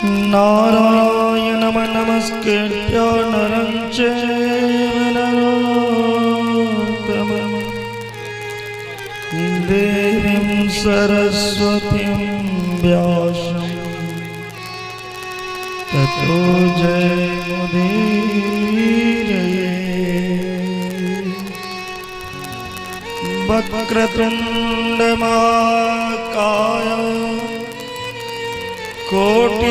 नारायणं नमस्कृत्य नरं चैव नरोत्तमं देवीं सरस्वतीं व्यासं ततो जयमुदीरये। वक्रतुण्डमाकाय कोटिसूर्यसमप्रभ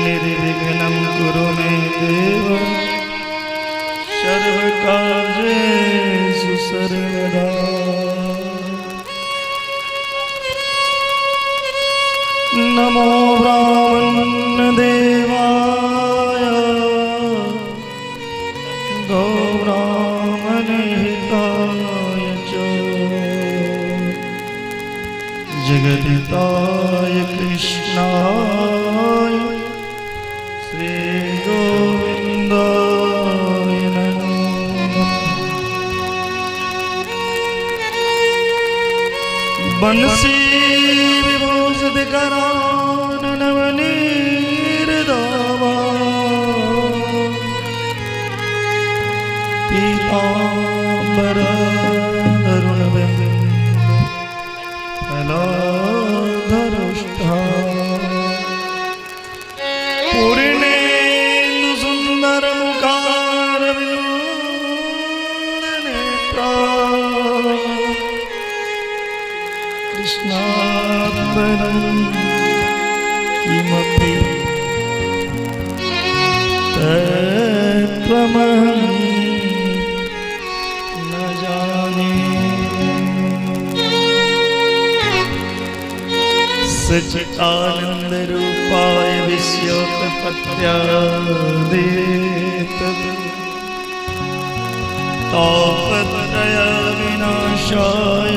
निर्विघ्नं कुरु मे देव सर्वकार्येषु सर्वदा। नमो ब्राह्मणदेवाय गौब्राह्मणहिताय च जगदिताय कृष्णाय श्री गोविन्दाय नमो नमः। बंसी विभूषित कराननवनीरदावा पीताम्बर अरुणबिन्दु फलाधरुष्ठा पूर्णेन्दु सुन्दर मुखारविन्द नेत्रा कृष्णात् परं किमपि तत्त्वमहं न जाने। सच्चिदानंद रूपाय विश्वोत्पत्त्यादितद् तापत्रय विनाशाय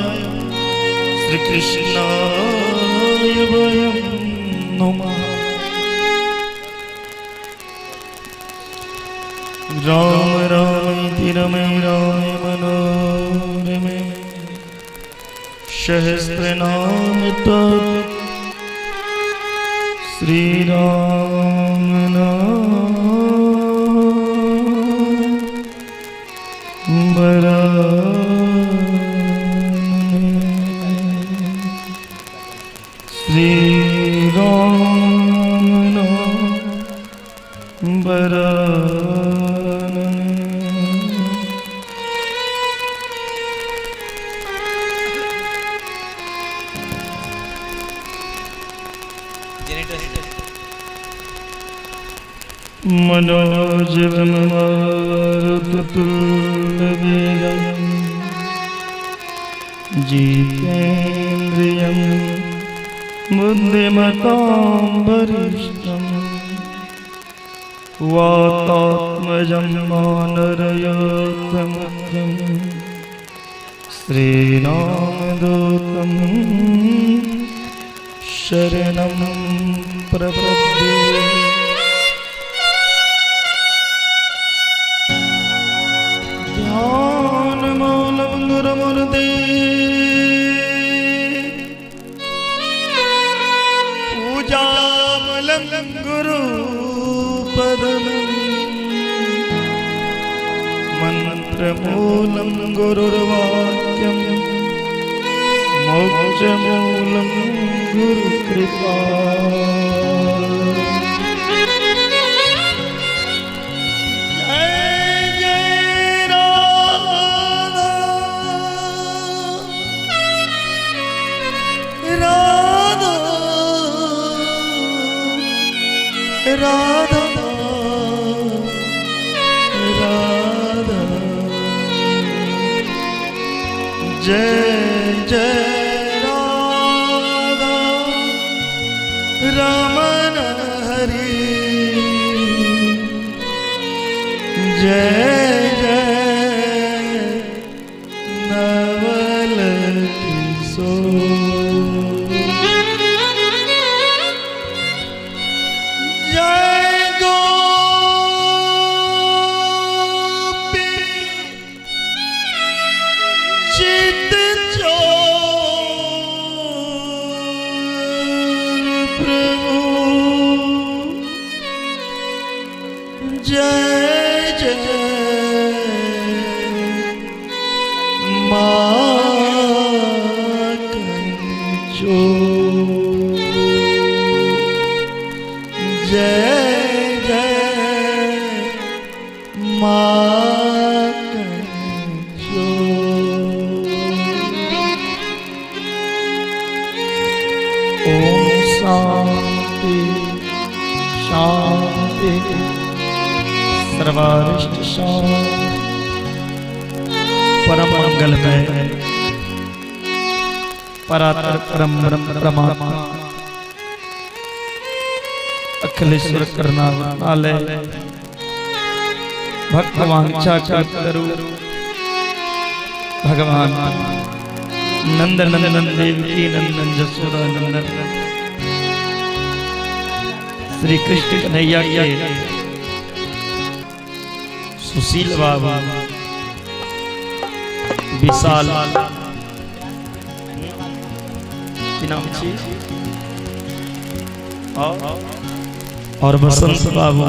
श्रीकृष्णाय वयं नमः। राम राम इति रमे रामे मनोरमे सहस्रनाम तत् श्री राम नाम वरानने। श्री राम नाम वरानने। मनोजवं मारुततुल्यवेगं जितेन्द्रियं बुद्धिमतां वरिष्ठं वातात्मजं वानरयोधमुख्यं श्रीरामदूतं शरणं प्रपद्ये। ध्यानमूलं गुरुमूर्ति पूजामूलं गुरुपदम् मन्त्रमूलं गुरुर्वाक्यं मोक्षमूलं गुरुकृपा। जय जय राधा राधा राधा राधा जय जय राधा रमन हरि जय जय नवल किशोर। जय गोपी चित चोर। सर्वारिष्ट परम मंगलमय परातर परम ब्रह्म परमात्मा अखिलेश्वर करुणालय भक्त वांछा कल्पतरु भगवान नंद नंदन देवकी नंदन जसोदा नंदन श्री कृष्ण कन्हैया के सुशील बाबा विशाल की नाम छी और बसंत बाबू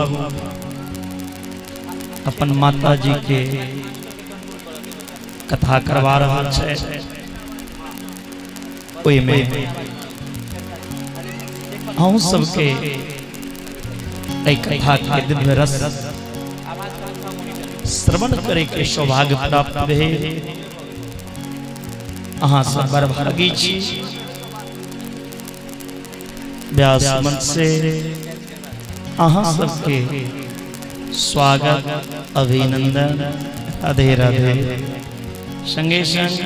अपन माता जी के कथा करवा रहल छै। ओहिमे अहूँ सबके एहि कथा के दिव्य रस श्रवण करे के सौभाग्य प्राप्त भेल। अहाँ सब बड़भागी छी। व्यास मंच से अहाँ सबके स्वागत अभिनंदन, राधे राधे। संगे संग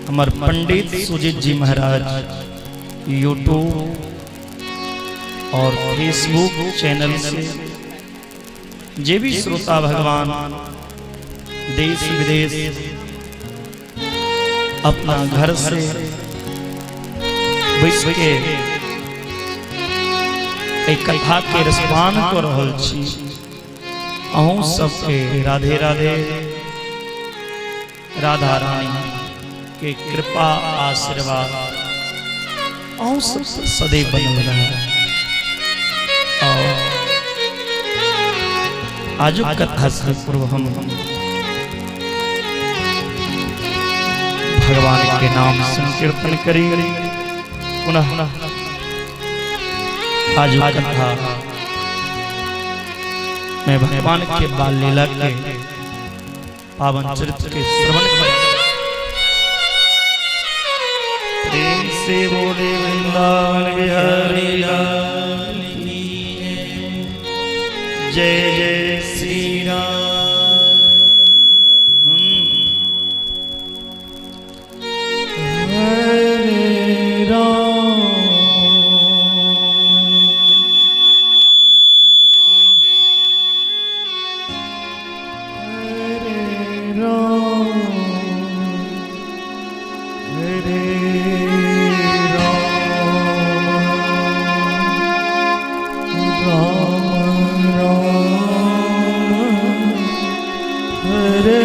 हमर पंडित सुजीत जी महाराज यूट्यूब और फेसबुक चैनल से जे भी श्रोता भगवान देश विदेश अपना घर से बैस के एहि कथा के रसपान कऽ रहल छी, अहूँ सबके राधे राधे। राधा रानी के कृपा आशीर्वाद अहूँ सब सदैव बनल रहे। और आजुक कथा से पूर्व हम भगवान के नाम संकीर्तन करी। पुनः आजुक कथा मैं भगवान के बाल लीला के पावन चरित्र के श्रवण करें। प्रेम से बोले वृंदावन बिहारी लाल की जय जय श्री राम। हरे राम हरे राम हरे राम राम राम हरे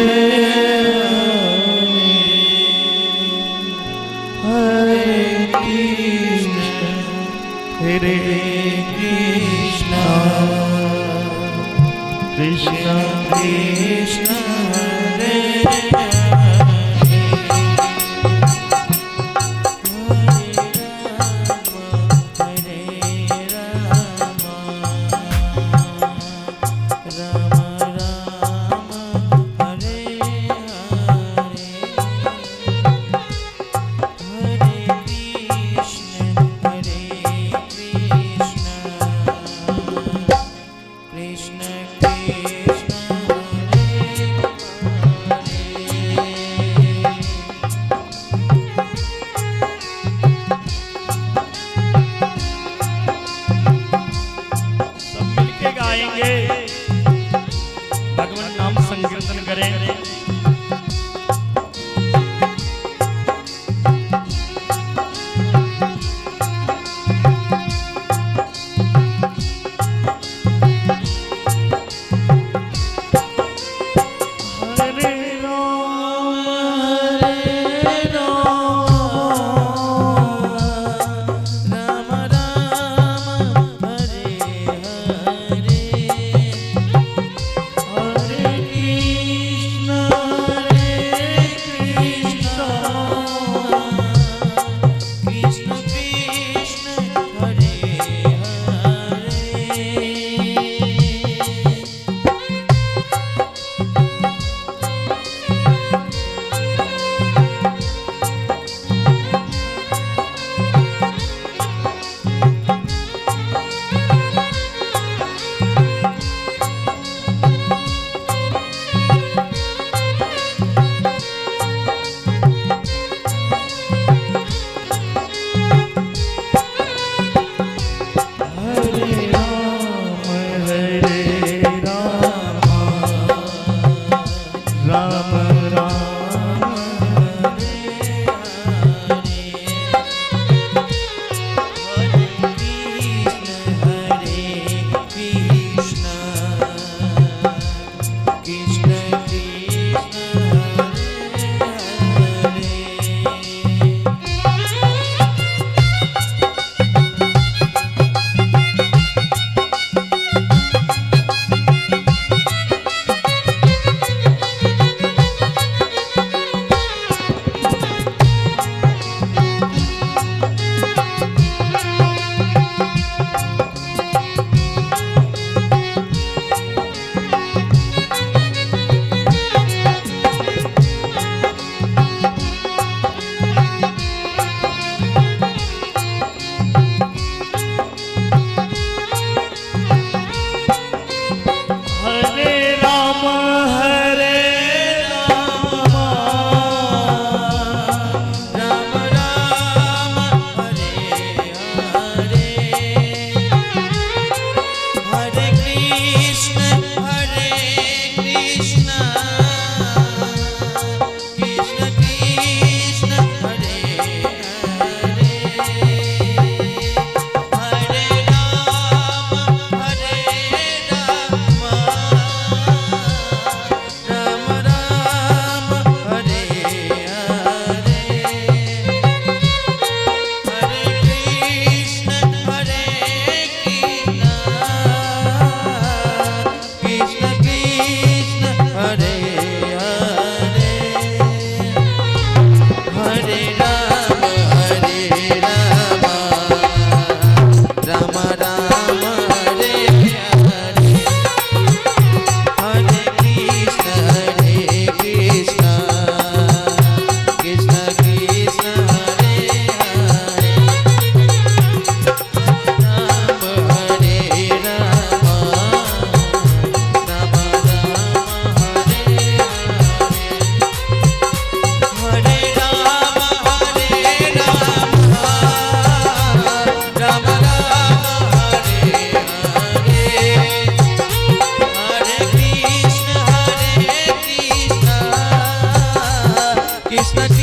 हरे, हरे कृष्ण हरे कृष्ण कृष्ण कृष्ण हरे कृष्ण कृष्ण हरे हरे। सब मिलके गाएंगे, भगवान नाम संकीर्तन करेंगे। हरे राम हरे राम राम राम हरे हरे, हरे कृष्ण हरे कृष्ण कृष्ण कृष्ण हरे हरे।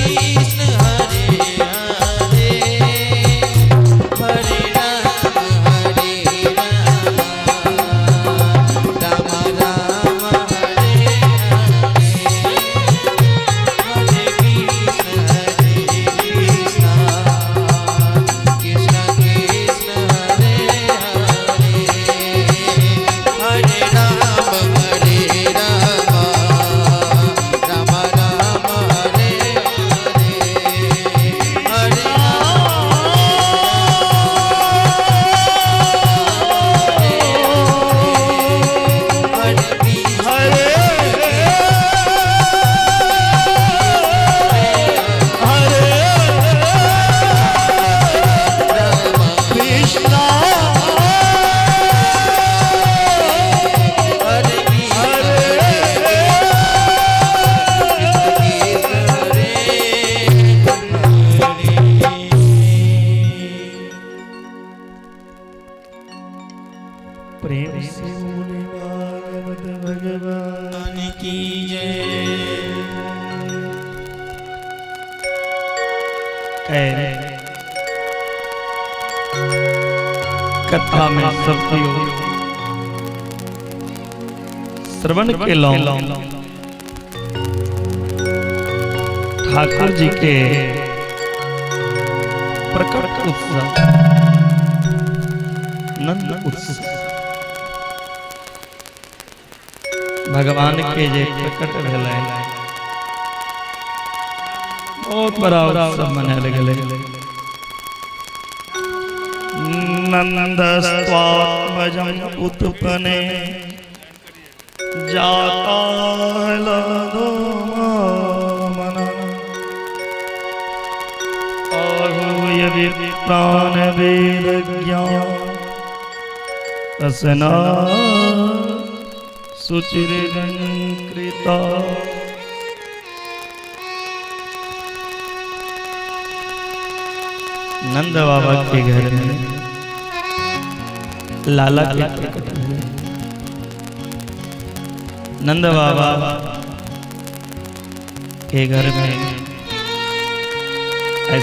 कृष्ण हरे हरे, हरे राम हरे राम, राम राम हरे हरे। हरे कृष्ण हरे कृष्ण, कृष्ण कृष्ण हरे हरे, हरे राम हरे राम, राम राम हरे हरे, हरे हरे कृष्ण हरे हरे राम कृष्ण हरे कृष्ण कृष्ण हरे हरे। प्रेम से बोले भागवत भगवान की जय। कह कथा में सब कियो श्रवण के लो ठाकुर जी के प्रकट उत्सव नंद उत्सव भगवान के जे प्रकट भेलै बहुत बड़ा उत्सव मनायल गेलै। नंदस्त्वात्मजम उत्पने जातालदोमन आहूय विप्राण वेद ज्ञान रसना सुचिरलंकृता। नंद बाबा के घर में लाला के प्रकट हुए। नंद बाबा के घर में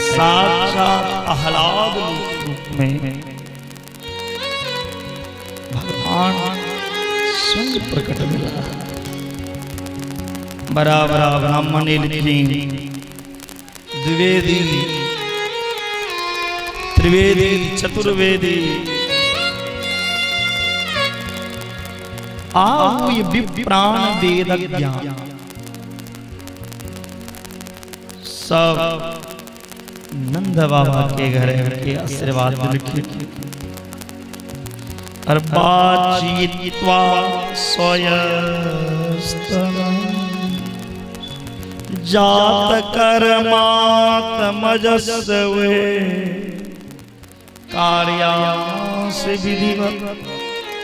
साक्षात आह्लाद रूप में भगवान स्वयं प्रकट मिला। बड़ा बड़ा ब्राह्मण एलखिन, द्विवेदी, त्रिवेदी, चतुर्वेदी, आहूय विप्राण वेद ज्ञान सब नंद बाबा के घर के आशीर्वाद दिलखिन और बाचीत्वा स्वयस्तन जात कर्मात्मजस्वे कार्यास विधिवत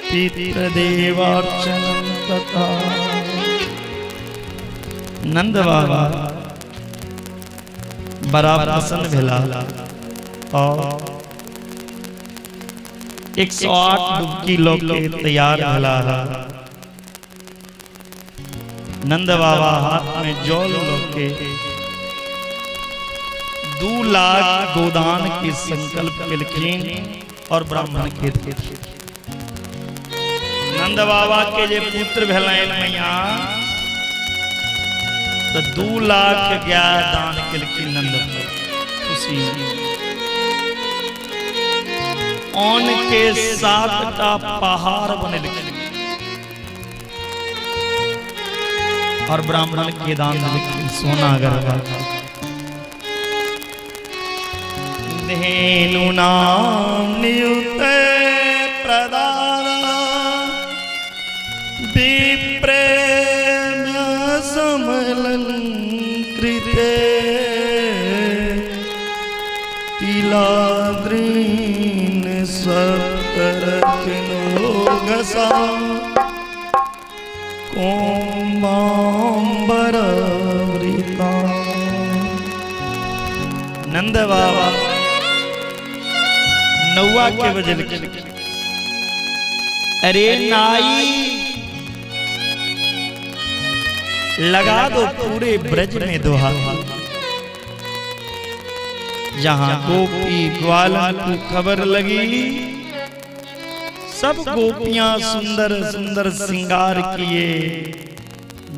पितृदेवार्चन तथा। नंद बाबा बड़ा प्रसन्न भेला और 108 डुबकी लोग के तैयार भेला। नंद बाबा हाथ में जल लोग के 2 लाख गोदान के संकल्प केलखिन और ब्राह्मण के देलखिन। नंद बाबा के जे पुत्र भेलनि मैया तो 2 लाख गाय दान केलखिन नंद बाबा खुशी में। अन्न के 7टा पहाड़ बनेलखिन और ब्राह्मण के दान देलखिन सोना गरबा। धेनु नाम नियुक्त प्रदान विप्रेम समलंकृते तिलाद्रीन सप्तरत्नोघसा कोम्बाम्बरवृता। नंद बाबा नौआ के बजल, अरे नाई लगा दो पूरे ब्रज में दोहा। जहां गोपी ग्वालन को खबर लगी, सब गोपियां सुंदर सुंदर श्रृंगार किए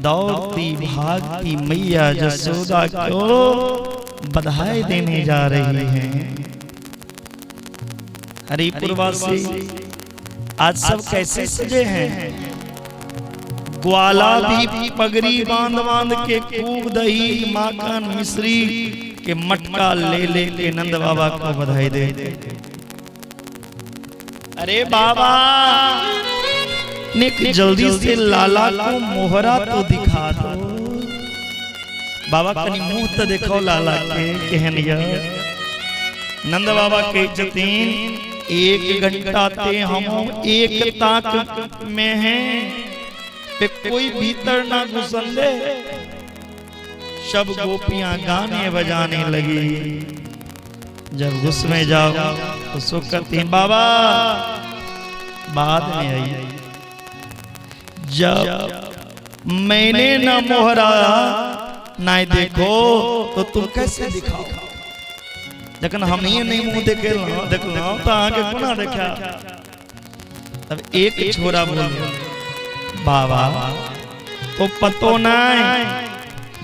दौड़ती भागती मैया जसोदा को बधाई देने जा रही हैं। हरिपुरवासी आज सब कैसे सजे हैं। ग्वाला भी पगड़ी बांध बांध के खूब दही माखन मिश्री के मटका ले ले के नंद बाबा को बधाई दे। अरे बाबा निक जल्दी से लाला को मोहरा तो दिखा दो। बाबा कनी मुंह तो देखो लाला के केहन य। नंद बाबा के जतीन 1 घंटा ते हम एक ताक में हैं, पे कोई भीतर ना घुसन दे। सब गोपियां गाने बजाने लगी। जब घुस में जाओ तो सो कहती हैं बाबा बाद में आई। जब मैंने ना मोहरा ना देखो तो तुम कैसे दिखाओ। जखन हम ही नहीं मुंह देखे देखलो तो आगे कोना देखा। तब एक छोरा बोले बाबा तो पतो नहीं,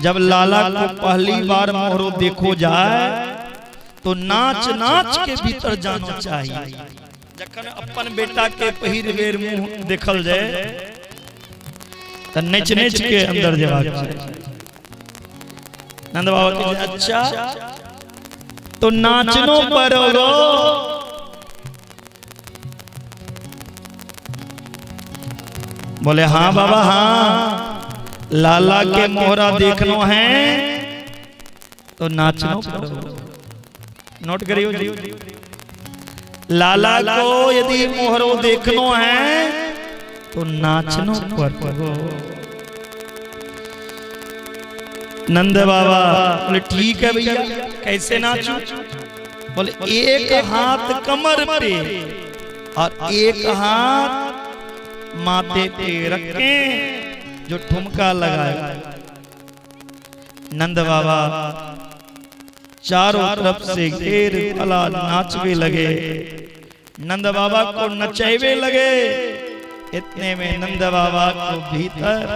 जब लाला को पहली बार मोहरो देखो जाए तो नाच नाच के भीतर जाना चाहिए। जखन अपन बेटा के पहिर बेर मुंह देखल जाए तो नच नच के अंदर जवाब चाहिए। नंद बाबा के अच्छा तो नाचनो पड़ोगो। बोले हाँ बाबा हाँ, लाला के मोहरा देखनो है तो नाचनो पड़ोगो। नोट करियो जी, लाला को यदि मोहरो देखनो है तो नाचनो पड़ोगो। नंद बाबा बोले ठीक है भैया, कैसे नाचूं? बोले एक हाथ कमर पे और एक हाथ माथे पे रखें, जो ठुमका लगाए। नंद बाबा चारों तरफ से घेर वाला नाचवे लगे, नंद बाबा को नचेवे लगे। इतने में नंद बाबा को भीतर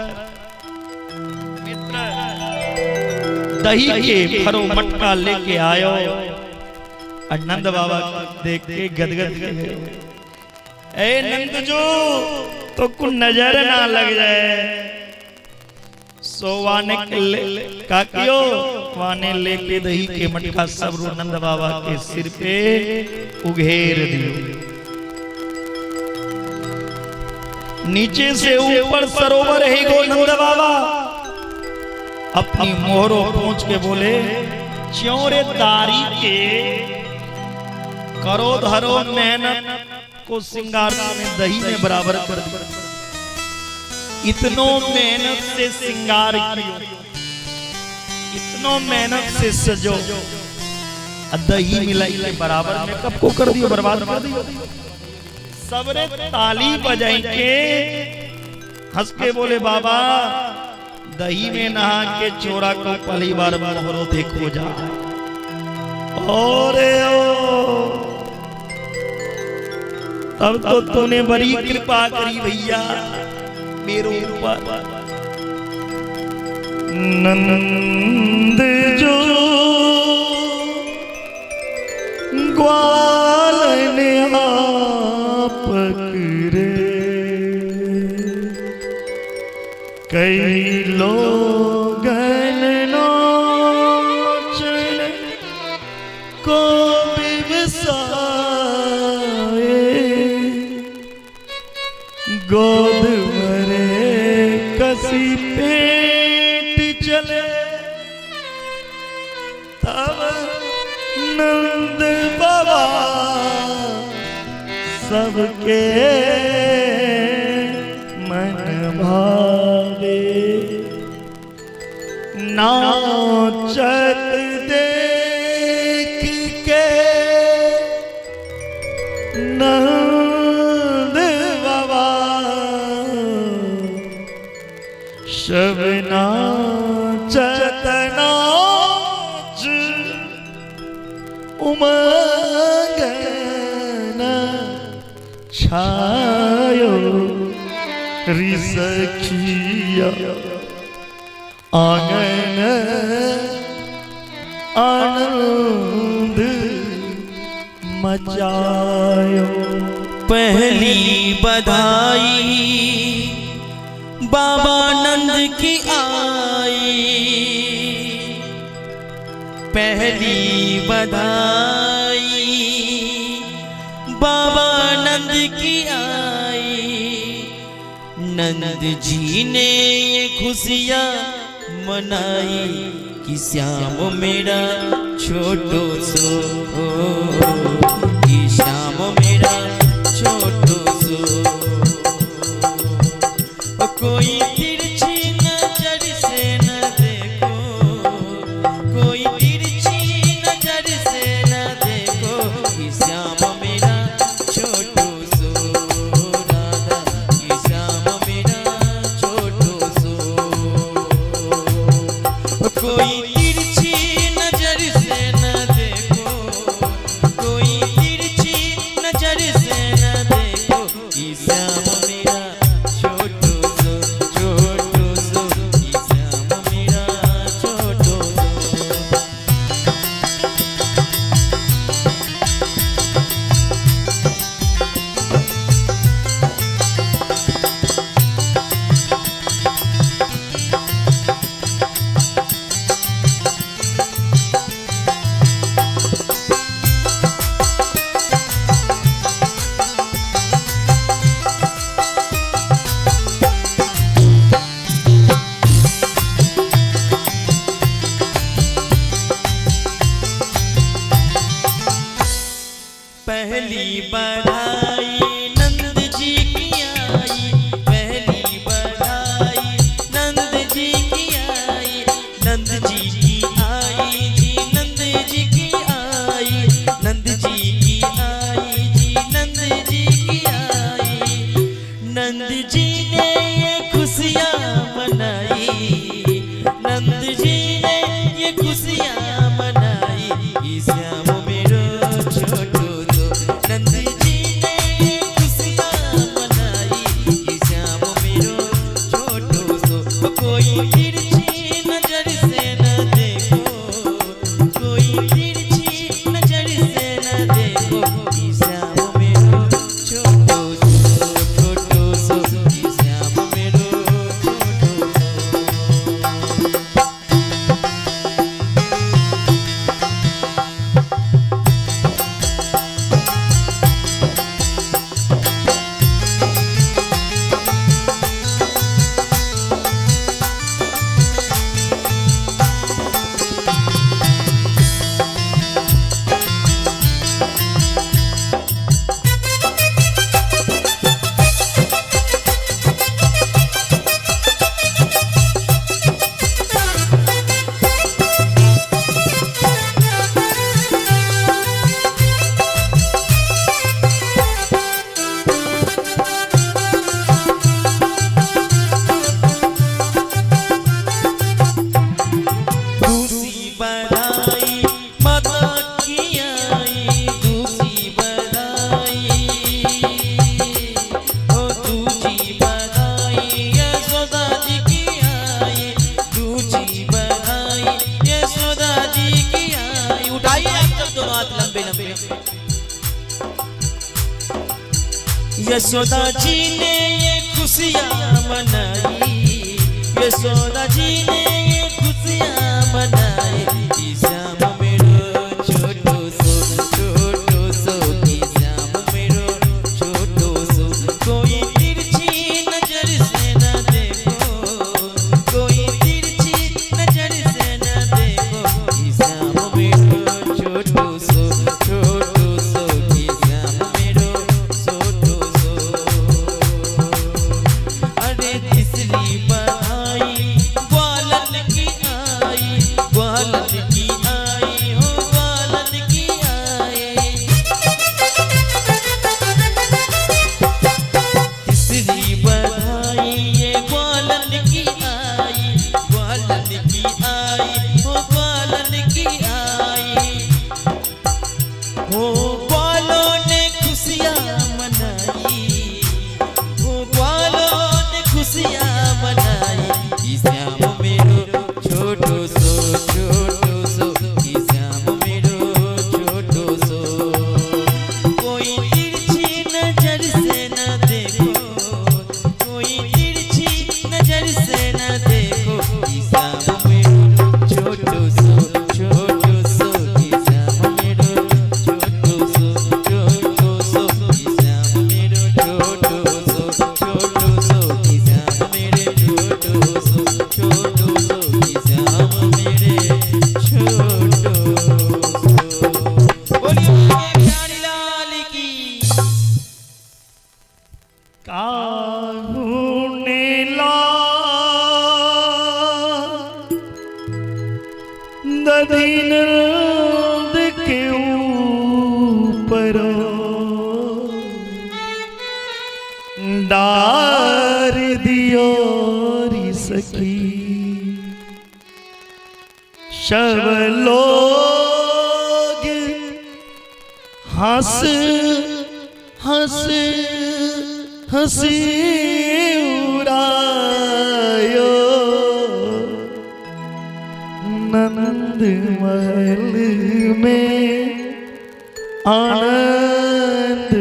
दही के भरो मटका लेके आयो और नंद बाबा को देख के गदगद गए। ए नंद जो तो को नजर ना लग जाए। सो वाने के ले काकियो वाने लेके दही के मटका सब रो नंद बाबा के सिर पे उघेर दियो। नीचे से ऊपर सरोवर है गो नंद बाबा अपनी मोहरों पहुंच के बोले च्योरे तारी के करो धरो मेहनत को सिंगार में दही में बराबर कर दिया। इतनो मेहनत से सिंगार कियो, इतनो मेहनत से सजो, दही मिलाई के बराबर मेकअप को कर दियो, बर्बाद कर दियो। सबरे ताली बजाई के हंस के बोले बाबा दही में नहा के चोरा को पहली बार मोहरो देखो जा। और ओ तब तो तूने बड़ी कृपा करी भैया मेरे ऊपर। नंद जो ग्वालन आप करे कई लोगन नाचन को बिबसाए गोद भरे कसी पेट चले तब नंद बाबा सबके मन भावे। नाचत देख के नंद बाबा सब नाचत नाच छायो री सखिया आंगन आनंद मचायो। पहली बधाई बाबा नंद की आई, पहली बधाई बाबा नंद की आई। नंद जी ने ये खुशियाँ मनाई कि श्याम मेरा छोटो सो, कि श्याम मेरा छोटो सो। कोई तिरछी नजर से न देखो, कोई तिरछी नजर से न देखो, कि श्याम मेरा छोटो सो राधा, कि श्याम मेरा छोटो सो। कोई तिरछी नजर से न देखो, कोई तिरछी नजर से न देखो, कि श्याम मेरा छोटो सो, छोटो सो, कि श्याम मेरा छोटो सो। पहली बधाई नंद जी की आई, पहली बधाई नंद जी की आई, नंद जी की आई जी, नंद जी की आई, नंद जी की आई जी, नंद जी की आई। नंद जी ने ये खुशियाँ मनाई, नंद जी ने ये खुशियाँ मनाई, कि श्याम मेरो छोटो सो। नंद जी ने ये खुशियाँ मनाई, कि श्याम मेरो छोटो सो। कोई तिरछी नजर से न देखो, कोई तिरछी नजर से न देखो, कि श्याम मेरो छोटो सो, छोटो सो, कि श्याम मेरो छोटो सो। दूसरी बधाई माता की आई, दूसरी बधाई ओ दूजी बधाई यशोदा जी की आई, दूजी बधाई यशोदा जी की आई। उठाइए आप सब दोनों हाथ लंबे लंबे। यशोदा जी ने ये खुशियाँ मनाई, यशोदा जी ने ये खुशियाँ मनाई, कि श्याम मेरो छोटो सो, छोटो सो, कि श्याम मेरो छोटो सो। कोई तिरछी नजर से न देखो, कोई तिरछी नजर से न देखो, कि श्याम मेरो छोटो सो, छोटो सो, कि श्याम मेरो छोटो सो। अरे तीसरी बधाई नंद के ऊपर डार दियो री सखी। सब लोग हंस हंस हंसी उड़ायो, नंद महल में आनंद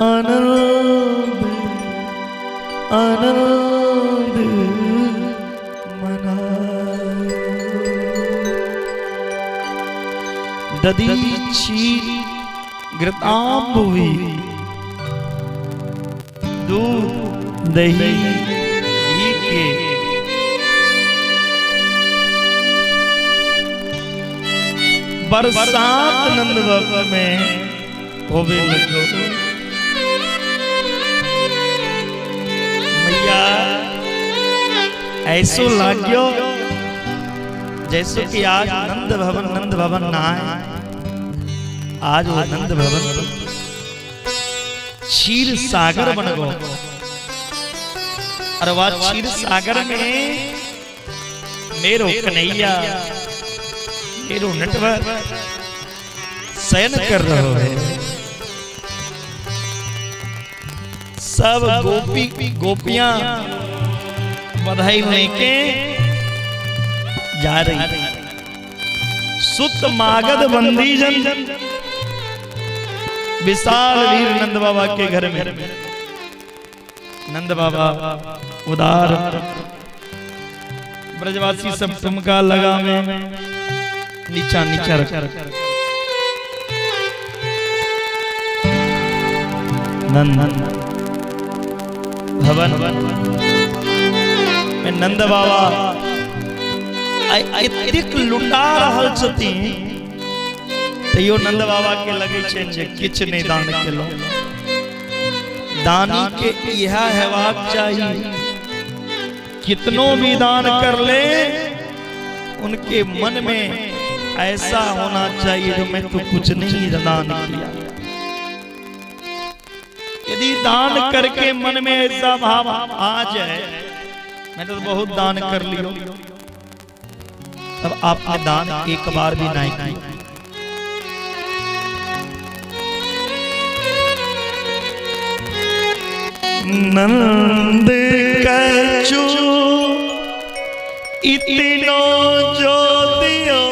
आनंद आनंद मनायो। दधीची घृताम्बुवी, दूध दही घी के बरसात नंद भवन में होवे लगो। मैया ऐसो लाग्यो जैसो कि आज नंद भवन नंद भवन ना आए, आज वो नंद भवन क्षीर सागर बन गो। और वह क्षीर सागर में मेरो कन्हैया मेरो नटवर शयन कर रहे है। सब गोपी गोपियां बधाई लेके जा रही। सुत मागध बंदी जन विशाल वीर नंद बाबा के घर में। नंद बाबा उदार, ब्रजवासी सब ठुमका लगा में नीचा नीचा रख। नंद भवन में नंद बाबा एतेक लुटा रहल छथिन, तैयो नंद बाबा के लगे छै जे किछु नहि दान केलहुँ। दानी के इएह हेबाक चाही, कितनो भी दान कर ले उनके मन में ऐसा होना चाहिए जो मैं तो कुछ नहीं दान किया। यदि दान करके मन में ऐसा भाव आ जाए मैं तो बहुत दान कर लियो, तब आपने दान एक बार भी नहीं किया। नंद कछु इतनो जो दियो,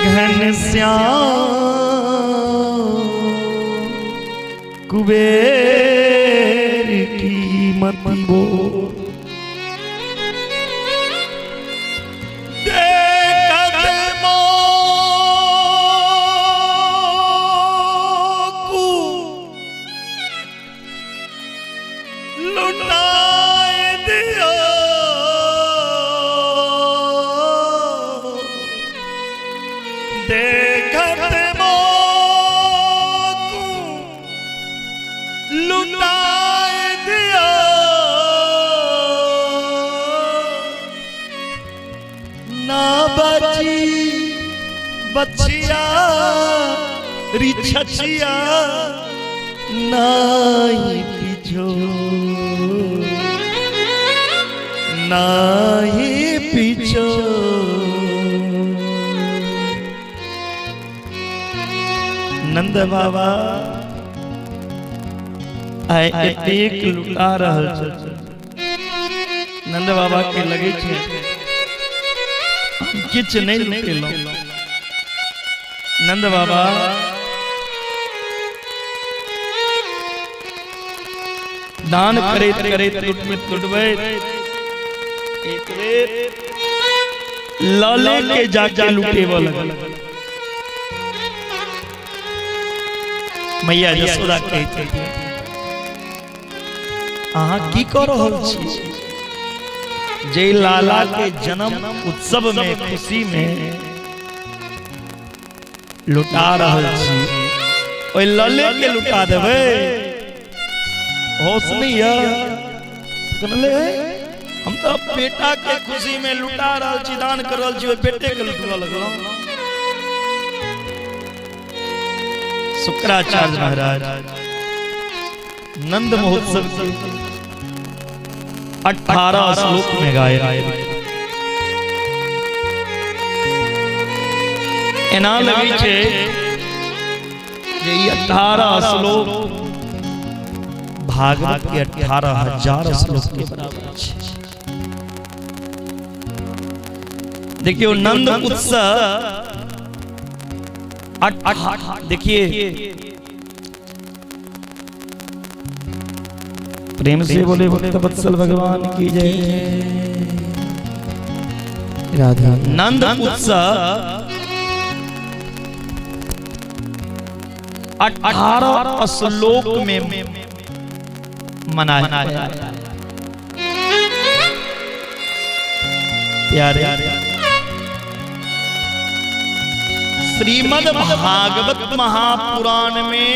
घनश्याम कुबेर की मति बो। बच्चिया रिछचिया नाही पीछो नाही पीछो। नंद बाबा आइ एतेक लुटा रहल छथिन, नंद बाबा के लगे छै किछु नहि लुटेलहुँ। नंद बाबा दान करैत करैत लुटबैत लुटबैत एक बेर लले के जाके लुटेबऽ लगल। मैया यशोदा कहैत अहाँ की कऽ रहल छी? जे लाला के जन्म उत्सव में खुशी में लुटा रहल छी, ओहि लले के लुटा देबै? होश नहीं है? मतलब बेटा के खुशी में लुटा रहल छी, दान कर रहल छी, ओहि बेटे के लुटबऽ लगलहुँ। शुक्राचार्य महाराज नंद महोत्सव के 18 श्लोक में गाए। एना लगै छै जे ई 18 श्लोक भागवत के 18,000 श्लोक के बराबर छै। देखियो नंद उत्सव देखिए प्रेम से बोले भक्त वत्सल भगवान की जय। राधे। नंद उत्सव 18 श्लोक में मनाया गया। प्यारे श्रीमद् भागवत महापुराण में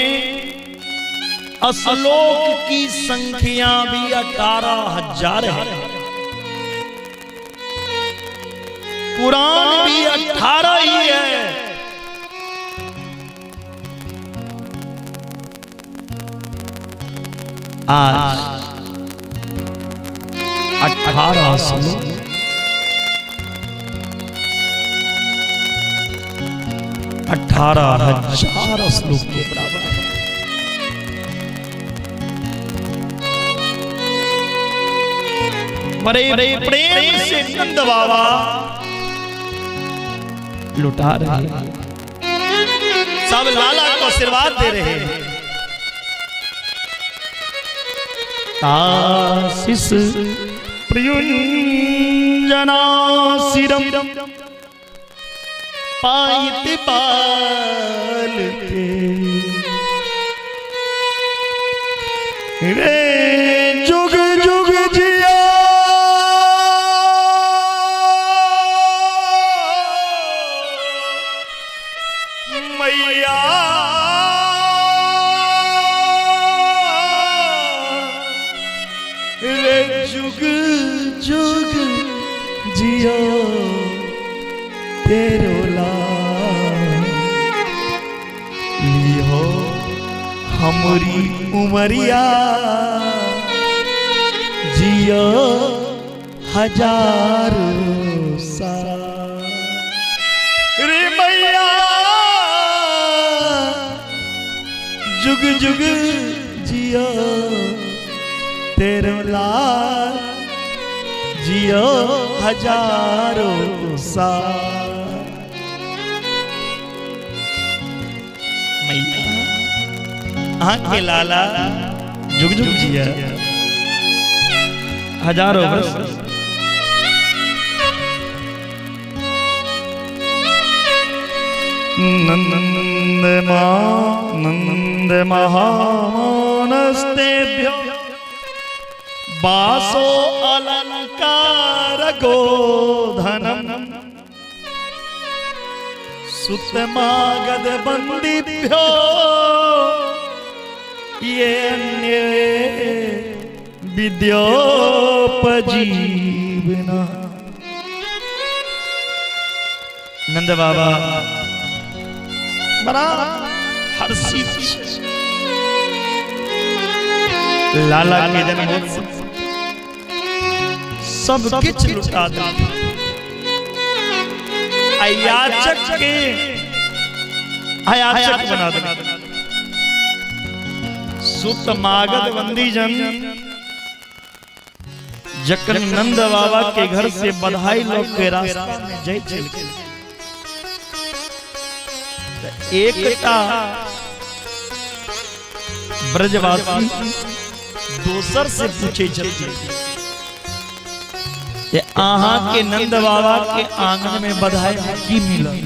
श्लोक की संख्या भी 18,000 है। पुराण भी 18 ही है। आज 18 श्लोक 18,000 श्लोक के बराबर है। बड़े प्रेम से नंद बाबा लुटा रहे हैं, सब लाला को आशीर्वाद दे रहे हैं। आशीष प्रयुंजनाशिरम पाइत पाल के रे जुग जुग जिया मैया रे जुग जुग जियो तेरो लाल लिहो हमरी उमरिया जियो हजारों साल रे मैया जुग जुग जियो तेरो लाल जियो हजारों साल। मैया अहाँ के लाला जुग जुग जिया हजारों वर्ष। नंद नंद महानस्तेभ्यो बासो अलंकार गोधनम सुतमागद बंदीभ्यो ये अन्य विद्योपजीवना। नंद बाबा बड़ा हर्षित लाला के जन्मोत्सव सब किछ लुटा दिया। अयाचक के अयाचक बना दिया। सुत मागध बंदी जन जखन नंद बाबा के घर से बधाई लोग के रास्ता में जय चल एकटा ब्रजवासी दोसर से पूछे छथिन जे अहाँ के नंद बाबा के आंगन में बधाई में की मिलल।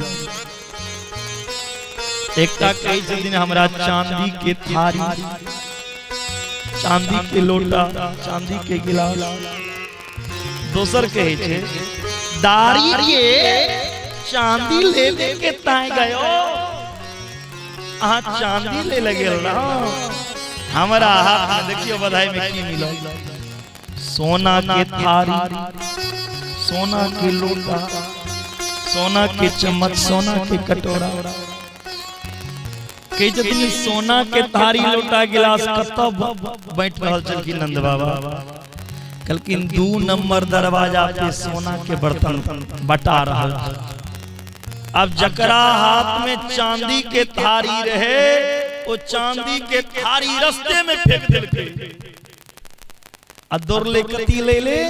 एकटा कहै छथिन हमरा चांदी के थारी, चांदी के लोटा, चांदी के गिलास। दोसर कहै छै दारी के चांदी ले के ताय गयो, अहाँ चांदी ले ले गेल ना, हमरा हाथ में देखियो बधाई में की मिलल, सोना। सोना के थारी, सोना के लोटा, सोना के चम्मच, सोना के कटोरा। कहै छथिन सोना के थारी लोटा गिलास कतऽ बाँटि रहल छलखिन नंद बाबा? कहलखिन 2 नंबर दरवाजा पे सोना के बर्तन बटा रहल। अब जकरा हाथ में चांदी के थारी रहे वो चांदी के थारी रस्ते में फेंक देलकै आ दौड़ले कथी ले ले?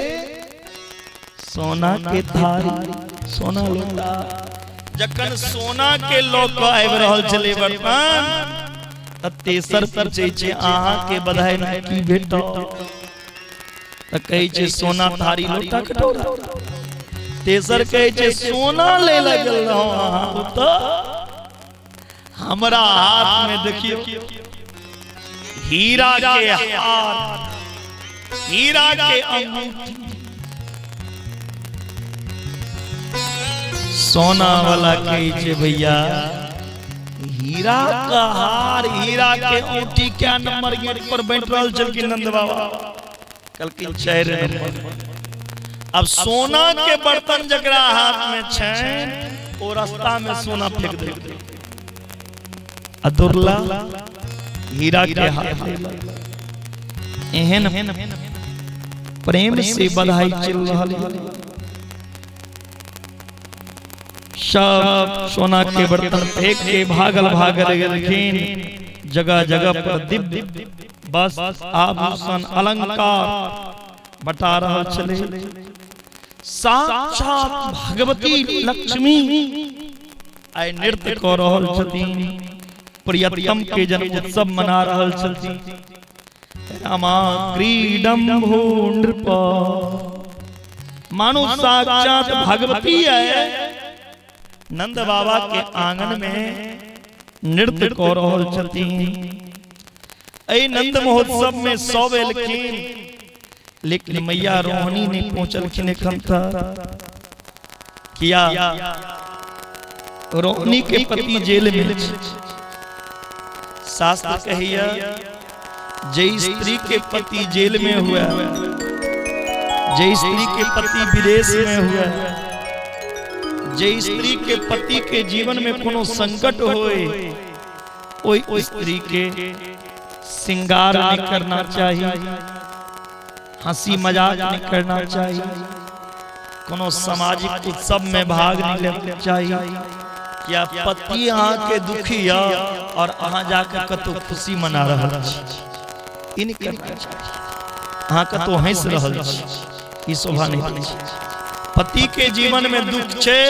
सोना के थारी, सोना लोटा। जखन सोना के लऽ कऽ आबि रहल छलै बर्तन तऽ तेसर पूछै छै अहाँ के बधाई में की भेटल? तऽ कहै छै सोना थारी लोटा कटोरा। तेसर कहै छै सोना ले लए गेल रहौं अहाँ ओतऽ, हमरा हाथ में देखियौ हीरा के हार, हीरा के अंगूठी। सोना वाला कहै छै भैया हीरा का हार, हीरा के औंठी क्या नंबर गेट पर बैठ रहल छलखिन नंद बाबा? कहलखिन 4 नंबर। अब सोना के बर्तन जकरा हाथ में छै ओ रास्ता में सोना फेंक देलकै आ दौड़ला हीरा के हाथ। एहन प्रेम से बधाई चल रहल है। सब सोना के बर्तन फेंक के भागल भागल गेलखिन। जगह जगह पर दिव्य बस आभूषण अलंकार बटा रहल छलै। साक्षात भगवती लक्ष्मी आइ नृत्य कऽ रहल छथिन, प्रियतम के जन्म उत्सव मना रहल छथिन। रामा क्रीडम भू नृप, मानो साक्षात भगवती है नंद बाबा के आंगन में नृत्य कऽ रहल छथिन। एहि नंद महोत्सव में सब एलखिन, लेकिन मैया रोहिणी नहीं पहुंचलखिन एखन तक। किया? रोहिणी के पति जेल में छै। शास्त्र कहैया जे स्त्री के पति जेल में हुआ, जे स्त्री के पति विदेश में हुआ, जे स्त्री के पति के जीवन में कोनो संकट होए, ओहि स्त्री के श्रृंगार नहीं करना चाहिए, हंसी मजाक नहीं करना चाहिए, कोनो सामाजिक उत्सव में भाग नहीं लेना चाहिए। या पति अहाँ के दुखी है और अहाँ जाके कतौ खुशी मना रहल छी, ई नहीं करना चाहिए। अहाँ कतौ हंस रहल छी, ई शोभा नहीं दै छै। पति के जीवन में दुख छै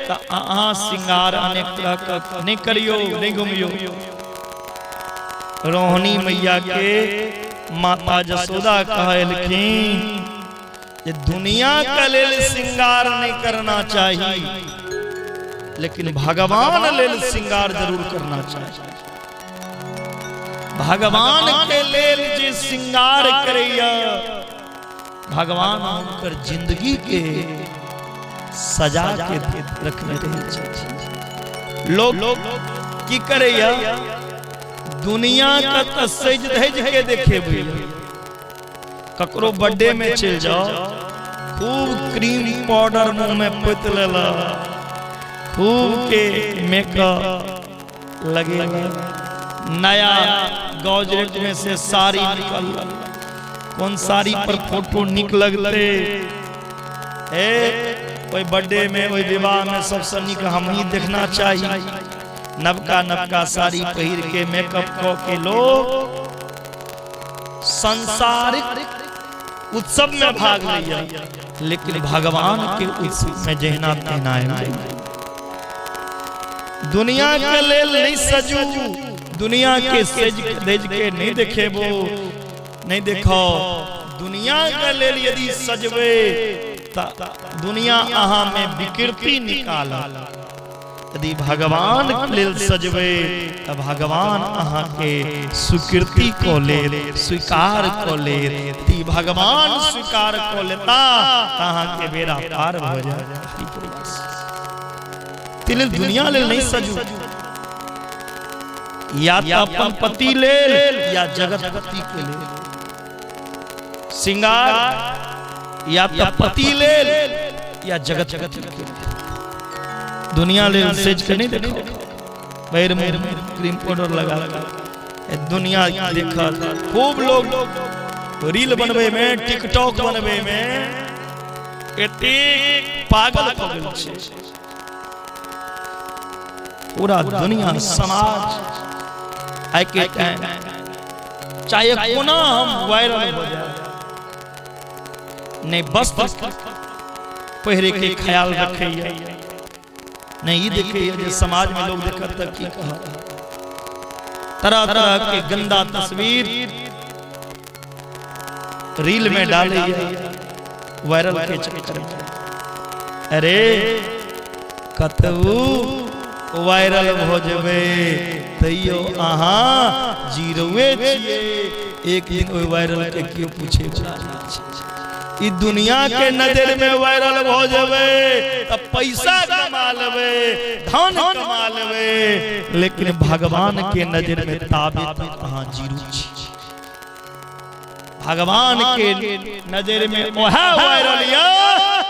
तऽ अहाँ श्रृंगार अनेक तरह के नहीं करियो, नहीं घुमियो। रोहिणी मैया के माता जसोदा कहलखिन जे दुनिया के लेल श्रृंगार नहीं करना चाहिए, लेकिन भगवान लेल श्रृंगार जरूर करना चाहिए। भगवान के लेल जे श्रृंगार करैया, भगवान हुनकर जिंदगी के सजा के रखने रहै छथिन। लोग की करैया, दुनिया के तऽ सज धज के देखेबै, ककरो बर्थडे में चलि जाओ, खूब क्रीम पाउडर मुंह में पोति लेलक, खूब के मेकअप लगेलक, नया गॉजरेट में से साड़ी निकल, कोन साड़ी पर फोटो निक लगते, ए ओहि बर्थडे में ओहि विवाह में सबसे निक हम ही देखना चाही। नवका नवका साड़ी पहिर के मेकअप कऽ के लोग सांसारिक उत्सव में भाग लिया, लेकिन भगवान के उत्सव में जहिना तहिना आबि जाइए। दुनिया के लेल नहीं सजू, दुनिया के सज धज के नहीं देखेबो, नहीं देखो। दुनिया के लेल यदि सजबे त दुनिया अहाँ में विकृति निकालत। यदि भगवान के लेल सजबे त भगवान अहाँ के स्वीकृति कऽ लेत, स्वीकार कऽ लेत। यदि भगवान स्वीकार कऽ लेता त अहाँ के बेड़ा पार भऽ जायत। ते लेल दुनिया लेल नहीं सजू, या त अपन पति लेल या जगत पति के लेल। श्रृंगार या तऽ पति लेल या जगत जगत दुनिया लेल सेज के नहीं देखो, पैर में क्रीम पाउडर लगा लगा दुनिया देखत। खूब लोग रील बनवे में, टिकटॉक बनवे में एतेक पागल भऽ गेल छै पूरा दुनिया समाज। आइ के टाइम चाहे कोना हम वायरल हो जाए, नहीं वस्त्र पहिरे के ख्याल रखैया, नहीं ई देखैया जे समाज में लोग देखत त की कहत। तरह तरह के गंदा तस्वीर रील में डालैया वायरल के चक्कर में। अरे कतहु वायरल भऽ जेबै तैयो अहाँ जीरोए छियै, एक दिन ओहि वायरल के केओ पूछे वाला नहि छै। ई दुनिया के नजर में वायरल भऽ जेबै तऽ पैसा कमा लेबै, धन कमा लेबै, लेकिन भगवान के नजर में ताबे तक अहाँ जीरो छी। भगवान के नजर में ओहे वायरल या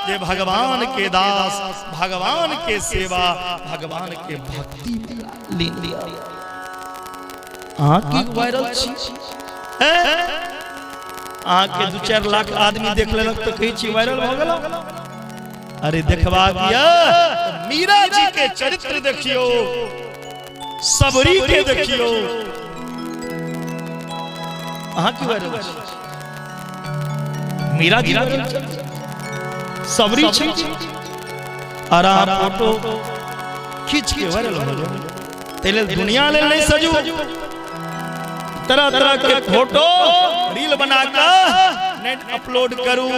जे भगवान के दास, भगवान के सेवा, भगवान के भक्ति में लीन लिया। अहाँ की वायरल छी? अहाँ के 2-4 लाख आदमी देख लेलक तऽ कहै छी वायरल भऽ गेल। अरे देखबाक यऽ मीरा जी के चरित्र देखियौ, सबरी के देखियौ। अहाँ की वायरल छी? मीरा जी वायरल छै, सबरी छै, और अहाँ फोटो खींच के वायरल हो गेल। ताहि लेल दुनिया लेल नहि सजू, तरह तरह के फोटो रील बना कऽ नेट अपलोड करू।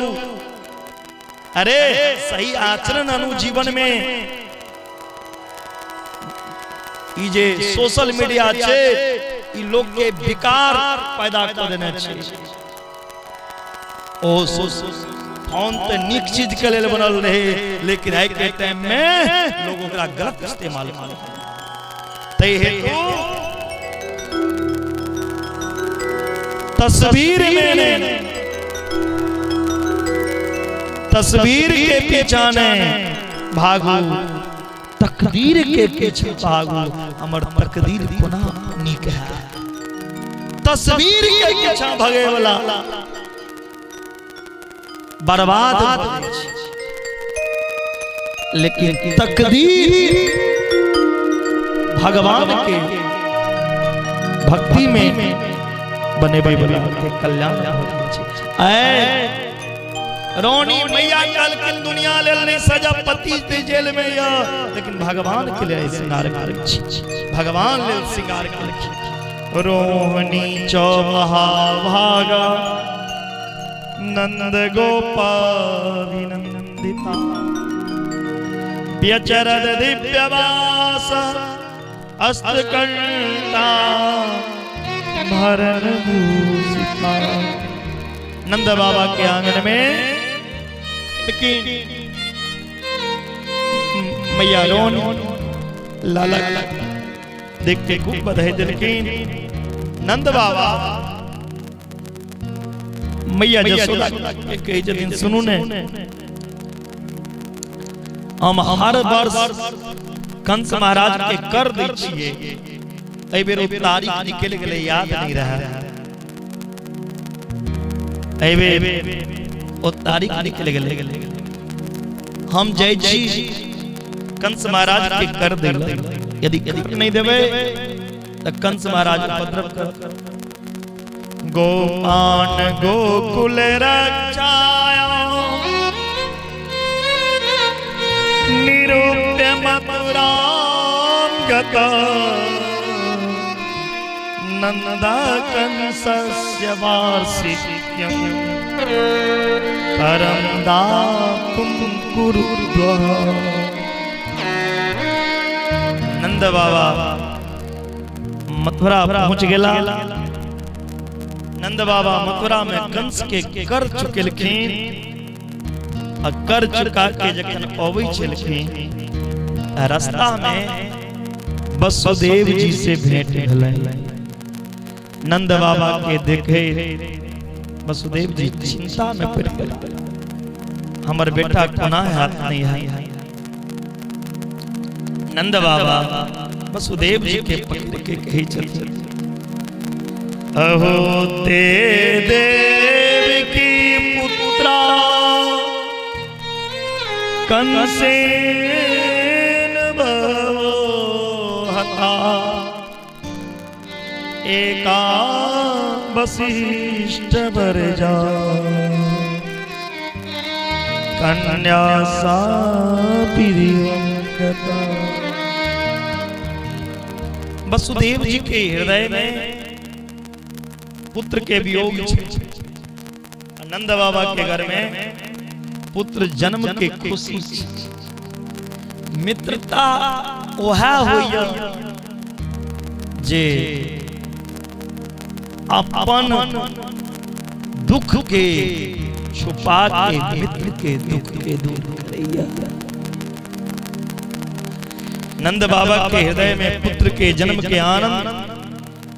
अरे सही आचरण अनु जीवन में। ई जे सोशल मीडिया छै ई लोग के विकार पैदा कऽ देने छै। ओ फोन तऽ नीक चीज के लेल बनल रहे, लेकिन आइ के टाइम में लोग ओकरा गलत इस्तेमाल करै। ताहि हेतु तस्वीर में तस्वीर के पीछा ने भागू, तकदीर के पीछे भागू। हमर तकदीर कोना नीक है। तस्वीर के पीछा भगे वाला बर्बाद भऽ जाइ छै, लेकिन तकदीर भगवान के भक्ति में बनेबै वाला के कल्याण भऽ जाइ छै। ऐ रोनी मैया कहलखिन दुनिया लेल नहीं सजा, पति ते जेल में या, लेकिन भगवान के लिए श्रृंगार करै छी, भगवान लेल श्रृंगार केलखिन। रोहिणी चौमहा भागा नंद गोपाविनंदिता व्यचरद दिव्यवास अस्तकंठा भरण भूषिता। नंद बाबा के आंगन में लेकिन मैया रोन लाला देख के खूब बधाई दिलखिन। नंद बाबा मैया जसोदा के कहै छथिन, सुनू ने, हम हर वर्ष कंस महाराज के कर दै छियै, एहि बेर ओ तारीख निकलि गेलै, याद नहीं रहा। एहि बेर ओ तारीख निकलि गेलै, हम जाइ छी कंस महाराज के कर दै लए। यदि कर नहीं देबै तऽ कंस महाराज उपद्रव कर। गोपान गोकुल रक्षाया निरूप्य मथुराम गता नंदा कंसस्य वार्षिक्यम करम दातुम कुरुद्व। नंद बाबा मथुरा पहुंच गेला। नंद बाबा मथुरा में कंस के कर चुकेलखिन आ कर चुका के जखन अबै छलखिन, रास्ता में वसुदेव जी से भेंट भेलै। नंद बाबा के देखे वसुदेव जी चिंता में पड़ गेल, हमर बेटा कोना हाथ नहीं है। नंद बाबा वसुदेव जी के पकड़ के कहै छथिन, अहो ते देव की पुत्रा कंसेन भवो हता, एका वशिष्ठ बरजा कन्या सा दिवंगता। वसुदेव जी के हृदय में पुत्र के वियोग छे, नंद बाबा के घर में पुत्र जन्म के खुशी छे। मित्रता वह होइया जे अपन दुख के छुपा के मित्र के दुख के दूर करैया। नंद बाबा के हृदय में पुत्र के जन्म के आनंद,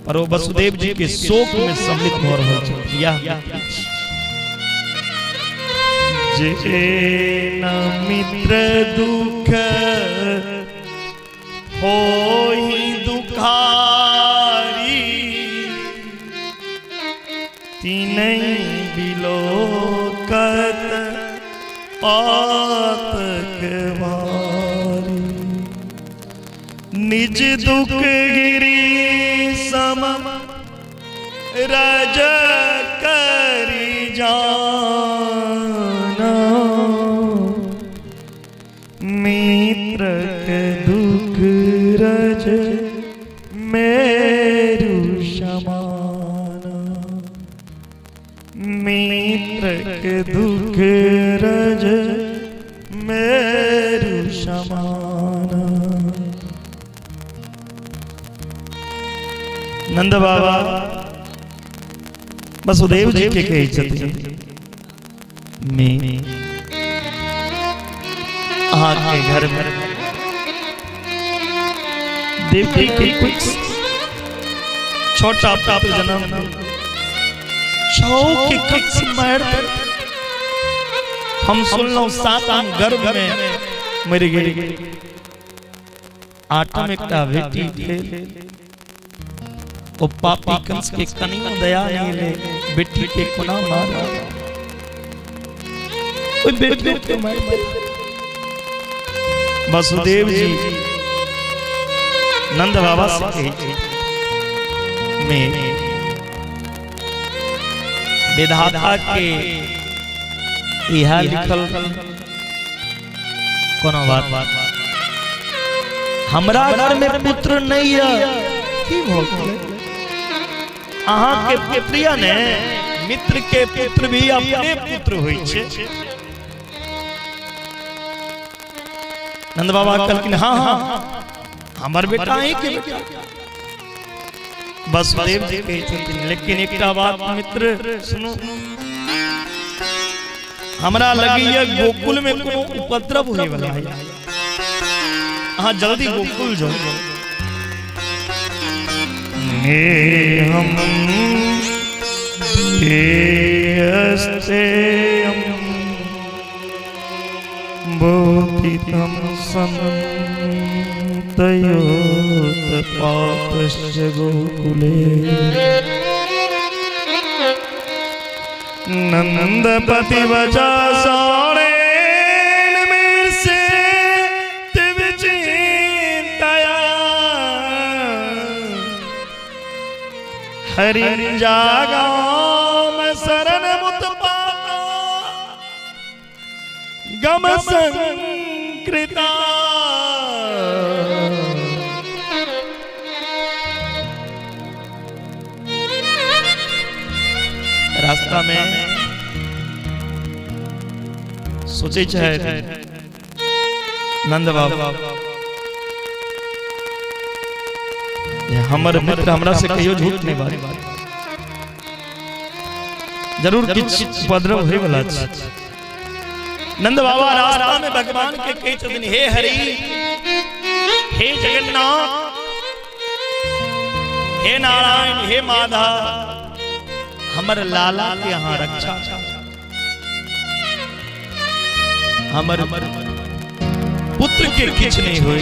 पर वो वसुदेव जी के शोक में सम्मिलित हो रहा छथि। यह जे न मित्र दुख होई दुखारी, तिनई बिलोकत पातक भारी। निज दुख गिरी सम रज करी जाना, मित्र के दुख रज मेरु समाना, मित्र के दुख रज मेरु समाना। नंद बाबा वसुदेव जी के कहै छथिन, में अहाँ के घर में देवकी के कुछ छोटा पुत्र जन्म, छौ के कंस मार, हम सुनलहुं सातम गर्भ में मरि गेल, आठम एकटा बेटी भेल, ओ पापी कंस के कनियो दया नहीं ले, बेटी के कोना मारा, ओइ बेटी के मार। वसुदेव जी नंद बाबा से कहै छै, में विधाता के इहा लिखल कोनो बात, हमरा घर में पुत्र नहीं है, की भऽ गेलै? अहाँ के पुत्रिया ने मित्र के पुत्र भी अपने पुत्र होइ छै। नंद बाबा कहलखिन, हाँ हाँ हमर बेटा अहीं के बेटा। वसुदेव जी कहै छथिन, लेकिन एकटा बात मित्र सुनू, हमरा लगैया गोकुल में कोनो उपद्रव होय वाला है, अहाँ जल्दी गोकुल जाओ। हम बोधितं संतयोत्पातश्च गोकुले नंदपति वचा सारेण से विचिंतया हरि जागाम शरण मुतपाता गम संकृता। रास्ता में सोचे छै नंद बाबा, हमर मित्र हमरा से कहियो झूठ नहीं बाजै, जरूर किछु उपद्रव होय वाला छै। नंद बाबा रास्ता में भगवान के कहै छथिन, हे हरि, हे जगन्नाथ, हे नारायण, हे माधव, हमर लाला के अहाँ रक्षा, हमर पुत्र के किछु नहि होय।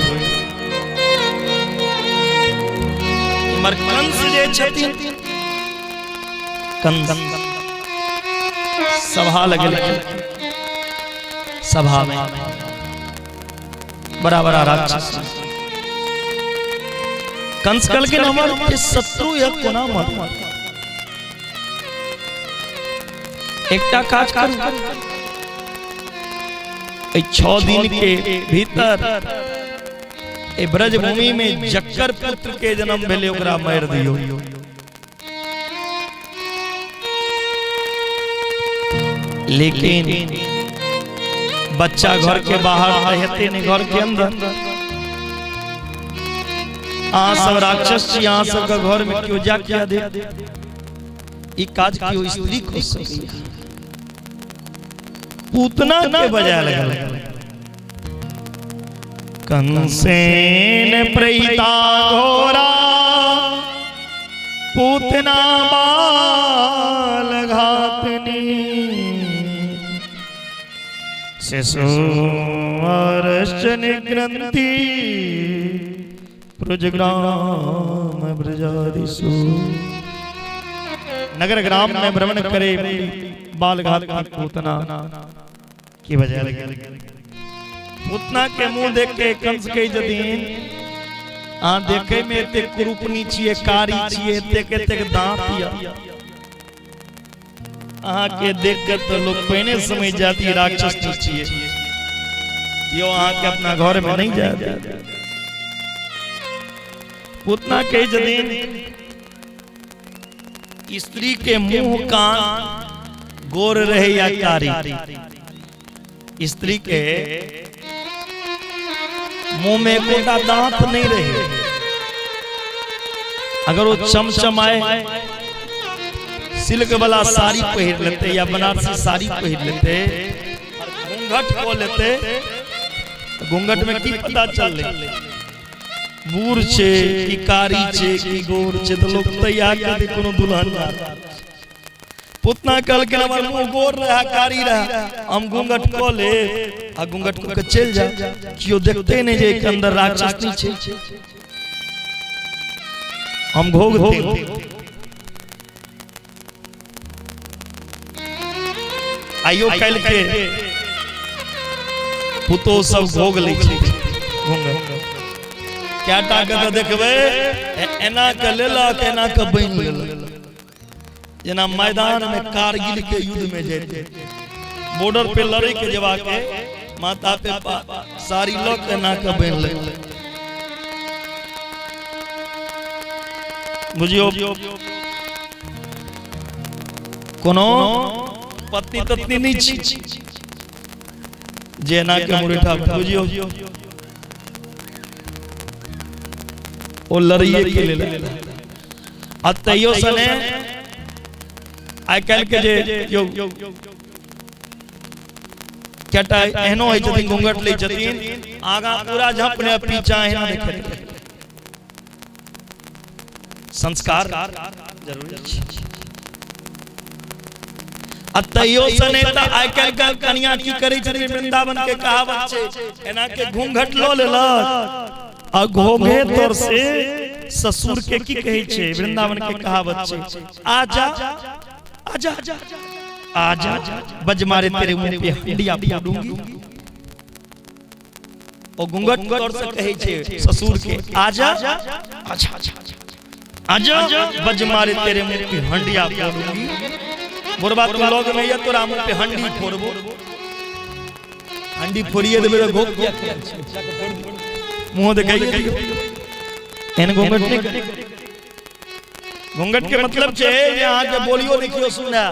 इमर कंस जे छथिन, कंस सभा लगल, सभा में बड़ा बड़ा राक्षस। कंस कहलखिन हमर के शत्रु या कोना मर, एकटा काज करू, एहि 6 दिन के भीतर एहि ब्रजभूमि में जकर पुत्र के जन्म भेलै ओकरा मारि दियौ। लेकिन बच्चा घर के बाहर तऽ हेतै नहि, घर के अंदर। अहाँ सब राक्षस छी, अहाँ सबके घर में केओ जा किया दे? ई काज केओ स्त्री कऽ सकैया? पूतना के बजाय लगल। कंसेन प्रेता घोरा पूतना बाल घातनी, शिशु निग्रंथि ब्रजग्राम ब्रजादिषु। नगर ग्राम में भ्रमण करे बाल घात की पूतना की बजाय लगे। पूतना के मुंह देख के कंस कही जदीन, आ देखे में एते कुरूपनी छिए, कारी छिए, एतेक एतेक दांत या, अहाँ के देख के तो लोग पहिने समझ जाती राक्षस छिए, यो अहाँ के अपना घर में नहीं जाए। पूतना कही जदीन, स्त्री के मुंह कान गोर रहे या कारी, स्त्री के मुंह में एकोटा दांत नहीं रहे, अगर वो चमचमाए सिल्क वाला साड़ी पहिर लेते या बनारसी साड़ी पहिर लेते, घूंघट को लेते, तो घूंघट में की पता चल ले बूढ़ छे कि कारी छे कि गोर छे, तो लोग तैयार कर दे कोनो दुल्हन। पुतना कहलखिन हमर मुंह गोर रहा कारी रहा, हम घूंघट को ले आ घूंघट को के चल जा, केओ देखते नहीं जे के अंदर राक्षस नहीं छे, हम घोघ थे। आइयो कल के पुतो सब घोग लै छै घूंघट, क्या टा के तऽ देखबै एना के लेलक एना के बनि लेलक, जेना मैदान में कारगिल के युद्ध में जाते बॉर्डर पे लड़े के जवा के माथा पे साड़ी लऽ के एना के बनि लेलक। बुझियो कोनो पत्नी तत्नी नहीं छी जे एना के मुरेठा, बुझियो ओ लड़ाइए के लेल। आ तैयो सने आइ काल्हि के जे केओ कएटा एहनो होइ छथिन घूंघट लै छथिन, आगाँ पूरा झपने पीछा एहना देखैत। संस्कार जरूरी छै। आ तैयो सने तऽ आइ काल्हि के कनिया की करै छथिन, वृंदावन के कहावत छै, एना के घूंघट लऽ लेलक आ घोघे तर से ससुर के की कहै छै, वृंदावन के कहावत छै, आजा आजा आजा बज मारे तेरे मुंह पे हंडिया फोड़ूंगी। ओ घूंघट तर से कहै छै ससुर के, आजा आजा आजा बज मारे तेरे मुंह पे हंडिया फोड़ूंगी। बुढ़बा तू लग में या तोरा मुंह पे हंडी फोड़बो, हंडी फोड़िए देबे त घोक किया मुंह देखाइए दियौ। एहन घूंघट नहीं, घूंघट के मतलब छै जे अहाँ के बोलियो नहीं कियो सुना,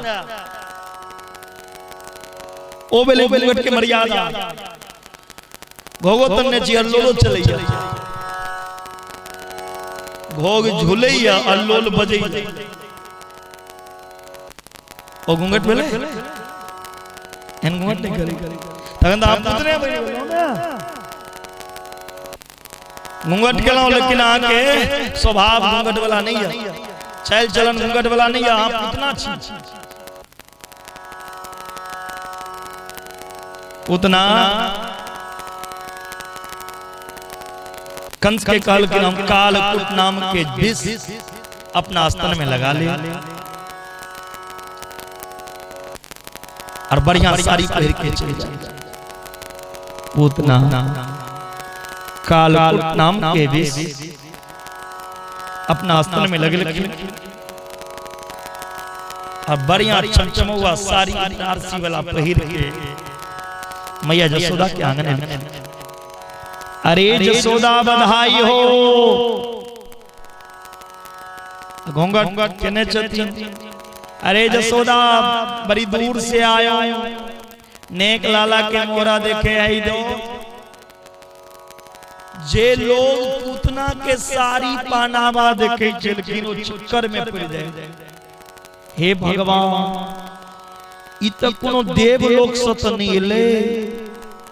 ओ भेलै घूंघट के मर्यादा। घोघो तन्ने छी अल्लोलो चलैया, घोघ झुलैया अल्लोल बजैया, ओ घूंघट भेलै? एहन घूंघट नहि करी तखन तऽ अहाँ पुतरे बनि गेलहुँ ने। घूंघट केलहुँ लेकिन अहाँके स्वभाव घूंघट वाला नहि यऽ। चालि चलन घूंघट वाला नहीं, अहाँ पूतना छी। पूतना कंस के कहलखिन हम कालकूट नाम के विष अपना स्तन में लगा ले और बढ़िया साड़ी पहिर के चल जाए। पूतना कालकूट नाम के विष अपना स्तन में लगेलखिन और बढ़िया चमचमौआ साड़ी आरसी वाला पहिर के मैया जसोदा के आंगन में। अरे जसोदा बधाई हो। घूंघट केने छथिन। अरे जसोदा बड़ी दूर से आयो, नेक लाला के मोरा देखे आई दो। जे लोग पूतना के साड़ी पहनावा देखे छलखिन ओ चक्कर में पड़ जाए। हे भगवान, ई त कोनो देव लोक से त नहीं एलै,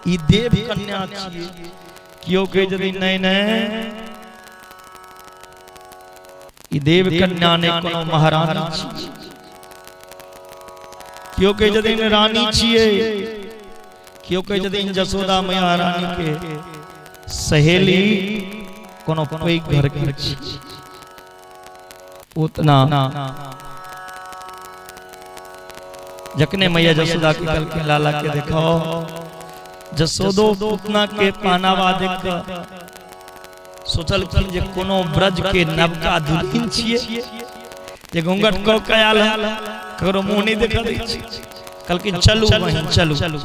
ई देव कन्या छियै। केओ कहै यदि नहीं नहीं, ई देव कन्या ने कोनो महारानी छियै। केओ कहै यदि रानी छियै। केओ कहै यदि जसोदा मैया रानी के सहेली कोनो पैघ घर के छियै। उतना जखने मैया जसोदा के कहलखिन लाला के देखो, जसोदो पूतना के पहनावा देख के सोचलखिन जे कोनो ब्रज के नवका दुल्हन छियै जे घूंघट क के आयल है, ककरो मुंह नहीं देख दै छै। कहलखिन चलू बहिन, चलू चलू।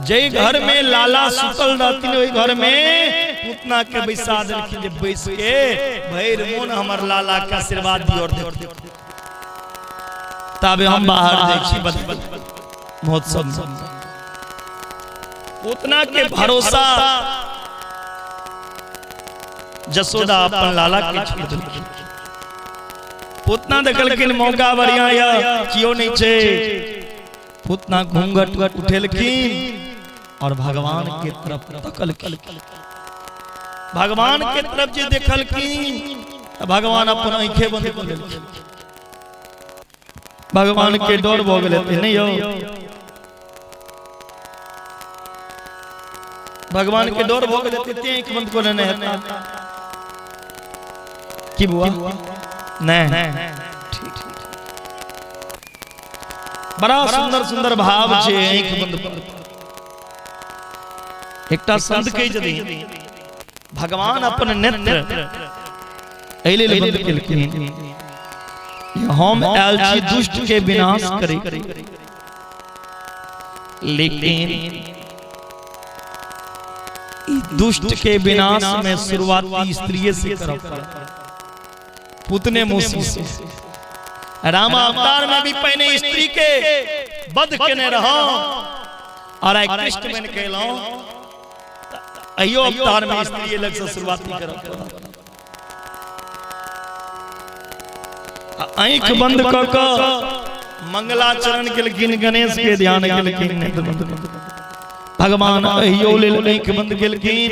जै घर में लाला सुतल रहथिन ओहि घर में पूतना के बैसा देलखिन जे बैस के भरि मोन हमर लाला के आशीर्वाद दियो और देखो। ताबे हम बाहर जाइ छी महोत्सव में। पूतना के भरोसा जसोदा अपन लाला के छोड़ देलखिन। पूतना देखलखिन मौका बढ़िया या कियो नहीं छे। पूतना घूंघट उठेलखिन और भगवान के तरफ तकलखिन। भगवान के तरफ जे देखलखिन त भगवान अपन आंखें बंद क लेलखिन। भगवान के डर भ गेल हेतै नहीं यौ, भगवान के डर भ गेल हेतै तें आंखि बंद क लेने हेता। की बुआ नहीं ठीक। बड़ा सुंदर सुंदर भाव छे आंखि बंद कर। एकटा संत कहै छथिन भगवान अपन नेत्र एहि लेल बंद केलखिन, हम आयल छी दुष्ट के विनाश करे, लेकिन ई दुष्ट के विनाश में शुरुआती स्त्रीये से करब पड़त, पुतने मौसी से। राम अवतार में भी पहिने स्त्री के वध केने रहौ और आइ कृष्ण बनि के एलहुं, अहियो अवतार में स्त्री लग से शुरुआती करब पड़त। आँखि बंद क क मंगलाचरण केलखिन, गणेश के ध्यान केलखिन, नेत्र बंद क भगवान अहियो लेल आँखि बंद केलखिन।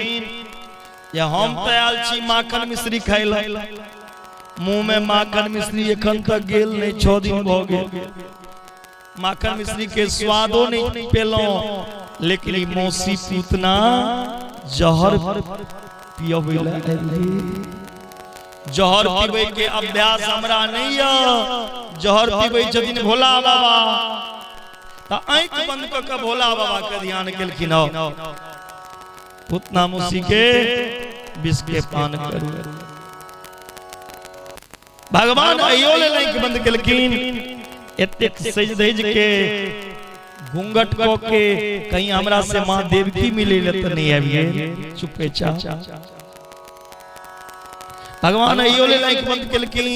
या हम त आयल छी माखन मिश्री खाइ लए, मुंह में माखन मिश्री एखन तक गेल नहीं, 6 दिन भ गेल, माखन मिश्री के स्वादो नहीं पेलहुं, लेकिन ई मौसी पूतना जहर पियबै लए आबि। जहर पीबै के अभ्यास हमरा नहीं य, जहर पीबै छथिन भोला बाबा। त आँखि बंद क के भोला बाबा के ध्यान केलखिन, पूतना मौसी के विष के पान करू। भगवान अहियो लेल आँखि बंद केलखिन, एतेक सज धज के घूंघट क के कहीं हमरा से माँ देवकी मिले ले त नहीं आबि गेल, चुपे चाप। भगवान अहियो लेल आँखि बंद केलखिन,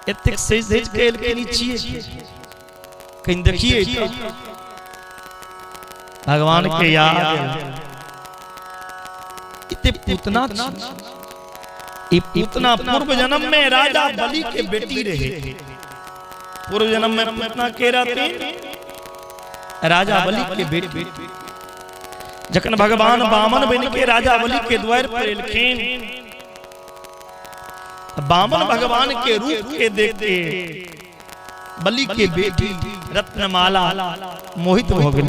एतेक सज धज के एलखिन, ई छियै कहीं देखिए भगवान के याद इते पूतना छी। पूतना पूर्व जन्म में राजा बलि के बेटी रहे। पूर्व जन्म में पूतना के रहती राजा बलि के बेटी। जखन भगवान वामन बन के राजा बलि के द्वार पर एलखिन बामन भगवान के रूप के देख के बलि के बेटी रत्नमाला मोहित भऽ गेल।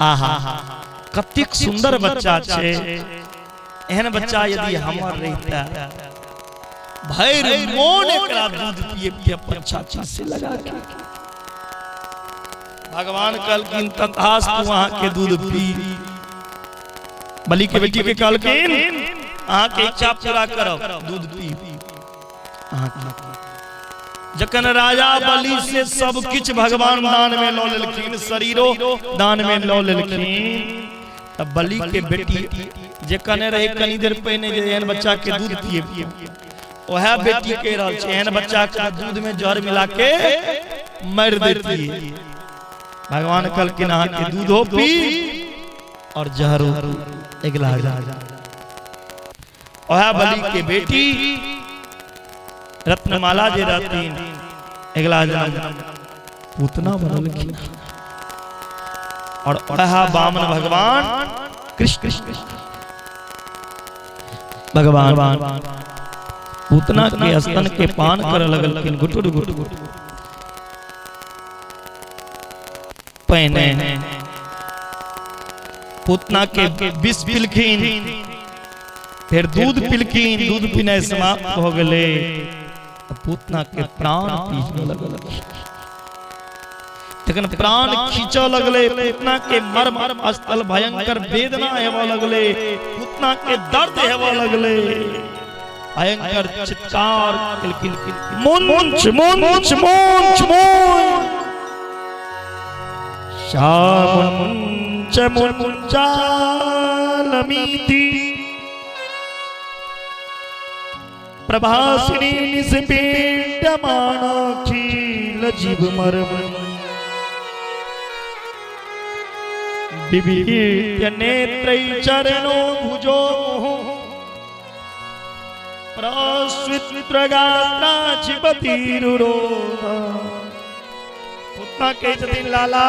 आहा, कतेक सुंदर बच्चा छै, एहन बच्चा यदि हमर रहिता भरि मोन एकरा दूध पिए के अपन छाती से लगा के। भगवान कहलखिन तथास्तु, अहाँ के दूध पी। बलि के बेटी के कहलखिन अहाँ के इच्छा पूरा करब, दूध पी अहाँ के। जखन राजा बलि से सब किछु भगवान दान में लऽ लेलखिन, शरीरो दान में लऽ लेलखिन, तब बलि के बेटी जे कहने रहे कनी देर पहिने जे एहन बच्चा के दूध पिए, वएह बेटी कहि रहल छै एहन बच्चा के दूध में जहर मिला के मारि देती। भगवान कहलखिन अहाँ के दूधो पी और जहरो अगिला जा। वएह बलि के बेटी रत्नमाला जे रहथिन अगिला जन्म पूतना बनलखिन और वएह वामन भगवान कृष्ण भगवान पूतना के स्तन के पान कर लगलखिन गुटुर गुटुर। पहिने पूतना के विष पिलखिन, फिर दूध पिलखिन, दूध पीनाइ समाप्त हो गेलै, पूतना के प्राण पीने लगल। तखन प्राण खींचऽ लगलै, पूतना के मर्म स्थल भयंकर वेदना हेबऽ लगलै, पूतना के दर्द हेबऽ लगलै, भयंकर चित्कार केलखिन, मुंच मुंच मुंच मुंच श्याम मुंच मुंचालमीति प्रभासिनी निष्पीड्यमाणाखिल जीव मर्म विभीत्य नेत्रै चरणो भुजो प्रस्वित्रगात्राक्षिपतिरुरोध। पुतना कहै छथिन लाला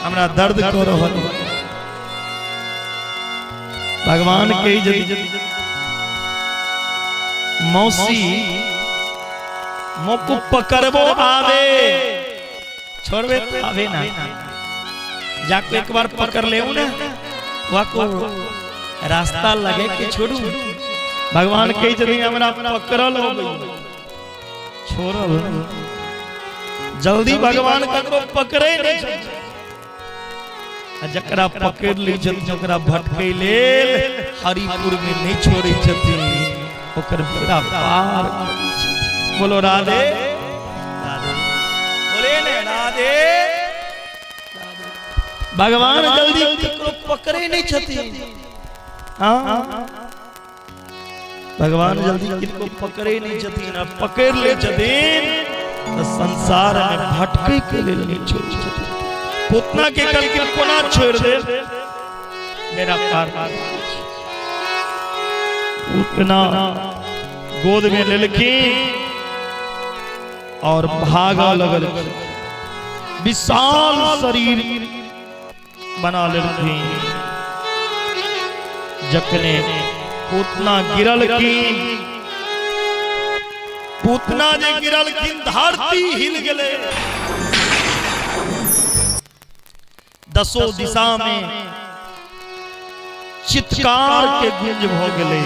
हमरा दर्द कऽ रहल। भगवान कहै छथिन मौसी मोको पकड़बो आवे, छोड़बे तो आवे ना, जाके एक बार पकड़ ले ना वाको रास्ता लगे के छोड़ू। भगवान कहै छथिन हमरा पकड़ल हो गई, छोड़ल जल्दी भगवान ककरो पकड़े नहीं छथिन, आ जकरा पकड़ लै छथिन ओकरा भटकै लेल हरिपुर में नहीं छोड़ै छथिन, ओकर बेड़ा पार करै छथिन। बोलो राधे राधे, बोले ने राधे। भगवान जल्दी ककरो पकड़े नहीं छथिन। हाँ, भगवान जल्दी किनको पकड़े नहीं छथिन, आ पकड़ ले छथिन तऽ संसार में भटकै के लेल नहीं छोड़ै छथिन। पूतना के कहलखिन कोना छोड़ि दे, मेरा पार। पूतना गोद में लेलखिन और भागऽ लगलखिन, विशाल शरीर बना लेलखिन। जखने पूतना गिरलखिन, पूतना जे गिरलखिन धरती हिल गेलै, दसो दिशा में चित्कार के गुंज भऽ गेलै।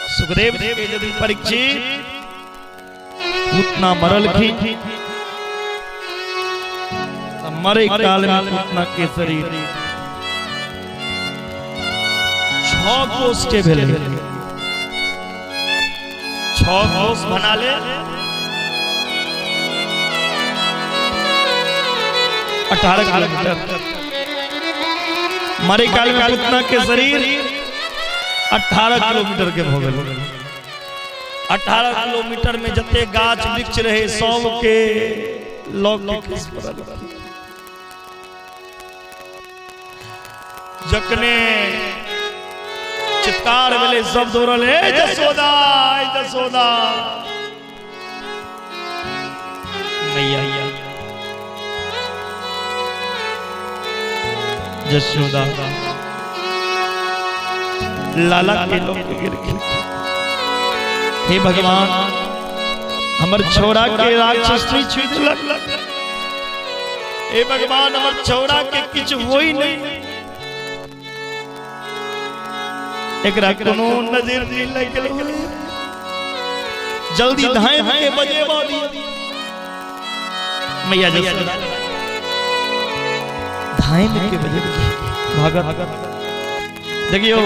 सुखदेव जी के यदि परीक्षित पूतना मरलखिन तऽ मरे काल में पूतना के शरीर 6 कोस के भेलै। 6 कोस बना ले 18 किलोमीटर। मरे काल में पूतना के शरीर 18 किलोमीटर के भऽ गेल। 18 किलोमीटर में जते गाछ वृक्ष रहे सब के लऽ के खसि पड़ल। जखने चित्कार भेलै सब दौड़ल, हे जसोदा, हे जसोदा मैया। जशोदा लाला के लोग गिर गेल। हे भगवान, हमर छौड़ा के राक्षस नहीं छुई देलक। हे भगवान, हमर छौड़ा के किछु होई नहीं, एकरा कोनो नजर नहीं लगल। जल्दी धाम के बजेबा दी। मैया जसोदा धाम के बजे भगत। देखियो,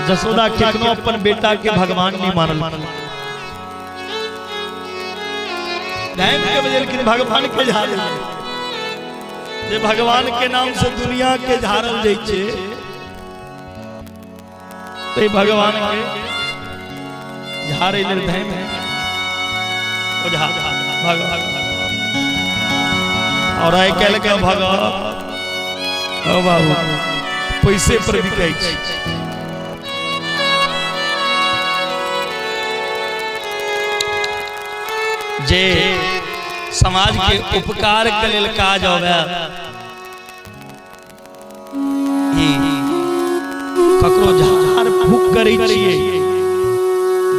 जसोदा केकनो अपन बेटा के भगवान नहीं मानल। धाम के बजेलखिन, भगवान के झाड़ल जे भगवान के नाम से दुनिया के झाड़ल जाइ छै, तो भगवान के झाड़े लेल धाम ओझा भगवान। और आइ काल्हि के भगत ओ बाबू पैसे पर बिकै छै। जे समाज के उपकार के लेल काज आवे, ई ककरो झाड़ फूक करै छियै,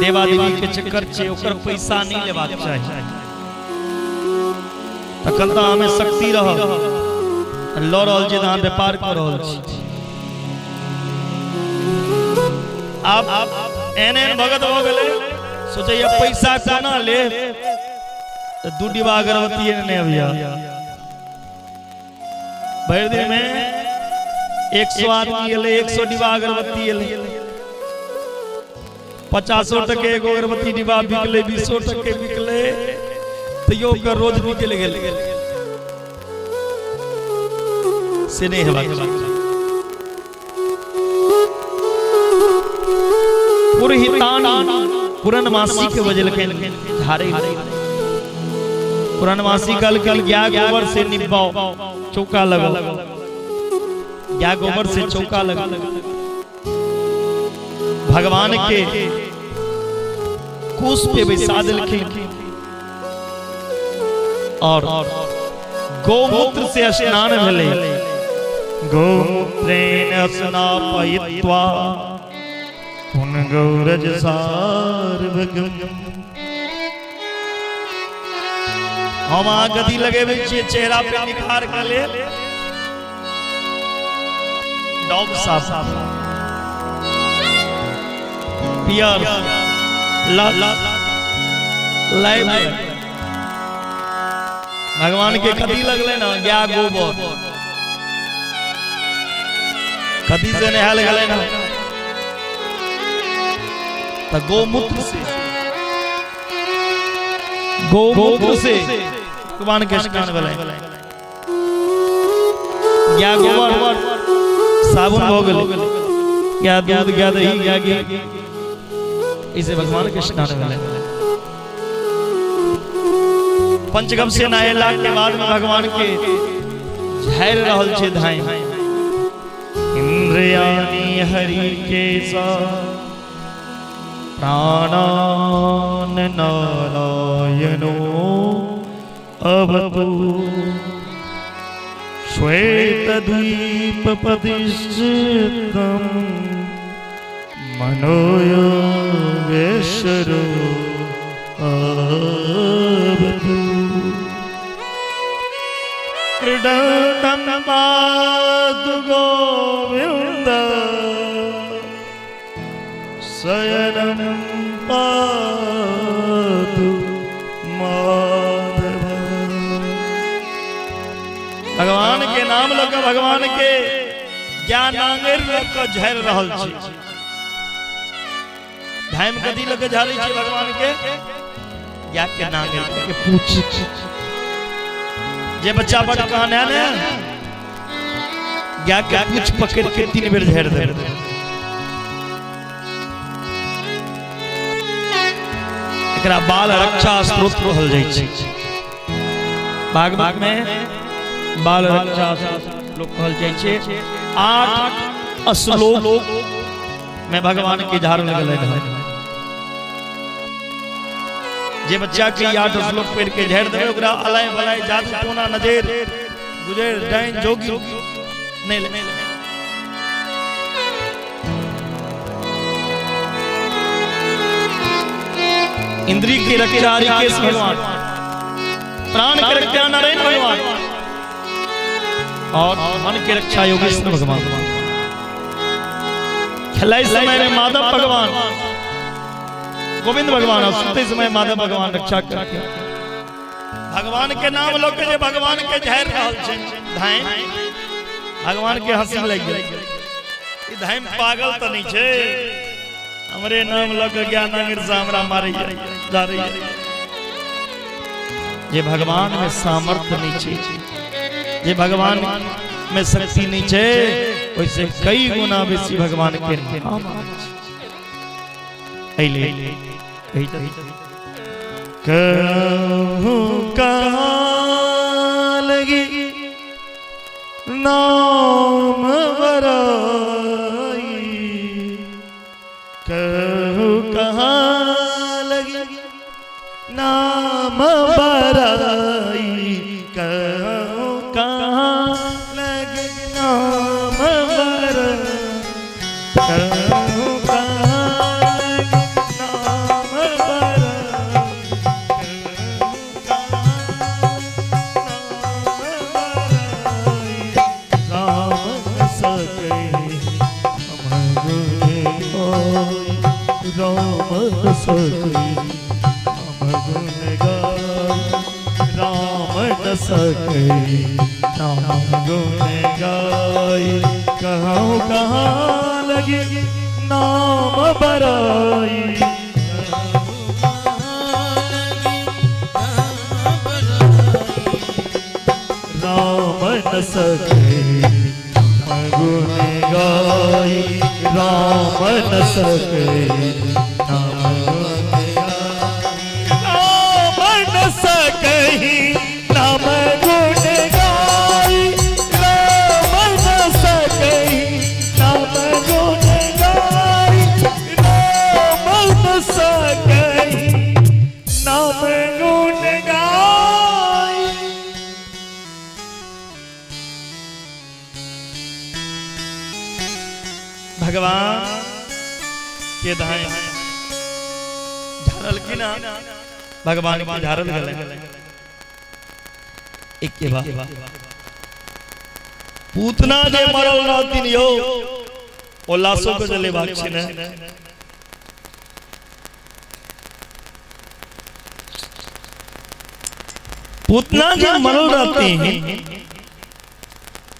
देवा देवी के चक्कर छै, ओकर पैसा नहीं लेबाक चाही। तखन तऽ अहाँमे शक्ति रह लऽ रहल छी तऽ अहाँ व्यापार कऽ रहल छी। आब एहन एहन भगत भऽ गेलै, सोचैया पैसा कोना ले, तऽ 2 डिब्बा अगरबत्ती नहि अबैया। भरि दिन में 100 आदमी एलै, 100 डिब्बा अगरबत्ती एलै, 50 टके एगो अगरबत्ती डिब्बा बिकलै, 20 टके बिकलै, तैयो ओकर रोज निकलि गेलै। से नहि हेबाक चाही। पुरहितान पूर्णमासी के बजेलखिन झाड़े। पूर्णमासी कहलखिन गाय गोबर से निपाओ, चौका लगाओ। गाय गोबर से चौका लगाओ। भगवान के कुश पे बैसा देलखिन और गौमूत्र से स्नान भेलै। गौमूत्रेण स्नापयित्वा पुन गौरज सार्वगम। हम अहाँ कथी लगेबै छियै चेहरा पे निखार के लेल? डॉग साफ पियर लाइव। भगवान के कथी लगले ना? गाय गोबर। कथी से नहायल गेलै ना? तऽ गौमूत्र से, गौमूत्र से भगवान के स्नान भेलै। गाय गोबर साबुन भऽ गेलै, गाय दूध, गाय दही, गाय घी, ऐसे भगवान के स्नान भेलै। पंचगम से नहेला के बाद में भगवान के झाड़ि रहल छै धाई। इंद्रियाणि हरि के प्राणान नारायणो अवतु श्वेत द्वीप प्रतिष्ठितम मनोयोगेश्वरो अवतु। क्रीडन्तं पातु गोविन्द शयनं पातु माधव। भगवान के नाम लऽ कऽ भगवान के ज्ञान आंगरि लऽ कऽ झाड़ि रहल छी। धाम कथी लऽ कऽ झाड़ै छी भगवान के? या के नांगरि के पूछ। जे बच्चा बड़ कान है ने, या के पूछ पकड़ के 3 बेर झाड़ि देबै। एकरा बाल रक्षा स्त्रोत कहल जाइ छै। भागवत में बाल रक्षा श्लोक कहल जाइ छै। 8 श्लोक में भगवान के झाड़ू लगल है। जे बच्चा के 8 श्लोक पढ़ के झाड़ देबै, ओकरा अलाय बलाय जादू टोना नजर गुजर डाइन जोगी नहि ले। इंद्री के रक्षा हरिकेश भगवान, प्राण के रक्षा नारायण भगवान और मन के रक्षा योगेश्वर भगवान। खेलाइ समय में माधव भगवान, गोविंद भगवान और सुते समय माधव भगवान रक्षा करके। भगवान के नाम लोग के जे भगवान के झाड़ि रहल छै धाइम, भगवान के हंसी लागि गेल, ई धाइम पागल तऽ नहि छै, हमरे नाम लऽ के ज्ञान से हमरा मारै जा रही है। जे भगवान में सामर्थ्य नहीं छै, जे भगवान में शक्ति नहीं छै, ओइसे कई गुना बेसी भगवान के नाम आबै छै। एहि लेल कही कहूँ कहाँ लगी नाम बराई, कहूँ कहाँ लगी नाम बराई, कहूँ कहाँ लगी नाम बराई, कहूँ कहाँ लगी नाम बराई, कहूँ कहाँ नाम बराई, राम सके हमर होई, राम सके हम गुण गाई, राम न सके राम गुण गाई, कहूँ कहाँ लगी नाम बराई, राम न सके हम गुण गाई, राम न सके हम गुण गाई, राम न सकही नाम गुण गाई, राम न सकही नाम गुण गाई, राम न सकही नाम गुण गाई। भगवान के धाय झारल की ना, भगवान के झारल गेलै। एक के बाद पूतना जे मरल रहथिन यौ, ओ लाशो के जलेबाक छै ने। पूतना जे मरल रहते हैं,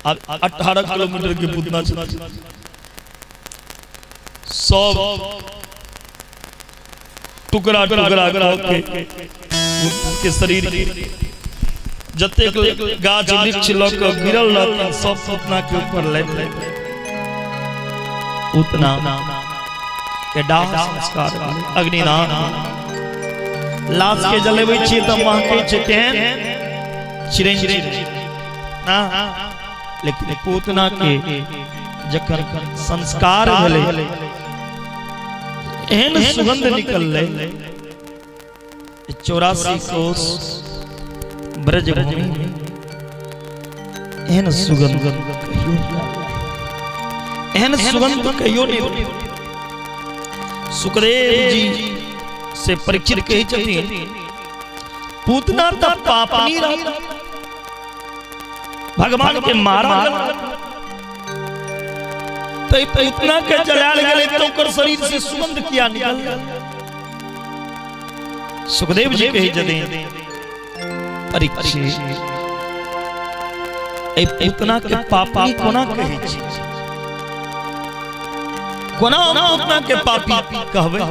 अब 18 किलोमीटर के पूतना सब टुकड़ा टुकड़ा कऽ के के शरीर जतेक गाछ वृक्ष लऽ कऽ गिरल रहथिन सब पूतना के ऊपर लाबि लाबि पूतना के दाह संस्कार भेलै, अग्निदान। लाश के जलेबै छियै तऽ महकै छै केहन चिड़ै ना, लेकिन पूतना के जखन संस्कार भेलै एहन सुगंध निकललै 84 कोस ब्रजभूमि में एहन सुगंध कहियो नहि, एहन सुगंध कहियो नहि। सुखदेव जी से परीक्षित कहै छथिन पूतना तऽ पापनी रहल, भगवान के मारा तो पूतना के जलायल गेलै तो ओकर शरीर से सुगंध किया निकल। सुखदेव जी कहै छथिन परीक्षित एहि पूतना के पापी कोना कहै छी, कोना हम पूतना के पापी कहबै,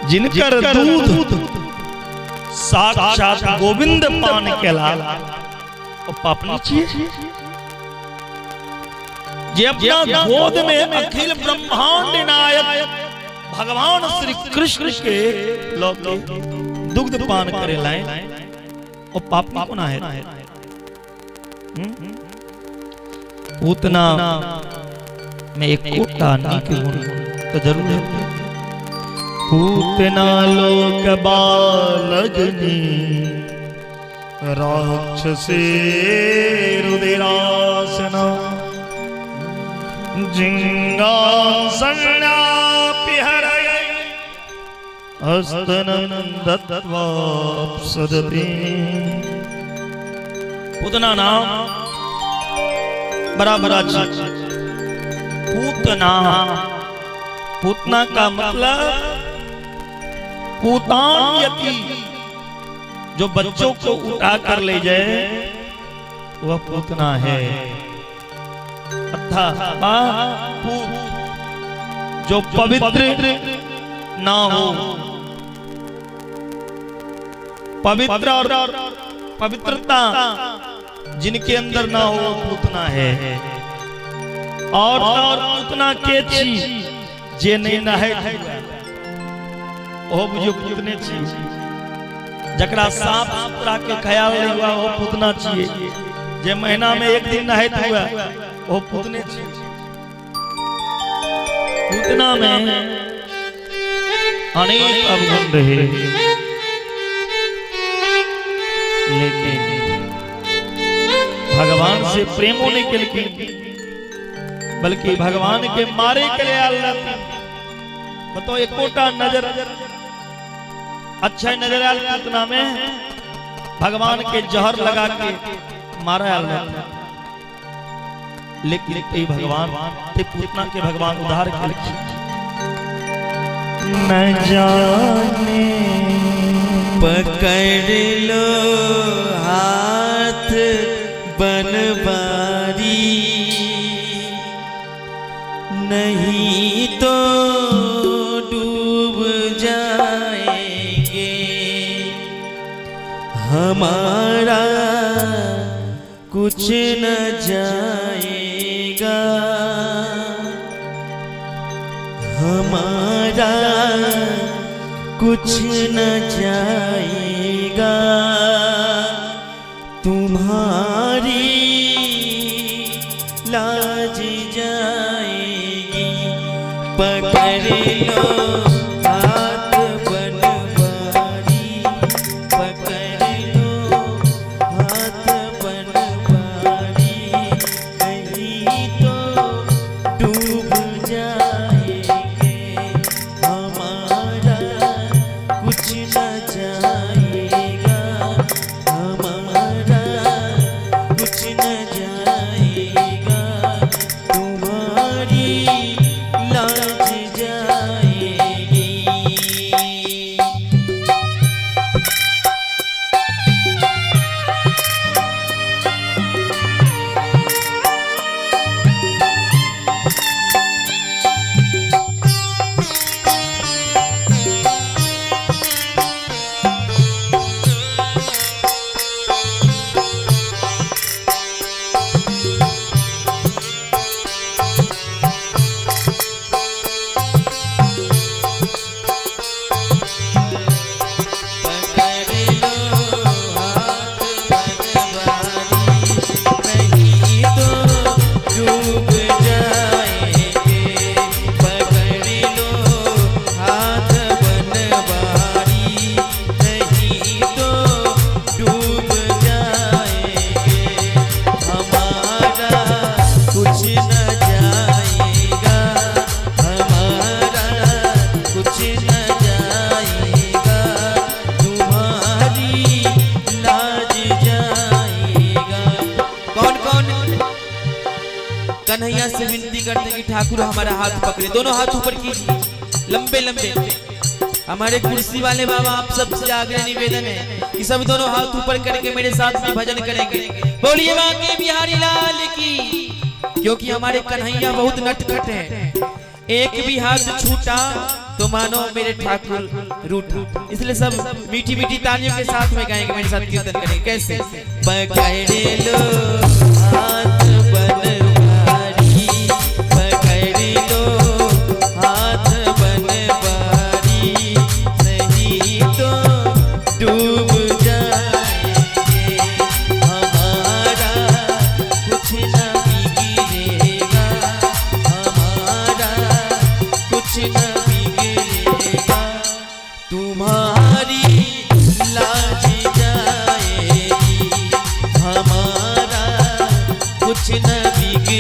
जिनकर दूध साक्षात गोविंद पान केला ओ पापनी छियै, जे अपना गोद में अखिल ब्रह्मांड नायक भगवान श्री कृष्ण के लऽ के दुग्ध पान करे लाए ओ पापनी कोना है। पूतना में एकोटा नीक गुण तो जरूर है। पूतना लोक बालगनी राक्षसी रुधिरासन जिंगासन्नापि हरय हस्तनं दत्त्वाप्सदति। पूतना नाम बराबर अछि। पूतना, पूतना का मतलब पूतान यति, जो बच्चों को उठा कर ले जाए वह पूतना है। अर्थात पूत जो पवित्र ना हो, पवित्र और पवित्रता जिनके अंदर ना हो वो पूतना है। और तो और पूतना के छी? जे नहीं नहाय ओ बुझियो पूतने छी। जकरा साफ सुथरा के ख्याल नहीं हुआ वो पूतना छिए। जे महीना में एक दिन नहाइत हुआ वो पूतने छिए। पूतना में अनेक अवगुण रहे, लेकिन भगवान से प्रेमो नहीं केलखिन, बल्कि भगवान के मारे के लिए आयल रहथिन। बताओ, एकोटा नजर अच्छा नजर आयल पूतना में? भगवान के जहर लगा के मारा आयल रहथिन, लेकिन ते भगवान ते पूतना के भगवान उद्धार केलखिन। न जाने पकड़ लो हाथ बनवारी, नहीं तो डूब जाएंगे, हमारा कुछ न जाएगा, हमारा कुछ न जाएगा, तुम्हारी लाज जाएगी। पकड़ लो हाथ बनवारी, पकड़ लो हाथ बनवारी, नहीं तो डूब जाएंगे, हमारा कुछ न जाएगा, हमारा कुछ न जाएगा, तुम्हारी लाज जाएगी। पकड़ लो हाथ बनवारी, नहीं तो डूब जाएंगे। पकड़ लो हाथ बनवारी, नहीं तो डूब जाएंगे, हमारा कुछ न जाएगा, हमारा कुछ न जाएगा, तुम्हारी लाज जाएगा। कौन कौन कन्हैया से विनती करते कि ठाकुर हमारा हाथ पकड़े? दोनों हाथ ऊपर कीजिए, लंबे लंबे। हमारे कुर्सी वाले बाबा, आप सबसे आग्रह निवेदन है कि सब दोनों हाथ ऊपर करके मेरे साथ में भजन करेंगे। बोलिए बांके बिहारी लाल की। क्योंकि हमारे कन्हैया बहुत नटखट हैं, एक भी हाथ छूटा तो मानो मेरे ठाकुर रूठा। इसलिए सब मीठी मीठी तालियों के साथ में गाएंगे, मेरे साथ कीर्तन करेंगे। कैसे? पकड़ लो हाथ बनवारी, पकड़ लो हाथ बनवारी, नहीं तो डूब जाएंगे, हमारा कुछ न बिगड़ेगा, हमारा कुछ न बिगड़ेगा, तुम्हारी लाज जाएगी।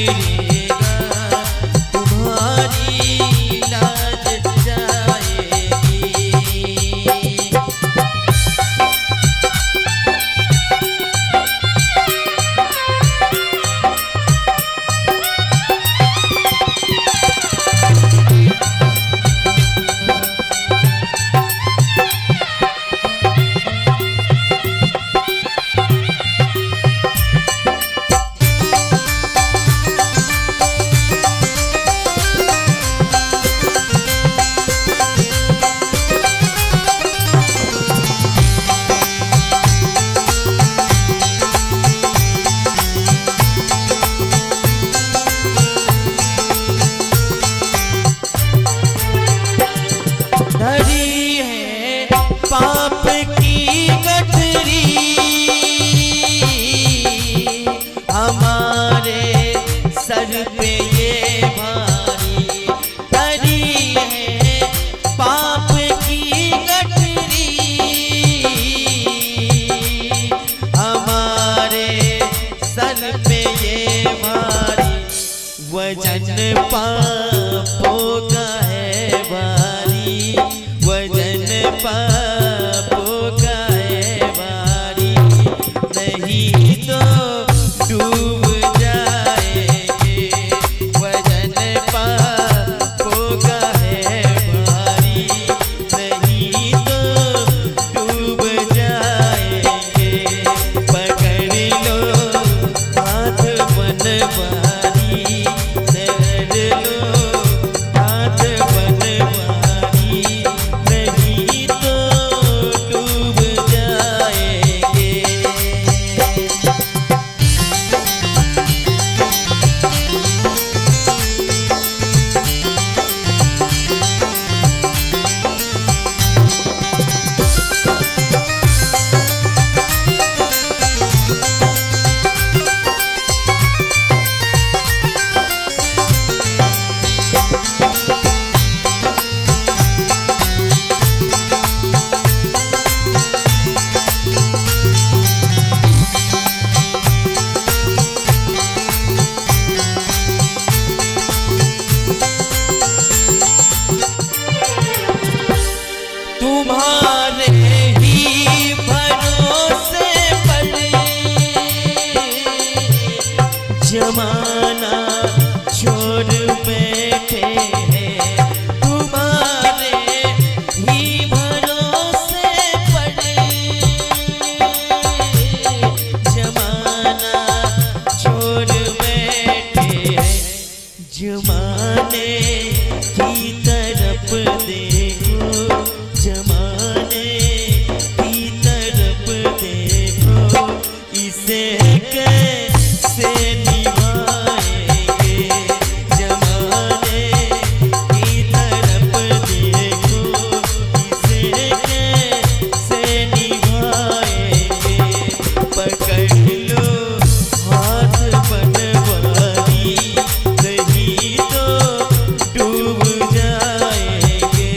गिरेगा, तुम्हारी लाज जाएगी। धरी है पाप की गठरी, हमारे सर पे ये भारी। धरी है पाप की गठरी, हमारे सर पे ये भारी। वजन पापों का है भारी, वजन पापों का है भारी। नहीं तो डूब जाएंगे, वजन पापों का है भारी। नहीं तो डूब जाएंगे, पकड़ लो हाथ बनवारी, पकड़ लो हाथ बनवारी। नहीं तो डूब जाएंगे। तुम्हारे ही भरोसे पर जमाना छोड़ बैठे हैं, तुम्हारे ही भरोसे पर जमाना छोड़ बैठे हैं। जमाने की तरफ देखो, जमाने की तरफ देखो, इसे कैसे निभाएंगे। जमाने की तरफ देखो, इसे कैसे निभाएंगे। पकड़ लो हाथ बनवारी, नहीं तो डूब जाएंगे।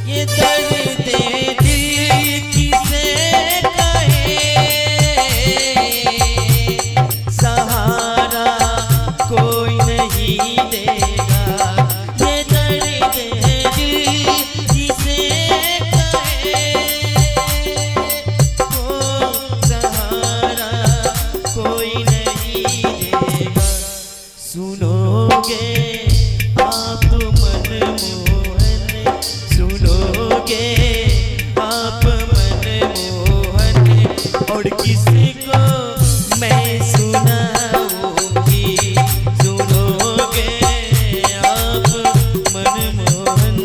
ये दर्द दिल किसे कहे, सहारा कोई नहीं देगा। ये दर्द दिल किसे कहे, वो सहारा कोई नहीं देगा। सुनोगे आप मनमोहन, सुनोगे आप मनमोहन, और किसको मैं सुनाऊंगी। सुनोगे आप मनमोहन,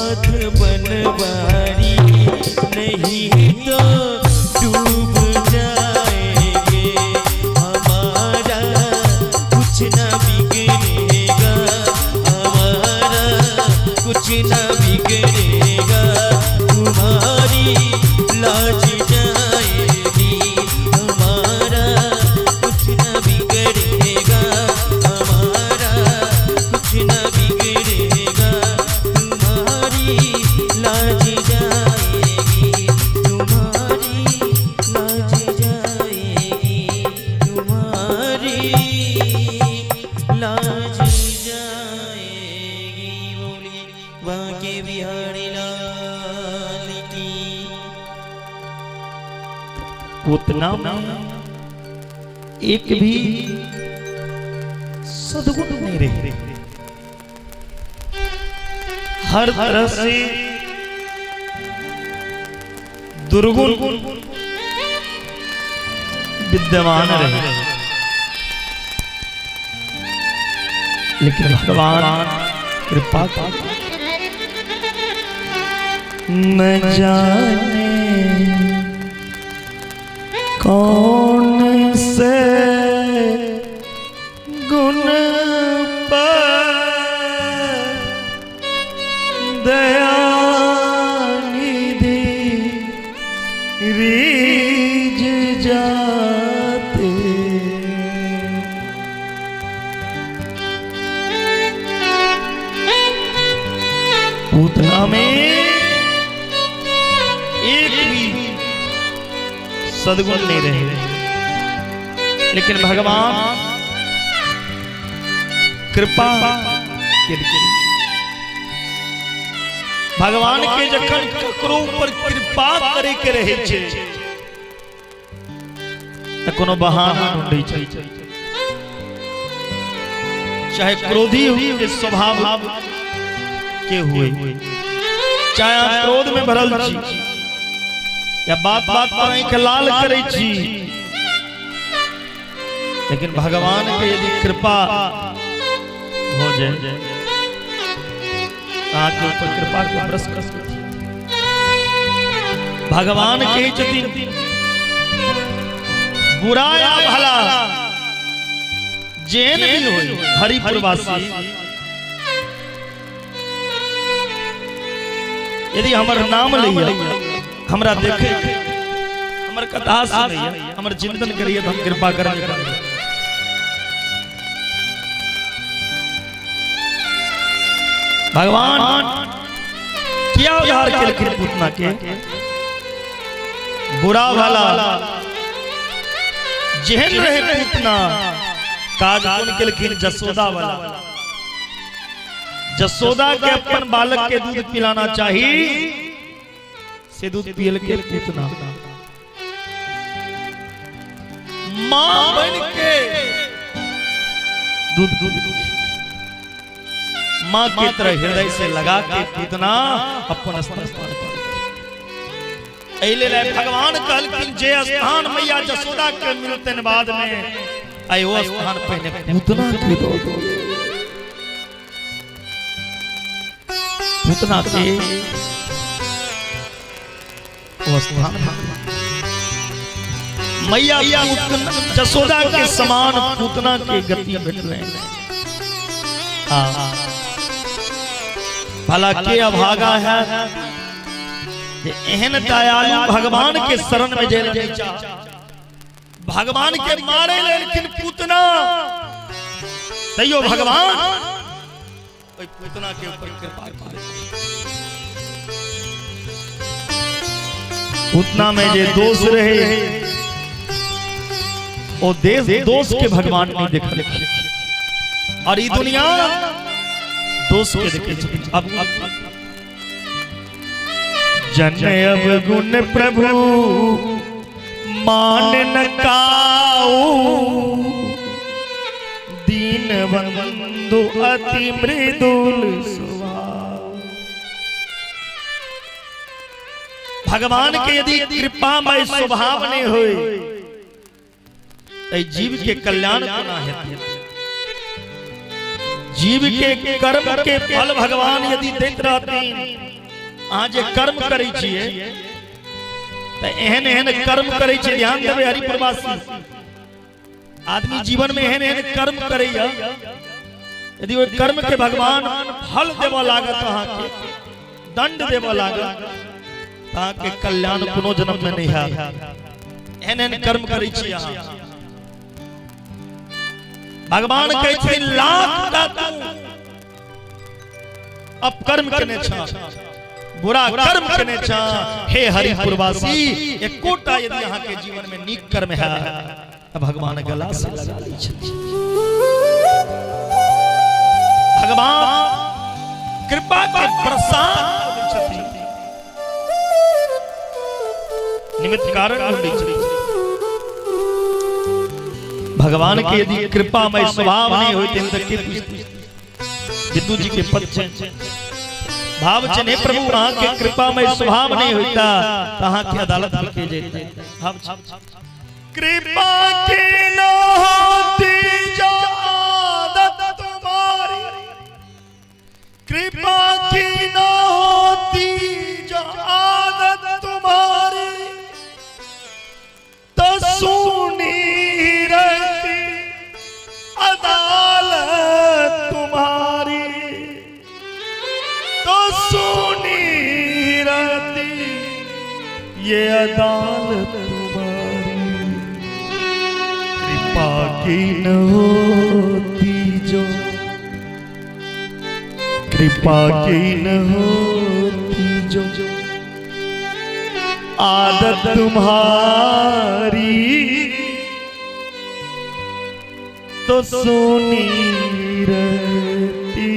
नाथ बनवारी, नहीं तो डूब जाएंगे, हमारा कुछ न बिगड़ेगा, हमारा कुछ न बिगड़ेगा, तुम्हारी लाज जाएगी, हमारा कुछ न बिगड़ेगा, हमारा कुछ न बिगड़ेगा, तुम्हारी लाज जाएगी, तुम्हारी लाज जाएगी, तुम्हारी लाज जाएगी। बोली बांके बिहारी लाल की। पूतना में एक भी सद्गुण नहीं रहे, हर तरह से दुर्गुण विद्यमान रहे, लेकिन भगवान कृपा कर न जाने कौन से गुण पर दया निधि रीझ जाते। पूतना में एक भी सद्गुण नहीं रहे, लेकिन भगवान कृपा केलखिन। भगवान के जखन ककरो ऊपर कृपा करे के रहे छै त कोनो बहाना ढूंढै छै, चाहे क्रोधी के स्वभाव के हुए, चाहे अहाँ क्रोध में भरल छी या बात बात पर आँखि लाल करै छी, लेकिन भगवान के यदि कृपा हो जाए, अहाँके ऊपर कृपा के बरस कर। भगवान के छथिन बुरा या भला जेहन भी होई, हरिपुरवासी यदि हमर नाम लैया, हमरा देखे, हमर कथा सुनैया, हमर चिंतन करिए, तो हम कृपा करबे करबै। भगवान किया उद्धार केलखिन पूतना के? बुरा भला जेहन रहे पूतना, काज कोन केलखिन? जसोदा वाला। जसोदा के अपन बालक के दूध पिलाना चाही, से दूध पियल के पूतना। मां बन के दूध दूध मां के तरह हृदय से लगा के पूतना अपन स्तन पान। एहि लेल भगवान कहलखिन जे स्थान मैया जसोदा के मिलतनि बाद में, आइ ओ स्थान पहिने पूतना के दो। पूतना के ओ स्थान मैया जसोदा के समान पूतना के गति भेटलनि। हाँ, भला के अभागा है जे एहन दयालु भगवान के शरण में जेल जाय चा, भगवान के मारे लेलखिन पूतना, तैयो भगवान ओहि पूतना के ऊपर कृपा करे। पूतना में जे दोष रहे ओ देश दोष के भगवान नहीं देखल, और ई दुनिया दोष के देखे छथिन। अब जन अवगुण प्रभु मान न काऊ, दीन बंधु अति मृदुल स्वभाव। भगवान के यदि कृपामय स्वभाव नहीं होए तो जीव के कल्याण कोना हेतै? जीव के कर्म के फल भगवान यदि देत रहतीन अहाँ जे कर्म करै छियै तऽ एहन एहन कर्म करै छियै, ध्यान देबै हरिपुरवासी, आदमी जीवन में एहन एहन कर्म करैया, यदि ओहि कर्म के भगवान फल देबऽ लागत, अहाँके दंड देबऽ लागत, तऽ अहाँके कल्याण कोनो जन्म में नहीं हैत। एहन एहन कर्म करै छी अहाँ। भगवान कहै छथिन लाख टा तू अपकर्म केने छह, बुरा कर्म केने छह, हे हरिपुरवासी, एकोटा यदि अहाँ के जीवन में नीक कर्म है तऽ भगवान गला से लगा लै छथिन। भगवान कृपा के बरसात कऽ दै छथिन, निमित्त कारण ढूंढै छथिन। भगवान के यदि कृपामय स्वभाव नहीं होते तऽ के पूछते? विद्युत जी के पद छनि, भाव छनि, हे प्रभु अहाँ के कृपामय स्वभाव नहीं होता तऽ अहाँ के अदालत में के जैते? भाव छनि। कृपा की न होती जो आदत तुम्हारी, कृपा की न होती जो आदत तुम्हारी, तो सुनी रहती अदालत तुम्हारी, तो सुनी रहती ये अदालत तुम्हारी। कृपा की न होती जो, कृपा की न होती जो आदत तुम्हारी, तो सुनी रहती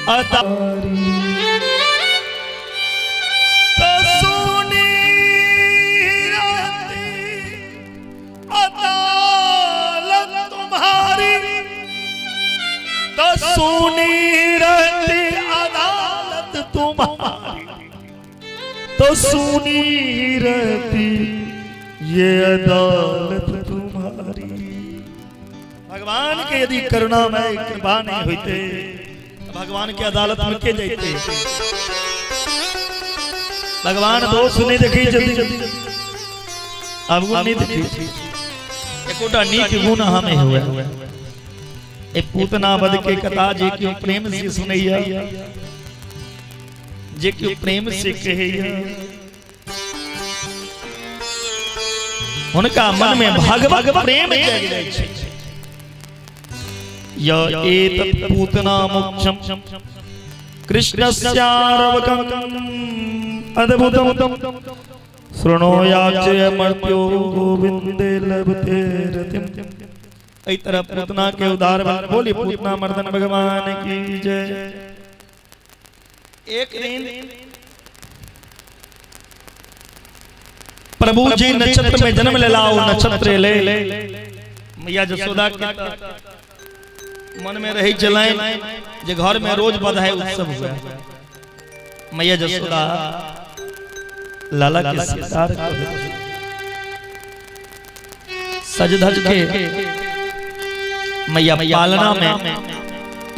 अदारी, तो सुनी रहती अदालत तुम्हारी, तो सुनी रहती अदालत तुम्हारी, तो सुनी रहती ये अदालत तुम्हारी। भगवान के यदि करुणामय कृपा नहीं होते तो भगवान के अदालत में के जाते? भगवान दोष नहीं देखै छथिन, अवगुण नहीं देखै छथिन, एकोटा नीक गुण अहाँ में हुए। ए पूतना वध के कथा जे क्यों प्रेम से सुनैया, जे क्यों प्रेम से कहैया, हुनका मन में भगवत प्रेम जागि जाइ छै। य एतत् पूतना मोक्षम कृष्णस्यारवकं अद्भुतम शृणोयाच्य मर्त्यो गोविंदे लभते रतिम। एहि तरह पूतना के उद्धार बोली पूतना मर्दन भगवान की जय। एक दिन प्रभु जी नक्षत्र में जन्म लेला, ओ नक्षत्र ले मैया जसोदा के मन में रही चलैन जे घर में रोज बधाई उत्सव हुआ। मैया जसोदा लाला के सितार सज धज के मैया पालना में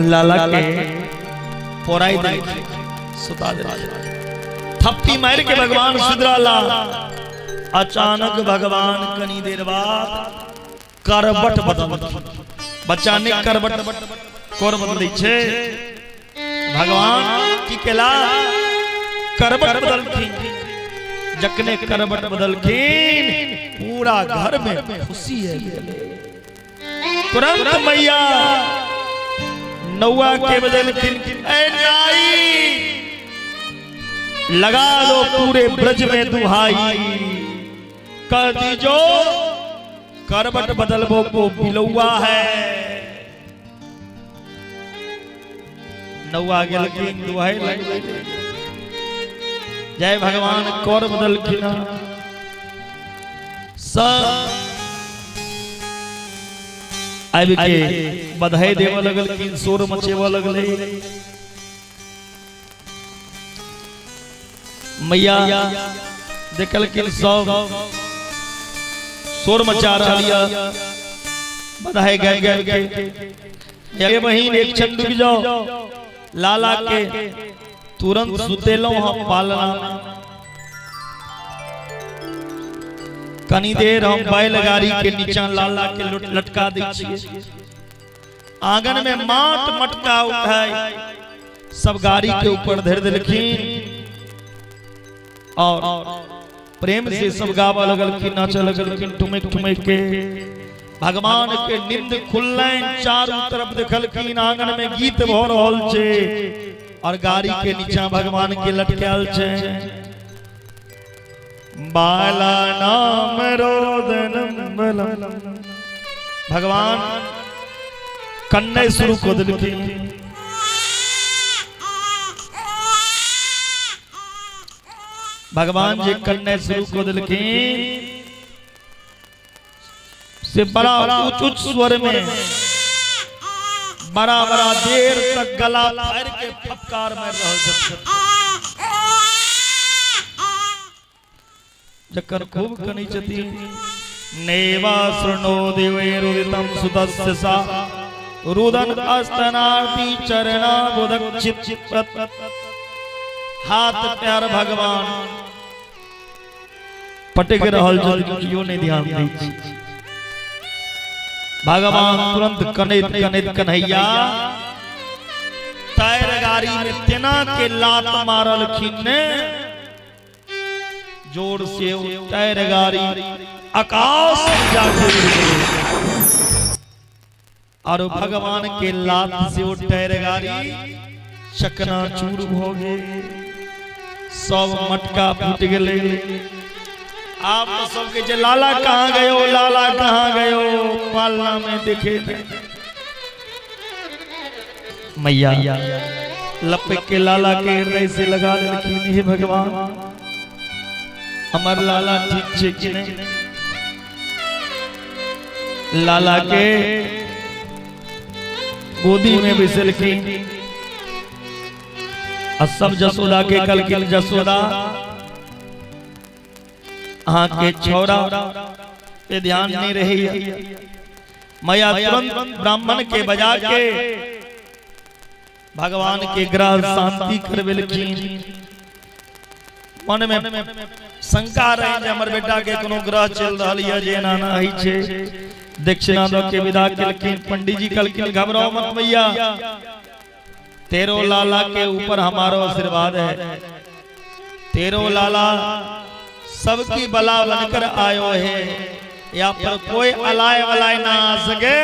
लाला के पोराई दे सुता दे, थप्पी मार के भगवान सुधराला। अचानक भगवान कनी देर बाद करबट बदल, बच्चा ने करबट कोर बदलै छै। भगवान की केला करबट बदलखिन। जखने करबट बदलखिन पूरा घर में खुशी है। तुरंत मैया नौआ के बदलखिन, ए नाई लगा दो पूरे ब्रज में दुहाई, कह दीजो करबट बदलबो को बिलौआ है। नौआ गेलखिन दुहाई लगलै, जय भगवान कर बदलखिन। सब आबि के बधाई देबऽ लगलखिन, शोर मचेबऽ लगलै। मैया देखलखिन सब शोर मचा रहल यऽ, बधाई गाबि गाबि के। ये बहिन एक क्षण रुक जाओ, लाला के तू तुरंत सुतेलहुं हम पालना में। कनी देर हम बैलगाड़ी के नीचा लाला के लटका दै छियै। आंगन में माट मटका उठाई सब गाड़ी के ऊपर धर देलखिन और प्रेम से सब गाबऽ लगलखिन, नाचऽ लगलखिन ठुमकि ठुमकि के। भगवान के नींद खुललनि, चारू तरफ देखलखिन आंगन में गीत भऽ रहल छै और गाड़ी के नीचा भगवान के लटकायल छै। बाला नाम रोदनम बलम। भगवान कन्ने शुरू कऽ देलखिन। भगवान जे कन्ने शुरू कऽ देलखिन से बड़ा उच्च उच्च स्वर में बड़ा बड़ा देर तक गला फाड़ के फपकार मारि रहल छथिन। जकर खूब कनै छथिन, नेवा शृणो देवैरुदितं सुतस्य सा रुदन अस्तनार्ति चरणाबुदक्षित। हाथ प्यार भगवान पटक रहल छथिन, केओ नहि ध्यान दै छै। भगवान तुरंत कनैत कनैत कन्हैया टायर गाड़ी में तेना के लात मारलखिन ने, जोर से ओ टायर गाड़ी आकाश में जाके उड़ गेलै और भगवान के लात से ओ टायर गाड़ी चकनाचूर भऽ गेल, सब मटका फूट गेलै। आब तो सबके जे लाला कहाँ गयो, लाला कहाँ गयो, पालना में देखे नहीं। मैया लपक के लाला के हृदय से लगा लेलखिन, हे भगवान हमर लाला ठीक छै कि नहीं। लाला के गोदी में बैसलखिन आ सब जसोदा के कहलखिन, जसोदा अहाँ के छौड़ा पे ध्यान नहीं रही। मैया तुरंत ब्राह्मण के बजा के भगवान के ग्रह शांति करबेलखिन। मन में शंका रहे जे हमर बेटा के कोनो ग्रह चल रहल ये जे एना एना होइ छै। दक्षिणा दऽ के विदा केलखिन। पंडित जी कहलखिन, घबराओ मत मैया, तेरो लाला के ऊपर हमारो आशीर्वाद है, तेरो लाला सबकी बला बनकर आयो है, यहाँ पर कोई अलाय वलाय ना आ सके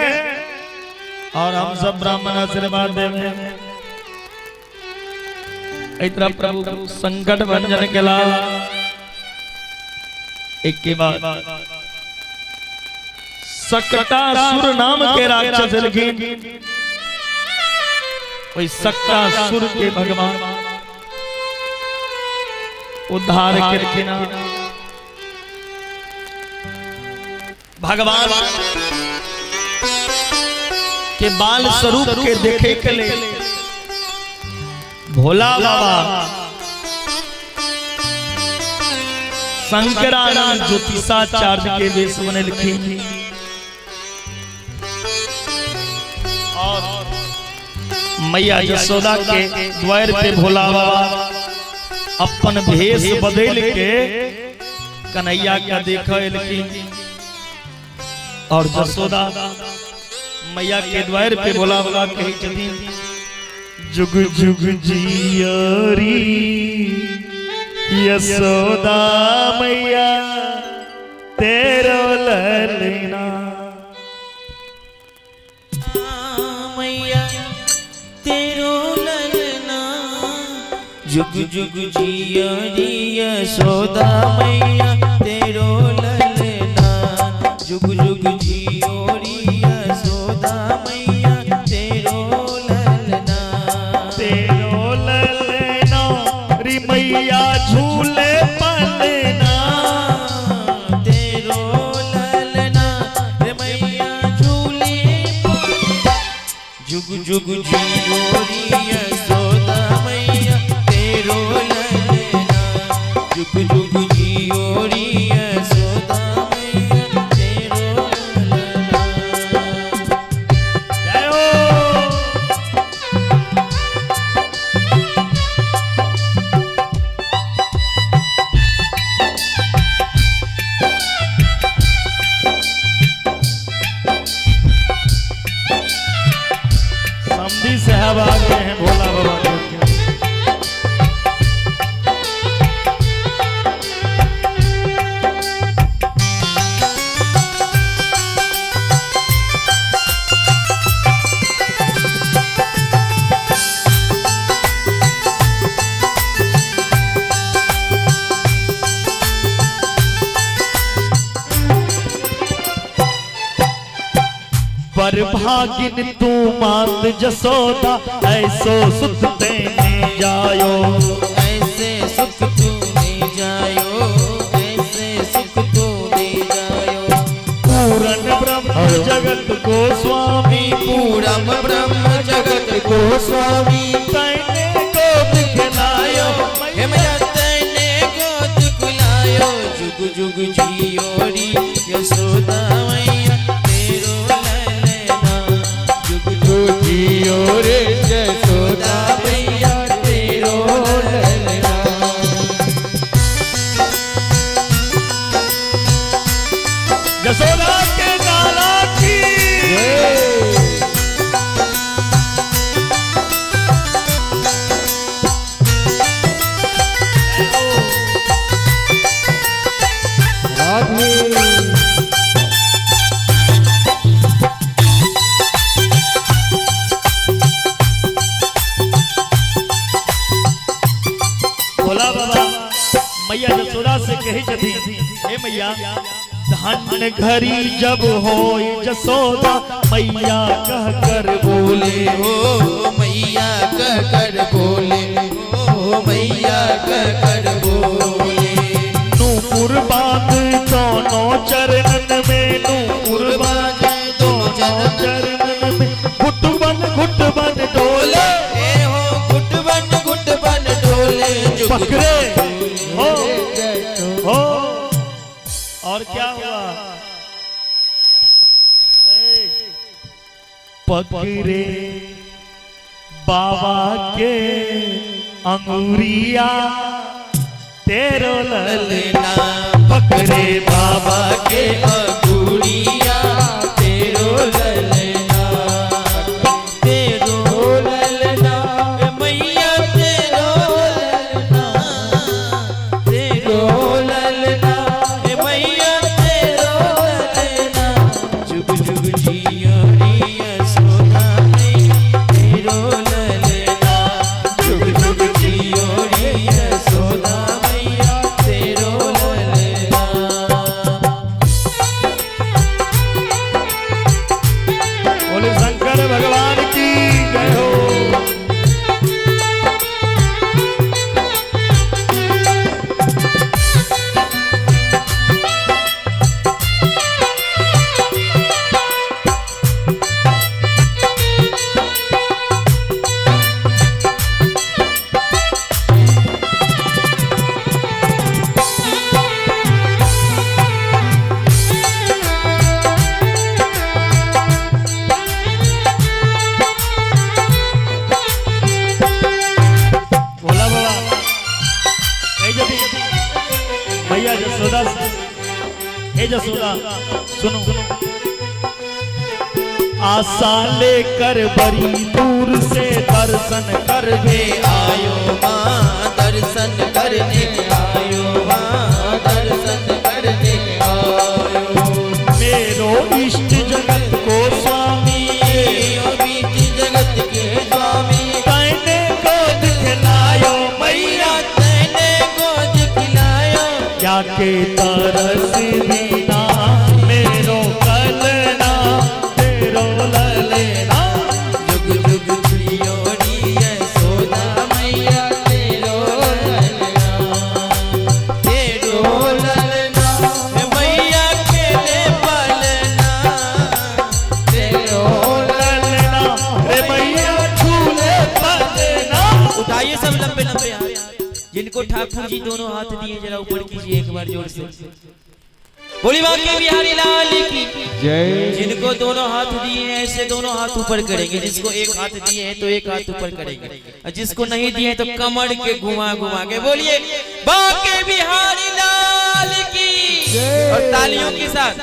और हम सब ब्राह्मण आशीर्वाद देवे। एहि तरह प्रभु संकट भंजन के लाल। एक के बाद सकटासुर नाम के राक्षस एलखिन। ओहि सकटासुर के भगवान उद्धार केलखिन। भगवान के बाल स्वरूप के देखे के लिए भोला बाबा शंकरानंद ज्योतिषाचार्य के वेश बनेलखिन और मैया यशोदा के द्वार पे भोला बाबा अपन भेष बदल के कन्हैया के देख एलखिन और यशोदा मैया के द्वार पे भोला बाबा कहै छथिन, जुग जुग जियरी यशोदा मैया तेरो ललना। मैया तेरो ललना, जुग जुग जियरी यशोदा मैया तेरो ललना, जुग जुग जियोरी यशोदा मैया तेरो ललना। तेरो ललना री मैया झूले पलना, तेरो ललना रे मैया झूले पलना, जुग जुग जियोरी यशोदा मैया तेरो ललना, जुग जुग जियोरी यशोदा मैया तेरो भागिन तू मात जसोदा, ऐसो सुख तेने जायो, ऐसे सुख तूने जायो, ऐसे सुख तूने जायो। पूरन ब्रह्म जगत को स्वामी, पूरन ब्रह्म जगत को स्वामी, तैने गोद खिलायो, हे मैया तैने गोद खिलायो। जुग जुग जियो री यशोदा मैया तेरो ललना, जुग जुग जियो रे यशोदा मैया तेरो ललना। यशोदा के लाला की। राधे। भोला बाबा मैया यशोदा से कही छथि, हे मैया धन घरी जब हो जसोदा, मैया कह कर बोले, हो मैया कह कर बोले, हो मैया कह कर बोले। नूपुर बात दोनों चरणन में, नूपुर बात दोनों चरणन में, घुटबन घुटबन डोले, हे हो घुटबन घुटबन डोले, पकड़े हो हो। और क्या हुआ? पकड़े बाबा के अंगूरिया तेरो ललना, पकड़े बाबा के अंगूरिया तेरो ललना, तेरो ललना मैया तेरो ललना, तेरो ललना मैया तेरो ललना। जुग जुग जियो री यशोदा मैया तेरो ललना, जुग जुग जियो री यशोदा मैया तेरो ललना। बोले शंकर भगवान की जय हो। भोला बाबा कही जति मैया जसोदा से, हे जसोदा सुनो, आशा लेकर बड़ी दूर से दर्शन कर करने आयो माँ, दर्शन करने आयो माँ, दर्शन करने आयो। मेरो इष्ट जगत को स्वामी, बीच जगत के स्वामी, तैने गोद खिलायो मैया, मैया तैने गोद खिलायो। क्या के तरस बिना मेरो कलना तेरो ललना। जुग जुग जियो री यशोदा मैया तेरो ललना, तेरो ललना मैया खेले पलना, तेरो ललना रे मैया झूले पलना। उठाइए सब लंबे लंबे हाथ, जिनको ठाकुर जी दोनों हाथ दिए जरा ऊपर कीजिए एक बार जोर से, बोली बाके बिहारी लाल की जय। जिनको दोनों हाथ दिए हैं ऐसे दोनों हाथ ऊपर करेंगे, जिसको एक हाथ दिए हैं तो एक हाथ ऊपर करेंगे, और जिसको नहीं दिए तो कमर के घुमा घुमा के बोलिए बाके बिहारी लाल की, और तालियों के साथ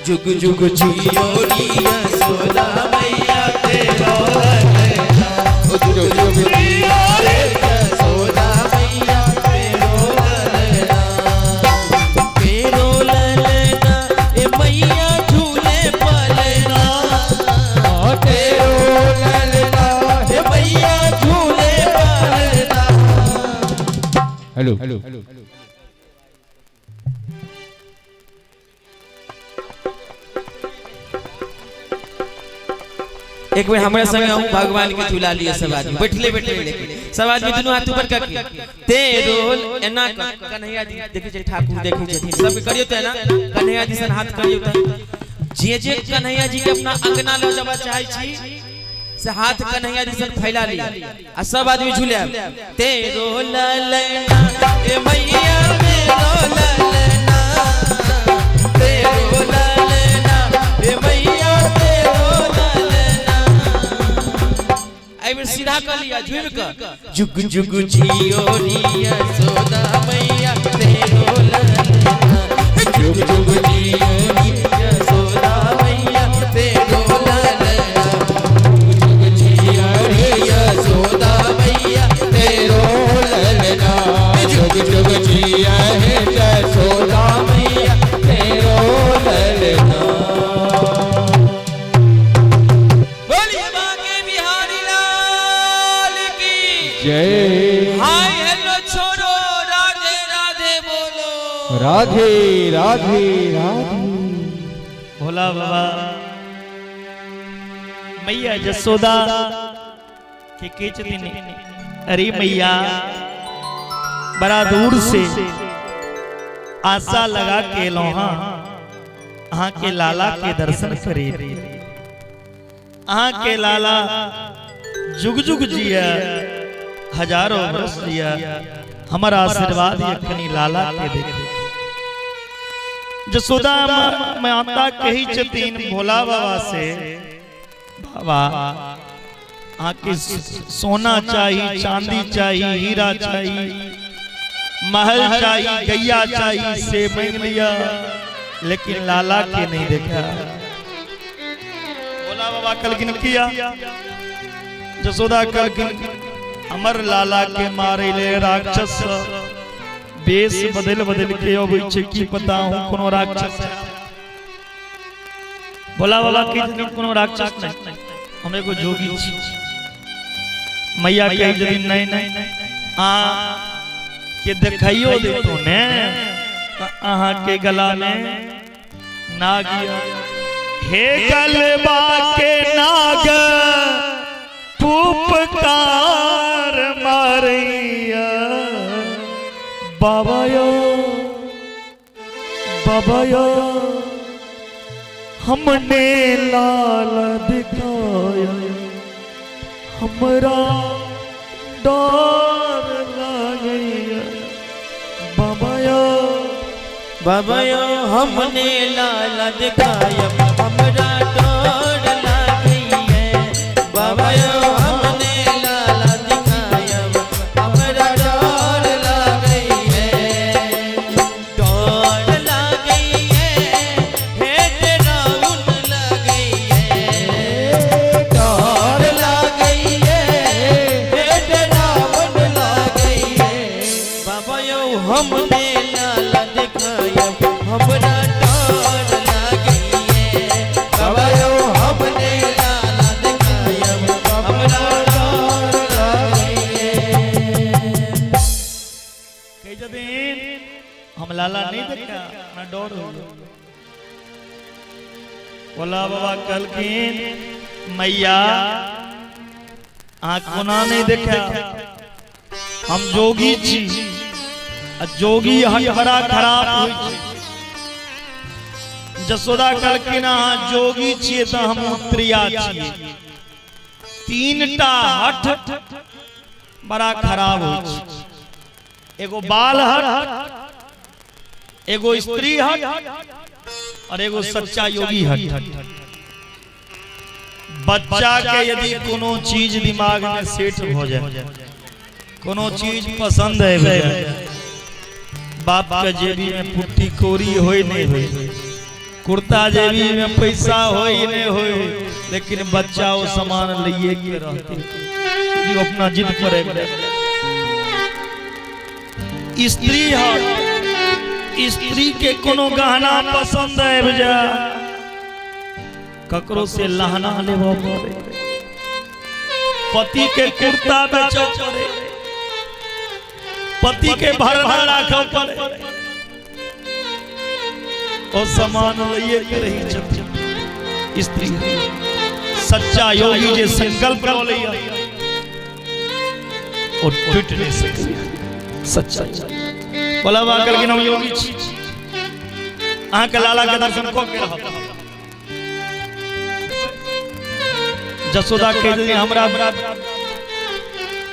जुग जुग जियो री यशोदा मैया तेरो ललना, जुग जुग जियो रे यशोदा मैया तेरो ललना, तेरो ललना ए मैया झूले पलना, तेरो ललना। ए मैया झूले पलना। हेलो हेलो एक बेर हमरा संगे हम भगवान के झूला लिए सब आदमी बैठले बैठले लेकिन सब आदमी दुनू हाथ ऊपर करके ते रोल एना कन्हैया जी देखै छै ठाकुर देखै छथिन सबके करियौ तऽ एना कन्हैया जी सन हाथ करियौ तऽ जे जे कन्हैया जी के अपना अंगना लऽ जेबा चाहै छी से हाथ कन्हैया जी सन फैला लिअ आ सब आदमी झूलायब ते रोल ललना ए मैया मेरो ललना ते रोल ललना ए मैया मेरो ललना। एहि बेर सीधा कऽ लिअ झुमि कऽ जुग जुग जियो रिया सोदा मैया तेरो ललना जुग जुग जियो रिया सोदा मैया तेरो ललना जुग जियो रिया सोदा मैया तेरो ललना जुग जुग जिया है जसोदा मैया तेरो ललना। बोलिए बाके बिहारी लाल की जय। हाय हेलो छोड़ो, राधे राधे बोलो, राधे राधे राधे। भोला बाबा मैया जसोदा के कहै छथिन, अरे मैया, बड़ा दूर से आशा लगा के एलहुँ हँ अहाँ के लाला के दर्शन करे। अहाँ के लाला जुग जुग जिया, हजारों वर्ष जिया, हमर आशीर्वाद अखनी लाला के देखे। जसोदा माता कही छथिन भोला बाबा से, बाबा अहाँके सोना चाही, चांदी चाही, हीरा चाही, महल चाही, गैया चाही, से मांगि लिया, लेकिन लाला के नहीं देखा। भोला बाबा कहलखिन किया? जसोदा कहलखिन हमर लाला के मारे ले राक्षस बेस बदल बदल के अबै छै, की पता हूँ कोनो राक्षस। भोला बाबा की कोनो राक्षस नहीं, हम एगो जोगी छी। मैया कही यदि नहीं नहीं आ के देखाइयो देतो ने अहाँ के गला में नाग हे गलबा के नाग पुपकार मारैया बाबा यो बाबा यो हमने लाल दिखाया हमरा डर लागैया बाबा यो बाबा यो हमने लाल दिखाया हमरा डर लागैया बाबा यो हमने लाल दिखाया हमरा डर लागैया डर लागैया हे डराउन लागैया डर लागैया हे डराउन लागैया बाबा यो हमने लाल दिखाया हमरा डर लागैया बाबा यो हमने लाल दिखाया हमरा डर लागैया। कही छथिन हम लाला नहीं देखा, हमरा डर हो। भोला बाबा कहलखिन मैया अहाँ कोना नहीं देखा, हम जोगी छी आ जोगी हट बड़ा खराब होइ छै। जसोदा कहलखिन अहाँ जोगी छियै तऽ हम त्रिया छियै, तीनटा हठ बड़ा खराब होइ छै, एगो बाल हठ, एगो स्त्री हठ और एगो सच्चा योगी हठ। बच्चा के यदि कोनो चीज दिमाग में सेट हो जाए, कोनो चीज पसंद आबि जाए, बाप के जेबी में पुट्टी कौड़ी होय नहीं होय, कुर्ता जेबी में पैसा होय नहीं होय, लेकिन बच्चा वो सामान लइए के रहते, ई अपना जिद पर आबि जाए। स्त्री हट, स्त्री के कोनो गहना पसंद आबि जाए, ककरो से लहना लेबऽ पड़े, पति के कुर्ता बेचऽ पड़े, पति के भरना राखऽ पड़े, ओ सामान लइए के रही छथिन स्त्री। सच्चा योगी जे संकल्प लऽ लैया ओ टूटि नहि सकैया। सच्चा भोला बाबा कहलखिन हम योगी छी, अहाँके लाला के दर्शन कऽ के रहब। जसोदा कह देली हमरा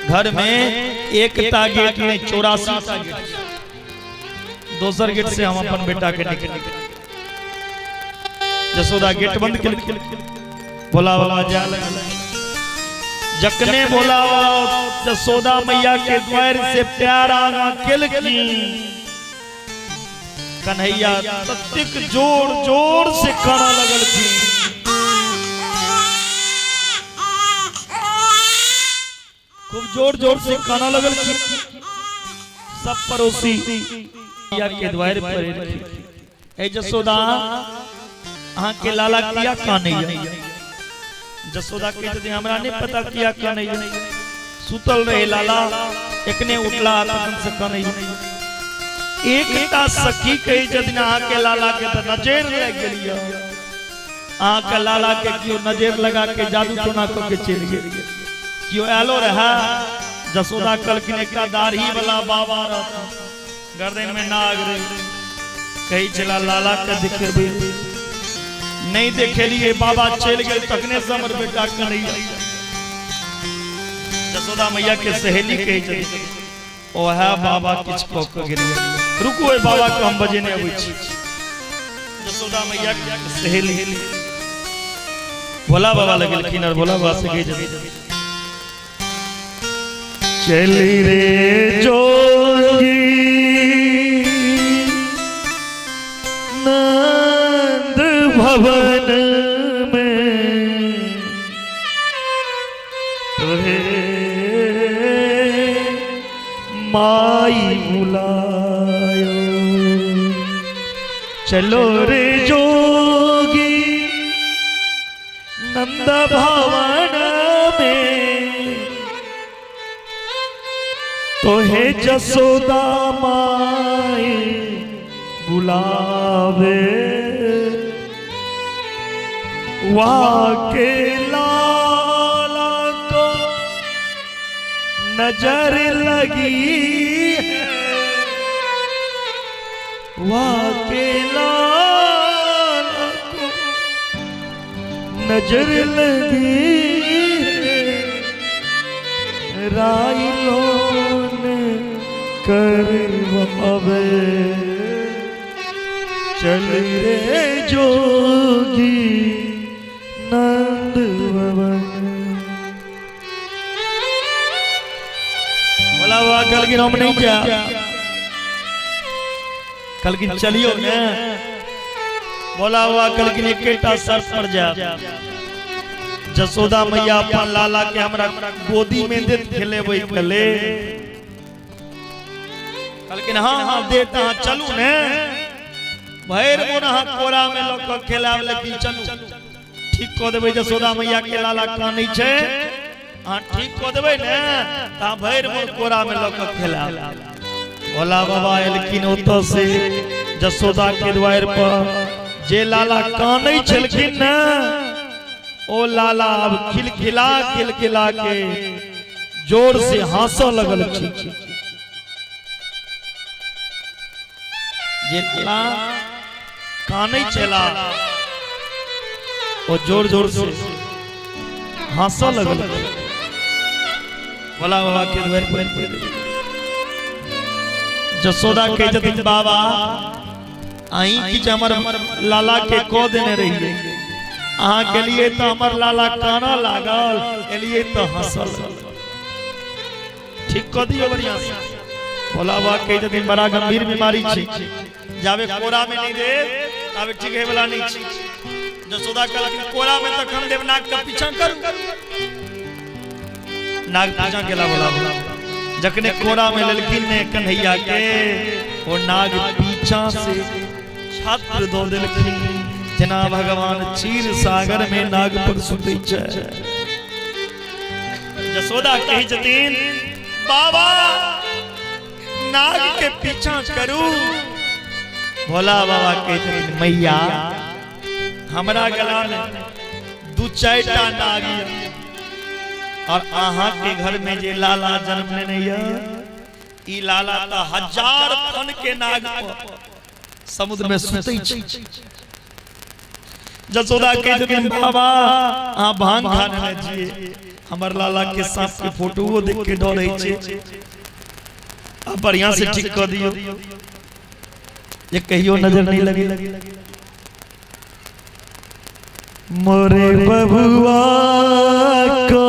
घर में एकटा गेट नहीं 84 टा गेट, दोसर गेट से हम अपन बेटा के निकल। जसोदा गेट बंद के भोला बाबा जा लगल। जखने भोला बाबा जसोदा मैया के द्वार से प्यार आगा केलखिन, कन्हैया ततेक जोर जोर से कानऽ लगलखिन। खूब जोर जोर से कानऽ लगलखिन। सब पड़ोसी मैया के द्वार पर एलखिन। ए जसोदा, अहाँ के लाला किया कानैया? जसोदा के यदि हमरा नहीं पता किया कानैया, सुतल रहे लाला, एकने उठला तखन से कानैया। एकटा सखी कही जदिन अहाँ के लाला के त नजर लागि गेलिय, अहाँ के लाला के केओ नजर लगा के जादू टोना क के चलि गेल, केओ आयलो रहे? जसोदा कहलखिन एकटा दाढ़ी वाला बाबा रहथिन, गर्दन में नाग रहे, कही छला लाला के देखेबै, नहीं देखेलिए, बाबा चलि गेल तखने से हमर बेटा कनैया। जसोदा मैया के सहेली कहै छथिन ओएह बाबा किछु कऽ के गेलियै, रुकू ओहि बाबा के हम बजेने अबै छी। जसोदा मैया के सहेली भोला बाबा लग गेलखिन और भोला बाबा से कहै छथिन चल रे जोगी नंद भवन में तुहे माई बुलायो, चलो रे जोगी नंद भवन में तोहे जसोदा माई बुलावे, वाह के लाला को नजर लगी है, वाह के लाला को नजर लगी है, राई लोन करवावे, चल रे जोगी नंद भवन। भोला बाबा कहलखिन हम नहीं जायब। कहलखिन चलियो ने। भोला बाबा कहलखिन एकेटा शर्त पर जायब, जसोदा मैया अपन लाला के हमरा गोदी में देत खेलेबै खेले। कहलखिन हाँ हाँ देत, अहाँ चलू ने, भरि मोन अहाँ कोरा में लऽ कऽ खेलायब, लेकिन चलू ठीक कऽ देबै। जसोदा मैया के लाला कानै छै, अहाँ ठीक कऽ देबै ने तऽ अहाँ भरि मोन कोरा में लऽ कऽ खेलायब। भोला बाबा एलखिन ओतऽ से जसोदा के द्वार पर, जे लाला कानै छलखिन ने ओ लाला अब खिलखिला खिलखिला के जोर से हंसऽ लगलखिन। जे लाला कानै छला ओ जोर जोर से हंसऽ लगल। भोला बाबा के द्वार पर जसोदा कहै छथिन बाबा अहीं किछु हमर लाला के कऽ देने रहियै, अहाँ के लिए तऽ हमर लाला कानऽ लागल, एलियै तऽ हंसऽ लागल, ठीक कऽ दियौ बढ़िया से। भोला बाबा कहै छथिन बड़ा गंभीर बीमारी छै, जाबे कोरा में नहीं देब ताबे ठीक होय वाला नहीं छै। जसोदा कहलखिन कोरा में तखन देब, नाक के पीछा करू। नाग पीछा केला भोला बाबा, जखने कोरा में लेलखिन ने कन्हैया के, ओ नाग पीछा से छत्र दऽ देलखिन, जेना भगवान क्षीर सागर में नाग पर सुतै छै। जसोदा कहै छथिन बाबा नाग के पीछा करू। भोला बाबा कहै छथिन मैया हमरा गला में दू चारिटा नाग यऽ और अहाँ के घर में जे लाला जन्म लेने यऽ, ई लाला तऽ हजार फन के नाग पर समुद्र में सुतै छै। जसोदा के छथिन, बाबा अहाँ भांग खा लेने छियै, हमर लाला के सांप के फोटो देख के डर होइ छै, आ बढ़िया से ठीक कऽ दियौ जे कहियो नजर नहीं लगी। मोरे बबुआ को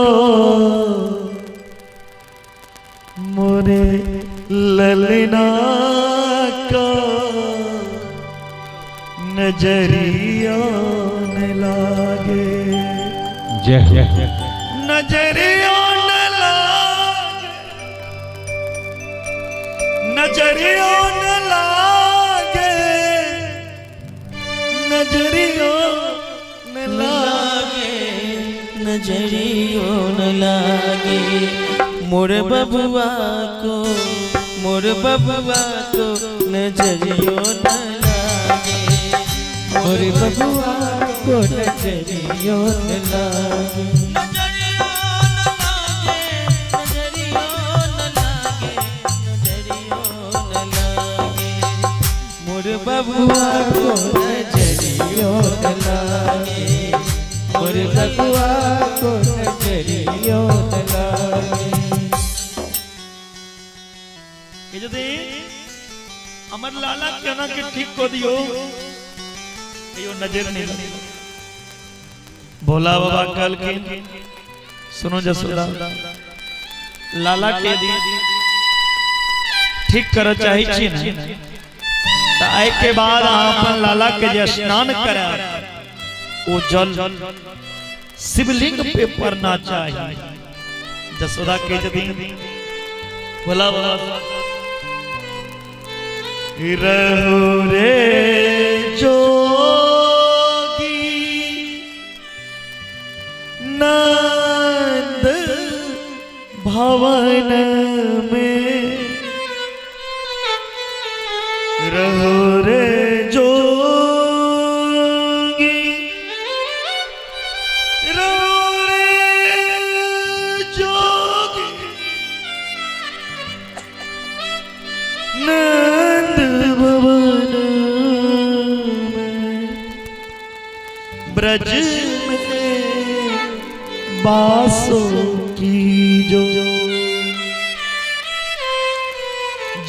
मोरे ललना को नजरिया न लागे। जय हो। नजरिया न लागे, नजरिया न लागे, नजरिया न लागे, नजरियो न लागे। मोर बबुआ को, मोर बबुआ को नजरियो न लागे। मोर बबुआ को नजरियो न लागे। नजरियो न लागे, नजरियो न लागे, नजरियो न लागे। मोर बबुआ को नजरियो न लागे। मोर बबुआ को नजरियो न लागे। यदि हमर लाला केना के ठीक कऽ दियौ, कहियो नजर नहीं लगे। भोला बाबा कहलखिन, सुनो जसोदा, लाला के यदि ठीक करऽ चाहै छी ने, तऽ आइ के बाद अहाँ अपन लाला के जे स्नान करायब, ओ जल शिवलिंग पे पड़ना चाही। जसोदा के यदि भोला बाबा रहो रे जोगी नंद भवन में, रहो रे जोगी, रहो रे जोगी नंद भवन में, ब्रज में बासो की जो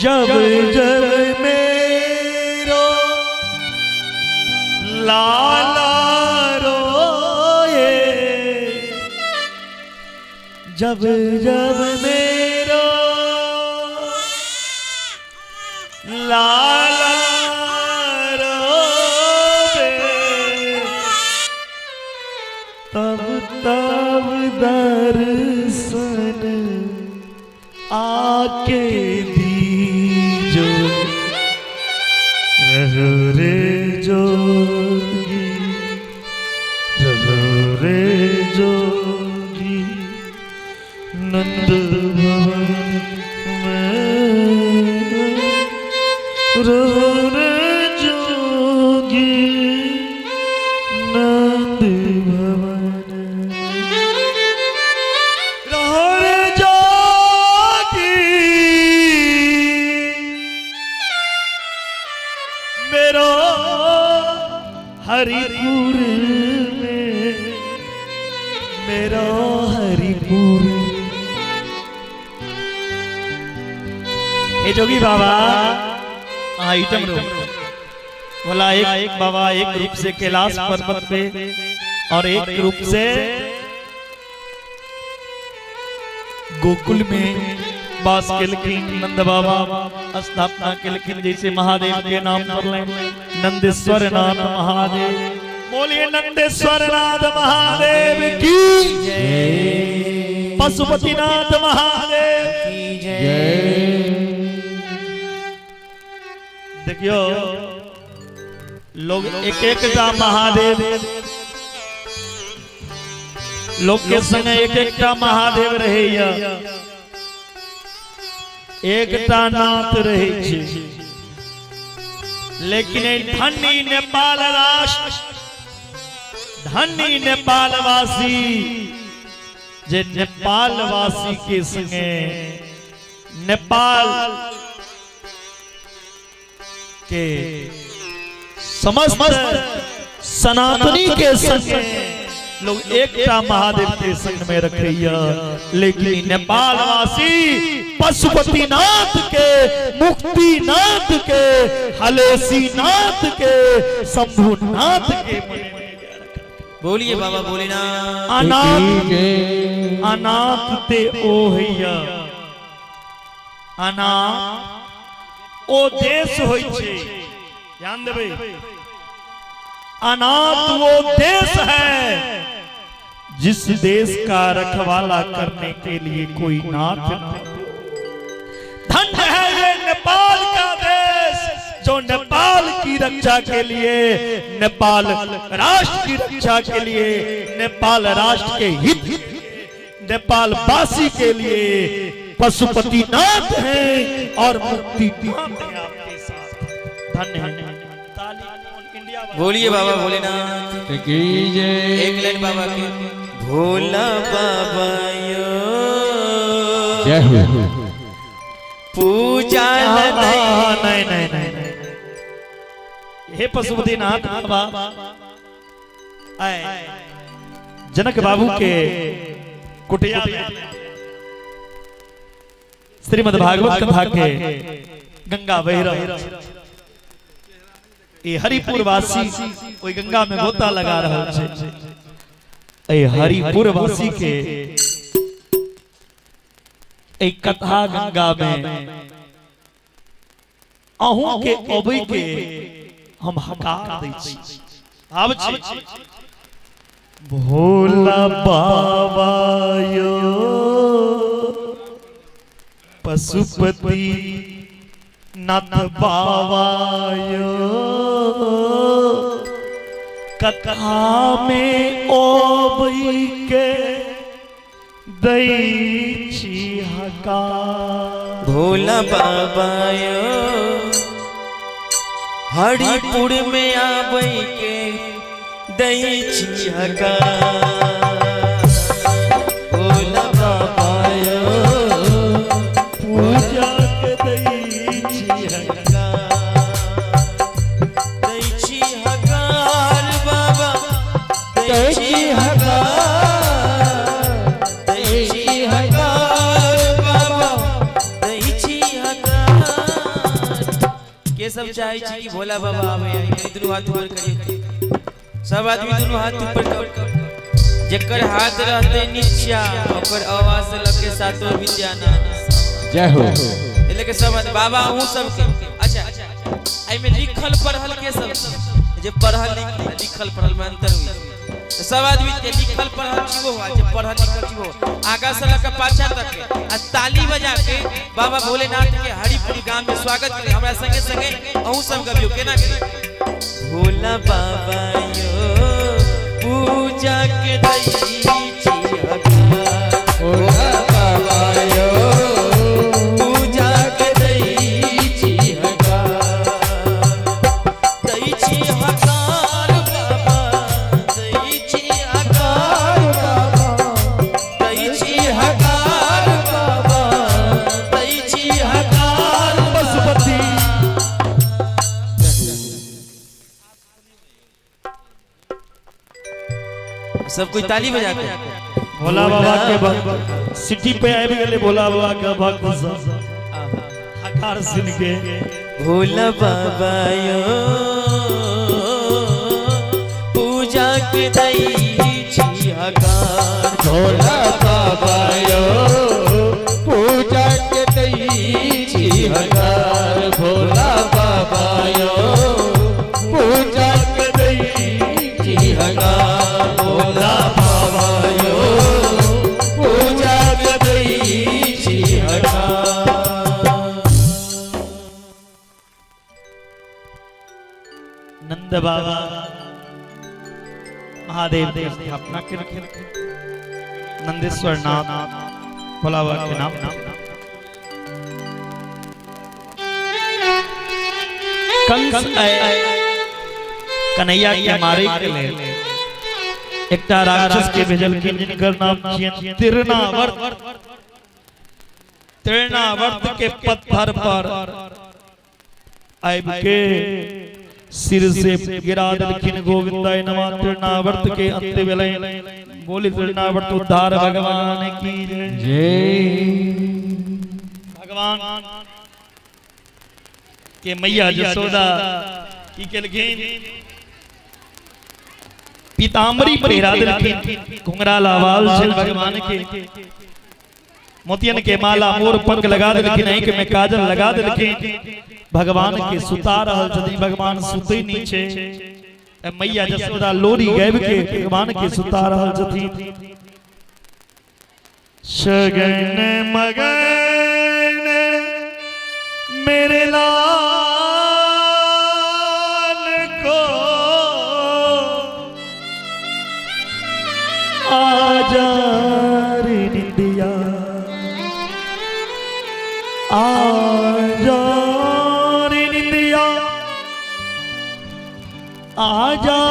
जब जब मेरो लाला रोए, जब जब मेरो लाला रोए, तब तब दर्शन आके दीजो। रहो रे जोगी, रहो रे जोगी नंद भवन में, रहो रे जोगी नंद भवन, रहो रे जोगी मेरो हरिपुर में, मेरो हरिपुर। हे जोगी बाबा आइटम रो बोला, एक बाबा एक रूप से कैलाश पर्वत पे और एक रूप से गोकुल में वास केलखिन। नंद बाबा स्थापना केलखिन, जैसे महादेव के नाम पर नंदेश्वर नाथ महादेव। बोलिए नंदेश्वर नाथ महादेव की, पशुपतिनाथ महादेव की जय। देखियो लोग एक एक टा महादेव, लोग के संग एक एक टा महादेव रहैया, एकटा नाथ रहै छै। लेकिन ठंडी नेपाल राष्ट्र धन्य नेपालवासी जे नेपालवासी के संगे नेपाल के समस्त सनातनी के संगे लोग एकटा महादेव के संग में रखैया, लेकिन नेपालवासी पशुपतिनाथ के, मुक्तिनाथ के, हलेसीनाथ के, शंभुनाथ के बोलिए बाबा भोलेनाथ। अनाथ अनाथ ते ओ हैया, अनाथ ओ देश होइ छै, ध्यान देबै, अनाथ वो देश है जिस देश का रखवाला करने के लिए कोई नाथ न हो। धन्य है ये नेपाल का देश जो नेपाल की रक्षा के लिए, नेपाल राष्ट्र की रक्षा के लिए, नेपाल राष्ट्र के हित, नेपाल वासी के लिए पशुपतिनाथ हैं और मुक्तिनाथ हैं आपके साथ। धन्य है। ताली कौन? इंडिया वाला। बोलिए बाबा भोलेनाथ की जय। एक लाइन बाबा की, भोला बाबा यो जय हो। पूजा लदई। नहीं नहीं नहीं नहीं, हे पशुपतिनाथ बाबा, आए जनक बाबू के कुटिया में श्रीमद् भागवत कथा के गंगा बह रहल छै। ई हरिपुर वासी ओहि गंगा में गोता लगा रहल छै। एहि हरिपुर वासी के एहि कथा गंगा में अहूँ के अबै के हम हकार दै छी। भाव छी भोला बाबा यो पशुपति नाथ बाबा यो कथा में अबै के दै छी हकार। भोला बाबा यो हरिपुर में आबै के दै छी हकार। भोला बाबा यो पूजा के दै छी हकार। दै छी हकार बाबा, दै छी हकार, दै छी हकार बाबा, दै छी हकार। के सब चाहे छी कि भोला बाबा आवे? दुनू हाथ ऊपर करियौ, सब आदमी दुनू हाथ ऊपर कर। जेकर हाथ रहते नीचा ओकर आवाज लगे सातो विद्या नाथ। जय हो। लेके सब आदमी बाबा अहूँ सबके। अच्छा, एहिमे लिखल पढ़ल के सब, जे पढ़ल लिखल पढ़ल में अंतर हुई, तो सब आदमी जे लिखल पढ़ल छी वो, जे पढ़ल लिखल छी वो आगा से लके पाछा तक के आ ताली बजा के बाबा भोलेनाथ के हरिपुर गांव में स्वागत करे। हमरा संगे संगे अहूँ सब गबियो केना के भोला बाबा यो पूजा के दै छी हकार। भोला बाबा यो पूजा के दै छी हकार, दै छी हकार बाबा, दै छी हकार बाबा, दै छी हकार बाबा, दै छी हकार पशुपति। सब कोई ताली बजा के भोला बाबा के भक्त सिटी पे आबि गेलै। भोला बाबा के भक्त सब हकार सुन के भोला बाबा यो पूजा के दै छी हकार। भोला बाबा यो पूजा के दै छी हकार। भोला बाबा यो पूजा के दै छी हकार। भोला बाबा यो पूजा के दै छी हकार। नंद बाबा महादेव के स्थापना केलखिन नंदेश्वर नाथ भोला बाबा के नाम। कंस आए कन्हैया के मारे के लेल। एकटा राक्षस के भेजलखिन जिनकर नाम छियनि तृणावर्त। तृणावर्त के पत्थर पर आबि के सिर से गिरा देलखिन गोविंदाय नमः। तृणावर्त के अंत भेलै। बोली तृणावर्त उद्धार भगवान की जय। भगवान के मैया जसोदा की केलखिन? पीताम्बरी पहिरा देलखिन, घुंघराला बाल छनि भगवान के, मोतियन के माला मोर पंख लगा देलखिन, आँखि में काजल लगा देलखिन। भगवान के सुता रहल छथिन, भगवान सुतै नहि छै। मैया जसोदा लोरी गाबि के भगवान के सुता रहल छथिन। सगन मगन मेरे लाल को आजा रे निंदिया, आजा रे निंदिया, आजा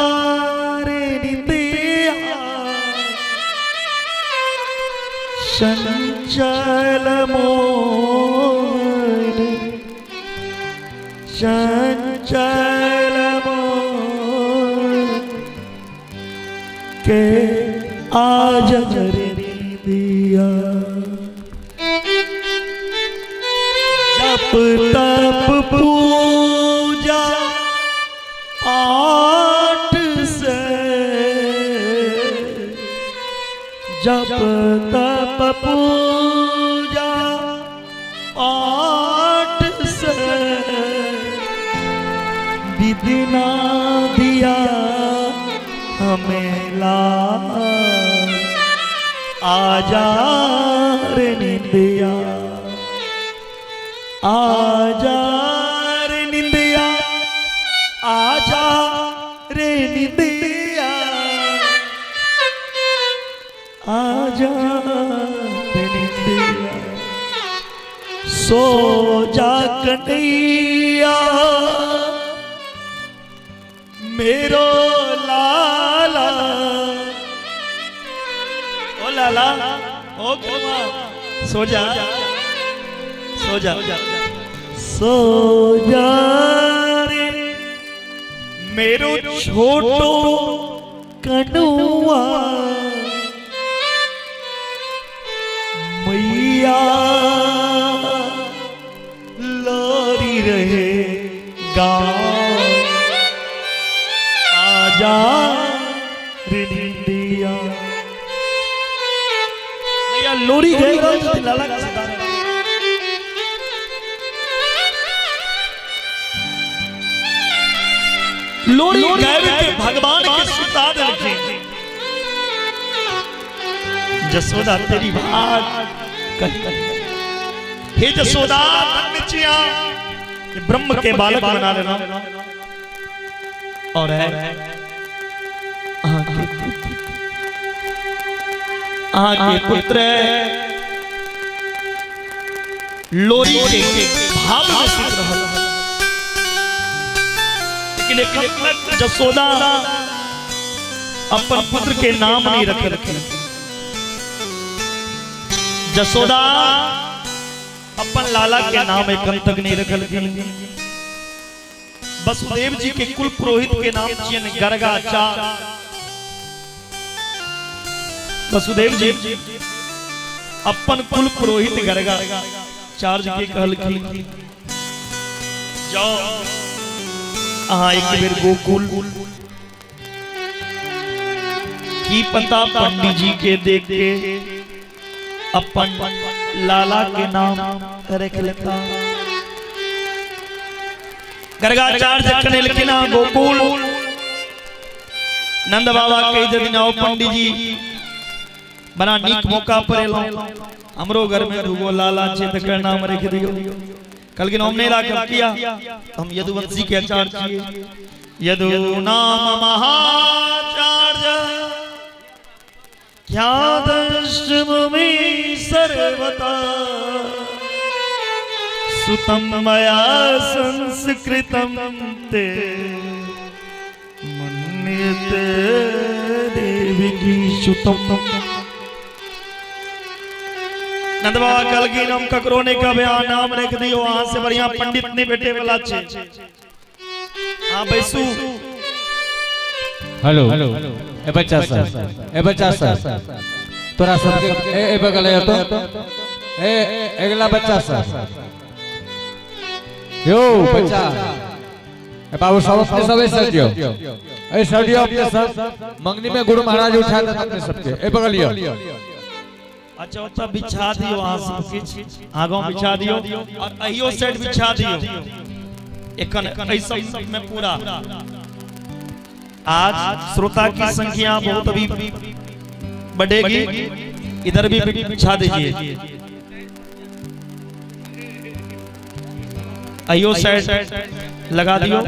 रे निंदिया, चंचल मोहन, चंचल मोहन के आजा रे निंदिया। जप तप पूजा पाठ से, जप तप पूजा पाठ से विधि ना दिया हमें लाल, आजा रे निंदिया, आजा रे निंदिया, आजा रे निंदिया, आजा रे निंदिया। सो जा कन्हैया मेरो लाला, ओ लाला, ओ करमा, सो जा, सो जा, सो जा रे मेरो छोटो कनुआ, मैया लोरी रहे गाँव, आजा रे निंदिया। मैया लोरी गए लाला के सता। लोरी गायब के भगवान के सुता देलखिन। जसोदा तेरी भाग कही, हे जसोदा धन्य छिया, ब्रह्म के बालक बना लेना। और है अहाँ के पुत्र लोरी के भाव में सुत रहल, लेकिन एक जसोदा अपन पुत्र के नाम नहीं रख रखे। जसोदा अपन लाला के नाम एखन तक नहीं रखलखिन। वसुदेव जी के कुल पुरोहित के नाम छियनि गर्गाचार्य। वसुदेव जी अपन कुल पुरोहित गर्गाचार्य के कहलखिन, जाओ अहाँ एक बेर गोकुल, की पता पंडित जी के देख के अपन लाला के नाम रख लेता। गर्गाचार्य जखन एलखिन गोकुल, नंद बाबा कहि देथिन, आओ पंडित जी, बड़ा नीक मौका पर एलहुं, हमरो घर में दूगो लाला छै तकर नाम रख दियौ। कहलखिन हम नहीं राखब, किया? हम यदुवंशी के आचार्य छियै। यदु नाम महाचार्य ख्यातश्च सर्वता सुतं मया संस्कृतं ते। नित देवकी सुतम। नंद बाबा कहलखिन हम ककरो नहि कहबै, अहाँ नाम राखि दियौ, अहाँ से बढ़िया पंडित नहि भेटे वाला छै। अहाँ बैसू। हेलो, ए बच्चा सब, ए बच्चा सब, तोरा सबके ए ए बगल है तो ए अगला बच्चा सब, यो बच्चा, ए बाबू सब अपने सब ऐसे दियो, ए सब दियो अपने सब मंगनी में गुरु महाराज उठा देते अपने सबके। ए बगल यो। अच्छा, ओतऽ बिछा दियौ, अहाँ सब किछु आगाँ बिछा दियौ और अहियो साइड बिछा दियौ। एखन एहि सब में पूरा आज श्रोता की संख्या बहुत अभी बढ़ेगी, इधर भी बिछा दीजिए, अहियो साइड लगा दियो,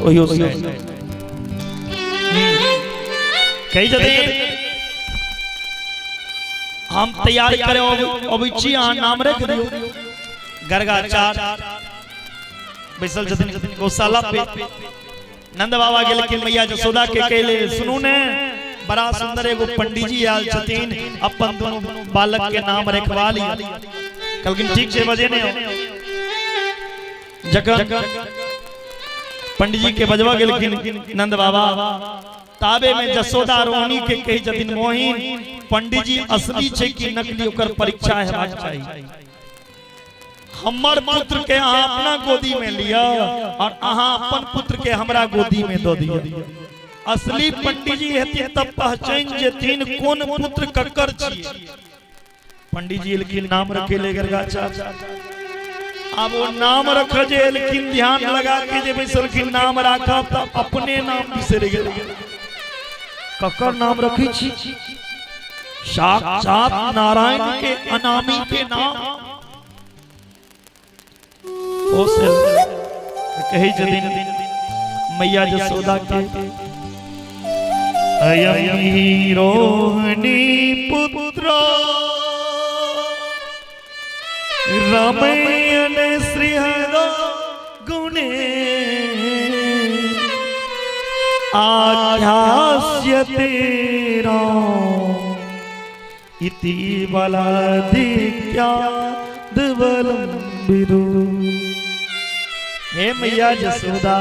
ओहियो साइड। कही जदि हम तैयार करे अबै छी, अहाँ नाम रख दियौ। गर्गाचार्य बैसल छथिन गौशाला पे। नंद बाबा गेलखिन मैया जसोदा के कहले, सुनू ने, बड़ा सुंदर एगो पंडीजी आयल छथिन, अपन दोनों बालक के नाम रखवा लिया। कहलखिन ठीक छै, बजे ने। जखन पंडीजी के बजवा गेलखिन नंद बाबा, ताबे में जसोदा रोहिणी के कही छथिन, मोहिन, पंडीजी असली छै कि नकली, ओकर परीक्षा हेबाक चाही। हमर पुत्र के अहाँ अपना गोदी में लिया और अहाँ अपन पुत्र के हमरा गोदी में दऽ दिअ। असली पंडीजी हेथिन तब पहचान जेथिन कोन पुत्र ककर छियै। पंडीजी एलखिन नाम रखे ले गर्गाचार्य। आब ओ नाम रख जे एलखिन, ध्यान लगा के जे बैसलखिन नाम राखब, तब अपने नाम बिसरि गेल। ककर नाम रखै छी? साक्षात नारायण के अनामी के नाम। ओ से कहै छथिन मैया जसोदा के, अयम ही रोहिणी पुत्र रमयन श्रीहर गुणे आख्यास्यते राम इति बलाधिक्यादबलं विदु। हे मैया जसोदा,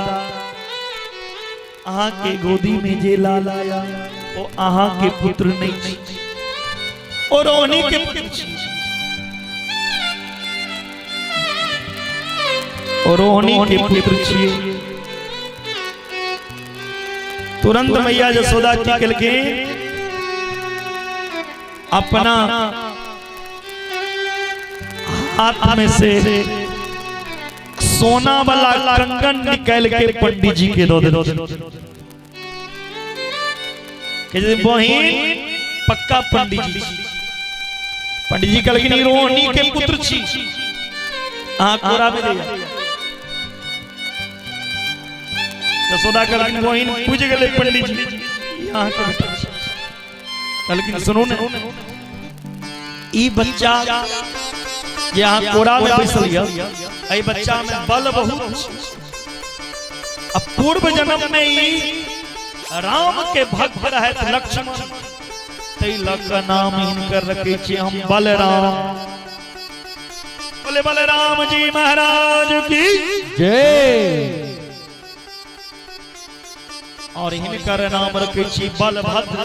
अहाँ के गोदी में जे लाल आया ओ अहाँ के पुत्र नहीं छी, ओ रोहिणी के पुत्र छी, ओ रोहिणी के पुत्र छी। तुरंत मैया जसोदा की केलखिन, अपना हाथ में से सोना वाला कंगन निकाल के पंडित जी के दो दे के बहिन, पक्का पंडित जी। पंडित जी कहलखिन ई रोहिणी के पुत्र छी, अहाँ कोरा में दिया। जसोदा कहलखिन बहिन, बुझि गेलै पंडित जी, ई अहाँके बेटा छी। कहलखिन सुनू ने, ई बच्चा जे अहाँ कोरा में बैसल यऽ, एहि बच्चा में बल बहुत छै। आ पूर्व जन्म में ई राम के भक्त रहथि लक्ष्मण, ताहि लऽ कऽ नाम हिनकर रखै छी हम बलराम। बोले बलराम जी महाराज की जय। और हिनकर नाम रखै छी बलभद्र।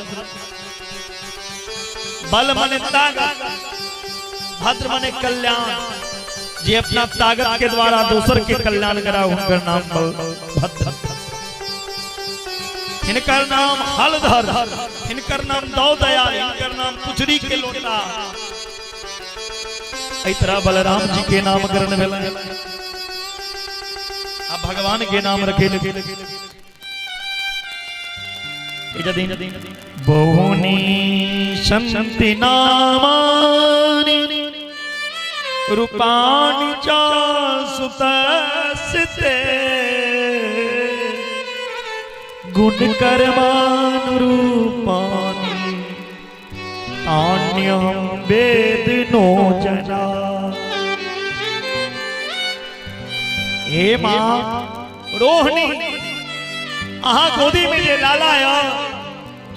बल मने ताकत, भद्र मने कल्याण। जे अपना ताकत के द्वारा दोसर के कल्याण करा, हुनकर नाम बलभद्र। हिनकर नाम हलधर, हिनकर नाम दौदयाल, हिनकर नाम पुछरी के लोटा। एहि तरह बलराम जी के नामकरण भेलनि। आ भगवान के नाम रखे बहुनी सन्ति नामानि रूपाणि च सुतस्ते गुण कर्मानुरूपाणि तान्यहं वेद नो जना। हे माँ रोहिणी, अहाँ गोदी में जे लाला य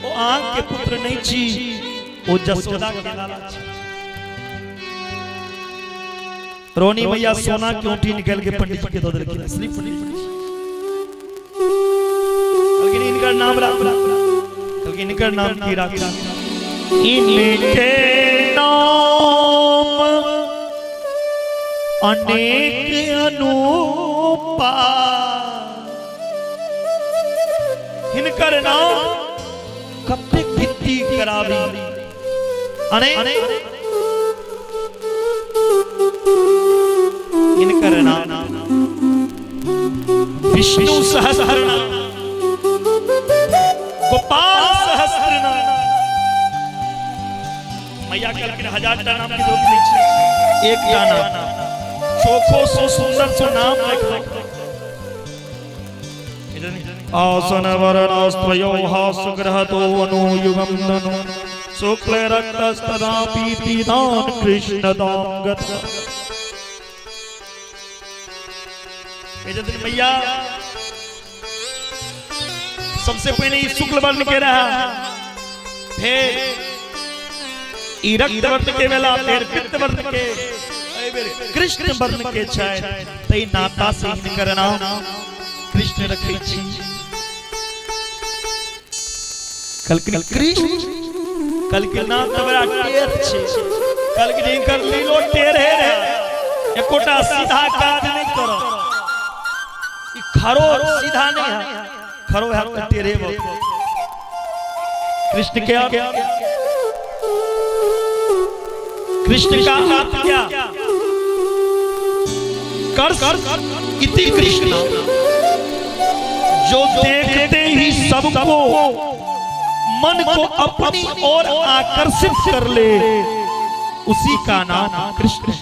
ओ अहाँ के पुत्र नहीं छी, ओ जसोदा के लाला छी। रोनी मैया सोना के ऊँटी निकल के पंडित जी के दऽ देलखिन, असली पंडित जी। कहलखिन इनकर नाम राख, कहलखिन इनकर नाम की राख? इनके नाम अनेक अनूपा, हिनकर नाम कते गिनती कराबी अनेक, हिनकर नाम विष्णु सहस्र नाम, गोपाल सहस्र नाम। मैया कहलखिन हजार टा नाम की जरूरत नहीं छै, एकटा नाम चोखो सो सुंदर सो नाम रखलो। आसन वरणास्त्रयो हासग्रहतो अनुयुगम तनु शुक्ल रक्तस्तदा पीतिदान कृष्ण दाम गत। मैया सबसे पहले ई शुक्ल वर्ण के रहा, फिर ई रक्त वर्ण के भेला, फिर पित्त वर्ण के, कृष्ण वर्ण के छै। तै नाता से हिनकर नाम कृष्ण रखै छी। कहलखिन कृष्ण, कहलखिन नाम तऽ बड़ा टेढ़ छै। कहलखिन हिनकर लीलो टेढ़े रहै, एकोटा सीधा काज नहि करत। ई खरो सीधा नहीं है, खरो है तो टेढ़े भऽ। कृष्ण के कृष्ण का अर्थ क्या? कर इति कृष्ण, जो देखते ही सबको मन को अपनी ओर आकर्षित कर ले, उसी का नाम कृष्ण है।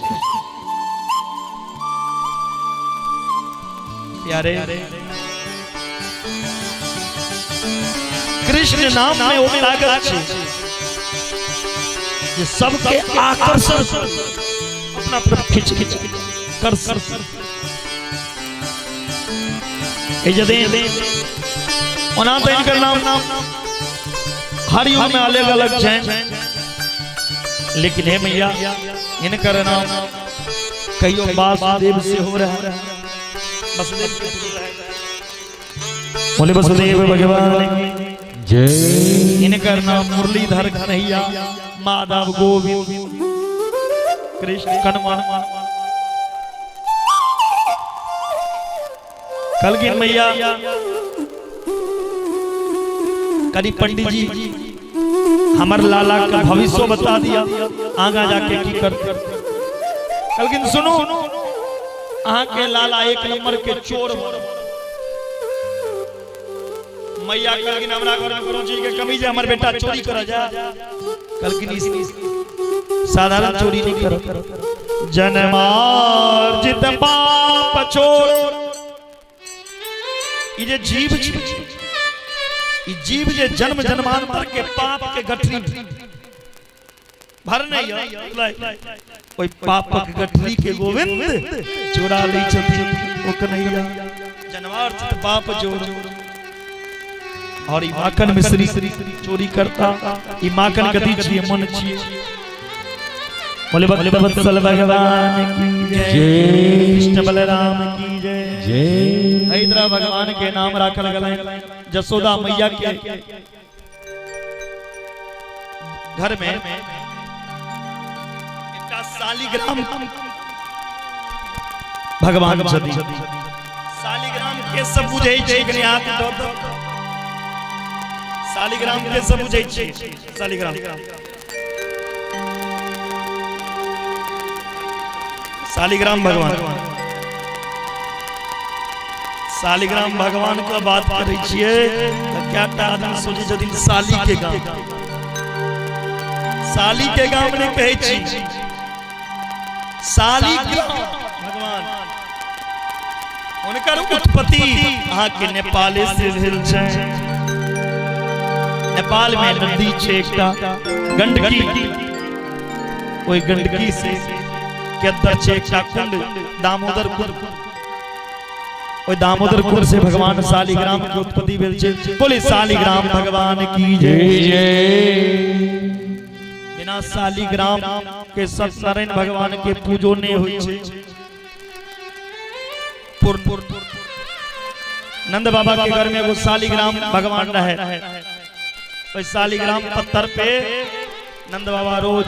प्यारे कृष्ण नाम में वो ताकत छै जे सबके आकर्षण अपना तरफ खींच खींच कर। जदि ओना तऽ इनकर नाम हर युग में अलग अलग छै, लेकिन हे मैया इनकर नाम कहियो वासुदेव से हो रहा, वसुदेव के पुत्र रहे। बोले वसुदेव भगवान जय। इनकर नाम मुरलीधर कन्हैया, माधव, गोविंद, कृष्ण, कनवा। कलगिन मैया करी पंडित जी हमर लाला का भविष्य बता दिया, आगा जाके की कर। कलगिन सुनो, अहाँ के लाला एक नंबर के चोर हो। मैया कहलखिन हमरा घर में कोनो चीज के कमी जे हमर बेटा चोरी कर जा। कहलखिन इस साधारण चोरी नहीं कर, जन्मार्जित पाप छोड़। ई जे जीव छै, ई जीव जे जन्म जन्मांतर के पाप के गठरी भरने य, ओहि पापक गठरी के गोविंद चोरा लै छथिन ओ कन्हैया। जन्मार्जित पाप जोड़। और ई माखन मिश्री चोरी करता, ई माखन कथी छियै? मन छियै। बोले भक्त वत्सल भगवान की जय, कृष्ण बलराम की जय। जय। एहि तरह भगवान के नाम राखल गेलै। जसोदा मैया के घर में एकटा शालिग्राम भगवान छथिन। शालिग्राम के सब बुझै छै? कनि हाथ दऽ दऽ। शालिग्राम के सब बुझै छै? शालिग्राम, शालिग्राम भगवान, शालिग्राम भगवान के बात करै छियै तऽ कएटा आदमी सोचै छथिन साली के गाम। साली के गाम नहि कहै छी, शालिग्राम भगवान। हुनकर उत्पत्ति अहाँके नेपाले से भेल छै। नेपाल में नदी छै एकटा गंडकी, ओहि गंडकी से के अंदर छै एकटा कुंड, दामोदर कुंड। ओहि दामोदर कुंड से भगवान शालिग्राम के उत्पत्ति भेल छै। बोले शालिग्राम भगवान की जय। बिना शालिग्राम के सत्यनारायण भगवान के पूजो नहीं होइ छै। पूर्ण नंद बाबा के घर में एगो शालिग्राम भगवान रहे। ओहि शालिग्राम पत्थर पे नंद बाबा रोज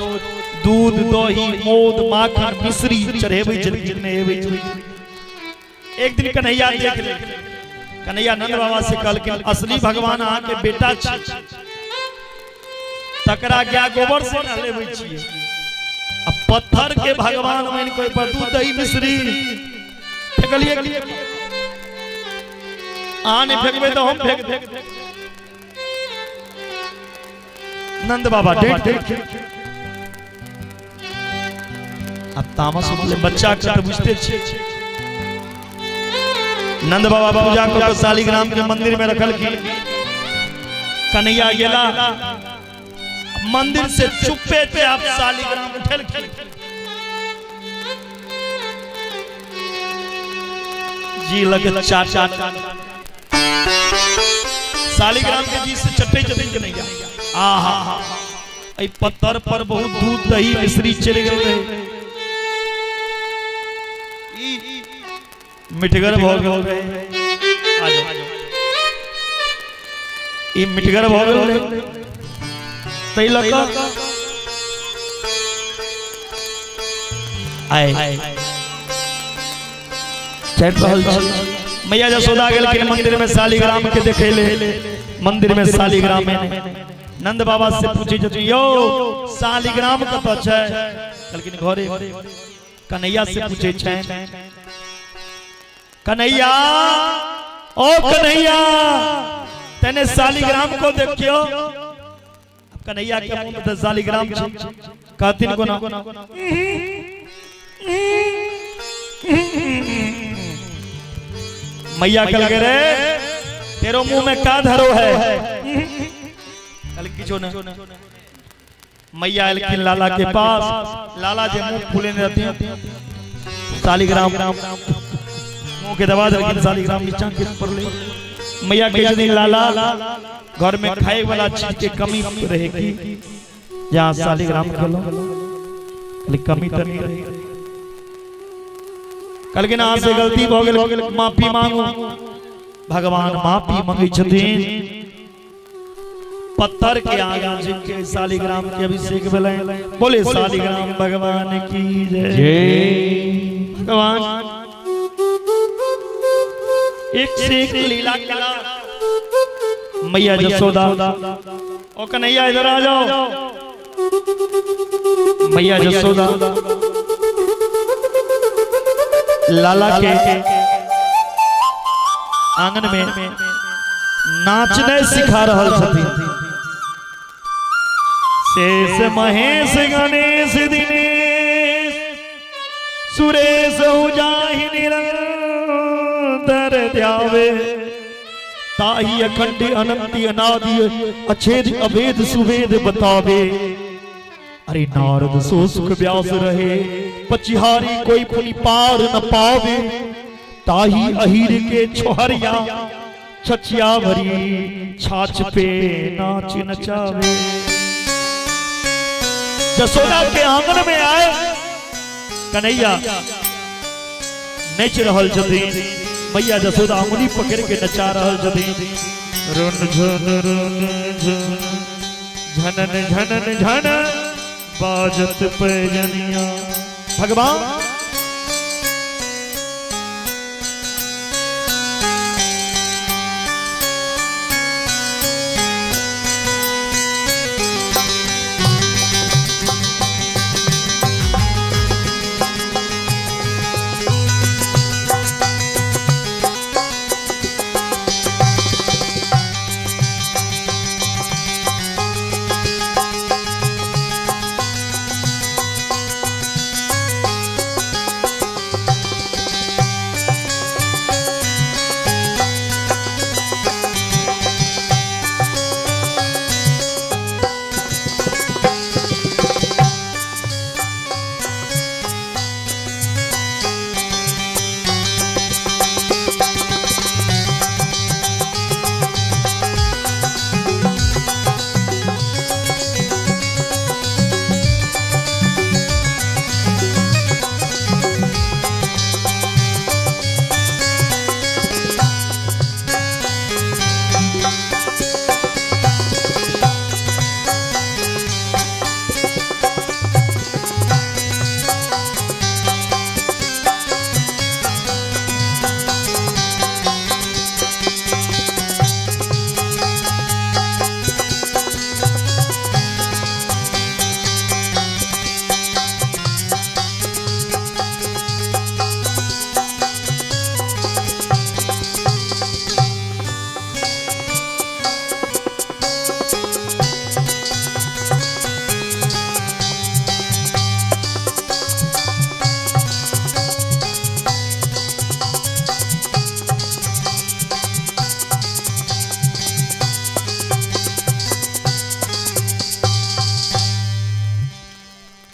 दूध दही मोद माखन मिश्री चढ़ेबै छलखिन, नहेबै छलखिन। एक दिन कन्हैया देख ले, कन्हैया नंद बाबा से कहलखिन असली भगवान अहाँ के बेटा छी, तकरा गाय गोबर से नहलेबै छियै, आ पत्थर के भगवान मानि कोई पर दूध दही मिश्री फेकलिए, अहाँ नहि फेकबै तऽ हम फेक देब। नंद बाबा डेट अब तामस उठले बच्चा के तऽ बुझते छियै। नंद बाबा पूजा कऽ के शालिग्राम के मंदिर में रखलखिन। कन्हैया गेला मंदिर से चुप्पे चाप शालिग्राम उठेलखिन। जी लगे चार चार शालिग्राम के जी से चटे चटे कन्हैया। आहा, एहि पत्थर पर बहुत दूध दही मिश्री चलि गेल रहे, मिठगर भऽ गेल रहे। आ जाओ, ई मिठगर भऽ गेल रहे ताहि लऽ कऽ आइ चढ़ि रहल छी। मैया जसोदा गेलखिन मंदिर में शालिग्राम के देखे ले, मंदिर में शालिग्राम में नंद बाबा से पूछे छथिन यौ शालिग्राम कतऽ छै? कहलखिन घरे। कन्हैया से पूछे छनि, कन्हैया ओ कन्हैया तने शालिग्राम को देखियो। अब कन्हैया के मुंह में तऽ शालिग्राम छै, कहथिन कोना? मैया कहलकै रे तेरो मुंह में का धरो है? कहलकै किछो न। मैया एलखिन लाला के पास, लाला जे मुंह फूलेने रहथिन, शालिग्राम मुंह के दबा देलखिन, शालिग्राम नीचा गिर पड़लै। मैया कहै छथिन लाला घर में खाए वाला चीज के कमी रहे की जहाँ शालिग्राम खेलो? कहलियै कमी तऽ नहीं रहे। कहलखिन अहाँ से गलती भऽ गेल, माफी मांगू। भगवान माफी मंगै छथिन। पत्थर के आगा झुक के शालिग्राम के अभिषेक भेलै। बोले शालिग्राम भगवान की जय। भगवान एक से एक लीला केला। मैया जसोदा, ओ कन्हैया इधर आ जाओ। मैया जसोदा लाला के आंगन में नाचने सिखा रहल छथिन। शेष महेश गणेश दिनेश सुरेश जाहि निरंतर ध्यावे, ताहि अखंड अनंत अनादि अछेद अभेद सुवेद बतावे। अरे नारद सो सुख व्यास रहे, पचिहारी कोई पुनि पार न पावे। ताही अहीर के छोहरिया छछिया भरी छाछ पे नाच नचावे। जसोदा के आंगन में आए कन्हैया नाच रहल छथिन। मैया जसोदा अंगुली पकड़ के नचा रहल छथिन। रुन झुन रुन झुन झनन झनन झन बाजत पैजनिया। भगवान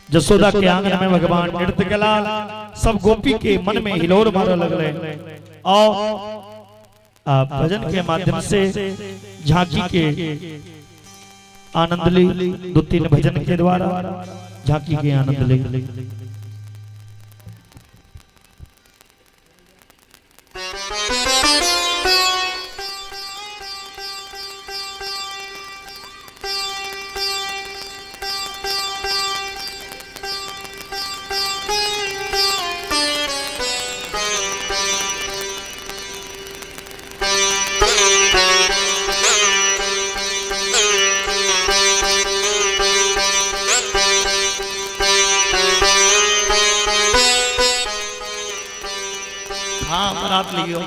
जसोदा के आंगन में भगवान नृत्य कला, सब गोपी के मन में हिलोर मारे लगले और भजन के माध्यम से झांकी के आनंद ली। 2-3 भजन के द्वारा झांकी के आनंद ली। हाँ बरात लियो।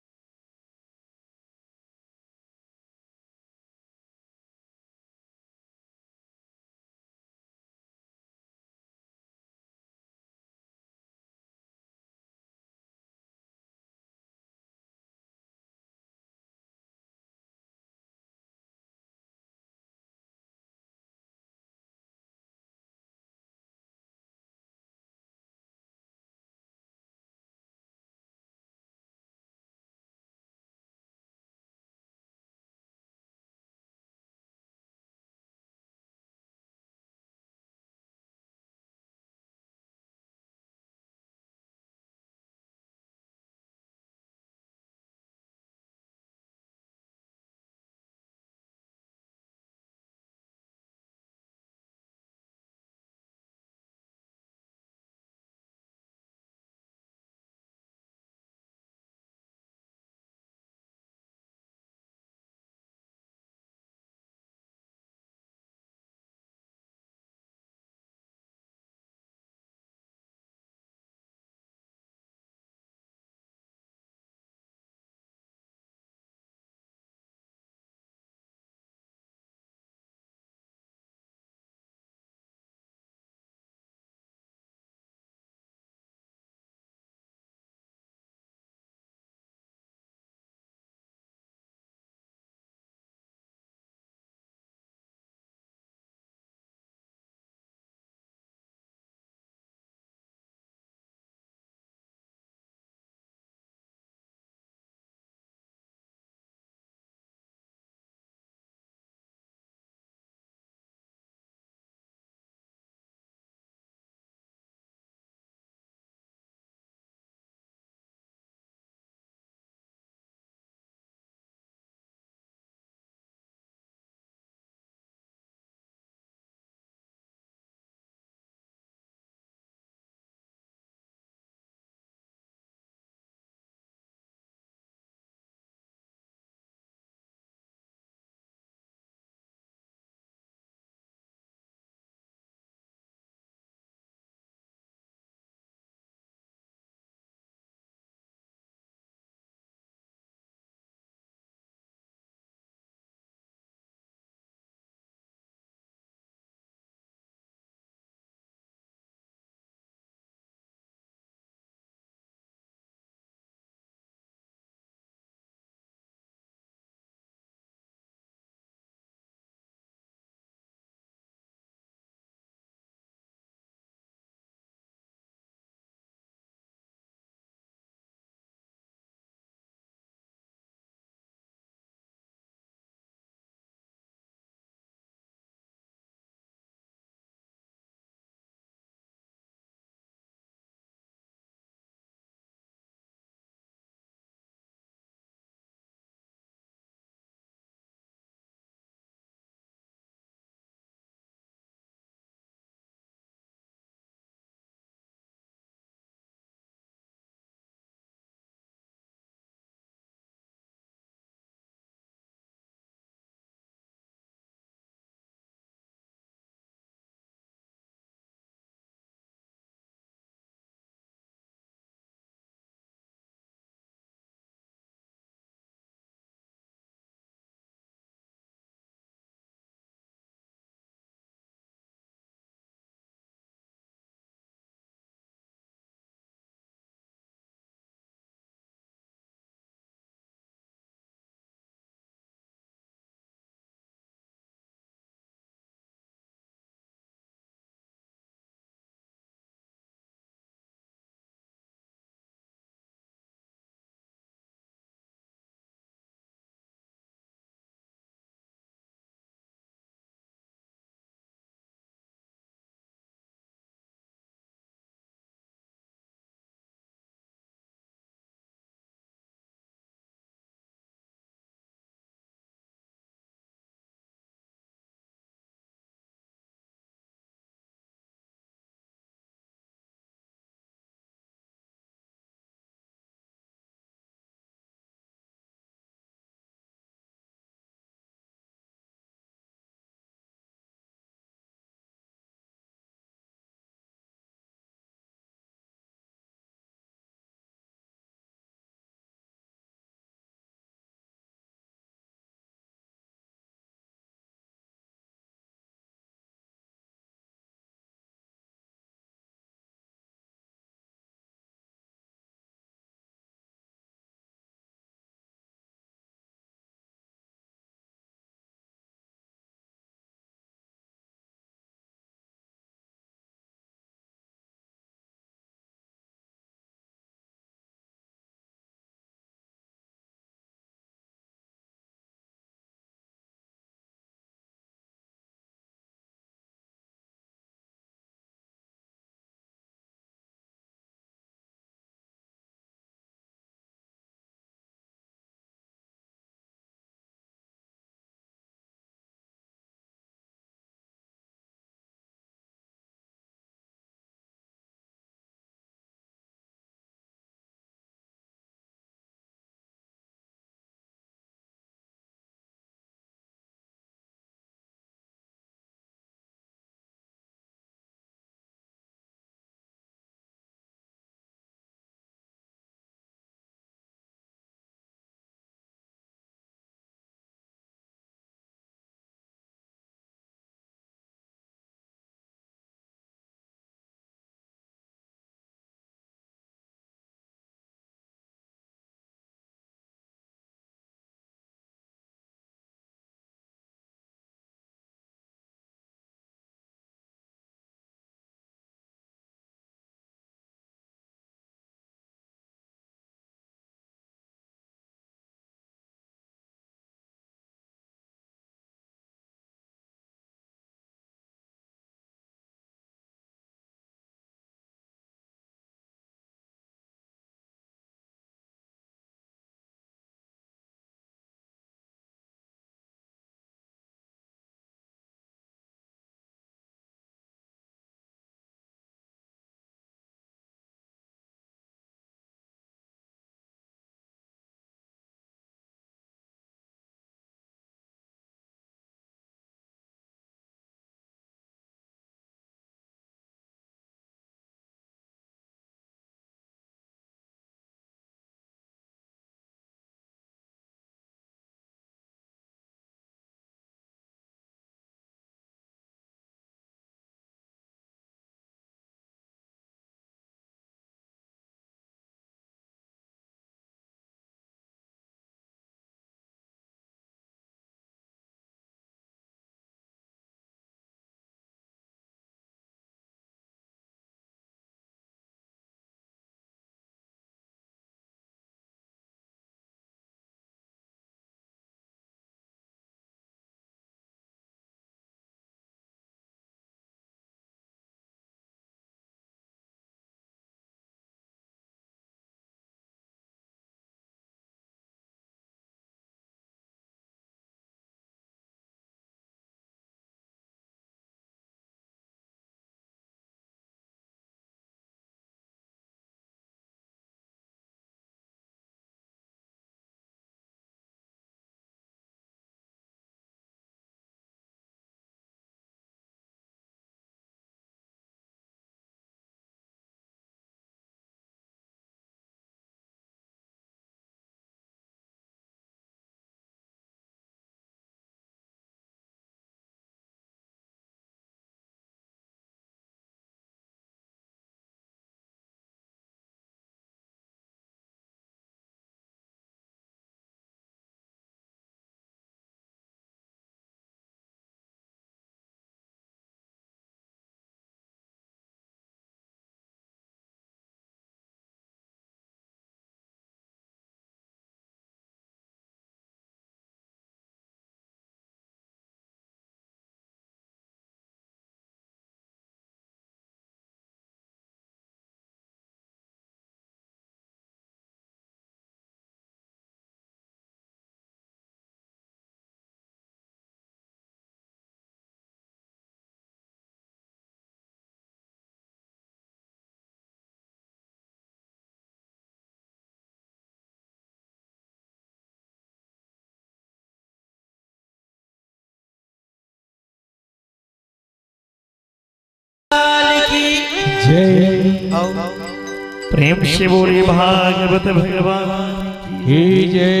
प्रेम से बोले भागवत भगवान की जय।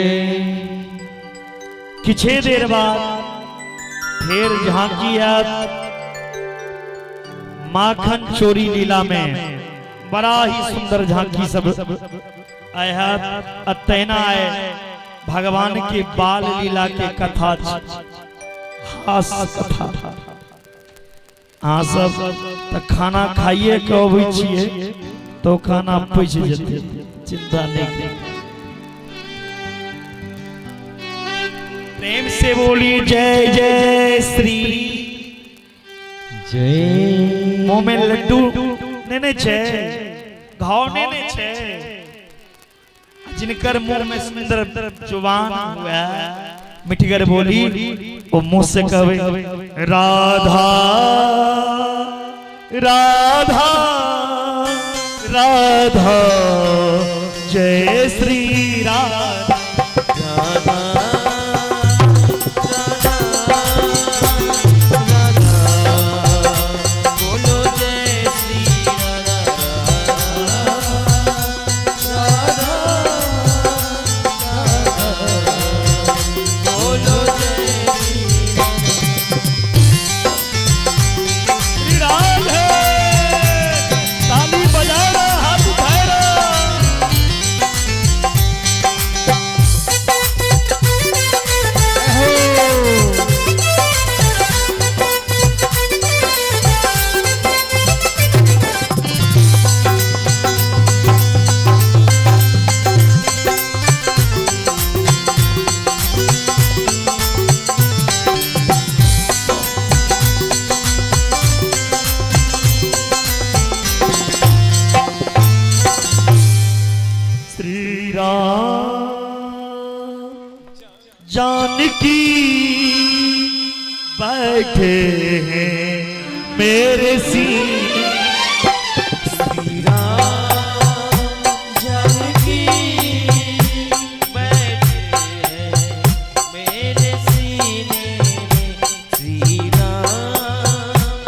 किछे देर बाद फिर झांकी आयत माखन चोरी लीला में। बड़ा ही सुंदर झांकी सब आया तैना आए भगवान के बाल लीला के कथा, हास कथा। अहाँ सब तऽ खाना खाइए के अबै छियै तो खाना पचि जेतै, चिंता नहीं करू। प्रेम से बोली जय जय श्री जय। मुंह में लड्डू नेने छै, घाव नेने छै। जिनकर मुंह में सुंदर जुबान हुआ, मिठगर बोली, वो मुंह से कहवे राधा राधा राधा जय श्री राधा। राधा राधा राधा बोलो जय श्री राधा राधा राधा बोलो जय श्री श्री राधे। ताली बजा रहा, हाथ उठा रहा। श्री राम जानकी बैठे हैं मेरे सीने। श्री राम जानकी बैठे हैं मेरे सीने में। श्री राम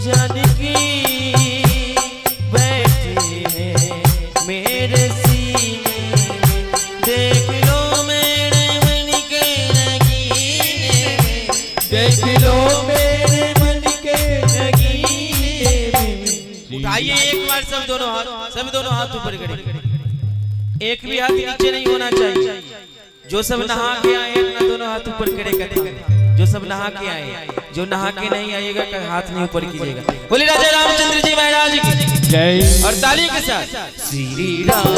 जानकी बैठे हैं मेरे सीने में। देख लो मेरे मन के नगीने में, देख लो मेरे मन के नगीने में। उठाइए एक बार सब दोनों हाथ, सब दोनों हाथ ऊपर करें, एक भी हाथ नीचे नहीं होना चाहिए। जो सब नहा के आए अपना दोनों हाथ ऊपर करे कथा। जो सब नहा के आए, जो नहा के नहीं आएगा का हाथ नहीं ऊपर कीजिएगा। बोले राजा रामचंद्र जी महाराज की जय। और ताली के साथ श्री राम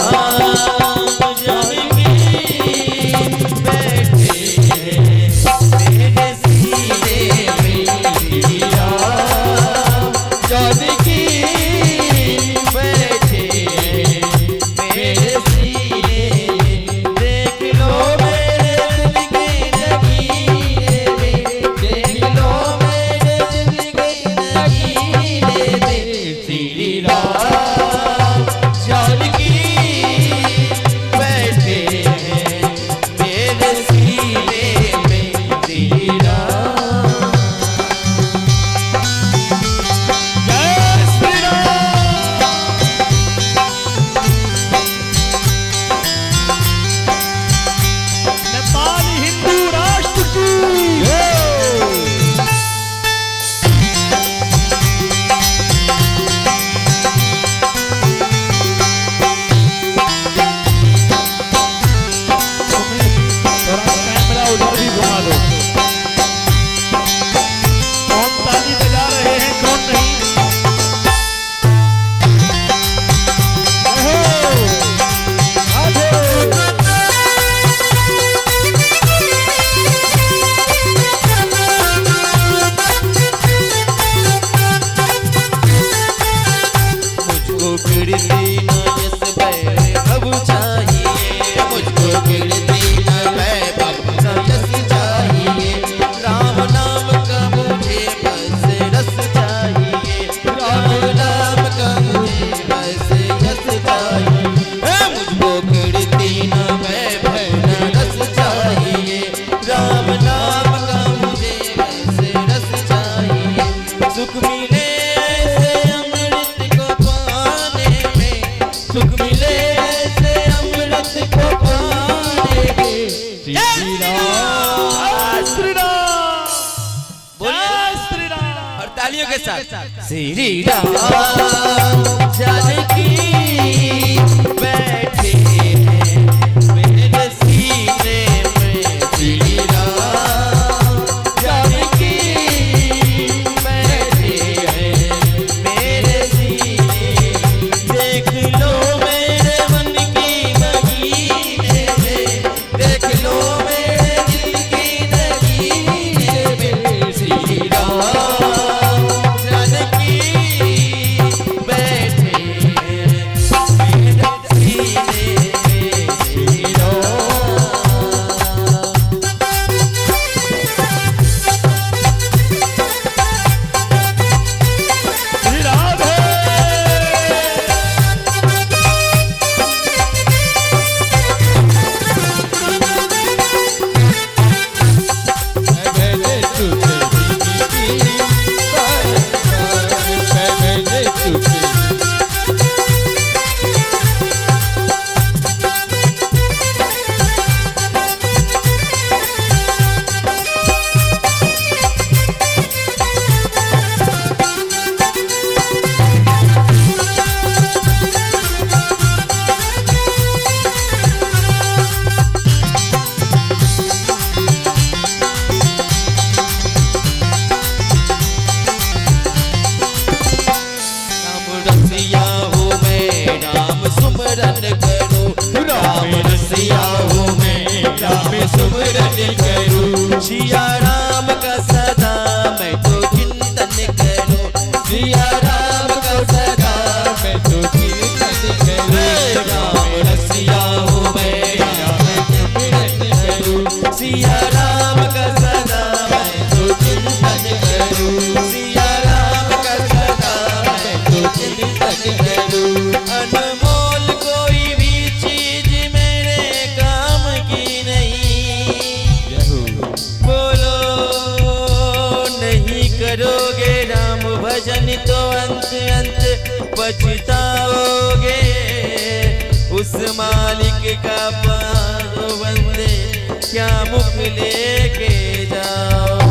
जानकी बैठे हैं मेरे सीने में। श्री राम जानकी बैठे हैं मेरे सीने में। देख लो मेरे दिल के नगीने में, देख लो मेरे दिल के नगीने में। श्री राम जानकी बैठे हैं मेरे सीने में। श्री राम जय श्री राम। नेपाल हिंदू राष्ट्र की थोड़ा कैमरा उधर भी घुमा दो। कौन ताली बजा रहे हैं कौन नहीं। मुझको कीर्ति न यश वैभव चाहिए, मुझको कीर्ति न वैभव न यश चाहिए। राम नाम का मुझे बस रस चाहिए, राम नाम का मुझे बस यश चाहिए। हे मुझको कीर्ति न वैभव न रस चाहिए, राम नाम का मुझे बस रस चाहिए। सुख मिले ऐसे अमृत को पाने में, तालियों के साथ। श्री राम जानकी बैठे हैं मेरे सीने में, श्री राम जानकी बैठे हैं मेरे सीने, देख लो मेरे मन की बगीने में, देख लो मेरे दिल की नगीने में, श्री राम जानकी बैठे हैं मेरे सीने में, श्री राम। श्री राधे। मैंने तुझे भीगी बार बार, मैंने तुझे। राम रसिया हूँ मैं राम सुमरन करूँ, राम रसिया हूँ मैं राम सुमरन करूँ, सिया राम का सदा मैं तो चिंतन करूँ, सिया राम का सदा मैं तो चिंतन करूं, राम रसिया हूँ मैं राम सुमरन करूँ, सिया राम का सदा मैं तो चिंतन करूँ, सिया राम का सदा मैं तो चिंतन करूँ। अनमोल कोई भी चीज मेरे काम की नहीं, बोलो नहीं करोगे राम भजन तो अंत अंत पछताओगे, उस मालिक का पास बंदे क्या मुख लेके जाओगे।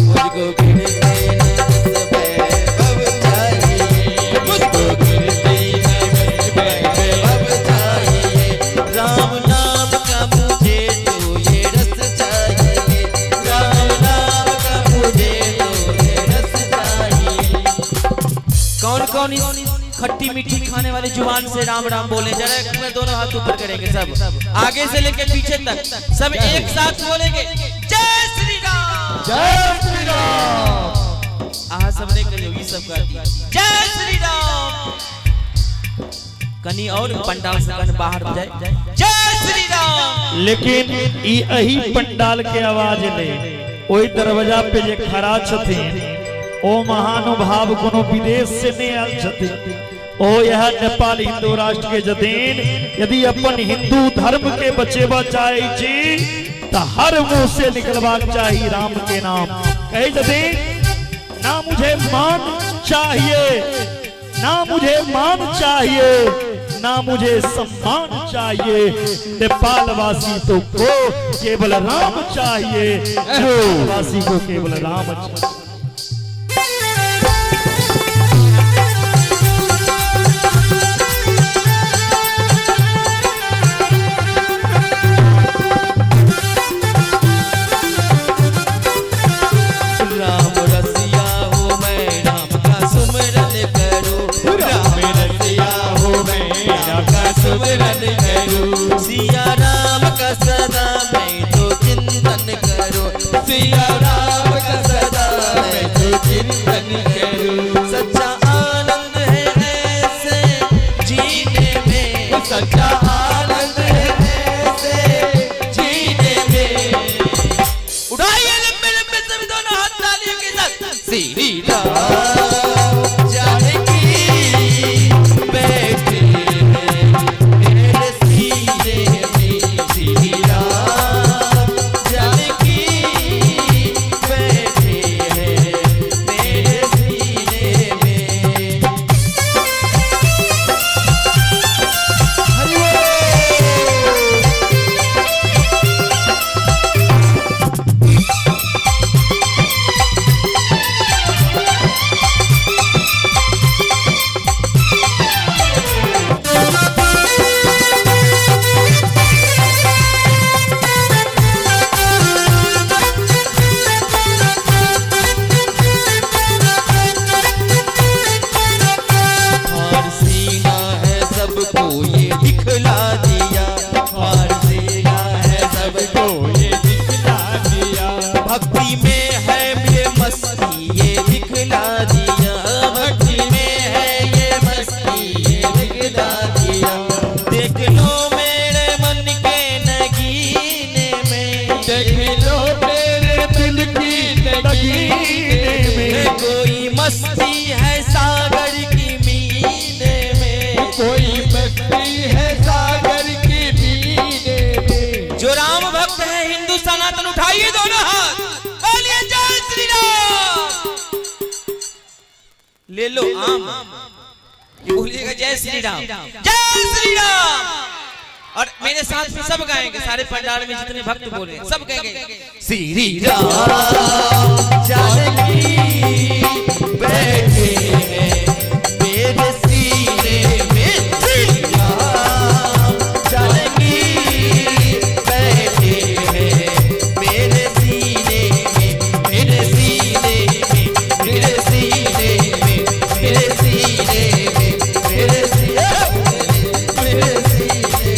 मुझको गिरते न बस वैभव चाहिए, मुझको गिरते न बस वैभव चाहिए, राम नाम का मुझे तो ये रस चाहिए, राम नाम का मुझे तो ये रस चाहिए। कौन कौन इस खट्टी मीठी खाने वाली जुबान से राम राम बोले? जरा एक में दोनों हाथ ऊपर करेंगे सब, आगे से लेके पीछे तक सब एक साथ बोलेंगे जय श्री राम, जय श्री राम। आहा सबने कहियो ई सब कहती जय श्री राम। कनी और पंडाल से कन बाहर जाए जय श्री राम। लेकिन ई अही पंडाल के आवाज ले ओहि दरवाजा पे जे खड़ा छथिन ओ महानुभाव कोनो विदेश से नहीं आयल छथिन, ओ यह नेपाल हिंदू राष्ट्र के छथिन। यदि अपन हिंदू धर्म के बचेबा चाहे छी त हर मुंह से निकलबाक चाही राम के नाम। कहे छथिन ना मुझे मान चाहिए, ना मुझे मान चाहिए, ना मुझे सम्मान चाहिए, नेपाल वासी तो को केवल राम चाहिए, नेपाल वासी को केवल राम चाहिए। राम रसिया हूँ मैं राम का सुमरन करूँ, राम रसिया हूँ मैं राम का सुमरन करूँ, सिया राम का सदा मैं तो चिंतन करूँ, सिया राम का सदा मैं तो चिंतन करूँ। सच्चा आनंद है ऐसे जीने में, सच्चा आनंद है ऐसे जीने में। उठाइए लंबे लंबे सभी दोनों हाथ तालियों के साथ। श्री राम जानकी बैठे हैं मेरे सीने में, श्री राम जानकी बैठे हैं मेरे सीने में। हरि बोल। दिखला दिया, भक्ति में है ये मस्ती ये दिखला दिया। देख लो मेरे मन के नगीने में, देख लो मेरे दिल की नगीने में, कोई मस्ती है सागर की मीने में, कोई मस्ती है सागर की मीने में। जो राम भक्त है हिंदू सनातन, उठाइए दोनों हाथ, बोलिए जय श्री राम। ले लो आम, ये बोलिएगा जय श्री राम, जय श्री राम। और मेरे साथ में सब गाएंगे, सारे पंडाल में जितने भक्त बोले सब कहेंगे श्री राम जानकी बैठे हैं मेरे सीने में, श्री राम जानकी बैठे हैं मेरे सीने में, मेरे सीने में, मेरे सीने में, मेरे सीने में, मेरे सीने मेरे सीने में,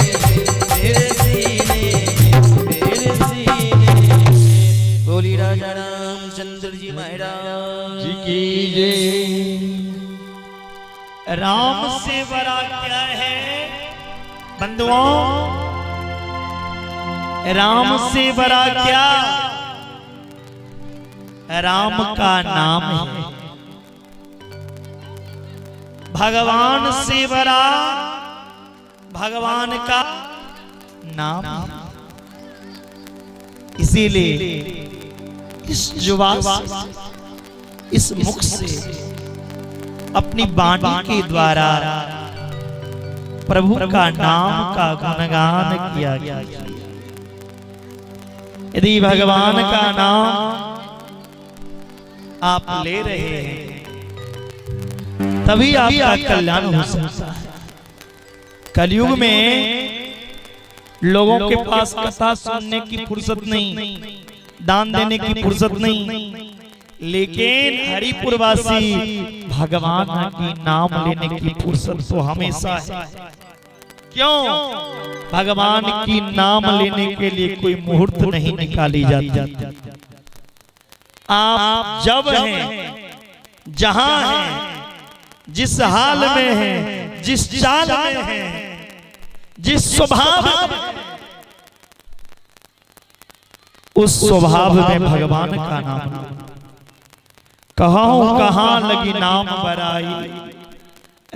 मेरे सीने में, मेरे सीने में। बोली राजा रामचंद्र जी महाराज जी की जय। राम से बड़ा क्या है बंधुओं, राम से बड़ा क्या? राम का नाम है। भगवान से बड़ा भगवान का नाम है। इसीलिए इस जुबान से, इस मुख से, अपनी वाणी के द्वारा प्रभु का नाम का गुणगान किया गया। यदि भगवान का नाम आप ले रहे हैं तभी आपका कल्याण हो सकता है। कलयुग में लोगों के पास कथा सुनने की फुर्सत नहीं, दान देने की फुर्सत नहीं, लेकिन हरिपुरवासी भगवान की नाम लेने की फुर्सत तो हमेशा है। क्यों? भगवान की नाम लेने के लिए कोई मुहूर्त नहीं निकाली जाती। आप जब हैं, जहां हैं, जिस हाल में हैं, जिस चाल में हैं, जिस स्वभाव में, उस स्वभाव में भगवान का नाम लो। कहो कहां लगी नाम बराई,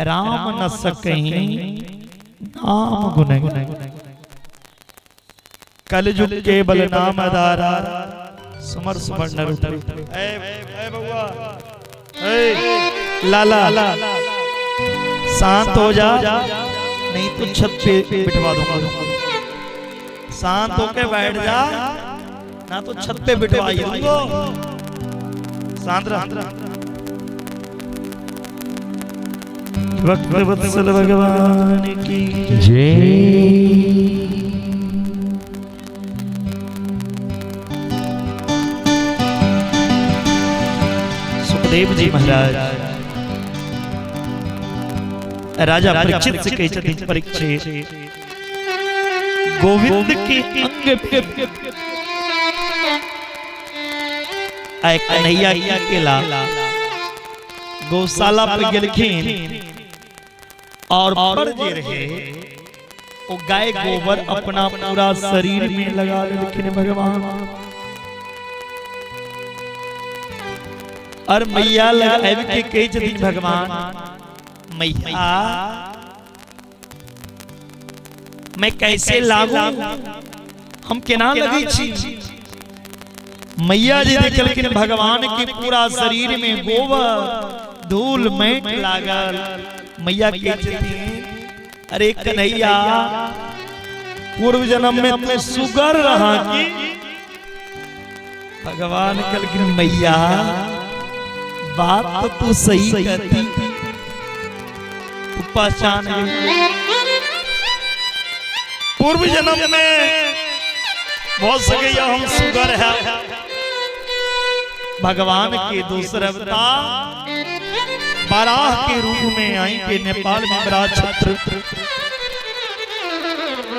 राम न सकहीं नाम गुण। कलयुग के बल नाम आधारा, सुमर सुमर नर उतरे। ए ए बउआ, ए लाला, शांत हो जा, नहीं तो छत पे बिठवा दूंगा। शांत होके बैठ जा, ना तो छत पे बिठवा दूंगा। शांत रह। भक्त वत्सल भगवान की जय। सुखदेव जी महाराज राजा परीक्षित से कहै छथिन, परीक्षित गोविंद के अंग पे आय कन्हैया की केला गौशाला पे गेलखिन और पर जे रहे वो गाय गोबर अपना पूरा शरीर में लगा लेलखिन भगवान। और मैया लग आबि के कहै छथिन भगवान, मैया मैं कैसे लागू, हम केना लगै छी? मैया जी देखलखिन भगवान के पूरा शरीर में गोबर धूल मैट लागल। मैया कहै छथिन, अरे कन्हैया पूर्व जन्म में तू सुगर रहा की? भगवान कहलखिन, मैया बात तो तू सही कहती, तू पहचान गई। पूर्व जन्म में बहुत सके हम सुगर है। भगवान के दूसरे अवतार बाराह के रूप में आई के नेपाल में बड़ा छत्र।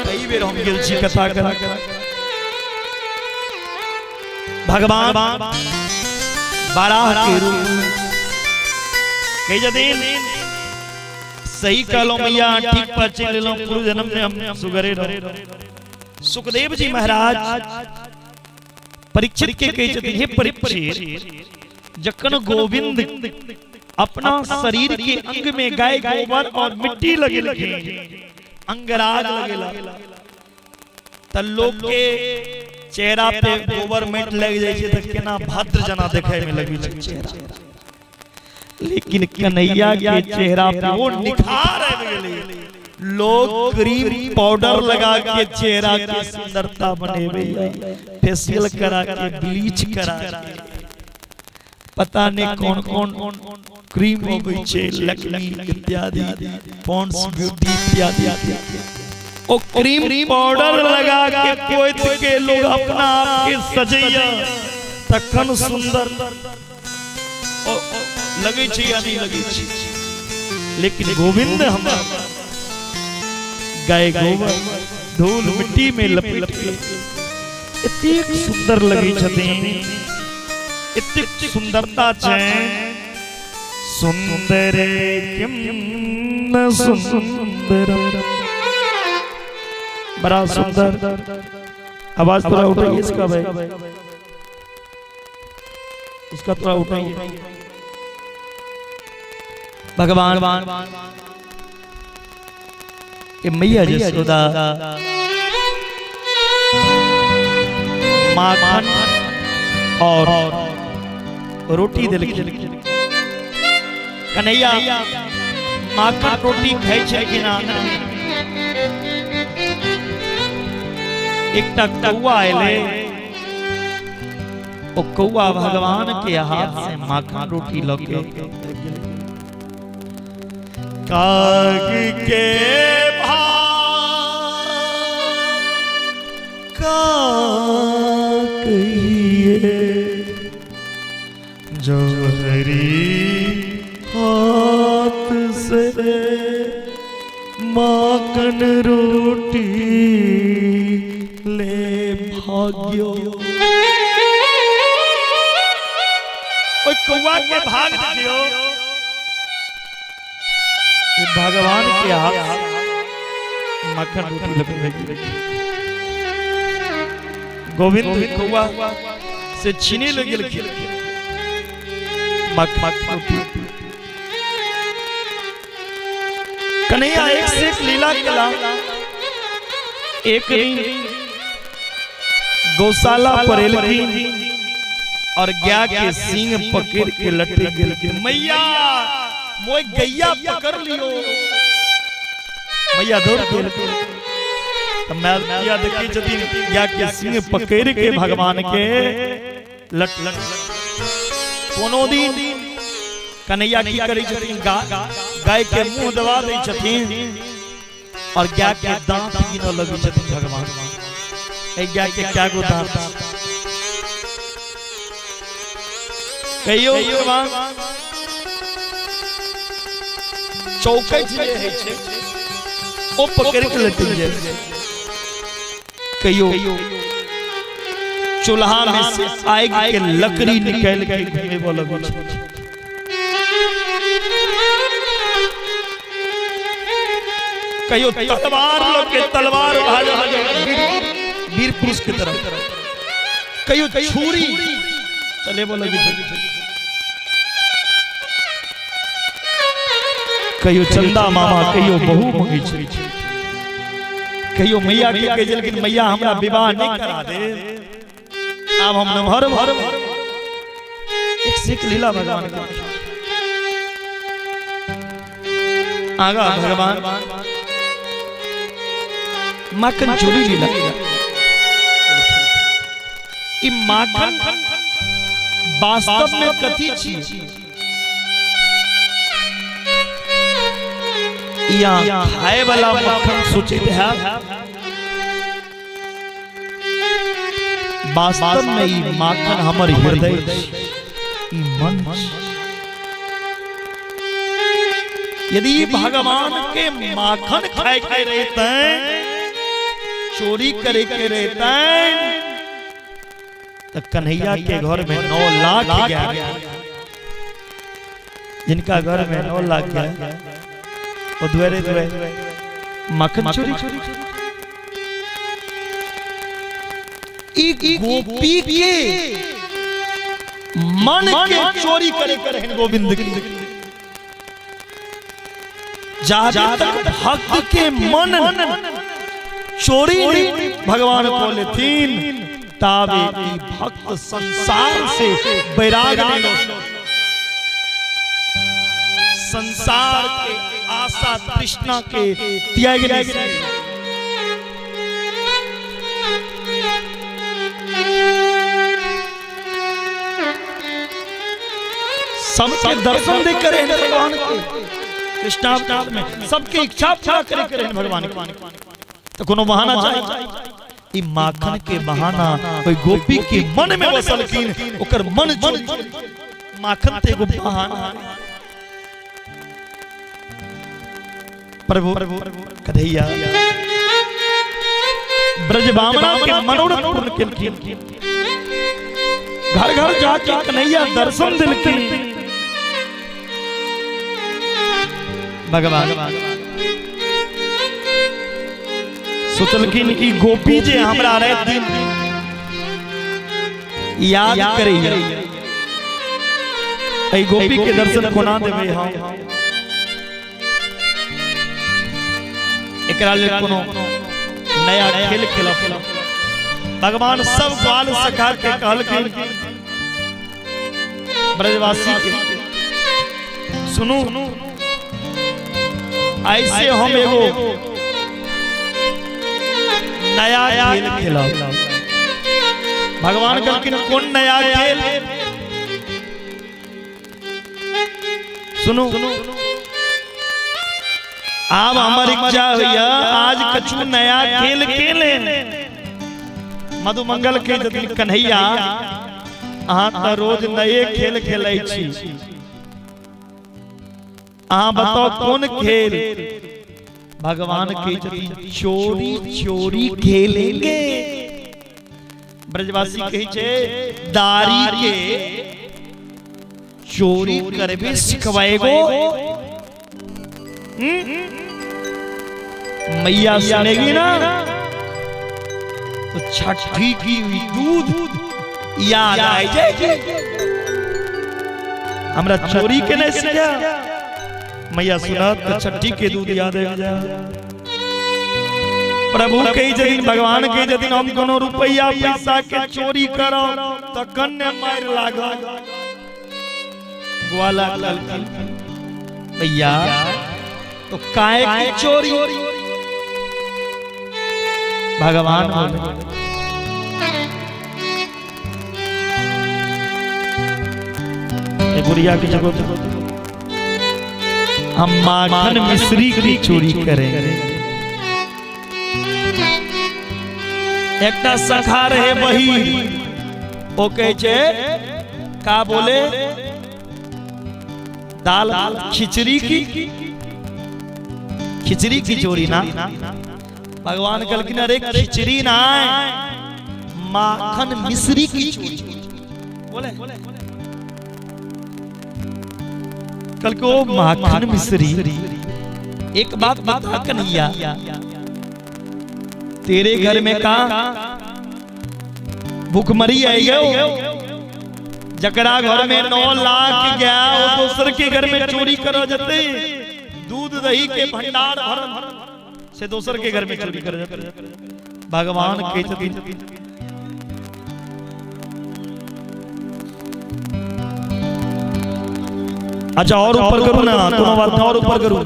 कई बेर हम गेल छी कथा करा। भगवान बाराह के रूप में कहै छथिन सही कहलहुँ मैया, ठीक पहचान लेलहुँ, पूर्व जन्म में हम सुगरे रहो। सुखदेव जी महाराज परीक्षित के कहै छथिन, हे परीक्षित, जखन गोविंद अपना शरीर के अंग में गाय गोबर और मिट्टी लगेलखिन, अंगराग लगेला, त लोग के चेहरा पे गोबर माटि लागि जाइ छै तऽ केना भद्र जना देखे में लगै छै चेहरा, लेकिन कन्हैया के चेहरा पे वो निखार आबि गेलै। लोग क्रीम पाउडर लगा के चेहरा के सुंदरता बनेबै, फेशियल करा के, ब्लीच करा के, पता नहीं कौन कौन क्रीम अबै छै, लक्ष्मी इत्यादि, पॉन्ड्स ब्यूटी इत्यादि। ओ क्रीम पाउडर लगा के पोत के लोग अपना आप के सजैया तखन सुंदर ओ लगै छै या नहीं लगै छै। लेकिन गोविंद हमरा गाय गोबर धूल मिट्टी में लपेट के एतेक सुंदर लगै छथिन, एतेक सुंदरता छै। सुंदर किम न सुंदरम, बड़ा सुंदर। आवाज थोड़ा उठाइए इसका भाई, इसका थोड़ा उठाइए। भगवान के मैया जसोदा माखन और रोटी देलखिन। कन्हैया माखन रोटी खाइ छलखिन। एकटा कौआ एलै, ओ कौआ भगवान के हाथ से माखन रोटी लऽ के काग के का कहिए जो हरी हाथ से माखन रोटी ले भाग्यो। ओहि कौआ के भाग देखियो, भगवान के हाथ माखन रोटी लगे। गोविंद कौआ से छीने लगे गेलखिन माखन रोटी। कन्हैया एक से एक लीला कला। एक दिन गौशाला पर एलखिन और गाय के सींग पकड़ के लटक गेलखिन। मैया मोय गैया पकड़ लियो। मैया दौड़ गेल तऽ मैया देखै छथिन गाय के सींग पकड़ के भगवान के लट लट। कोनो दिन कन्हैया की करै छथिन, गाय के मुंह दबा दै छथिन और गाय के दांत गिनऽ लगै छथिन भगवान। एहि गाय के क्या गो दांत कहियो भगवान? चौकठ जे होइ छै ओ पकड़ के लटकि जाइ। कहियो चूल्हा में से आगि के लकड़ी निकालि के घुमेबऽ लगै छै। कहियो तलवार लऽ के तलवार भाजऽ वीर पुरुष के तरफ, कहियो छुरी चलेबऽ लगै छै, कहियो चंदा मामा, कहियो बहू मंगै छै, कहियो मैया के कहै छलखिन मैया हमरा विवाह नहि करा दे, आब हम नमहर भर। एक से एक लीला भगवान के। आगा भगवान माखन चोरी लीला। ई माखन वास्तव में कथी छी? यहाँ खाए वाला मक्खन सोचैत है, वास्तव में ई माखन हमर हृदय छी, ई मन छी। यदि भगवान के माखन खाए के रहते, चोरी करे के रहते, तो कन्हैया के घर में 9 लाख गया। जिनका घर में 9 लाख गया वो दुआरे दुआरे माखन चोरी। ई गोपी के मन के चोरी करे के रहन गोविंद के। जाबे तक भक्त के मन चोरी नहीं भगवान को लेथिन ताबे ई भक्त संसार से वैराग नहीं लो। संसार के आशा तृष्णा के त्याग नहीं सके। सबके दर्शन दे करे भगवान के कृष्णावतार में सबके इच्छा पूरा करे करे भगवान के। तो कोनो बहाना चाहिए, ई माखन के बहाना कोई गोपी के मन में बसलखिन, ओकर मन चोरी माखन ते एगो बहाना। प्रभु कन्हैया ब्रजबामना के मनोरथ पूर्ण केलखिन, घर घर जाके कन्हैया दर्शन दिलखिन। भगवान सोचलखिन कि गोपी जे हमरा राति दिन याद करैया, एहि गोपी के दर्शन कोना देबै हम, एकरा लेल कोनो नया खेल खेलब। भगवान सब ग्वाल सखा के कहलखिन ब्रजवासी के, सुनू ऐसे हम एगो नया खेल खेलब। भगवान कहलखिन कोन नया खेल? सुनू आब हमर इच्छा होइया आज कछु नया खेल खेले। मधुमंगल के जदिन कन्हैया अहाँ तऽ रोज नए खेल खेलै छी, अहाँ बताओ कोन खेल? भगवान के जदिन चोरी चोरी खेलेंगे। ब्रजवासी कहै छै दारी के चोरी करबे सिखवाएगो, मैया सुनेगी ना तो छठी की दूध याद आ जाएगी। हमरा चोरी के नहीं सिखा, मैया सुनत तो छठी के दूध याद आ जाए। प्रभु के जदिन भगवान के जदिन हम कोनो रुपया पैसा के चोरी करो तो कन्ने मार लागल। ग्वाला कहलखिन भैया तो काहे की चोरी? भगवान बोले बुढ़िया की जगह हम माखन मिश्री की चोरी करेंगे। एकटा सखा रहे वही ओ कहै छै का बोले दाल खिचड़ी की, खिचड़ी की चोरी ना। भगवान कहलखिन अरे खिचड़ी ना माखन मिश्री की चोरी। बोले कल को माखन मिश्री। एक बात बता कन्हैया, तेरे घर में का भूखमरी आई गयो? जकरा घर में 9 लाख गया वो दोसर के घर में चोरी करो जते, दूध दही के भंडार भरल से दोसर के घर में चोरी कर जते। भगवान के अच्छा और ऊपर करूँ ना, कोनो बात और ऊपर करूँ,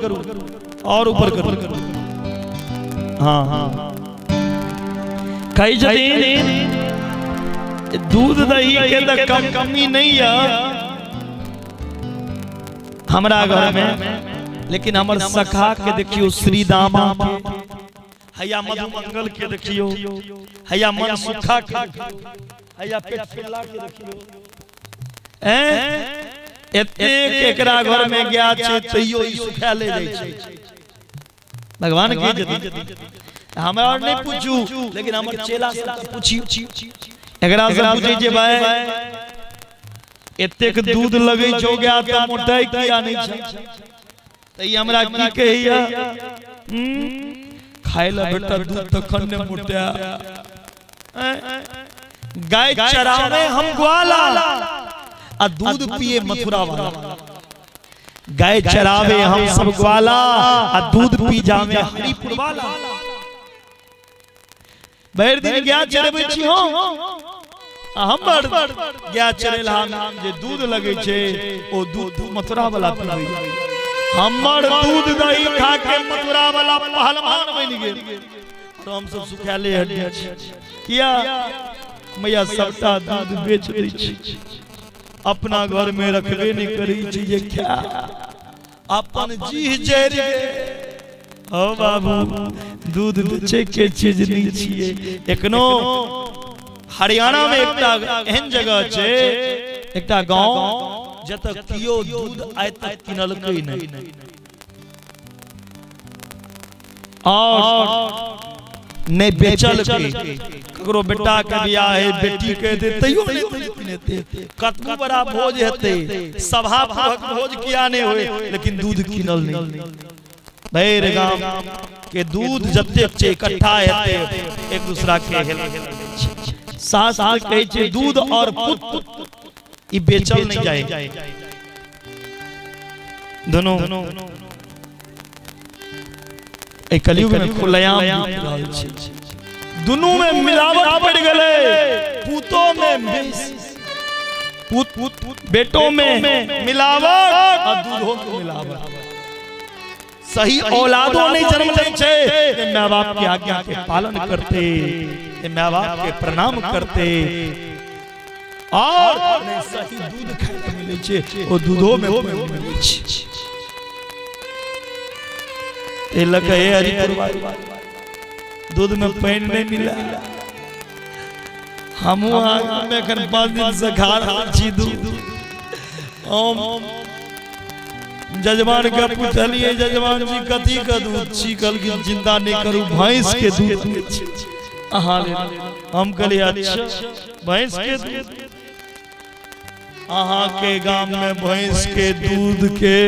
और ऊपर करूँ। हाँ हाँ कही जतीन दूध दही के तो कम कमी नहीं है हमरा घर में, लेकिन हमर सखा के देखियो श्रीदामा के, हैया मधुमंगल के देखियो, हैया मन सुखा के, हैया पेट फुला के देखियो। एतेक एकरा घर में गया छै तैयो ई सुखा ले जाइ छै। भगवान के जदी हमरा और नहीं पूछू, लेकिन हमर चेला से पूछी, एकरा से पूछे जे भाई एतेक दूध लगै छौ गाय तऽ मोटाइ किया नहि छै? तऽ ई हमरा की कहैया, खाय लए भेटत दूध तखन ने मोटा। गाय चरावे हम ग्वाला आ दूध पिए मथुरा वाला। गाय चरावे हम सब ग्वाला आ दूध पी जावे हरिपुर वाला। भरि दिन गाय चरबै छी हम आ हमर गाय चरेला जे दूध लगै छै ओ दूध मथुरा वाला पीबै। हमर दूध दही खा के मथुरा वाला पहलवान बनि गेल। तो हम सब सुखाले हड्डी छी किया? मैया सबटा दूध बेच दै छी, अपना घर में रखबे नहीं करै छी जे खा अपन जीह जरि गेल। हो बाबू, दूध बेचे के चीज नहीं छिए। एखनो हरियाणा में एकटा एहन जगह छै, एकटा गांव जतऽ कियो दूध आइ तक किनलकै नहीं और नहीं बेचलकै। ककरो बेटा के बियाह है, बेटी के हेतै तैयो नहीं दूध किनेतै। कतबो बड़ा भोज हेतै, सभा पूरक भोज किया नहीं होय, लेकिन दूध किनल नहीं। भरि गाम के दूध जतेक छै इकट्ठा हेतै, एक दूसरा के हेल। शास्त्र कहै छै दूध और पुत्र ई बेचल नहीं जाए। दोनों एहि कलयुग में खुलेआम बिक रहल छै। दुनू में मिलावट पड़ गेलै। पूतो में पूत, बेटो में मिलावट आ दूधो के मिलावट। सही औलादो नहीं जन्म लै छै जे माय बाप के आज्ञा के पालन करते, जे माय बाप के प्रणाम करते, और नहीं सही दूध खाए के मिलै छै, ओ दूधो में मिलै छै। एहि लऽ कऽ हे हरिपुर, दूध में पानि नहीं मिला। हमहूँ अहाँके एखन 5 दिन से खा रहल छी दूध। हम जजमान के पूछलिए, जजमान जी कथी के दूध छी? कहलखिन चिंता नहीं करू, भैंस के दूध छी अहाँ लेल। हम कहलिए अच्छा भैंस के दूध, अहाँ के गाम में भैंस के दूध के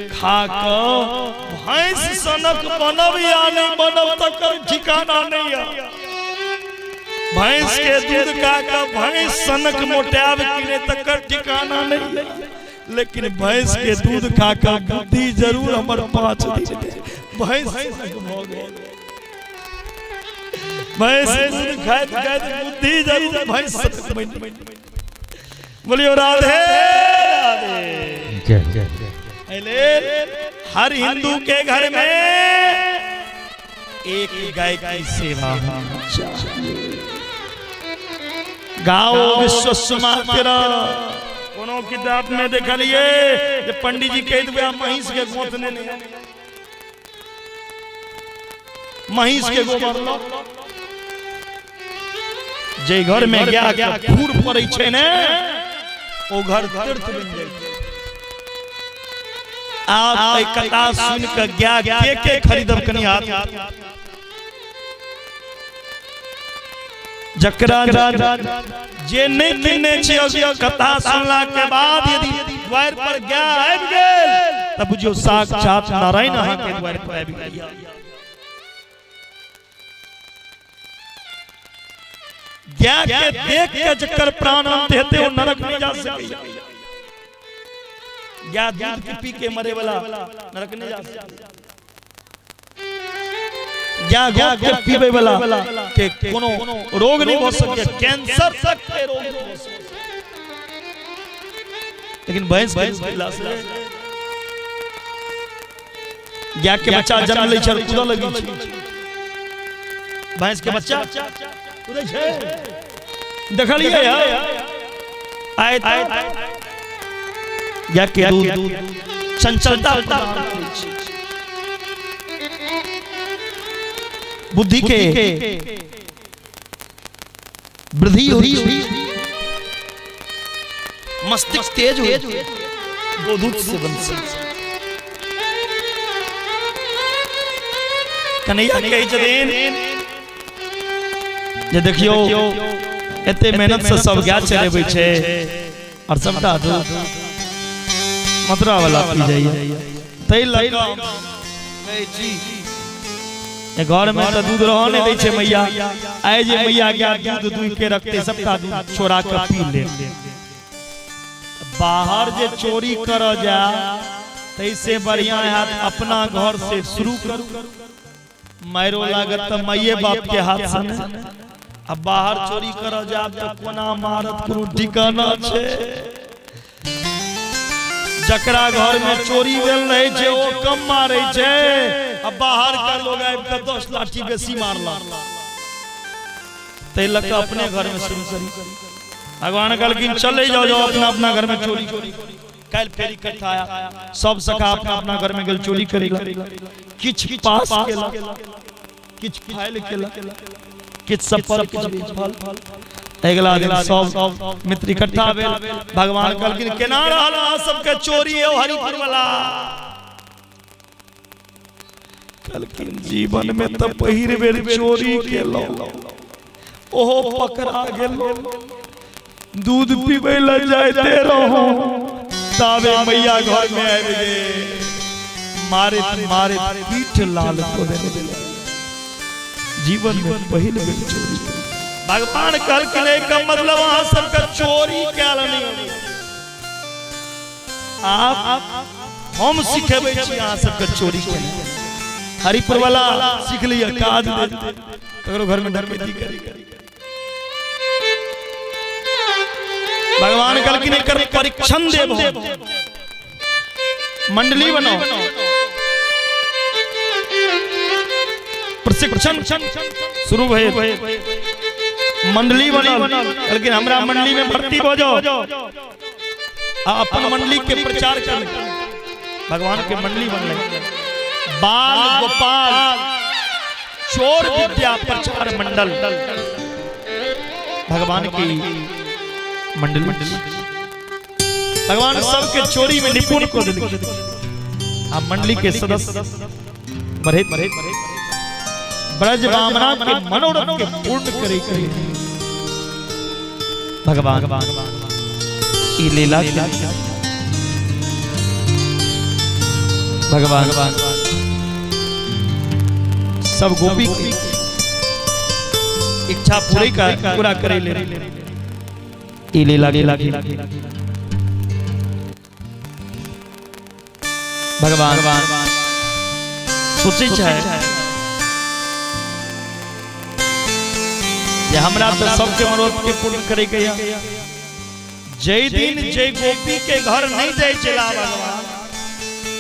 खा कऽ भैंस सनक बनब या नहीं बनब तकर ठिकाना नहीं है। भैंस के दूध खा कऽ भैंस सनक मोटायब कि नहीं तकर ठिकाना नहीं है, लेकिन भैंस के दूध खा कऽ बुद्धि जरूर हमर 5 दिन भैंस सनक भऽ गेल। भैंस दूध खाइत खाइत बुद्धि जरूर भैंस सनक बनि गेल। बोलियो राधे राधे। जय। हर हिंदू के घर में एक गाय की सेवा होनी चाहिए। गाओ विश्व सुमात्र। कोनो किताब में देखलिए जे पंडित जी कह देबै महींस के गोतने नहीं, महींस के गोबर लो। जे घर में गाय के खूर पड़ै छै ने, ओ घर तीर्थ बनि जाइ छै। आब एहि कथा सुनि कऽ गाय के के खरीदब? कनि हाथ जकरा जे नहि किनने छी, कथा सुनला के बाद यदि द्वार पर गाय आबि गेल तऽ बुझियौ साक्षात नारायण अहाँके द्वार पर आबि गेल। गाय के देख के जकर प्राण अंत हेतै ओ नरक नहि जा सकैया। गाय दूध के पी के मरे वाला नरक नहीं जा सकैया। गाय गोद के पीबै वाला के कोनो रोग नहीं भऽ सकैया, कैंसर तक के रोग नहीं भऽ सकैया। लेकिन भैंस के दूध पीला से गाय के बच्चा जन्म लै छै, कूदऽ लगै छै। भैंस के बच्चा कूदै छै, देखलियै है? आय गाय के दूध चंचलता प्रदान करै छै, बुद्धि के वृद्धि होइ छै, मस्तिष्क तेज होइ छै गोदूध सेवन से। कन्हैया कहै छथिन जे देखियौ एते मेहनत से सब गाय चलेबै छै, और सबटा दूध मथुरा वाला पी जाइए। ताहि लऽ कऽ कहै छी घर में तऽ दूध रहऽ नहि दै छै मैया। आइ जे मैया गाय दूध दुहि के रखते, सबटा दूध चोरा के पी ले। बाहर जे चोरी करऽ जाय, तैसे बढ़िया हैत अपना घर से शुरू करू। मारो लागत तऽ माइये बाप के हाथ से ने। आ बाहर चोरी करऽ जायब तऽ कोना मारत, कोनो ठिकाना छै? जकरा घर में चोरी भेल रहे छै, ओ कम मारे छै, आ बाहर के लोग आबि के 10 लाठी बेसी मारलक। ताहि लऽ कऽ अपने घर में शुरू करी। भगवान कहलखिन, चले जाओ, जाओ अपना अपना घर में चोरी। काल्हि फेर इकट्ठा आया सब सखा, अपना अपना घर में गेल चोरी करे ला। किछु पास केलक, किछु फाइल केलक, किछु सफल, किछु फल। अगिला दिन सब मित्र इकट्ठा भेल। भगवान कहलखिन, केना रहल अहाँ सबके चोरी यौ हरिपुर वाला? कहलखिन, जीवन में तऽ पहिल बेर चोरी केलहुँ, ओहो पकड़ा गेल। दूध पीबै लए जाइते रहूं, ताबे मैया घर में आबि गेल, मारैत मारैत पीठ लाल कऽ देने। जीवन में पहिल बेर चोरी केलहुँ। भगवान कहलखिन, एकर मतलब अहाँ सबके चोरी कयल नहि, आप हम सिखेबै छी अहाँ सबके चोरी केनाइ। हरिपुर वाला सीख लिअ, काज दे ककरो घर में डकैती करी। भगवान कहलखिन, एकर परीक्षण देब हम। मंडली बनाओ। प्रशिक्षण शुरू भेल, मंडली बनल। कहलखिन, हमरा मंडली में भर्ती भऽ जाओ आ अपन मंडली के प्रचार कर। भगवान के मंडली बनलै बाल गोपाल चोर विद्या प्रचार मंडल। भगवान की मंडली, भगवान सबके चोरी में निपुण कऽ देलखिन आ मंडली के सदस्य बढ़ैत बढ़ैत ब्रज बामना के मनोरथ के पूर्ण करे के भगवान ई लीला के भगवान सब गोपी के इच्छा पूरी का पूरा करे ले ई लीला के भगवान सोचै छै जे हमरा तऽ सबके मनोरथ के पूर्ण करे के या। जय दिन जय गोपी के घर नहीं जाइ छला भगवान,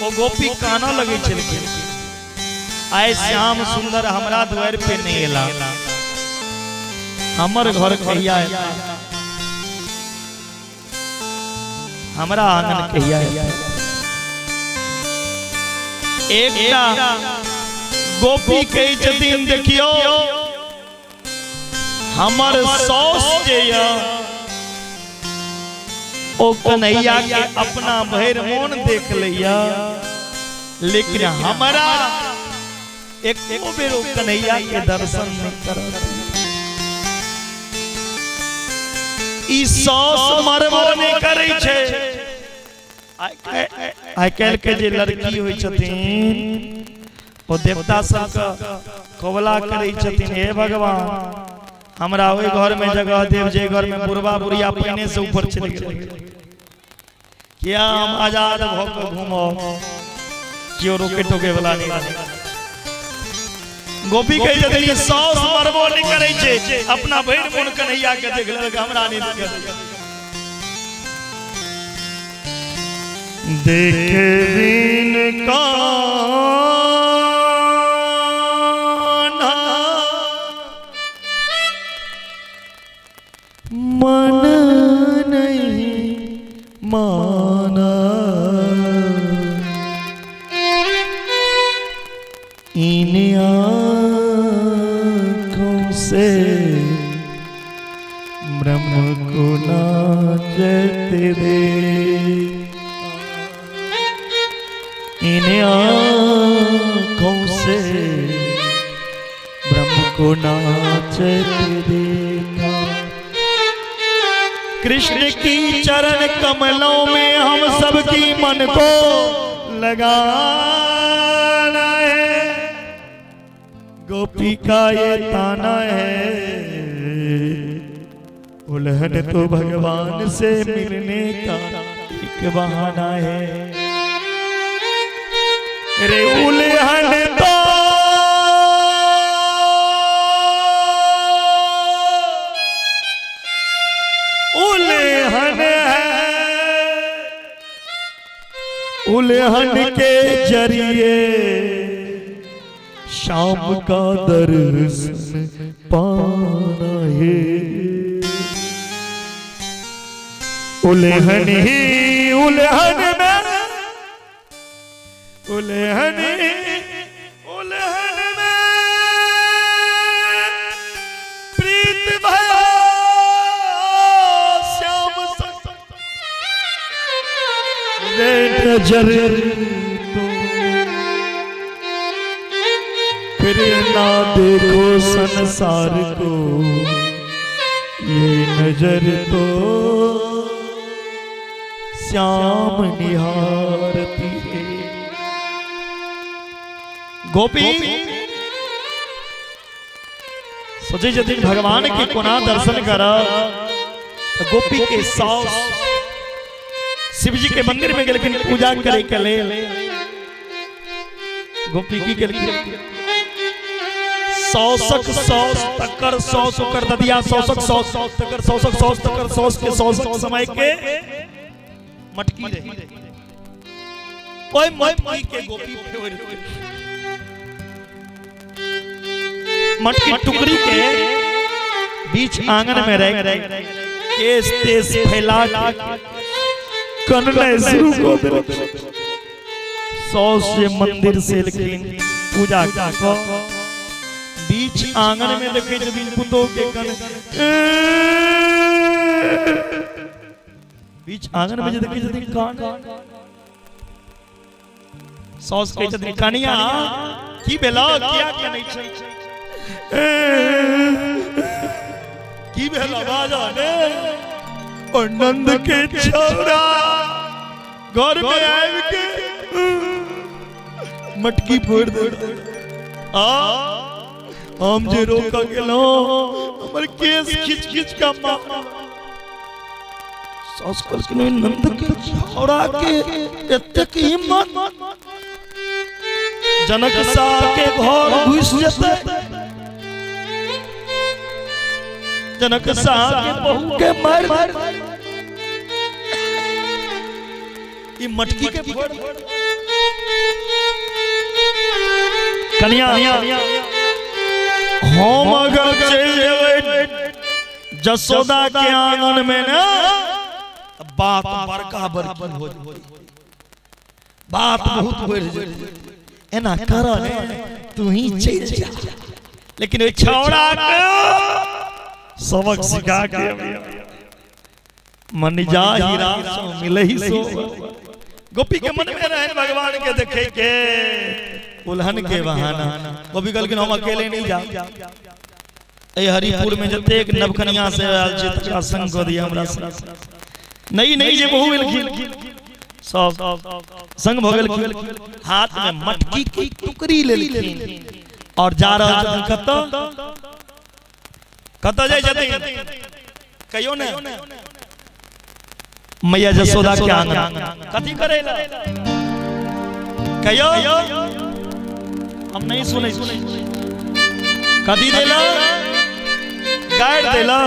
ओ गोपी कानऽ लगै छलखिन, आइ श्याम सुंदर हमरा द्वार पे नहीं एला, हमर घर कहिया एता, हमरा आंगन कहिया एता? एकटा गोपी कहै छथिन, देखियौ, हमर सौस जे यऽ, ओ कन्हैया के अपना भरि मोन देख लैया, लेकिन हमरा एको बेर ओ कन्हैया के दर्शन नहि करत। ई सौस मरबो नहि करै छै। आइ काल्हि के जे लड़की होइ छथिन, ओ देवता सबके कबुला करै छथिन, हे भगवान, हमरा ओहि घर में जगह देव जे घर में बुढ़बा बुढ़िया पहिने से ऊपर चलि गेल। किया? हम आजाद भऽ कऽ घूमब, केओ रोके टोके वाला नहीं रहत। गोपी कहै छथिन, ई साउस मरबो नहि करै छै, अपना भरि मोन कन्हैया के देख लेलक, हमरा नहि देखल। देखे बिन कान्हा मन नहीं माना, इन आँखों से ब्रह्म को नाचते देखा, इन आँखों से ब्रह्म को नाचते देखा। कृष्ण की चरण कमलों में हम सबकी मन को लगाना है। गोपी का ये ताना है, उलहन तो भगवान से मिलने का एक बहाना है। रे उलहन तो उलहन है, उलहन के जरिए शाम का दर्शन पाना है। उलहन ही उलहन में, उलहन ही उलहन में प्रीत भया श्याम संग। रे नजर तो फिर ना देखो संसार को, ये नजर तो श्याम निहारती है। गोपी सोचे यदि भगवान के कोना दर्शन कर, तो गोपी के सास शिव जी के मंदिर में गेलखिन पूजा करे के लेल। गोपी की गेलखिन सौसक सौस तकर सौस ओकर ददिया सौसक सौस तकर सौसक सौस तकर सौस के सौसक समय के मटकी रही, ओहि मटकी के गोपी फोड़ि देलखिन। मटकी टुकड़ी के बीच आंगन में रह केस तेस फैला के कनने शुरू कर देलखिन। सौस जे मंदिर से एलखिन पूजा कऽ बीच आंगन में देखे छथिन पुतोह के कन, बीच आंगन में जे देखे छथिन कान। सौस कहै छथिन कनिया की भेलौ, किया कनै छै, की भेलौ बाजऽ ने। और नंद के छौड़ा घर में आबि के मटकी फोड़ि देलक। आ हम जे रोकऽ गेलहुँ हमर केस खींच खींच कऽ मार। साउस कहलखिन ओहि नंद के छौड़ा के एतेक हिम्मत, जनक शाह के घर घुसि जेतै, जनक शाह के बहू के मारि ई मटकी के फोड़। कनिया हम अगर चलि जेबै जसोदा के आंगन में ना, बात बड़का बड़की हो जेतै, बात बहुत बढ़ि जेतै। एना कर ने तू ही चलि जा। लेकिन ओहि छौड़ा के सबक सिखा के मन जा हीरा सो मिलही सो। गोपी के मन में रहन भगवान के देखे के उलहन के बहाना। गोपी कहलखिन हम अकेले नहीं जा, ए हरिपुर में जतेक नवकनिया से आयल छै तकरा संग कऽ दिअ हमरा संग। नहीं नहीं जे बहु एलखिन सब संग भऽ गेलखिन। हाथ में मटकी के टुकड़ी लेलखिन और जा रहल छथिन। कतऽ कतऽ जाइ छथिन कहियो ने? मैया जसोदा के आंगन। कथी करे ला कहियो? हम नहीं सुनै। कथी देला? गायर देला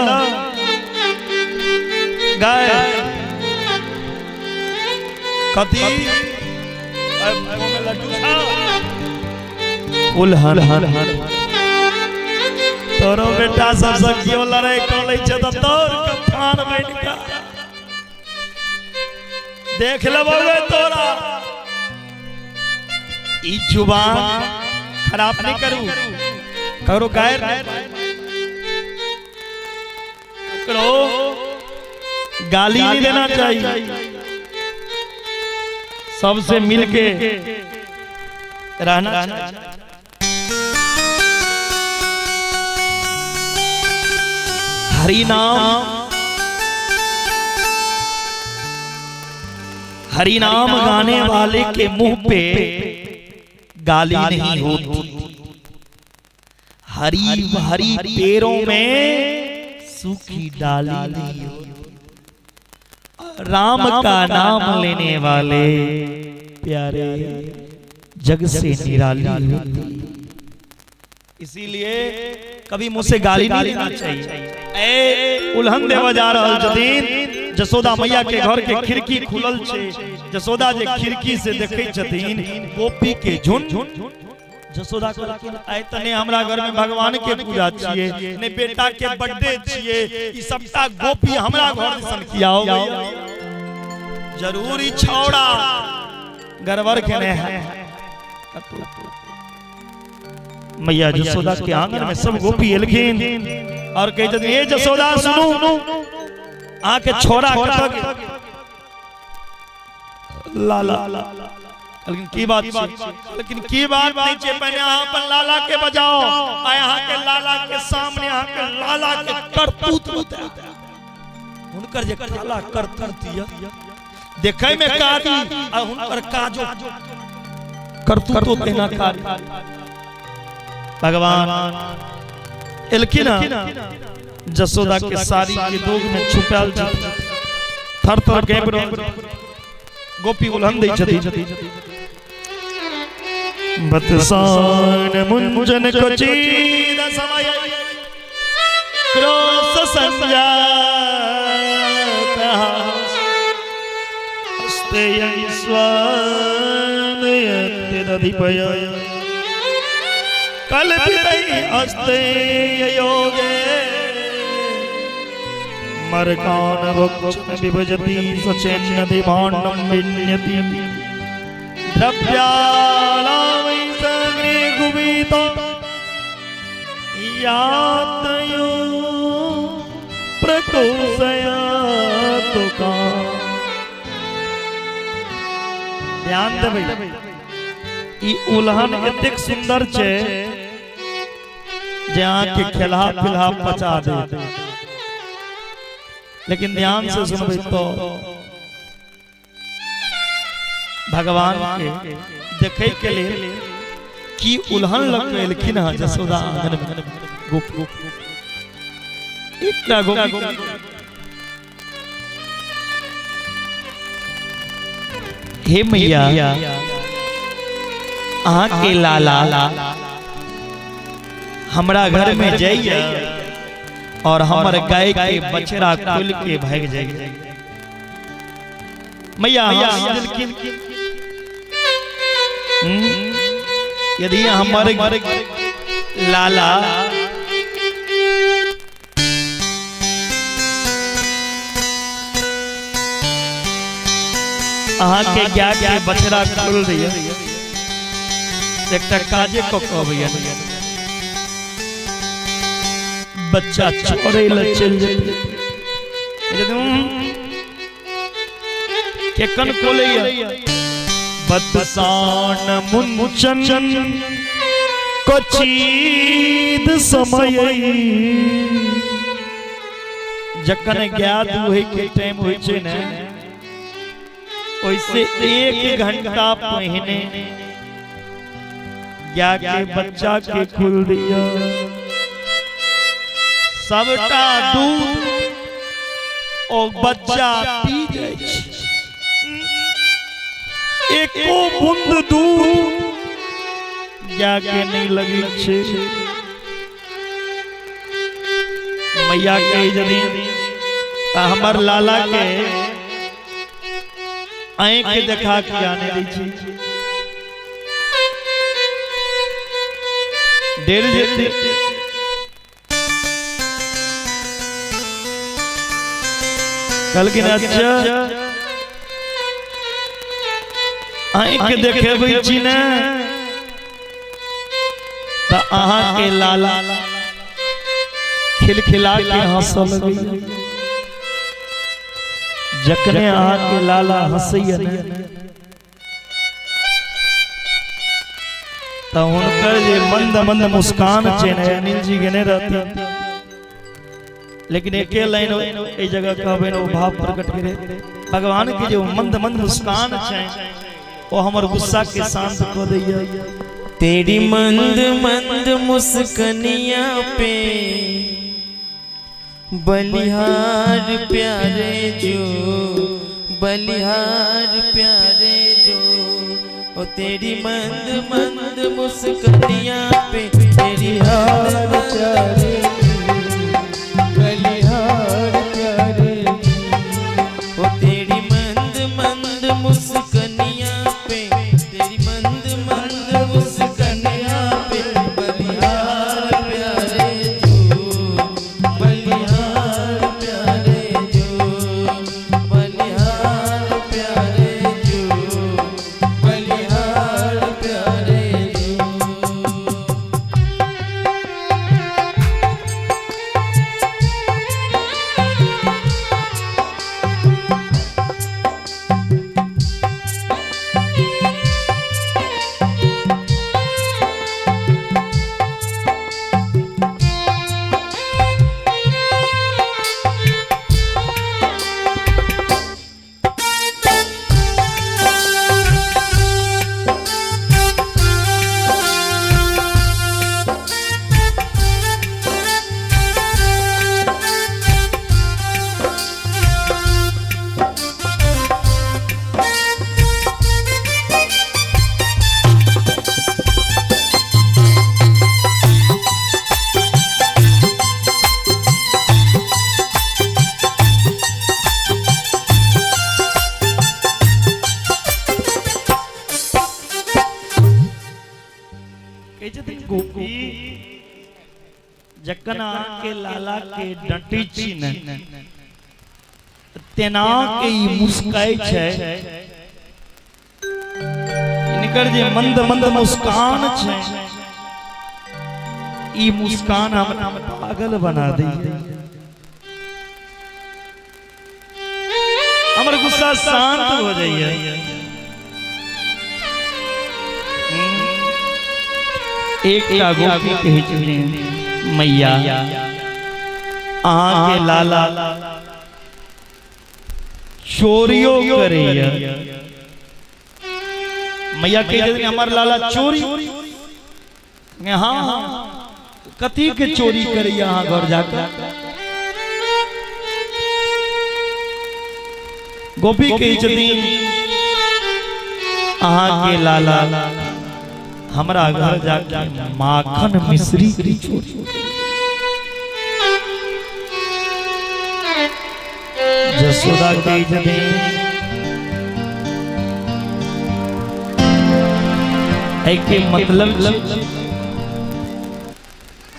गाय कथी? उलहन तोरो बेटा सबसँ केओ लड़ाई कऽ लै छै तऽ तोर कप्तान बनि कऽ देख लेबौ रे तोरा। ई जुबान खराब नहीं करू, करो गायर करो, गाली नहीं देना चाहिए। सबसे मिलके रहना चाहिए। हरि नाम हरि नाम गाने वाले के मुंह पे गाली नहीं होती। हरी हरी पेड़ों में सूखी डाली नहीं होती। राम का नाम लेने वाले प्यारे जग से निराली होती। इसीलिए कभी मुंह से गाली नहीं देना चाहिए। ए उल्हन देवा जा रहल छथिन, जसोदा मैया के घर के खिड़की खुलल छै। जसोदा जे खिड़की से देखै छथिन गोपी के झुंड। जसोदा कहलखिन आइ त ने हमरा घर में भगवान के पूजा छियै, ने बेटा के बर्थडे छियै, ई सबटा गोपी हमरा घर दिसन किया हो गई। जरूरी छौड़ा गड़बड़ केने है। मैया जसोदा के आंगन में सब गोपी एलखिन और कहै छथिन, ए जसोदा सुनू, अहाँके छोड़ा कतऽ गेल? लाला। लेकिन की बात छै? लेकिन की बात नहीं छै, पहिने अहाँ अपन लाला के बजाओ। आइ अहाँके लाला के सामने अहाँके लाला के करतूत बतायब। हुनकर जे काला करतूत यऽ देखै में कारी आ हुनकर काजो करतूतो तेना कारी। भगवान एलखिन, जसोदा के साड़ी के दोग में छुपायल छथिन, थर थर काँपि रहल छथिन। गोपी उल्हन दै छथिन। बतसान मुंजन कचीद समय क्रोश संजात हस्ते कल्पित हस्ते योगे मरकान भक्षण विभजति सचेन्नति भाण्डं विन्यति द्रव्याणामयि सग्रे गुबित यातयो प्रकोशयातु का। ध्यान देबै, ई उल्हन एतेक सुंदर छै जे अहाँके खेलहा पिलहा पचा देत, लेकिन ध्यान से सुनबै तो भगवान के देखै के लेल की उल्हन लग के एलखिन हँ जसोदा आंगन में गोपी। एकटा गोपी हे मैया, अहाँ के लाला हमरा घर में जाइए और हमर गाय के बछड़ा खोल के भाग जाइए। मैया हंस देलखिन। यदि हमर लाला अहाँ के गाय के बछड़ा खोल दैया, एकटा काजे कऽ के अबैया, बच्चा छोड़ै लए चलि जेतै। केकन खोलैया? बदसान मुंचन कचीद समय जखन गाय दुहै के टाइम होइ छै ने, ओइसे 1 घंटा पहिने गाय के बच्चा के खोल दिया, सबटा दूध ओ बच्चा पी जाइ छै, एको बूंद दूध गाय के नहीं लगै छै। मैया के यदि हमर लाला के आँख देखा के आने दै छै, डेर जेतै। कहलखिन अच्छा आँख देखेबै छी ने तऽ अहाँ के लाला खिलखिला के हंसऽ लगैया। जखने अहाँ के लाला हंसैया ने तऽ हुनकर जे मंद मंद मुस्कान छै ने, अनिल जी गेने रहथिन, लेकिन एके लाइन एहि जगह कहबै ने, ओ भाव प्रकट करे। भगवान के जे मंद मंद मुस्कान छै, ओ हमर गुस्सा के शांत कऽ दैया। तेरी मंद मंद मुस्कनिया पे बलिहार प्यारे जो, बलिहार प्यारे जो, ओ तेरी मंद मंद मुस्कनिया पे, तेरी बलिहार प्यारे, बलिहार प्यारे। ओ तेरी मंद मंद मुस्कनिया पे, तेरी मंद मंद मुस्कनिया पे बलिहार प्यारे जो, बलिहार प्यारे जो, बलिहार प्यारे जो, बलिहार प्यारे जो। कहै छथिन गोपी, जखन अहाँके लाला के डँटै छी ने, तेना के ई मुस्काइ छै। हिनकर जे मंद मंद मुस्कान छै, ई मुस्कान हमरा पागल बना दैया। हमर गुस्सा शांत हो जाइए। एकटा गोपी कहै छथिन, मैया, अहाँके लाला चोरियो करैया। मैया कहै छथिन, हमर लाला चोरी? हाँ हाँ, कथी के चोरी करैया अहाँ घर जाकर? गोपी कहै छथिन, अहाँके लाला हमरा घर जाके माखन मिश्री के चोरी। जसोदा कहै छथिन, एहिके मतलब छै,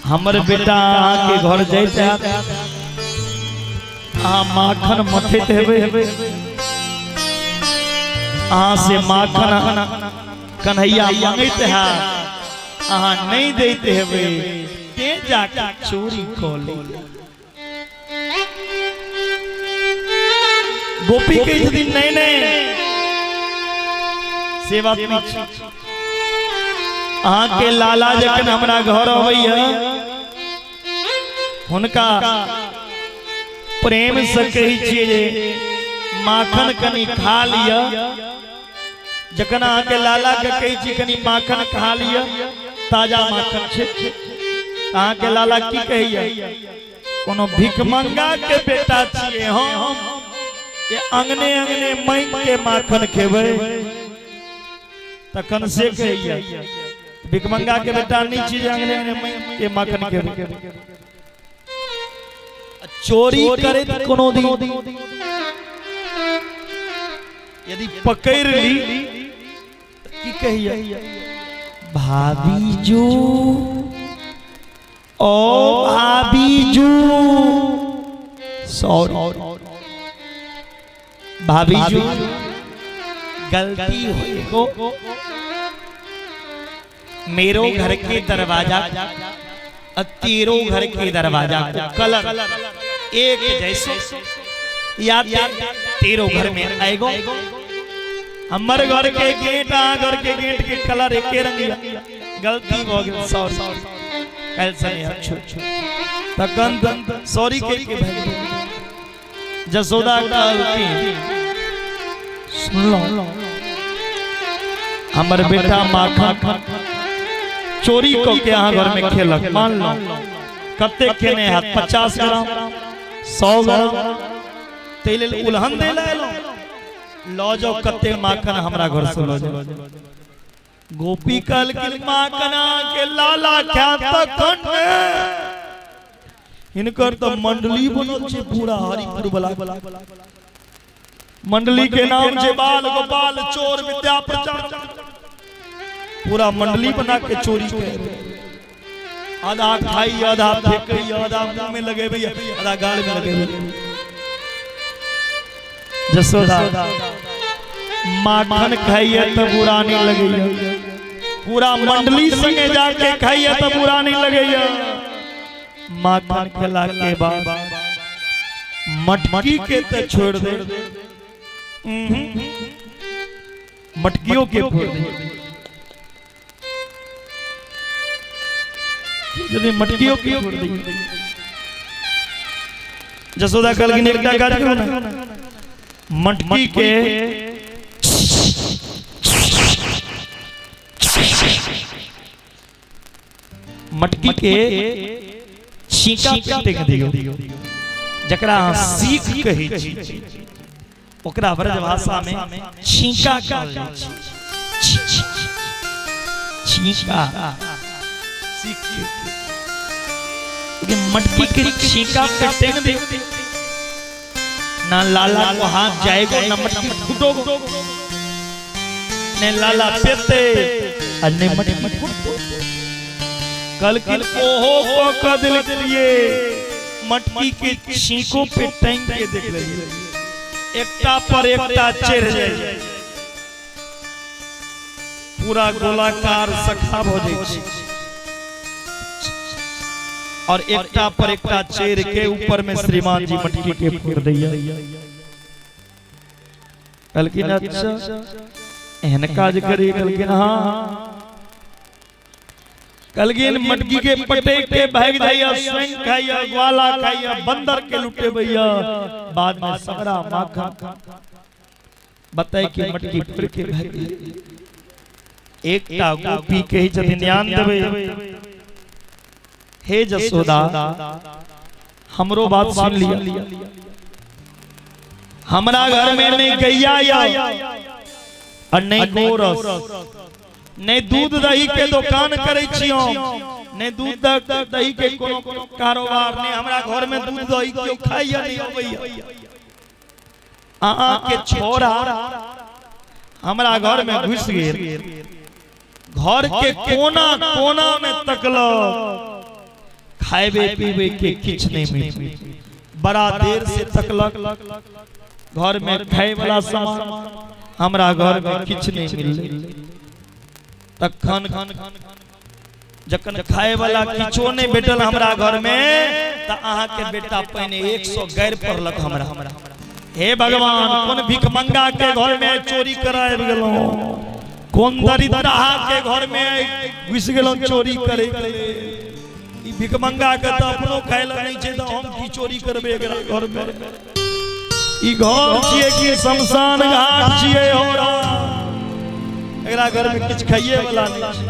हमर बेटा अहाँके घर जाइत हैत, अहाँ माखन मथैत हेबै, अहाँ से माखन कन्हैया मंगैत हैत, अहाँ नहि दैत हेबै, तें जाके चोरी कऽ ले। गोपी कहै छथिन, नहि नहि, से बात नहि छै। अहाँके लाला जखन हमरा घर अबैया, हुनका प्रेम से कहै छियै जे माखन कनि खा लिअ। जखन अहाँके लाला के कहै छी कनि माखन खा लिअ, ताजा माखन छै, अहाँके लाला की कहैया? कोनो भिखमंगा के बेटा छियै हम जे अंगने अंगने मांगि के माखन खेबै? तखन से कहैया, भिखमंगा के बेटा नहीं छी जे अंगने अंगने मांगि के माखन खेबै। चोरी करैत कोनो दिन यदि पकड़ ली, की कहिया? भाभी जो, ओ भाभी जू, सॉरी भाभी जू, गलती हो गो, मेरो घर के दरवाजा और तेरो घर के दरवाजा को कलर एक जैसो, या तेरो घर में आएगो। हमर घर के गेट आ घर के गेट के कलर एके रंग, गलती भ गेल, सॉरी। काल्हि से नहि आयब, छोड़ छोड़। तखन सॉरी कहि के भागि गेल। जसोदा कहलखिन, सुनलहुँ हमर बेटा माखन चोरी कऽ के अहाँ घर में खेलक, मानलहुँ कते खेने हैत, 50 ग्राम 100 ग्राम, ताहि लेल उलहन दै लए एलहुँ, लऽ जाउ कते माखन हमरा घर से लऽ जाउ। गोपी कहलखिन माखन के लाला खायत तखन ने, हिनकर तऽ मंडली बनल छै पूरा हरिपुर वाला मंडली के नाम छै बाल गोपाल चोर विद्या प्रचार, पूरा मंडली बना के चोरी करे, आधा खाई आधा फेंके आधा मुंह में लगेबे आधा गाल में लगेबे। जसोदा माखन खाइए तो बुरा नहीं लगैया, पूरा मंडली संगे जाके खाइए तो बुरा नहीं लगैया। माखन खेला के बाद मटकी के तो छोड़ दे, मटकियों के फोड़ दे, यदि मटकियों के फोड़ दे। जसोदा कहलखिन एकटा काज करू ने, मटकी के मटकी के छीका पीटे के दियौ, जकरा अहाँ सीख कहै छी ओकरा ब्रज भाषा में छीका कहल जाइ छै। छीका सीख के मटकी के छीका पे टेंग दियौ, ना लाला को हाथ जाएगो ना मटकी फूटोगो, ने लाला पेते आ ने मटकी फूटो। कल ओहो को क दिल के लिए मटकी के छींको पे टंग के देख लेलिए, एकटा पर एकटा चढ़ जाए, पूरा गोलाकार सखा भ जाइ छै, और एकटा पर एकटा चढ़ के ऊपर में श्रीमान जी मटकी के फोड़ दैया। कहलखिन अच्छा एहन काज करी, कहलखिन हाँ। कहलखिन मटकी के पटक के भाग जाइया, स्वयं खाइया, ग्वाला खाइया, बंदर के लुटे भैया, बाद में सगरा माखन बताए कि मटकी फोड़ के भाग जाइया। एकटा गोपी कहै छथिन ध्यान देबै, हे जसोदा हमरो बात सुन लिया, हमरा घर में नहीं गैया या और नहीं गोरस, नहीं दूध दही के दुकान करे छी हम, नहीं दूध दही के कोनो कारोबार नहीं, हमरा घर में दूध दही केओ खाइया नहीं अबैया। अहाँ के छोरा हमरा घर में घुस गेल, घर के कोना कोना में तकलक, खाएबे पीबे के किछ नहीं मिल, बड़ा देर से तकलक, घर में खाए वाला सामान हमरा घर में किछ नहीं मिलले। तखन जखन खाए वाला किछो नहीं भेटल हमरा घर में, त अहाँ के बेटा पहिने 100 गैर पड़लक हमरा। हे भगवान, कोन भिखमंगा के घर में चोरी कराए गेलहुँ, कोन दरिद्रहा के घर में घुसि गेलहुँ चोरी करे के लेल। ई भिखमंगा के त अपनो खाय लए नहीं छै, त हम की चोरी करबै एकरा घर में? ई घर छियै कि शमशान घाट छियै? हो एकरा घर में किछु खाइए वाला नहीं छै।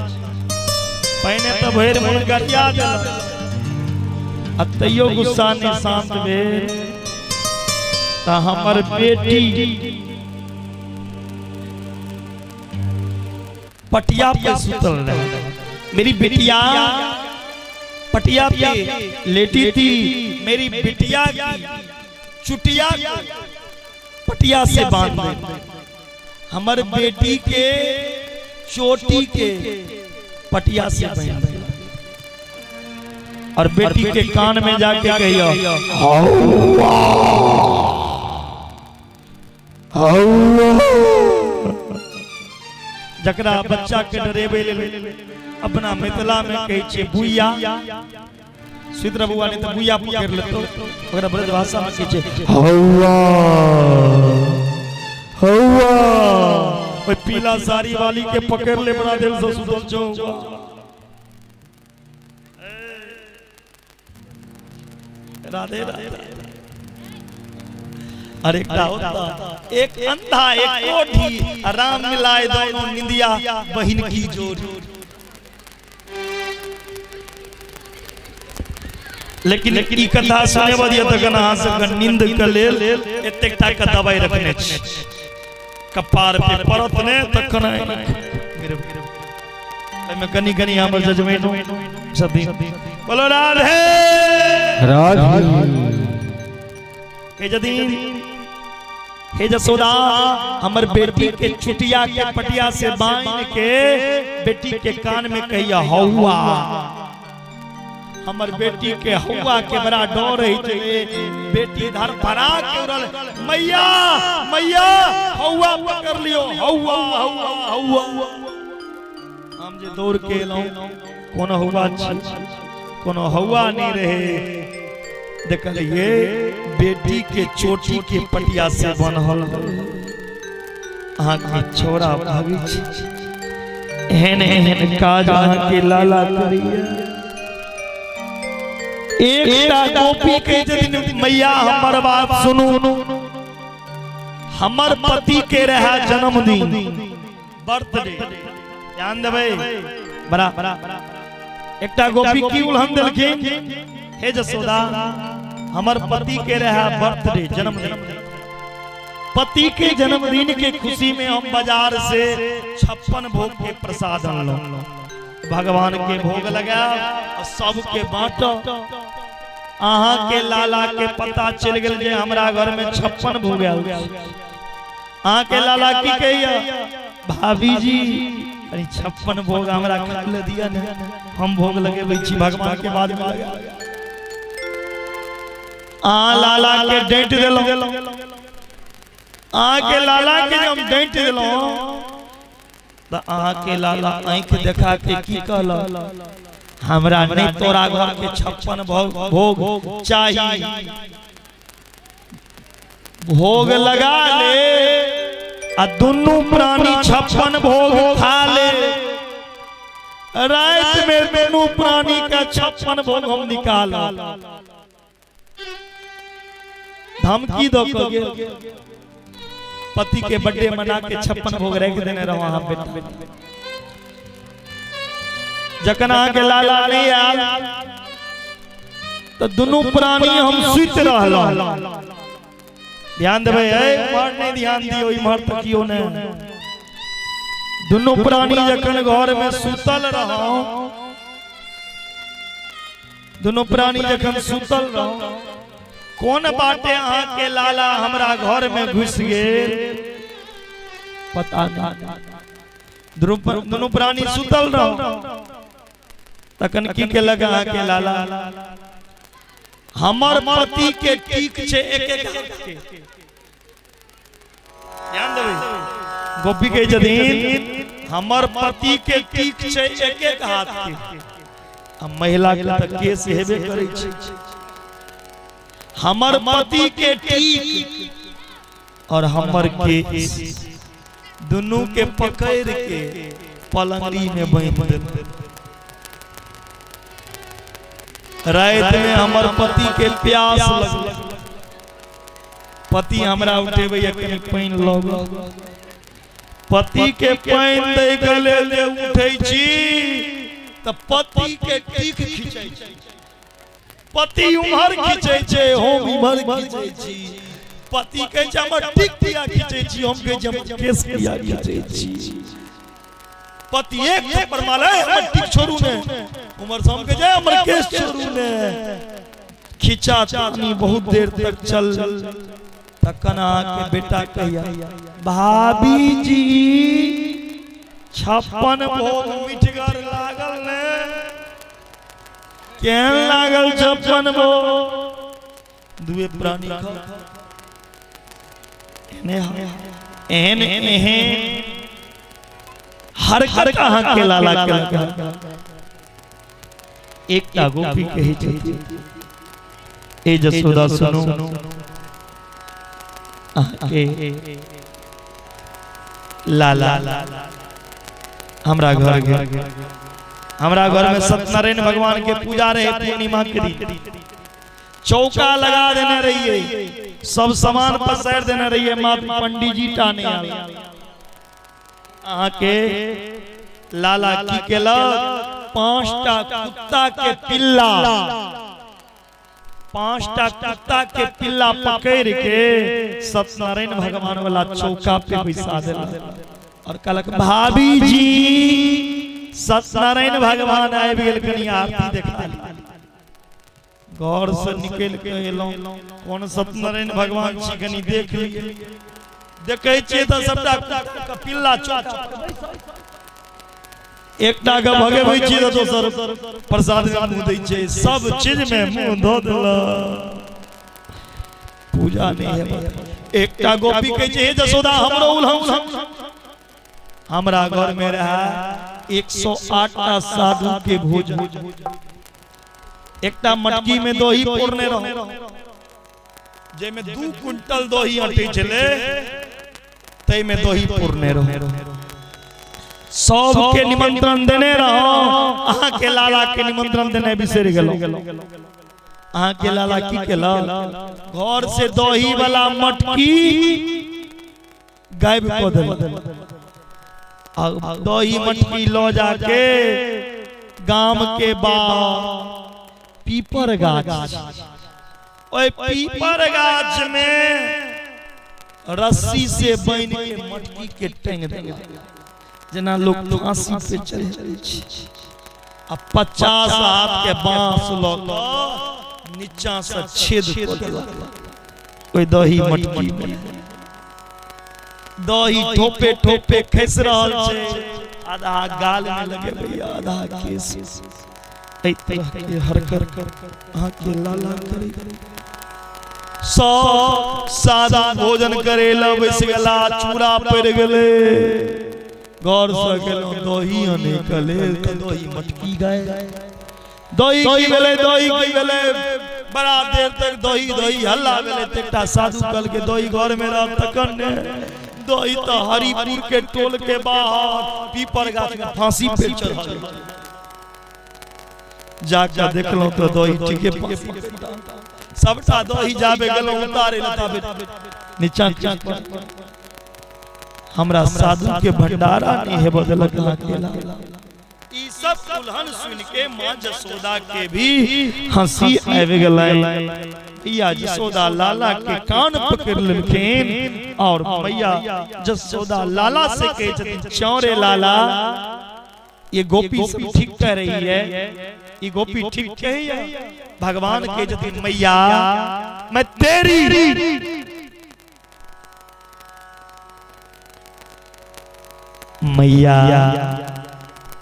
पहिने तऽ भरि मोन गरिया देलक आ तैयो गुस्सा नहि शांत भेल, तऽ हमर बेटी पटिया पे सुतल रहे, मेरी बिटिया पटिया पे लेटी थी, मेरी बिटिया की चुटिया पटिया से बांध दे, हमर बेटी के चोटी के पटिया से बांध दे, और बेटी के कान में जाके कहियो हौवा हौवा। जकरा बच्चा के डरेबे लेल अपना मिथिला में कहै छै बुइया, सुति बउआ नहीं तऽ बुइया पकड़ लेतो, ओकरा ब्रज भाषा में कहै छै हौवा हौवा। ओहि पीला साड़ी वाली के पकड़ ले, बड़ा देर से सुतल छौ। राधे राधे। अरे एकटा होता एक अंधा एक कोठी, राम मिलाए दोनों निंदिया बहिन की जोड़ी। लेकिन ई कथा सुने बदिया तखन अहाँ सबके नींद के लेल एतेक टा के दवाई रखने छी, कपार पे पड़त ने तखन एहिमे कनि कनि हमर जजमेंट छथिन। बोलो राधे राधे। हे जदीन हे जसोदा, हमर बेटी के चुटिया के पटिया से बांध के बेटी के कान में कहिया हौआ। हमर बेटी के हौआ के बड़ा डर रही छै, बेटी धर फरा के उड़ल, मैया मैया हौआ पकड़ लियो, हौआ हौआ हौआ। हम जे दौड़ के एलहुं कोनो हौआ छी, कोनो हौआ नहीं रहे। देखलिए बेटी के चोटी के पटिया से बनल अहाँ के छोरा भागी छी। एहन एहन काज अहाँ के लाला करिए। एकटा गोपी के जदिन मैया हमर बात सुनू, हमर पति के रहा जन्मदिन बर्थडे, ध्यान देबै बड़ा। एकटा गोपी की उलहन देलखिन, हे जसोदा हमर पति के रहा बर्थडे जन्मदिन, पति के जन्मदिन के खुशी में हम बाजार से 56 भोग के प्रसाद अनलहुं, भगवान के भोग लगा और सबके बांटो। अहाँ के लाला के पता चल गेल जे हमरा घर में 56 भोग आयल। अहाँ के लाला की कहिया, भाभी जी अरे 56 भोग हमरा खाय ले दिया ने, हम भोग लगेबै छी भगवान के बाद में लगा। अहाँ लाला के डांटि देलहुं, अहाँ के लाला के जब हम डांटि देलहुं तऽ अहाँ के लाला आँखि देखा के की कहलक, हमरा नहीं तोरा घर के 56 भोग चाही, भोग लगा ले आ दुनू प्राणी 56 भोग खा ले, रात में दुनू प्राणी का 56 भोग हम निकाल। धमकी दो के गेल, पति के बर्थडे मना के 56 भोग रख देने रहो अहाँ बेटा। जखन अहाँ के लाला नहीं आयल तो दुनू प्राणी हम सुति रहलहुँ। ध्यान देबै, इम्हर नहीं ध्यान दियौ, इम्हर तकियौ नहि। दुनू प्राणी जखन घर में सुतल रहौ, दुनू प्राणी जखन सुतल रहौ, कोन बाटे अहाँ के लाला हमरा घर में घुस गेल पता नहीं। दुनू प्राणी सुतल रहो तखन की केलक अहाँ के लाला, हमर पति के टीक छै एक एक हाथ के। ध्यान देबै गोपी के छथिन, हमर पति के टीक छै एक एक हाथ के, आ महिला के तऽ केस हेबे करै छै। हमर पति के टीक और हमर केस दुनू के पकड़ के पलंगड़ी में बांधि देलक। रात में हमर पति के प्यास लगल, पति हमरा उठेबै कनि पानि लग, पति के पानि दै के लेल जे उठै छी तऽ पति के टीक खींचै छै, पति उम्हर खींचै छै, हम इम्हर खींचै छी। पति कहै छै हमर टीक किया खींचै छी, हम कहै छी हमर केस किया खींचै छी। पति एक थप्पड़ मारे, हमर टीक छोड़ू ने, उमर से हम कहै छै हमर केस छोड़ू ने। खींचा तानी बहुत देर तक चल, तखन अहाँके बेटा कहिया, भाभी जी 56 भोग मिठगर लागल ने, केहन लागल 56 भोग? दुए प्राणी खाओ। एहन एहन हरकत अहाँ के लाला के लगा। एकटा गोपी कहै छथिन, ए जसोदा सुनू, अहाँके लाला हमरा घर गेल, हमरा घर में सत्यनारायण भगवान के पूजा रहे पूर्णिमा के दिन। चौका लगा देने रहिए, सब सामान पसारि देने रहिए, मात्र पंडीजी टा नहि आयल। अहाँके लाला की केलक? 5टा कुत्ता के पिल्ला, 5टा कुत्ता के पिल्ला पकड़ के सत्यनारायण भगवान वाला चौका पे बैसा देलक और कहलक, भाभी जी, सत्यनारायण भगवान आबि गेल, कनी आरती देखा ली। घर से निकल के एलहुँ, कोन सत्यनारायण भगवान छी, कनी देख ली। देखै छियै तऽ सबटा कुत्ता के पिल्ला चौका पे बैसल। एकटा के भगेबै छियै तऽ दोसर प्रसाद में मुँह दै छै, सब चीज में मुँह धऽ देलक, पूजा नहि हेबाक। एकटा गोपी कहै छै, हे जसोदा, हमरो उलहन। हमरा घर में रहा 108 टा साधु के भोजन, एकटा मटकी में दही पोरने रहो, जाहिमे 2 क्विंटल दही अटै छलै, ताहिमे दही पोरने रहो, सबके निमंत्रण देने रहो, अहाँके लाला के निमंत्रण देने बिसरि गेलहुँ। अहाँके लाला की केलक? घर से दही वाला मटकी गायब कऽ देलक आ दही मटकी लऽ जाके गाम के बाद पीपर गाछ, ओहि पीपर गाछ में रस्सी से बान्हि के मटकी के टांगि देलक, जेना लोक फांसी पे चढ़ै छै, आ 50 हाथ के बांस लऽ कऽ नीचा से छेद कऽ देलक ओहि दही मटकी में। दही ठोपे ठोपे खसि रहल छै, आधा गाल में लगेबै, आधा केस। एहि तरह के हरकत अहाँके लाला करै। सब सादा भोजन करे लए बैस गेला, चूड़ा पड़ि गेलै। घर से गेलहुँ दही अनै के लेल तऽ दही मटकी गाय, दही की भेलै, दही की भेलै? बड़ा देर तक दही दही हल्ला भेलै तऽ एकटा साधु कहलकै, दही घर में रहत तखन ने, दही तऽ हरिपुर के टोल के बाहर पीपर गाछ में फांसी पे चढ़ल। जाके देखलहुँ तऽ दही ठीके फांसी पे, सबटा दही जाबे गेलहुँ उतारे लए ताबे नीचा। हमरा साधु के भंडारा नहीं हेबऽ देलक अहाँके लाला। ई सब उलहन सुन के माँ जसोदा के भी हंसी आबि गेलै। मैया जसोदा लाला के कान पकड़ लेलखिन और मैया जसोदा लाला से कहै छथिन, चौरे लाला, ये गोपी सब ठीक कह रही है, ये गोपी ठीक कही है। भगवान के छथिन, मैया, मैं तेरी मैया,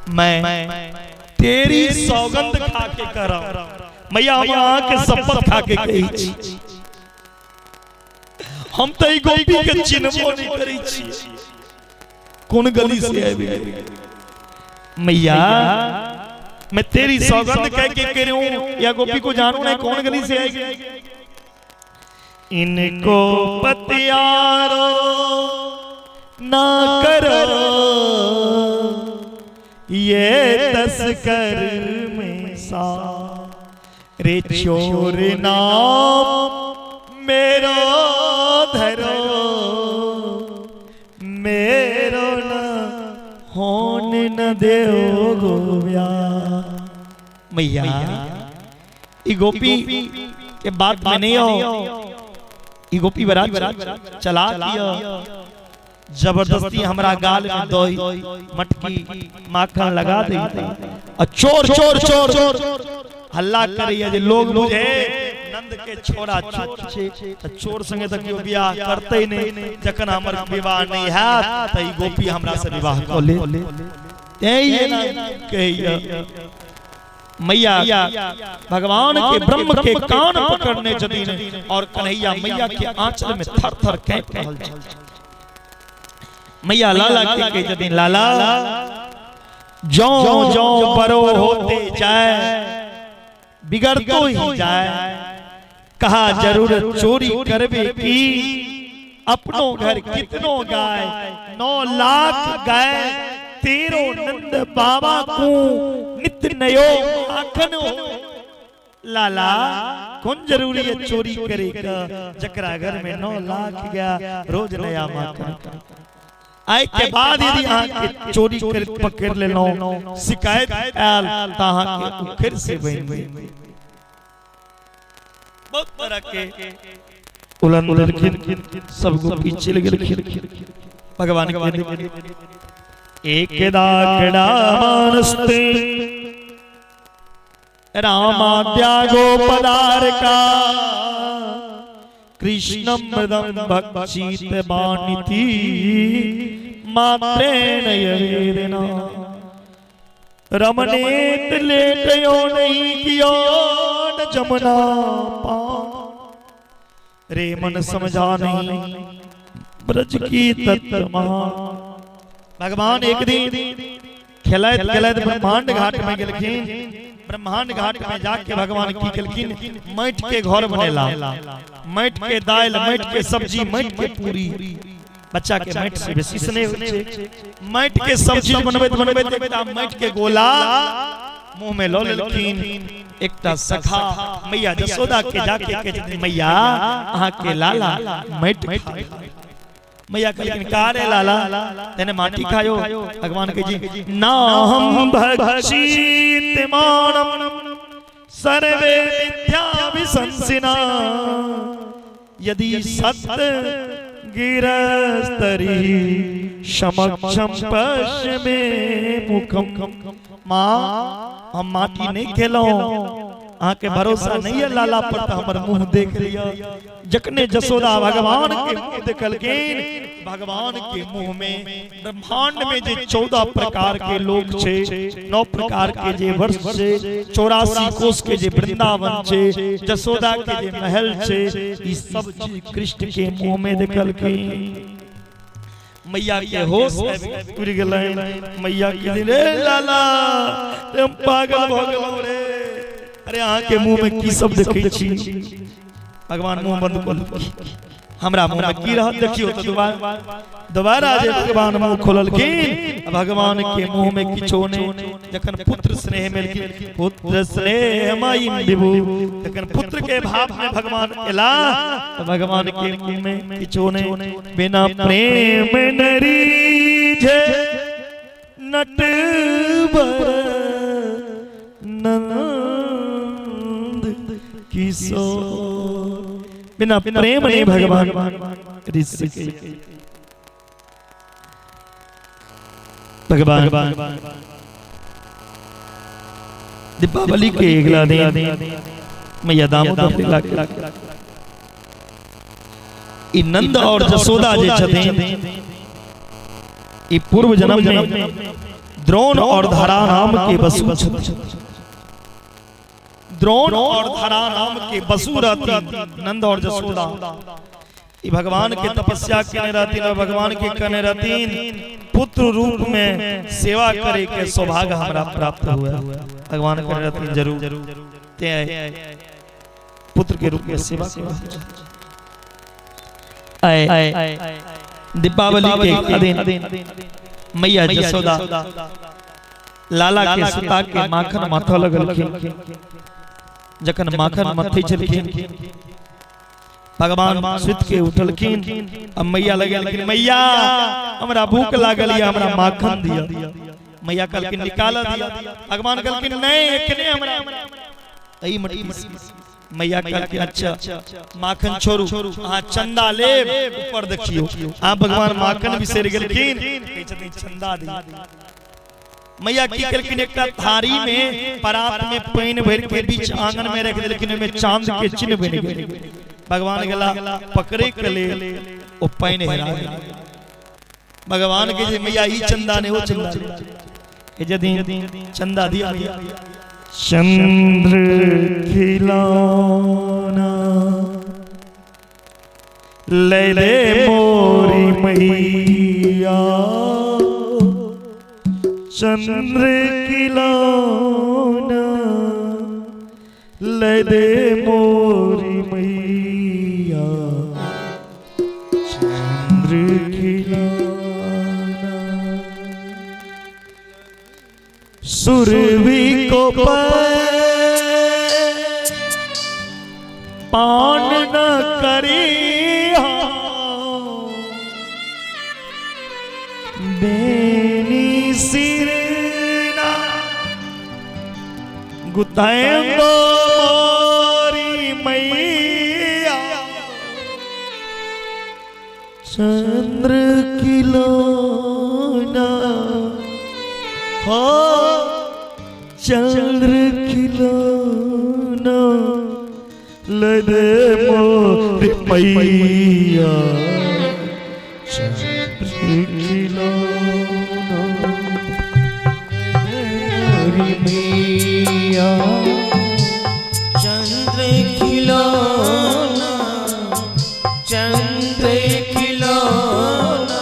मैं तेरी सौगंध खा के कह रहा हूं, मैया, हम अहाँ के शपथ खा के कहै छी, हम तऽ ई गोपी के चिन्हबो नहि करै छी, कोन गली से आबि गेल। मैया, मैं तेरी सौगंध कह के कह रही हूं, या गोपी को जानू नहीं कौन गली से आएगी। इनको पतियारो ना करो, ये तस्कर में सा रे चोर नाम मेरो धरो, मेरो न होन न देओ गोव्या। मैया, ई गोपी के बात में नहीं हो, ई गोपी बड़ा चला किया, जबरदस्ती हमरा गाल में दही मटकी माखन लगा दी आ चोर चोर चोर हल्ला करैया जे लोग बुझे नंद के छोरा चोर छै, तऽ चोर संगे तऽ केओ बियाह करतै नहि। जखन हमर विवाह नहि हैत तऽ ई गोपी हमरा से विवाह कऽ ले, तें एना कहैया। मैया भगवान के ब्रह्म के कान पकड़ने छथिन और कन्हैया मैया के आंचल में थर थर कांपि रहल छथिन। मैया लाला के कहै छथिन, लाला, जौ जौ बड़ो होते जाए बिगड़तो ही जाए, कहा जरूरत चोरी करबे की, अपनो घर कितनो गाय, 9 लाख गाय, तेरो नंद बाबा को नित नयो माखन हो। लाला कौन जरूरी है चोरी करे का, जकरा घर में 9 लाख गया रोज नया माखन। आय के बाद यदि अहाँ के चोरी कर पकड़ लेलहुँ, शिकायत आयल त अहाँ के उखड़ से बनि गेल। बहुत तरह के उलन देलखिन, सब गोपी चलि गेलखिन। भगवान के एक दाकड़ा मानस्ते रामाद्या गोपदार का कृष्णम मृदम भक्षित बानिति मात्रेण यवेदना। रमणेत लेटयो नहीं कियो न जमुना पार, रे मन समझा नहीं ब्रज की तत्व महा। भगवान एक दिन खेलैत खेलैत ब्रह्मांड घाट में गेलखिन। ब्रह्मांड घाट में जाके भगवान की केलखिन, माटि के घर बनेला, माटि के दालि, माटि के सब्जी, माटि के पूरी। बच्चा के माटि से बेसी स्नेह होइ छै। माटि के सब्जी बनबैत बनबैत एकटा माटि के गोला मुंह में लऽ लेलखिन। एकटा सखा मैया जसोदा के जाके कहै छथिन, मैया अहाँ के लाला माटि खाय। मैया कहलखिन का रे लाला तेने माटी खायो। भगवान के जी ना हम भक्षित मानम सर्वे मिथ्या विसंसिना, यदि सत्य गिरस्तरी समक्षम पश्य में मुखम। माँ हम माटी नहीं खेलौं, अहाँ के भरोसा नहीं है लाला पर, तो हमर मुंह देख लिया। जखने जसोदा भगवान के मुंह देखलखिन, भगवान के मुंह में ब्रह्मांड में जे 14 प्रकार के लोग छे, 9 प्रकार के जे वर्ष छे, 84 कोस के जे वृंदावन छे, जसोदा के जे महल छे, ई सब चीज कृष्ण के मुंह में देखलखिन। मैया के होश उड़ गेलनि। मैया के रे लाला हम पागल भ गेलहुँ रे, अरे अहाँ के मुंह में की सब देखै छी। भगवान मुंह बंद कऽ लेलखिन। हमरा मुंह में की रहत देखियो तो दोबारा दोबारा जे भगवान मुंह खोललखिन, भगवान के मुंह में किछो नहि। जखन पुत्र स्नेह में एलखिन, पुत्र स्नेह मयि विभु, जखन पुत्र के भाव में भगवान एला तो भगवान के मुंह में किछो नहि। बिना प्रेम नरीझे नटवर नंद किशोर, बिना प्रेम नहीं भगवान ऋषि भगवान। दीपावली के अगला दिन मैया दामोदर लीला के ई नंद और जसोदा जे छथिन, ई पूर्व जन्म में द्रोण और धरा नाम के बसु छथिन। द्रोण और धरा नाम के बसु रहती नंद और जसोदा। ई भगवान के तपस्या केने रहतीन और भगवान के कहने रहतीन पुत्र रूप में सेवा करे के सौभाग्य हमरा प्राप्त हुआ। भगवान कहने रहतीन जरूर ते पुत्र के रूप में सेवा करो। दीपावली के दिन मैया जसोदा लाला के सुता के माखन माथा लगलखिन। जखन माखन मथै छलखिन, भगवान सुत के उठलखिन। अब मैया लगे, मैया हमरा भूख लागल या हमरा माखन दिया। मैया कहलखिन निकाल दिया। भगवान कहलखिन नहीं एखने हमरा एहि मटकी। मैया कहलखिन अच्छा माखन छोड़ू, अहाँ चंदा लेब ऊपर देखियो। आ भगवान माखन बिसरि गेलखिन, कहै छथिन चंदा दिया। मैया की केलखिन, एकटा थारी में परात में पानि भरि के बीच आंगन में रख देलखिन, ओहिमे चांद के चिन्ह बनि गेल। भगवान गेला पकड़े के लेल, ओ पानि हेरा गेल। भगवान के जे मैया ई चंदा ने ओ चंदा के जदी चंदा दिया। चंद्र खिलौना ले ले मोरी मैया, चंद्र खिलौना ले दे मोरी मैया, चंद्र खिलौना। सुरभि को पर पान न करी बेनी सिरना गुताएंदो मोरी मैया चंद्र खिलौना हो चंद्र खिलौना ले दे मोरी मैया चंद्र खिलौना मोरी मैया चंद्र खिलौना चंद्र खिलौना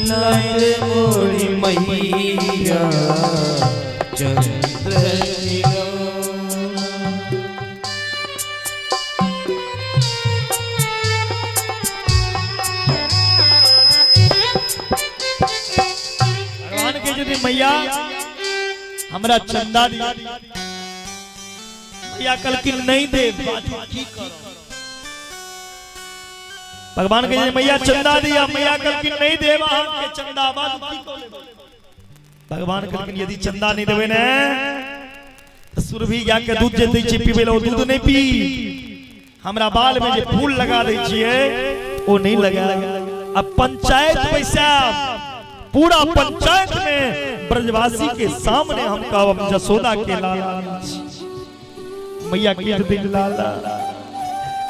लाए रे मोरी मैया चंद्र खिलौना। भगवान के यदि मैया हमरा चंदा दिया, मैया कल की नहीं दे, बाजू की करो। भगवान के यदि मैया चंदा दिया, मैया कल की नहीं दे के चंदा, बाजू की करो। भगवान कहलखिन यदि चंदा नहीं देबै ने तऽ सुरभि गाय के दूध जे दै छै पीबै लए, ओ दूध नहीं पी। हमरा बाल में जे फूल लगा दै छियै ओ नहीं लगा। अब पंचायत बैसाब, पूरा पंचायत में ब्रजवासी के सामने हम कहब हम जसोदा के लाल छी। मैया के दिन लाला,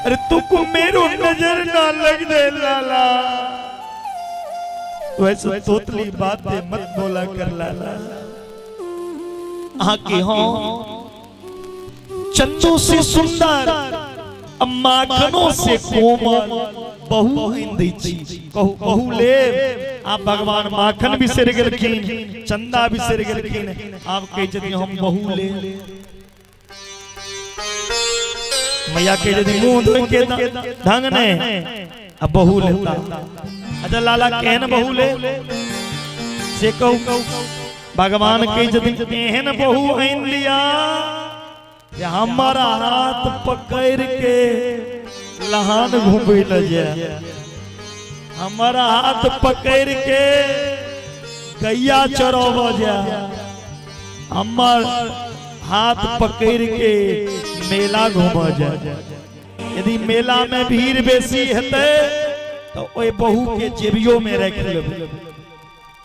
अरे तू को मेरो नजर ना लग दे लाला, वैसे तोतली बातें मत बोला कर लाला। आके हो चंदू से सुंदर माखनों से कोमल बहु हिंदी छी, कहू बहु ले। आप भगवान माखन बिसरि गेलखिन, चंदा बिसरि गेलखिन, आप कहै छथिन हम बहु ले। मैया कहै छथिन मुंह धोइ के ढंग नहि आ बहु लेता। अच्छा लाला केहन बहु ले से कहू। भगवान कहै छथिन एहन बहु आनि लिया जे हमर हाथ पकड़ के लहान घुमबै लए जाय, हमर हाथ पकड़ के गैया चरब जाय, हमर हाथ पकड़ के मेला घूम जाय। यदि मेला में भीड़ बेसी हेतै तो ओहि बहू के जेबियो में राखि लेबै।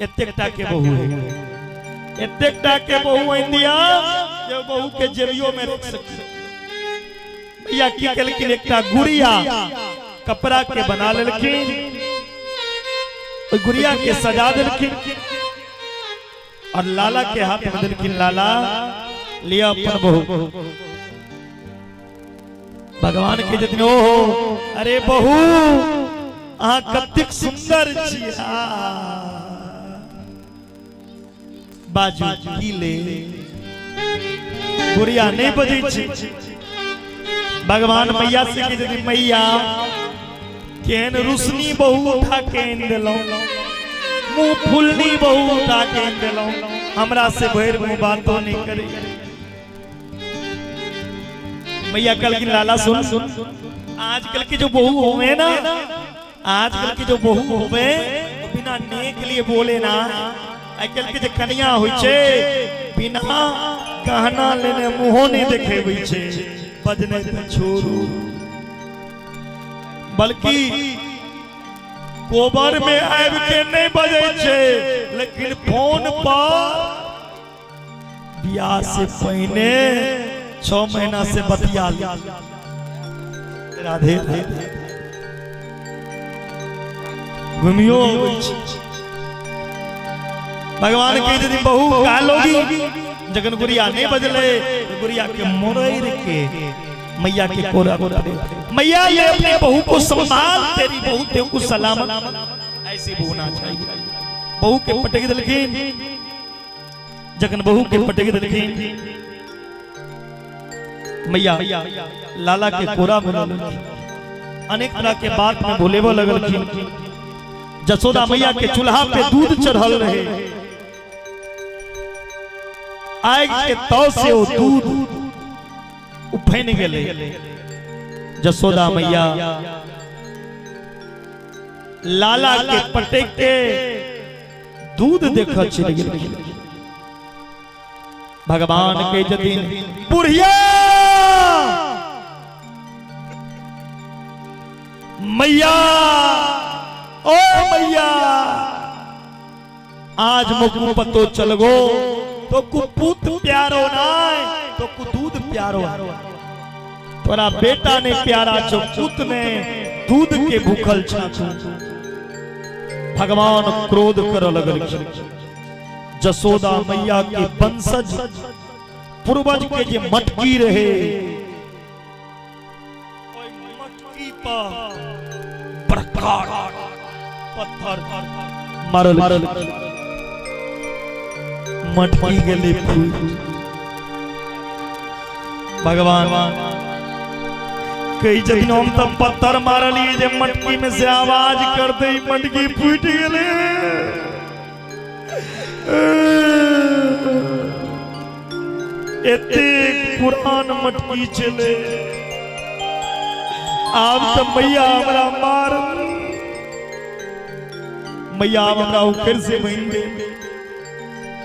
एतेक टा के बहू है, एतेक टा के बहू आनि दिया जे बहू के जेबियो में रख सकी। भैया की केलखिन, एकटा गुड़िया कपड़ा के बना लेलखिन, ओहि गुड़िया के सजा देलखिन और लाला के हाथ में देलखिन, लाला लिया अपन बहू। भगवान के जतन ओहो अरे बहू अहाँ कतेक सुंदर छी, बाजू की ले। गुड़िया नहीं बजै छी। भगवान मैया से कहै छथिन मैया केहन रुसनी बहू उठा के आनि देलहुँ, मुँह फुलनी बहू उठा के आनि देलहुँ, हमरा से भरि मुँह बातो नहीं करी। मैया कहलखिन लाला सुन, आजकल के जो बहू होवे ना, आजकल के जो बहू होवे तो बिना नेक लिए बोले ना। आजकल के जे कनिया होइ छै बिना गहना लेने मुँहो नहीं देखेबै छै, बजने तऽ छोड़ू। बल्कि कोबर में आबि के नहीं बजै छै, लेकिन फोन पर बियाह से पहिने 6 महीना से बतिया ली। राधे राधे घुमियो अबै छै। भगवान कहै छथिन बहू का लोगी। जखन गुड़िया नहीं बजले गुड़िया के मोड़ि के मैया के कोरा मैया ये अपने बहू को संभाल, तेरी बहू तेरे को सलामत। ऐसी बहू ना चाहिए। बहू के पटक देलखिन। जखन बहू के पटक देलखिन मैया लाला के कोरा में लेलखिन, अनेक तरह के बात में बोलेबो लगलखिन। जसोदा मैया के चूल्हा पे दूध चढ़ल रहे, आग के तौ से वो दूध उफैन गेलै। जसोदा मैया लाला के पटक के दूध देख चलि गेलखिन। भगवान के जदिन बुढ़िया मैया ओ मैया आज मुकु पतो चल गो तो कु पूत प्यारो नाय तो कु दूध प्यारो है। तोरा बेटा ने प्यारा छो पूत ने दूध के भूखल छा। भगवान क्रोध कर लगल। जसोदा मैया के वंशज पूर्वज के जे मटकी रहे ओहि मटकी पर बड़का पत्थर मारल, मटकी गेलै फूटि। भगवान कही छथिन हम तऽ पत्थर मारलियै जे मटकी में से आवाज करते मटकी फूटि गेलै। एतेक पुरान मटकी छलै, आब तऽ मैया हमरा मार, मैया आब हमरा उखड़ि से बनि दे।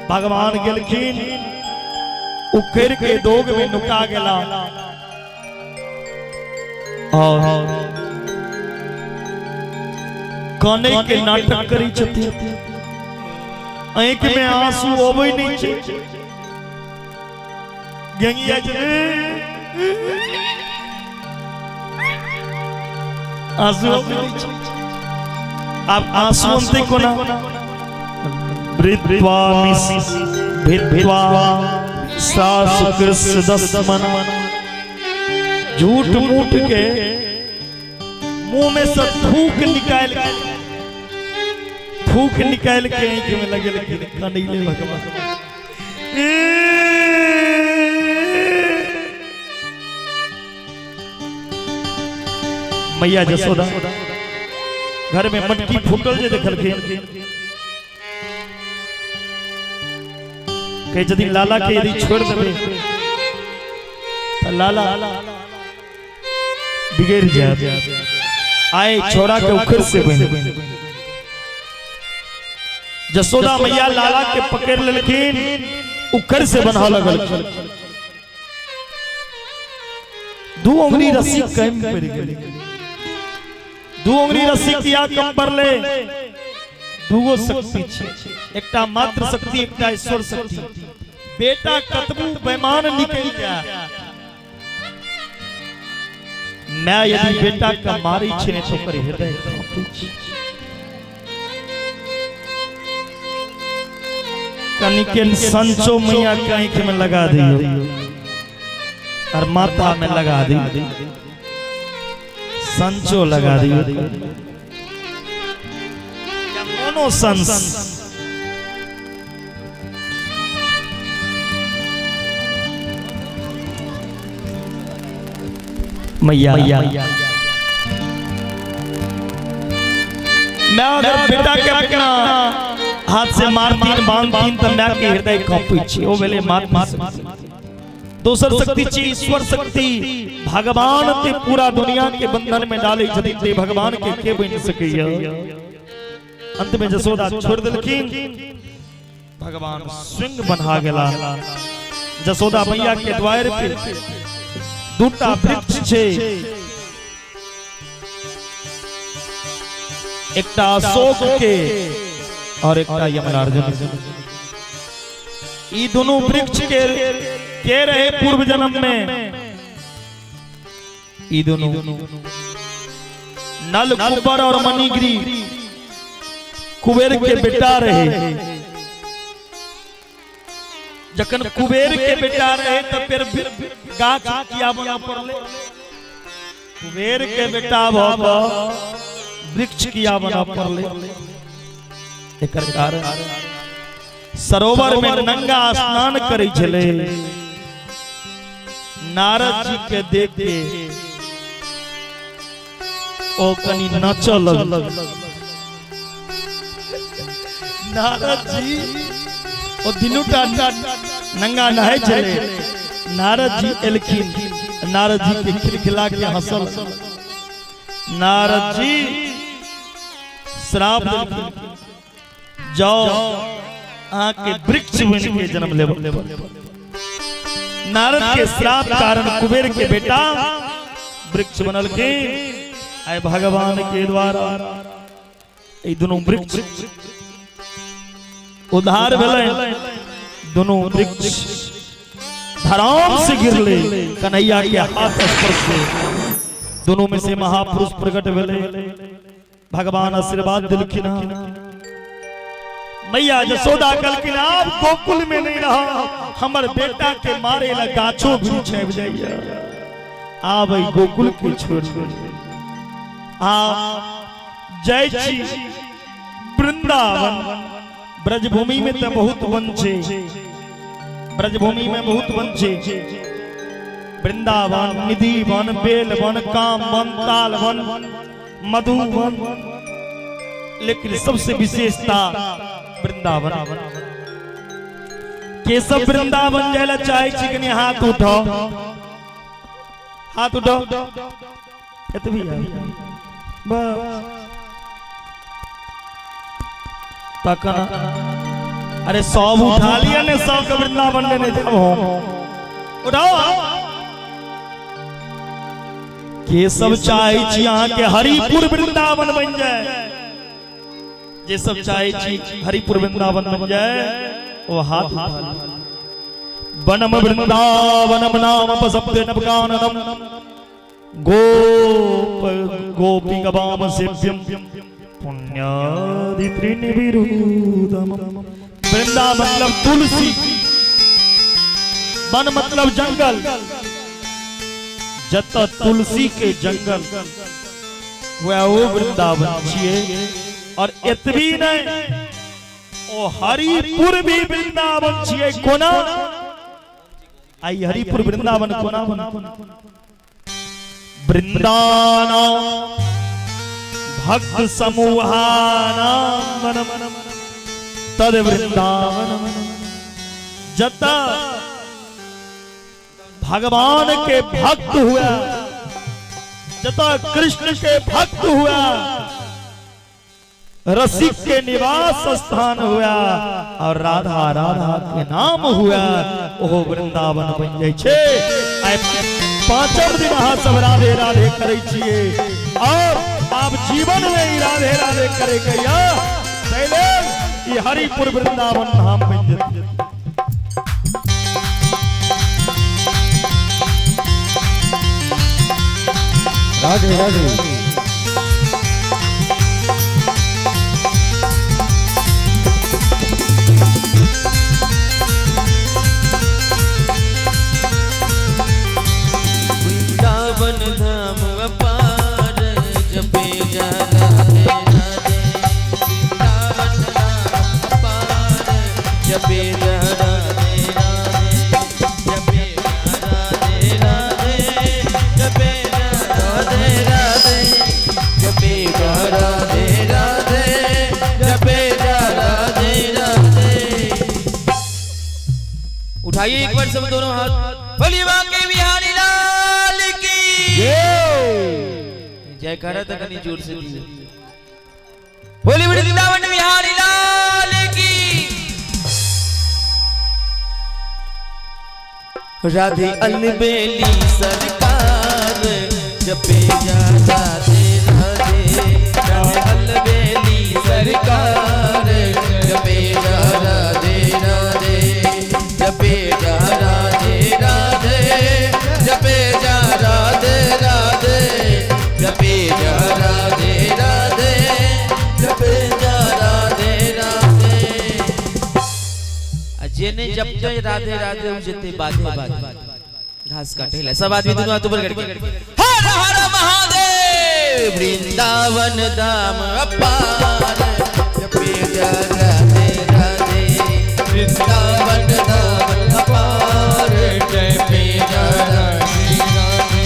भगवान गेलखिन उखड़ि के दोग में नुका गेला और कानै के नाटक करै छथिन, आँखि में आंसू अबै नहि छै, गेंगिया छै आंसू अबै नहि छै। आब आंसू अनतै कोना? वृत्वा भित्वा सासु दसमन झूठ मूठ के मुंह में से थूक निकाल के, थूक निकाल के आंखि में लगेलखिन, कनैले भगवान। मैया जसोदा घर में मटकी फूटल जे देखलखिन, कहै छथिन लाला के यदि छोड़ देबै तऽ लाला बिगड़ जायत। आए छोड़ा के उखड़ से बनि जसोदा मैया लाला के पकड़ लेलखिन, उखड़ से बन्हा लगल। दू उंगली रस्सी कम पड़ गेलै, दू उंगली रस्सी किया कम पड़ले? दूगो शक्ति छै, एकटा मातृ शक्ति, एकटा ईश्वर शक्ति। बेटा कतबू बेमान निकल जाए, मैं यदि बेटा के मारै छै ने तऽ ओकर हृदय कांपै छै। कनिके संचो मैया के आँखि में लगा दियो और माथा में लगा दियो, संचो लगा दियो या मोनो संस। मैया मैं अगर बेटा के अपना हाथ से मारतीन बांधतीन तऽ माय के हृदय कांपै छै। ओ भेलै मातृ शक्ति। दोसर शक्ति छी ईश्वर शक्ति। भगवान ते पूरा दुनिया के बंधन में डालै छथिन, ते भगवान के के बनि सकैया? अंत में जसोदा छोड़ देलखिन, भगवान स्वयं बन्हा गेला। जसोदा मैया के द्वार पे दूटा वृक्ष छै, एकटा अशोक के और एकटा यमलार्जुन। ई दोनों वृक्ष के रहे पूर्व जन्म में? ई दोनों नल कुबर और मणिगिरी कुबेर के बेटा रहे। जखन कुबेर के बेटा रहे तो फिर गाछ किया बना पड़ले? कुबेर के बेटा भ वृक्ष किया बना पड़ले? एकर कारण सरोवर में नंगा स्नान करै छलै, नारद जी के देख के ओ कनी नाचऽ लगल। नारद जी ओ दिनुटा नंगा नहाय छलै, नारद जी एलखिन, नारद जी के खिलखिला के हंसल। नारद जी श्राप देलखिन, जाओ अहाँ के वृक्ष बन के जन्म लेब। नारद के श्राप कारण कुबेर के बेटा वृक्ष बनल के आय भगवान के द्वारा ई दुनू वृक्ष उद्धार भेलै। दुनू वृक्ष धराम से गिरले कन्हैया के हाथ स्पर्श से। दोनों में से महापुरुष प्रकट भेलै। भगवान आशीर्वाद दिलखिन। मैया जसोदा कहलखिन आब गोकुल में नहीं रह, हमर बेटा के मारे ला गाछो वृक्ष आबि जाइए, आब एहि गोकुल के छोड़ आब जाइ छी वृंदावन। ब्रजभूमि में तो बहुत वन छै, ब्रजभूमि में बहुत वन छै, वृंदावन, निधि वन, बेल वन, काम वन, ताल वन, मधुवन, लेकिन सबसे विशेषता वृंदावन। के सब वृंदावन जाय ला चाहे छी कनी हाथ उठाओ, हाथ उठाओ। एतबी है बस। तखन अरे सब उठा लिया ने, सब के वृंदावन लेने जाओ, उठाओ। के सब चाहे छी अहाँ के हरिपुर वृंदावन बन जाए? जे सब चाहे छी हरिपुर वृंदावन बन जाए वो हाथ उठा लिया। वनम वृंदावनम नाम पसप्य नवकाननम गोप गोपी गवाम सेव्यम पुण्यादि त्रिनिविरुदम। वृंदा मतलब तुलसी, वन मतलब जंगल। जत तुलसी के जंगल वह वो वृंदावन छिए। और एतबी नहीं, ओ हरिपुर भी वृंदावन छिए। कोना आई हरिपुर वृंदावन कोना बन? वृंदाना भक्त समूहाना वनम तद वृंदावन। जत भगवान के भक्त हुआ, जत कृष्ण के भक्त हुआ, रसिक के निवास स्थान हुआ और राधा राधा के नाम हुआ, ओहो वृंदावन बन जाइ छै। आइ पांचम दिन अहाँ सब राधे राधे करै छियै और आब जीवन में ई राधे राधे करे के या ताहि लेल ई हरिपुर वृंदावन धाम बनि जेतै। राधे राधे। वृंदावन धाम अपार जपे जा राधे राधे। वृंदावन धाम अपार जपे जा राधे राधे। जपे जा राधे राधे। जपे जा राधे राधे। जपे जा राधे राधे। जपे जा राधे राधे। उठाइए एक बार सब दोनों हाथ। बोलिए बांके बिहारी लाल की जयकारा तो कनी जोर से दीजिए। बोली वृंदावन बिहारी लाल की। राधे अलबेली सरकार जपे जा राधे राधे। राधे अलबेली सरकार जपे जा राधे राधे। जपे जा राधे राधे। जपे जा राधे राधे। जपे जा राधे राधे। जपे जा राधे राधे। आ जे नहीं जपते राधे राधे उ जते बाधे बाधे घास काटेला। सब आदमी दोनों हाथ ऊपर करके हर हर महादेव। वृंदावन धाम अपार जपे जा राधे राधे। वृंदावन धाम अपार जपे जा राधे राधे।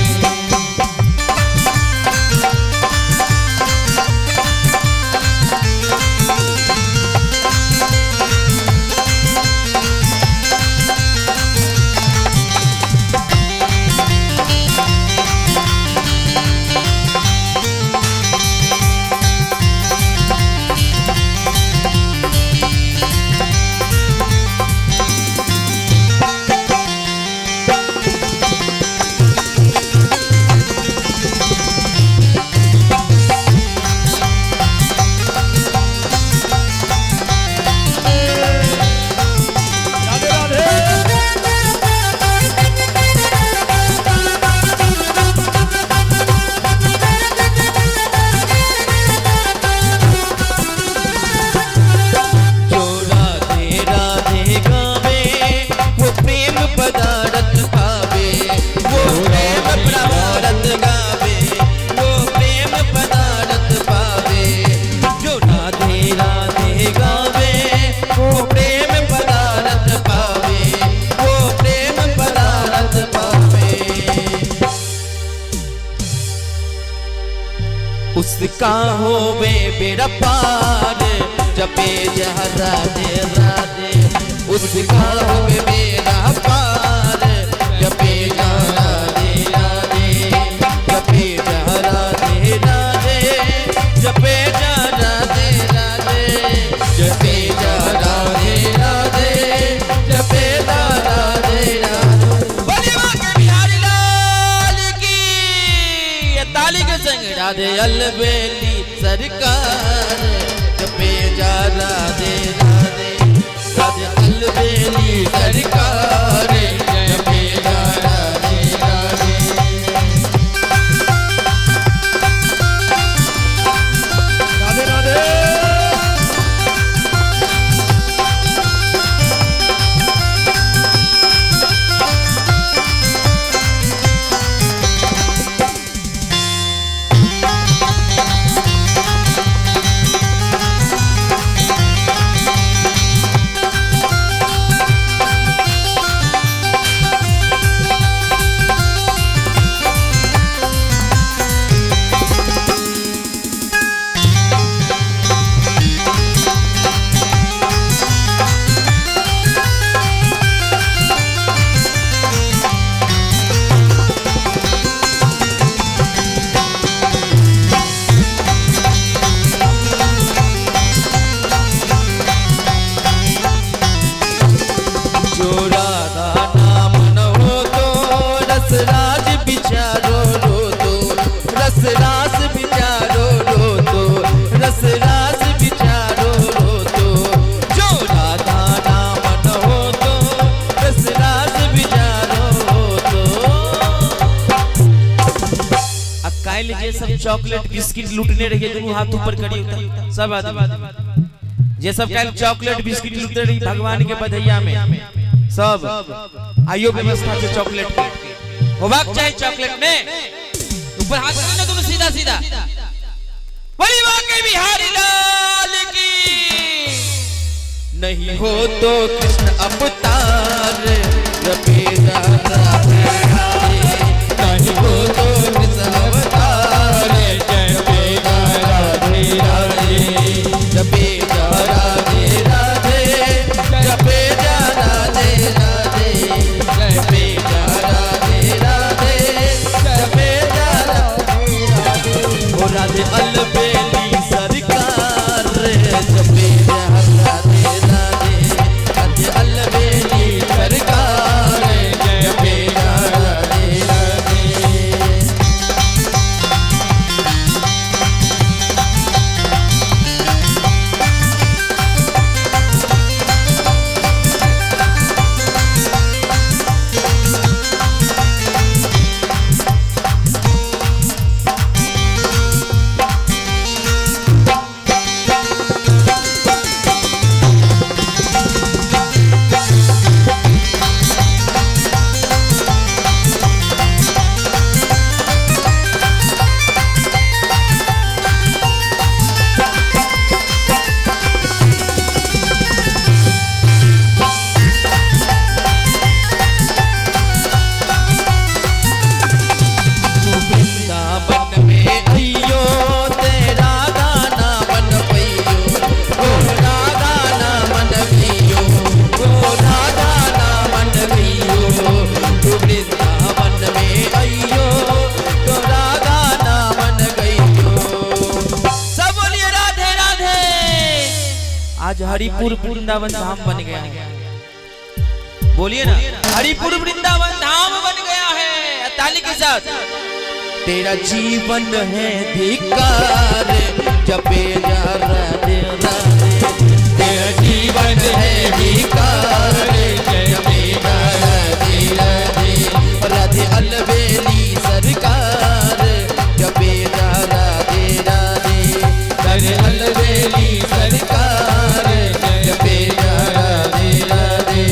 उसका होवे बेड़ा पार, जपे जा राधे राधे। उसका होवे बेड़ा पार, जपे जा राधे राधे, जपे जा राधे राधे, जपे जा राधे राधे, जपे जा राधे राधे, जपे जा राधे राधे। बोलिए बांके बिहारी लाल की ताली के संग। राधे अलबेली सरकार, जपे जा राधे राधे। राधे अलबेली सरकार, जपे जा राधे राधे। राधे राधे। जो राधा नाम न हो तो रस राज बिचारो रो तो, रस रास बिचारो रो तो, रस रास बिचारो रो तो। जो राधा नाम न हो तो रस रास बिचारो रो तो। आ काल्हि जे सब चॉकलेट बिस्किट लूटने रहिए, दुनू हाथ ऊपर करियो सब आदमी। जे सब काल्हि चॉकलेट बिस्किट लूटने रही भगवान के बधैया में, सब आइयो व्यवस्था छै चॉकलेट के, होबाक चाही चॉकलेट ने। ऊपर हाथ करियो ना दोनों सीधा सीधा। बोली बांके बिहारी लाल की। नहीं हो तो कृष्ण अवतार, जपे जा राधे राधे। नहीं हो तो कृष्ण अवतार, जपे जा राधे राधे, जपे जा राधे राधे, जपे जा राधे राधे, जपे जा राधे राधे, जपे जा राधे राधे। ओ राधे अलबेली सरकार, जपे जा राधे राधे। राधे अलबेली सरकार, जपे जा राधे राधे। तू वृंदावन में अइयो, तेरा गाना मन पइयो, ओ राधा ना मन गइयो, ओ राधा ना मन गइयो। तू वृंदावन में अइयो, तो राधा ना मन गइयो। सब बोलिए राधे राधे। आज हरिपुर वृंदावन धाम बन गया है। बोलिए ना, हरिपुर वृंदावन धाम बन गया है। ताली के साथ। तेरा जीवन है धिकार, जपे जा राधे राधे। तेरा जीवन है धिकार, जपे जा राधे राधे। राधे अलबेली सरकार, जपे जा राधे राधे। राधे अलबेली सरकार, जपे जा राधे राधे।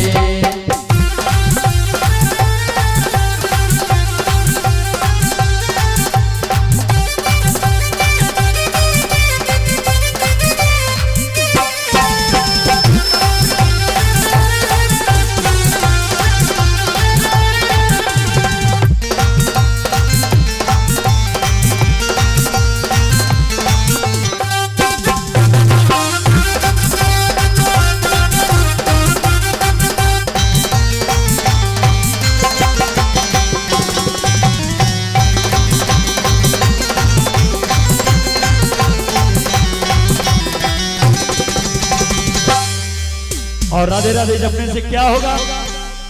राधे राधे जपने से क्या होगा?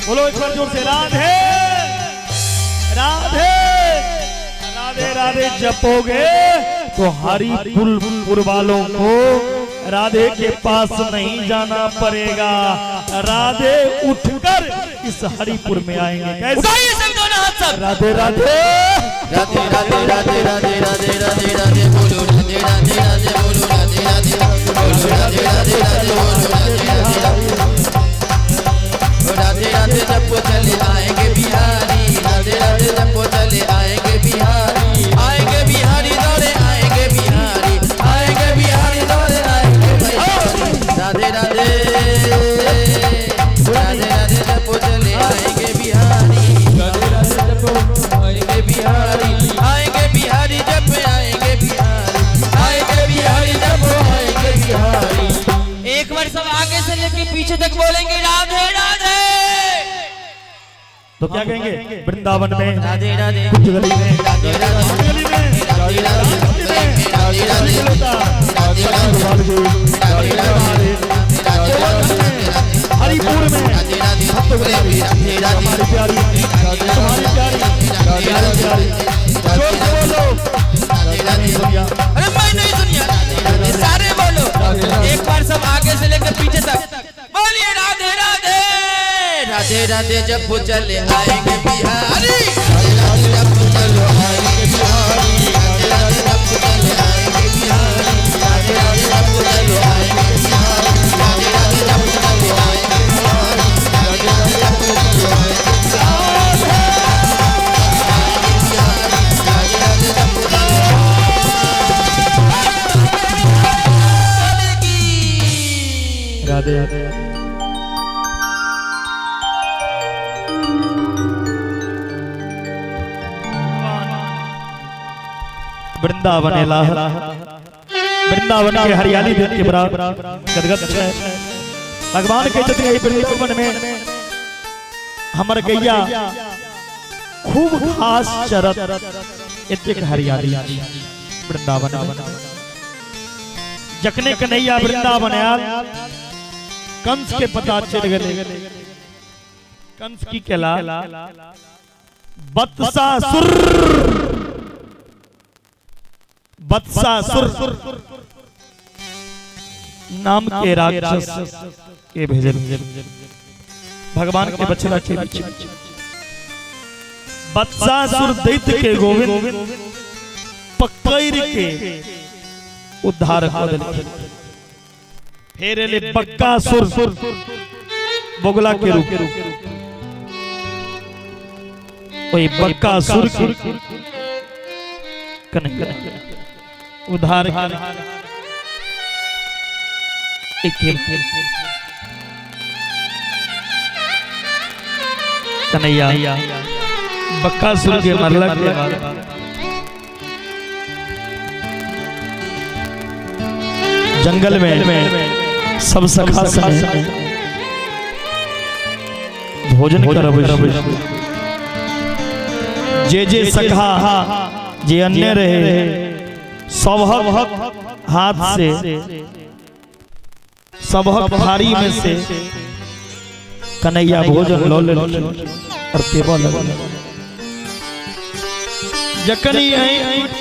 बोलो एक बार जोर से, राधे राधे राधे राधे जपोगे तो हरिपुर वालों को राधे के पास नहीं जाना पड़ेगा। राधे उठकर इस हरिपुर में आएंगे। कैसे? उठाइए सब दोनों हाथ सब। राधे राधे राधे राधे राधे राधे राधे राधे राधे बोलो राधे राधे राधे बोलो राधे राधे बोलो राधे राधे राधे बोलो राधे राधे राधे राधे जपो चले आएंगे बिहारी राधे राधे जपो चले आएंगे बिहारी आएंगे बिहारी दौड़े आएंगे बिहारी आएंगे बिहारी दौड़े आएंगे बिहारी राधे राधे राधे राधे जपो चले आएंगे बिहारी राधे राधे जपो आएंगे बिहारी आएंगे बिहारी जप आएंगे बिहारी आएंगे बिहारी जप आएंगे बिहारी। एक बार सब आगे से लेके पीछे तक बोलेंगे राधे राधे। तो क्या कहेंगे? वृंदावन में राधे राधे कुछ गली में राधे राधे गली में राधे राधे राधे राधे राधे राधे राधे हरिपुर में राधे राधे राधे राधे तुम्हारी प्यारी तुम्हारी प्यारी प्यारी प्यारी जोर से बोलो। राधे राधे अरे मैं नहीं सुनिया, राधे सारे बोलो एक बार सब आगे से लेकर पीछे तक बोलिए राधे राधे। राधे राधे जब चले आएंगे बिहारी राधे राधे जब चलो आएंगे बिहारी राधे राधे जब चले आएंगे बिहारी राधे राधे जब चलो आएंगे बिहारी राधे राधे जब चले आएंगे बिहारी राधे राधे जब चलो आएंगे बिहारी राधे राधे जब चले राधे की राधे राधे। वृंदावन वृंदावन के हरियाली देख के बड़ा गदगद है। भगवान के छथिन एहि वृंदावन में हमर गैया खूब घास चरत, एतेक हरियाली वृंदावन में। जखने कन्हैया वृंदावन आयल, कंस के पता चलि गेलै। कंस की केला? बत्सासुर बत्सासुर नाम के राक्षस के भेजल भगवान के बछड़ा के बीच। बत्सासुर दैत्य के गोविंद पकड़ के उद्धार कऽ देलखिन। फेर एलै बक्कासुर बगुला के रूप, ओहि बक्कासुर के कन्हैया उद्धार एक कन्हैया बक्कासुर के मरला के बाद जंगल में सब सखा संग भोजन करबै, जे जे सखा जे अन्य रहे सबहक हाथ से सबहक थारी में से कन्हैया भोजन लऽ लेलखिन और पेबऽ लगल। जखन ई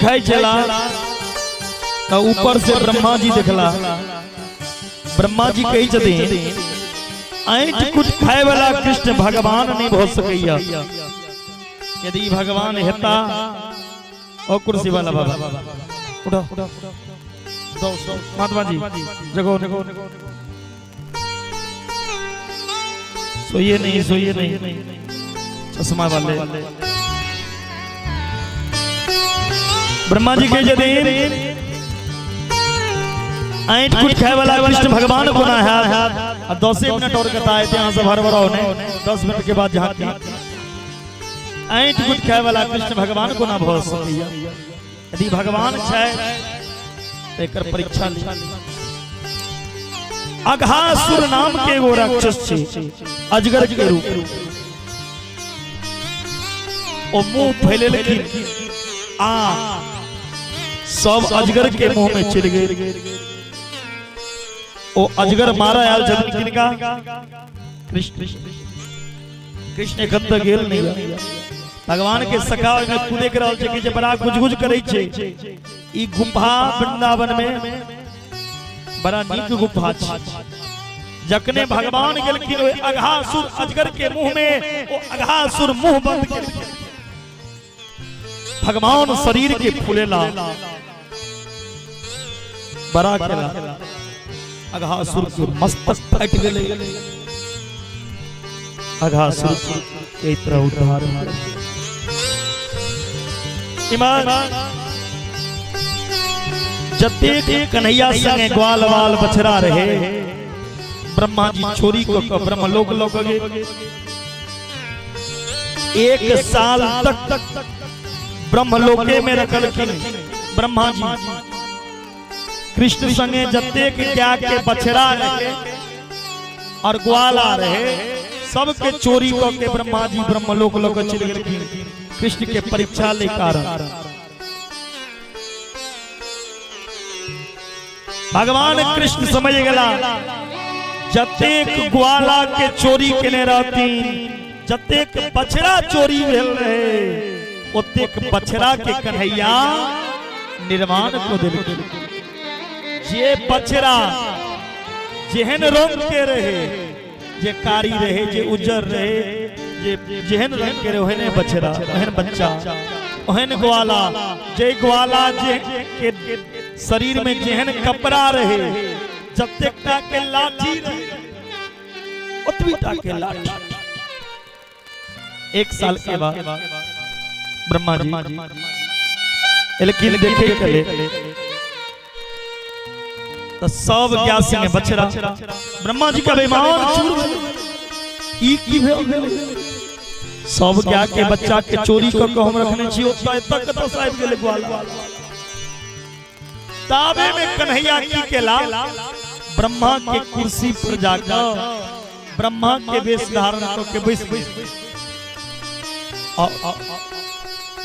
खाइ छला तऽ ऊपर से ब्रह्मा जी देखला। ब्रह्मा जी कहै छथिन, ऐंठ कुट खाय वाला कृष्ण भगवान नहीं भऽ सकैया। यदि भगवान हेता, ओ कुर्सी वाला बाबा उठो, महात्मा जी जगो, सोइए नहीं, सोइए नहीं, चश्मा वाले। ब्रह्मा जी के छथिन, ऐंठ कुट खाय वाला कृष्ण भगवान कोना है? आ 10 मिनट और कता आए यहाँ सब हड़बड़ाओ ने, 10 मिनट के बाद झांकी। ऐंठ कुट खाय वाला कृष्ण भगवान कोना भऽ सकैया? यदि भगवान छै तऽ एकर परीक्षा ली। अघासुर नाम के एगो राक्षस छै अजगर के रूप, ओ मुंह फैलेलखिन आ सब अजगर के मुंह में चलि गेल। ओ अजगर मारा आयल छथिन किनका? कृष्ण। कृष्ण एखन तक गेल नहीं। भगवान के सखा ओहिमे कूदे के रहल छै कि जे बड़ा गुजगुज करै छै। ई गुफा वृंदावन में बड़ा नीक गुफा छै। जखने भगवान गेलखिन ओहि अघासुर अजगर के मुंह में, ओ अघासुर मुंह बंद केलखिन। भगवान शरीर के फूलेला बड़ा केला, अघासुर के मस्तक फटि गेलै। अघासुर के एहि तरह उद्धार भेल। इमहर जतेक कन्हैया संगे ग्वाल वाल बछड़ा रहे, ब्रह्मा जी चोरी कऽ कऽ ब्रह्मलोक लऽ कऽ गेल। एक साल तक ब्रह्मलोके में रखलखिन ब्रह्मा जी। कृष्ण संगे जतेक गाय के बछड़ा रहे और ग्वाला रहे, सबके चोरी कऽ के ब्रह्मा जी ब्रह्मलोक लऽ कऽ चलि गेलखिन, कृष्ण के परीक्षा ले कारण। भगवान कृष्ण समझ गेला, जतेक ग्वाला के चोरी केने रहतीन, जतेक बछड़ा चोरी भेल रहे, ओतेक बछड़ा के कन्हैया निर्माण को देलखिन। जे बछड़ा जेहन रंग के रहे, जे कारी रहे, जे उज्जर रहे, जे जेहन रंग के रहे, ओहने बछड़ा, ओहन बच्चा, ओहन ग्वाला। जे ग्वाला जे के शरीर में जेहन कपड़ा रहे, जतेक टा के लाठी रहे, ओतबी टा के लाठी। एक साल के बाद ब्रह्मा जी एलखिन देखे के लेल, तऽ सब गाय संगे बछड़ा। ब्रह्मा जी के अभिमान चूर भेल। ई की भेल? सब गाय के बच्चा के चोरी कऽ के हम रखने छी, ओतऽ एतऽ कतऽ से आबि गेलै ग्वाला? ताबे में कन्हैया की केला? ब्रह्मा के कुर्सी पर जाकर ब्रह्मा के वेश धारण कऽ के बैस गेल।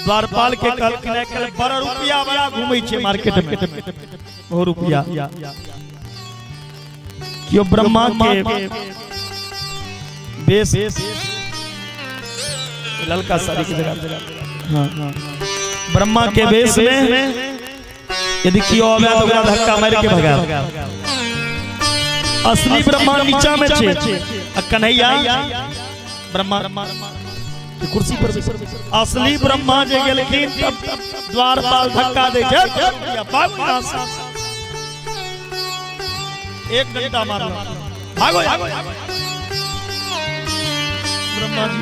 द्वारपाल के कहलखिन, आइ काल्हि बड़ा रुपया बड़ा घूमै छै मार्केट में, बहुत रुपया। केओ ब्रह्मा के बेस, ललका साड़ी के जगह, हाँ, ब्रह्मा के वेश में यदि केओ आवे तो ओकरा धक्का मारि के भगा। असली ब्रह्मा नीचा में छै आ कन्हैया ब्रह्मा के कुर्सी पर। असली ब्रह्मा जे गेलखिन तब द्वारपाल धक्का दै छै, भागो यहाँ से। एक डंडा मारल, भागो यहाँ। ब्रह्मा जी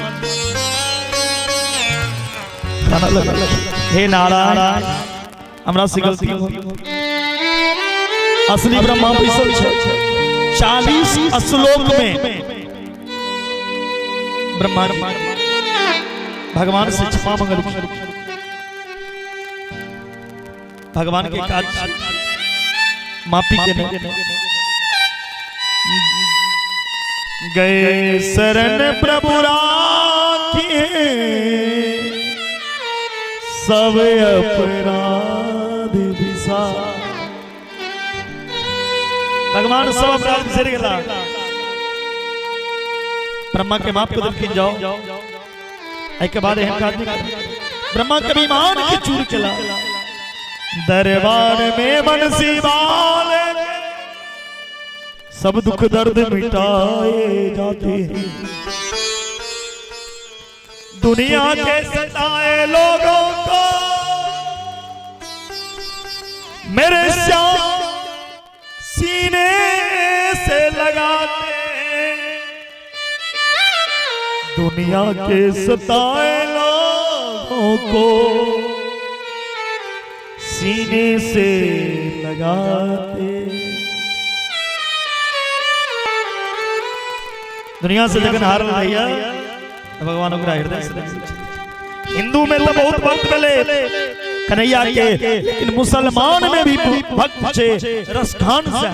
कानऽ लगल, हे नारायण, हमरा से गलती हो। असली ब्रह्मा बैसल छै। 40 श्लोक में ब्रह्मा जी भगवान से क्षमा मंगलखिन। भगवान के काज माफी के नहीं गए, शरण प्रभु राखिए, सब अपराध विसा। भगवान सब अपराध बिसरि गेला, ब्रह्मा के माफ कऽ देलखिन, जाओ, एहि के बाद एहन काज नहि करब। ब्रह्मा के अभिमान के चूर केला। दरबार में बंसी वाले सब दुख दर्द मिटाए जाते हैं। दुनिया के सताए लोगों को मेरे श्याम सीने से लगाते हैं। दुनिया के सताए लोगों को सीने से लगाते। दुनिया से जखन हारल रहैया तऽ भगवान ओकरा हृदय से लगै छै। हिंदू में तो बहुत भक्त भेलै कन्हैया के, लेकिन मुसलमान में भी भक्त छै रसखान से।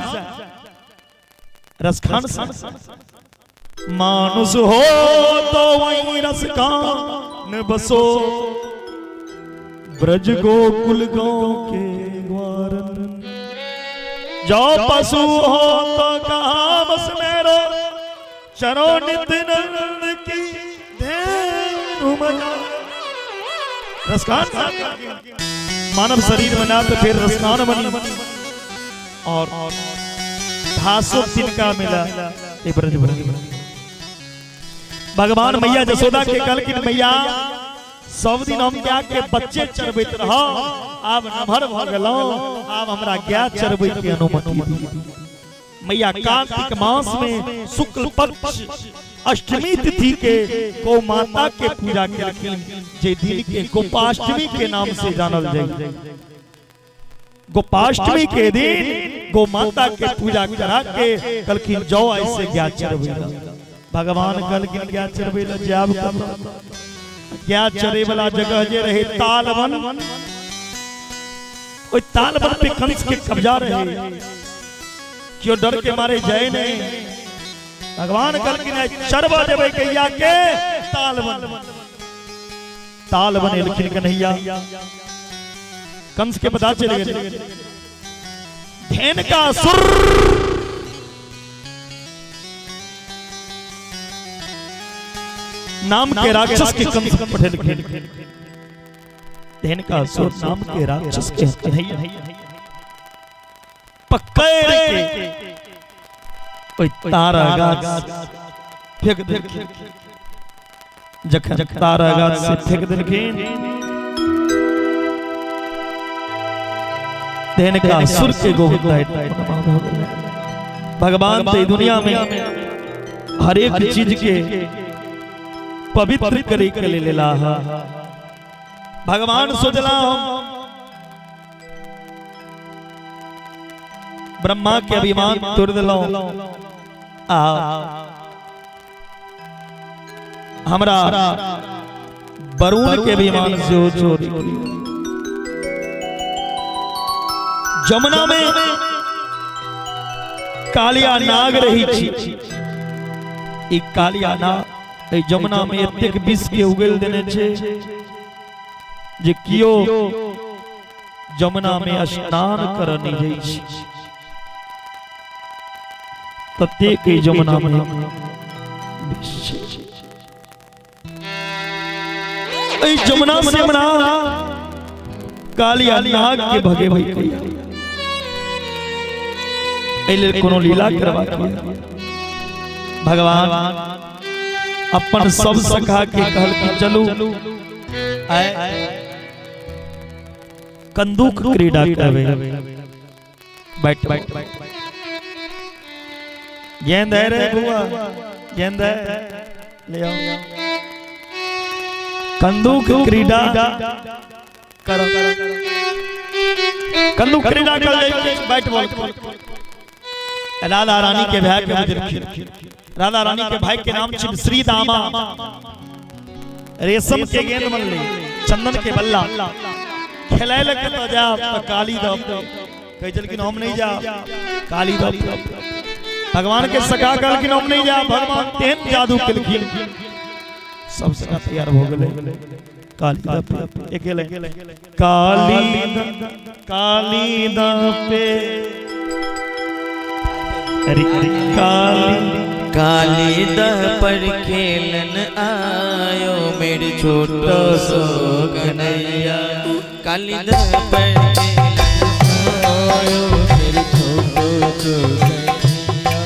रसखान से मानुस हो तो वहीं रसखान बसो, ब्रज गोकुल गांव के ग्वारन। जो पशु हो तो कहाँ बस मेरो, चरो नित नंद की धेनु मजा। रसखान मानव शरीर बना तो फिर रसखान बनी और घासो तिनका मिला ब्रज। भगवान मैया जसोदा के कहलखिन मैया सब दिन हम क्या के बच्चे चरबैत रह, आब नमहर भ गेलौं, आब हमरा गाय चरबै के अनुमति दी। मैया कार्तिक मास में शुक्ल पक्ष अष्टमी तिथि के गौ माता के पूजा केलखिन, जे दिन के गोपाष्टमी के नाम से जानल जाय। गोपाष्टमी के दिन गौ माता के पूजा करा के कहलखिन जाओ ऐसे गाय चरबै। भगवान कहलखिन गाय चरबै ल जाब गाय चरे वाला जगह जे रहे तालवन, ओइ तालवन पे कंस के कब्जा रहे, क्यों डर के मारे जाए नहीं। भगवान कहलखिन चरवा देबै गैया के तालवन। तालवन एलखिन कन्हैया, कंस के पता चल गेलै। धेन का असुर नाम के राक्षस के कंस पठेलखिन। धेन का असुर नाम के राक्षस के कन्हैया पकड़ के ओइ तारा गाछ फेंक देलखिन। जखन तारा गाछ से फेंक देलखिन, धेन का असुर के गोविंद। भगवान तो दुनिया में हर एक चीज के पवित्र करे के लेला। भगवान सोचला हम ब्रह्मा के अभिमान तोड़ दिलौं, आ हमरा वरुण के अभिमान से चोरी। जमुना में कालिया नाग रही छी, एक कालिया नाग जमुना में एतेक विष के उगल देने छे जे कियो जमुना में स्नान कर नहीं जाइ छी, ततेक जमुना में विष छे। जमुना से हमरा कालिया नाग के भगेबै के एहि लेल कोनो लीला करबा के। भगवान अपन सब सखा के कहलखिन चलू आए कंदूक क्रीड़ा करबे। बैठ बैठ गेंद है रे बुआ, गेंद है ले आओ। कंदूक क्रीड़ा करो, कंदूक क्रीड़ा कर बैठ बॉल। राधा रानी के भाई के बुजुर्ग, राधा रानी के भाई के नाम छिन श्री दामा। रेशम के गेंद बनले, चंदन के बल्ला, खेलाय लग तो जा तो काली दब कह चलकिन हम नहीं जा, काली दब। भगवान के सखा कहलखिन हम नहीं जा, भगवान तेहन जादू केलखिन सब सखा तैयार हो गेलै। काली दब अकेले काली काली दब पे अरे काली काली दह पर खेलन आयो मेरे छोटो सो कन्हैया। काली दह पर खेलन आयो मेरे छोटो सो कन्हैया,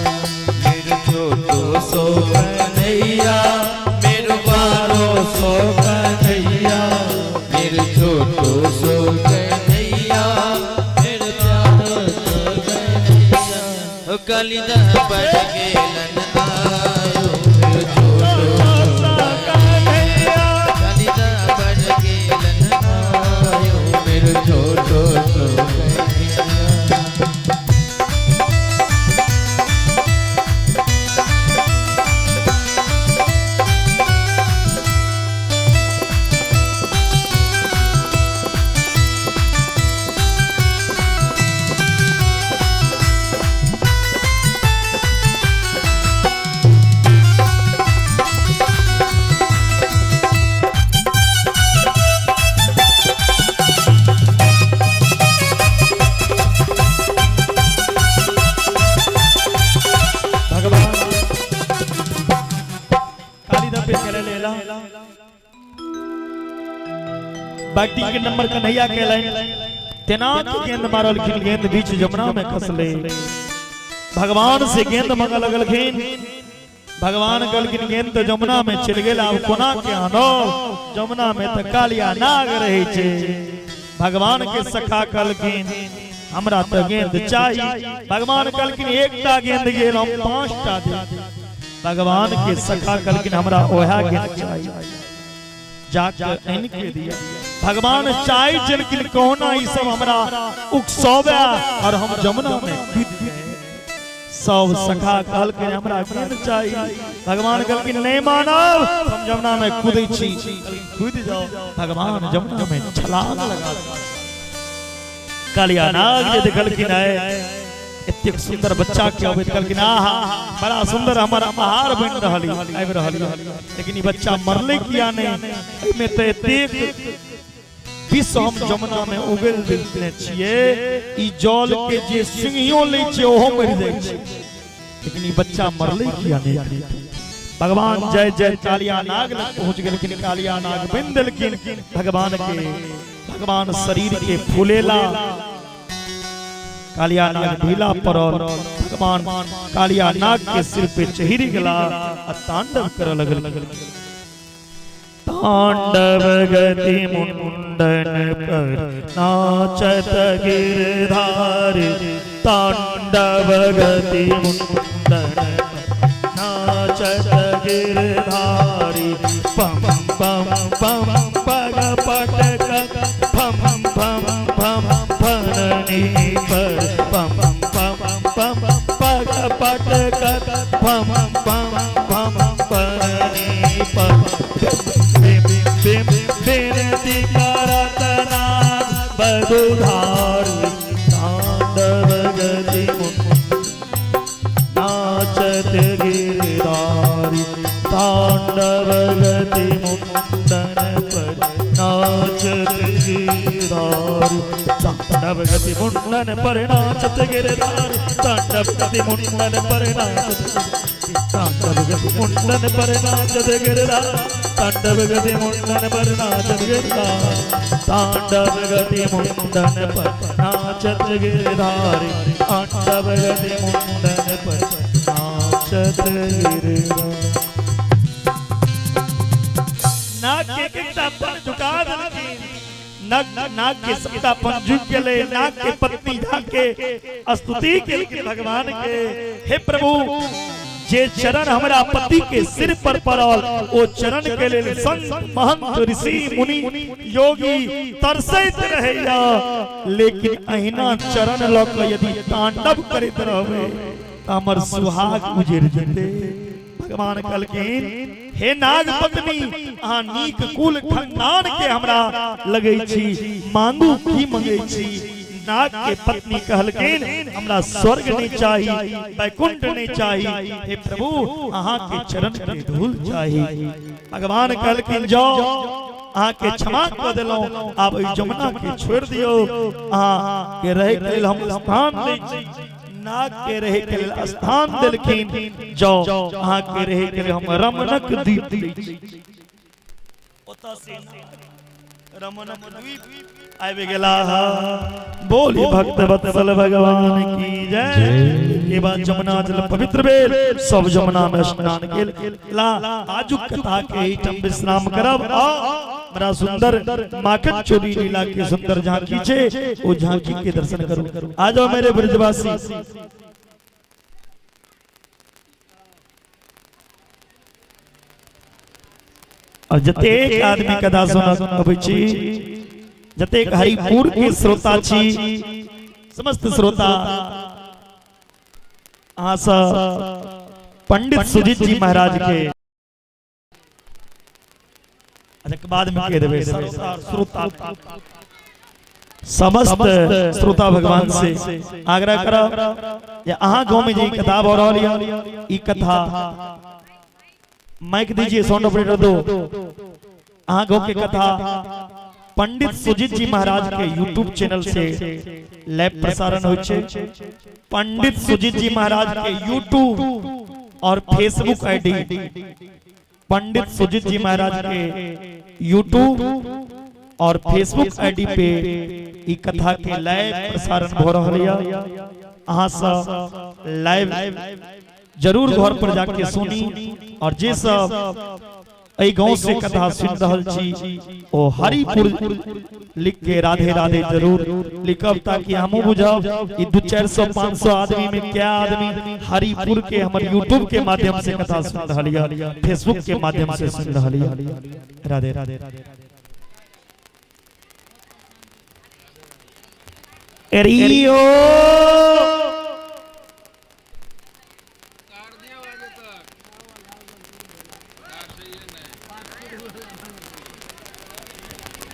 मेरे छोटो सो कन्हैया, मेरे बारो सो कन्हैया, मेरे छोटो सो कन्हैया, मेरे प्यारो सो कन्हैया। काली दह पर खेलन आयो मेरे छोटो सो कन्हैया, काली दह पर खेलन आयो मेरे छोटो सो कन्हैया। खेले लेला बैटिंग के नंबर कन्हैया के लाइन तेना के गेंद मारलखिन, गेंद बीच जमुना में खसले। भगवान से गेंद मंग लगलखिन। भगवान कहलखिन गेंद तो जमुना में चलि गेल, आब कोना के आनो, जमुना में तो कालिया नाग रहे छे। भगवान के सखा कहलखिन हमरा तो गेंद चाहिए। भगवान कहलखिन एकटा गेंद गेल, हम 5टा दे। भगवान के सखा कहलखिन हमरा ओहा गेंद चाहिए, जाके आनि के दिया। भगवान चाहे छलखिन कहुना ई सब हमरा उकसावे और हम जमुना में कूद गए। सब सखा कहलखिन हमरा गेंद चाहिए। भगवान कहलखिन नहीं मानब, हम जमुना में कूदै छी, कूद जाओ। भगवान जमुना में छलांग लगा। कालिया नाग जे देखलखिन है एतेक सुंदर बच्चा के अबैत, कहलखिन आहा बड़ा सुंदर हमर आहार बनि रहल आबि रहल, लेकिन ई बच्चा मरले किया नहीं, एहिमे तऽ एतेक विष हम जमुना में उगल देने छियै, ई जल के जे सिंहियो लै छै ओहो मरि जाइ छै, लेकिन ई बच्चा मरले किया नहीं। भगवान जय जय कालिया नाग लग पहुंच गेलखिन। कालिया नाग बनि देलखिन भगवान के। भगवान शरीर के फूलेला, कालिया नाग ढीला पड़ल। भगवान कालिया नाग के सिर पे चढ़ि गेला आ तांडव करऽ लगल। तांडव गति मुंडन पर नाचत गिरधारी, तांडव गति मुंडन पर नाचत गिरधारी, पम पम पम पग पटक फम फम फम फननी पर, पम पम पम पग पटक फम फम फम फननी पर, बिनती करत नाग बधुधारी, तांडव गति नाचत गिरधारी, तांडव गति मुंडन पर नाचत गिरधारी, तांडव गति मुंडन पर नाचत गिरधारी, तांडव गति मुंडन पर नाचत, तांडव गति मुंडन पर नाचत गिरधारी, तांडव गति मुंडन पर नाचत गिरधारी, तांडव गति मुंडन पर नाचत गिरधारी, तांडव गति मुंडन पर नाचत गिरधारी। नाग के एकटा पन झुका देलखिन, नाग नाग के सबटा पन झुक गेलै। नाग के पत्नी जाके स्तुति केलखिन भगवान के, हे प्रभु जे चरण हमरा पति के सिर पर पड़ल ओ चरण के लेल संत महंत ऋषि मुनि योगी तरसैत रहैया, लेकिन अहिना चरण लऽ के यदि तांडव करैत रहबै तऽ हमर सुहाग उजड़ जेतै। भगवान कहलखिन हे नाग पत्नी अहाँ नीक कुल खानदान के हमरा लगै छी, मांगू की मंगै छी। नाग के पत्नी कहलखिन हमरा स्वर्ग नहीं चाही, वैकुंठ नहीं चाही, हे प्रभु अहाँ के चरण के धूल चाही। भगवान कहलखिन जाओ अहाँ के क्षमा कऽ देलहुँ, आब एहि जमुना के छोड़ि दियौ, अहाँ के रहै के लेल हम स्थान दै छी। नाग के रहे के लेल स्थान देलखिन, जाओ अहाँ के रहे के लेल हम रमणक द्वीप दै छी। ओतऽ से रमणक द्वीप आबि गेला। बोली भक्त वत्सल भगवान की जय। के बाद जमुना जल पवित्र भेल, सब जमुना में स्नान केल। ला आजुक कथा के एहिठाम विश्राम करब। आ बड़ा सुंदर माखन चोरी लीला के सुंदर झांकी छे, ओ झांकी के दर्शन करू। आ जाओ मेरे ब्रजवासी। और जतेक आदमी कथा सुनऽ अबै छी, जतेक हरिपुर के श्रोता छी, समस्त श्रोता अहाँ सब पंडित सुजीत जी महाराज के अच्छा बाद में कह देबै। श्रोता समस्त श्रोता भगवान से आग्रह करब जे अहाँ गाँव में जे ई कथा भऽ रहल यऽ, ई कथा माइक दीजिए साउंड ऑपरेटर दो। अहाँ गाँव के कथा पंडित सुजीत जी महाराज के यूट्यूब चैनल से लाइव प्रसारण होइ छै। पंडित सुजीत जी महाराज के यूट्यूब और फेसबुक आईडी पंडित सुजीत जी महाराज के यूट्यूब और फेसबुक आईडी पे ई कथा के लाइव प्रसारण भ रहल या। अहाँ सब लाइव जरूर घर पर जाके सुनी और जे सब एहि गांव से कथा सुन रहल छी ओ हरिपुर लिख के राधे राधे जरूर लिखब ताकि हमहूँ बुझब ई 200-400 500 आदमी में क्या आदमी हरिपुर के हमर यूट्यूब के माध्यम से कथा सुन रहल या, फेसबुक के माध्यम से सुन रहल या। राधे राधे। रियो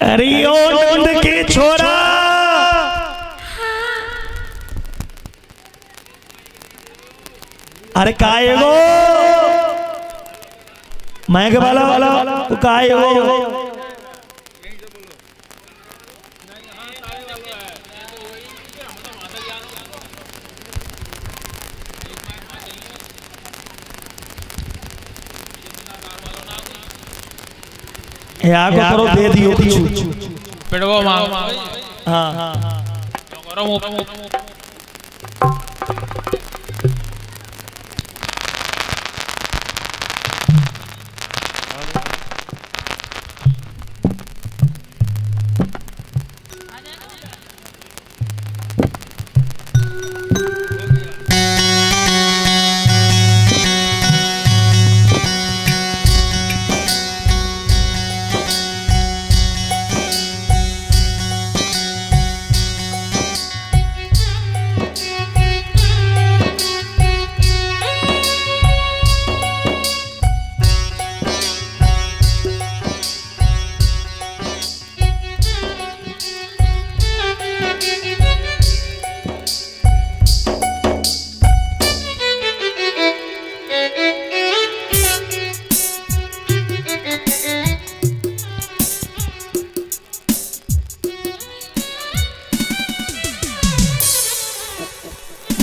अरे ओ नंद के छोरा, अरे काय गो मैं के वाला तू काय गो? आगो करो दे दियो किछु पेड़वो मांग। हाँ हाँ करो।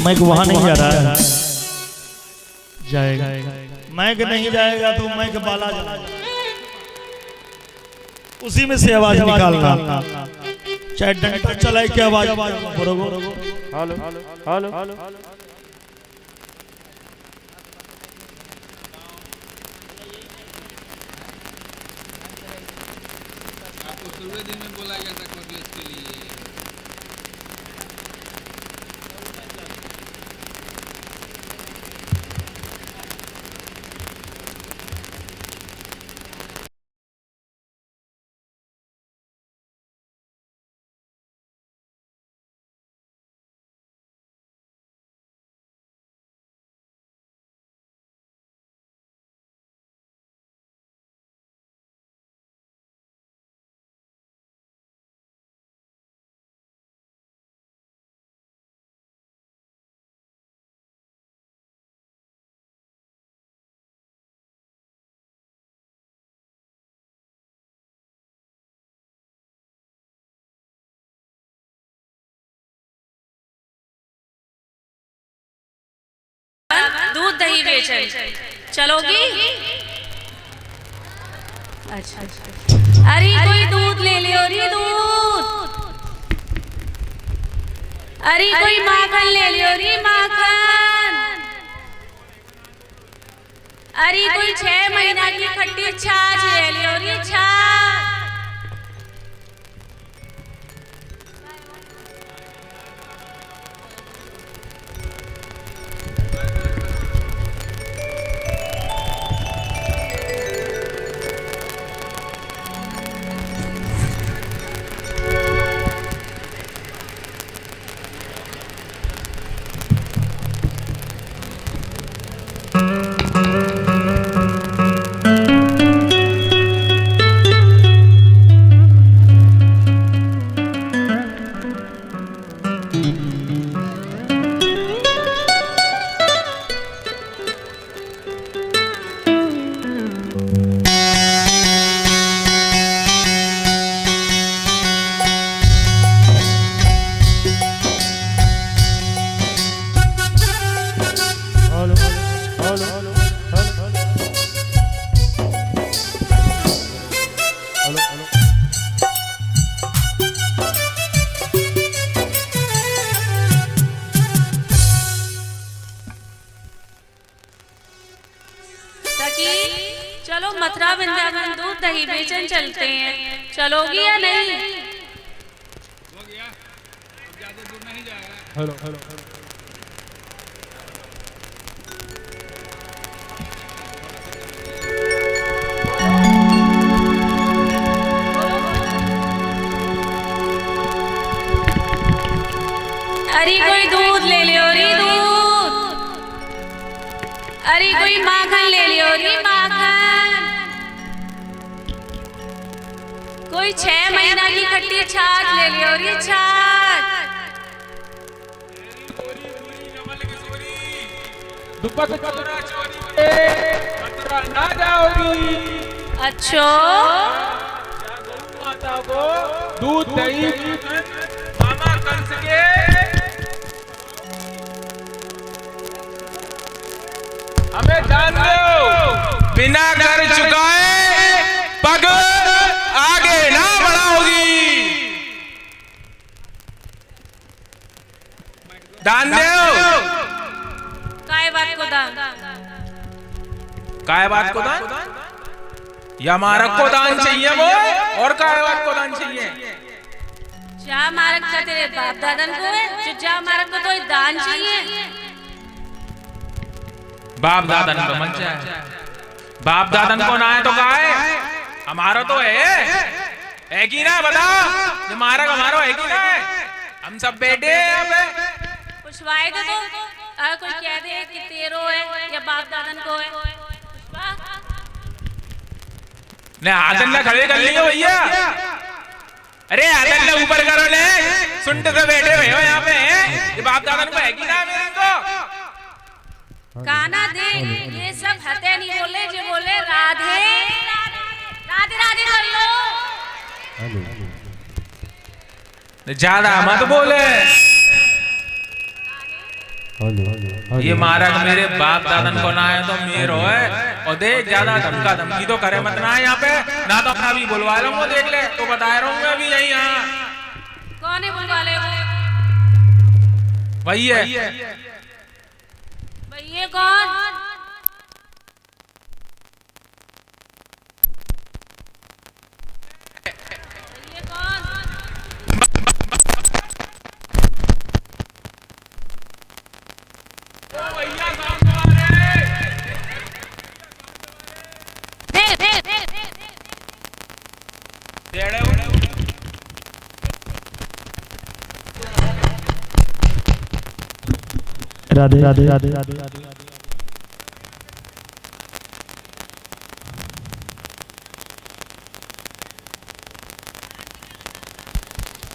माइक वहां नहीं जा रहा है, जाएगा माइक नहीं जाएगा तो माइक बाला जाएगा, उसी में से आवाज निकालना, चाहे डंडा चलाए के आवाज बरोबर। Hello hello. आपको शुरू दिन में बोला गया था कॉलेज के लिए। दूध दही बेचन चलोगी? अच्छा, अरे कोई दूध ले लियो री दूध, अरे कोई माखन ले लियो री माखन, अरे कोई 6 महीना की खट्टी छाछ ले लियो री छाछ। दही बेचन चलते हैं, चलोगी या नहीं? हो गया, अब ज्यादा दूर नहीं जाएगा। हेलो हेलो अरे कोई दूध ले लियो री दूध, अरे कोई माखन ले लियो री माखन, कोई 6 महीना की खट्टी छाछ ले लियो री छाछ। दुपट्टा मथुरा ना जाओगी। अच्छो माता को दूध दही मामा कंस के हमें जान दो, बिना कर चुकाए पग आगे ना बढ़ाओगी। दान दो। काय बात को दान? काय बात को दान? या मारक को दान चाहिए वो, और काय बात को दान चाहिए? जा मारक का तेरे बाप दादन को है, जो जा मारक को तो दान चाहिए। बाप दादन को मन चाहे, बाप दादन को ना है तो का है? हमारो तो है कि ना? बता, ये मारक हमारो है कि ना है? हम सब बेटे हैं। अब पुछवाए तो अगर कोई कह दे कि तेरो है या बाप दादन को है, पुछवा ने आदन ने खड़े कर लिए भैया। अरे आदन ने ऊपर करो ने, सुनते तो बैठे हुए हो यहाँ पे। ये बाप दादन को है कि ना? मेरे को काना दे ये सब हते नहीं बोले, जो बोले राधे राधे राधे कर लो। ज्यादा मत बोले। ये मारक मेरे बाप दादन को ना है तो मेरो है। और देख ज्यादा धमका धमकी तो करे मत ना यहाँ पे, ना तो अपना भी बुलवा लो, वो देख ले तो बता रहा हूँ मैं अभी यही। यहाँ कौन है बुलवा ले? वो वही है। ये कौन? ये कौन? दे दे दे Radhe Radhe Radhe Radhe.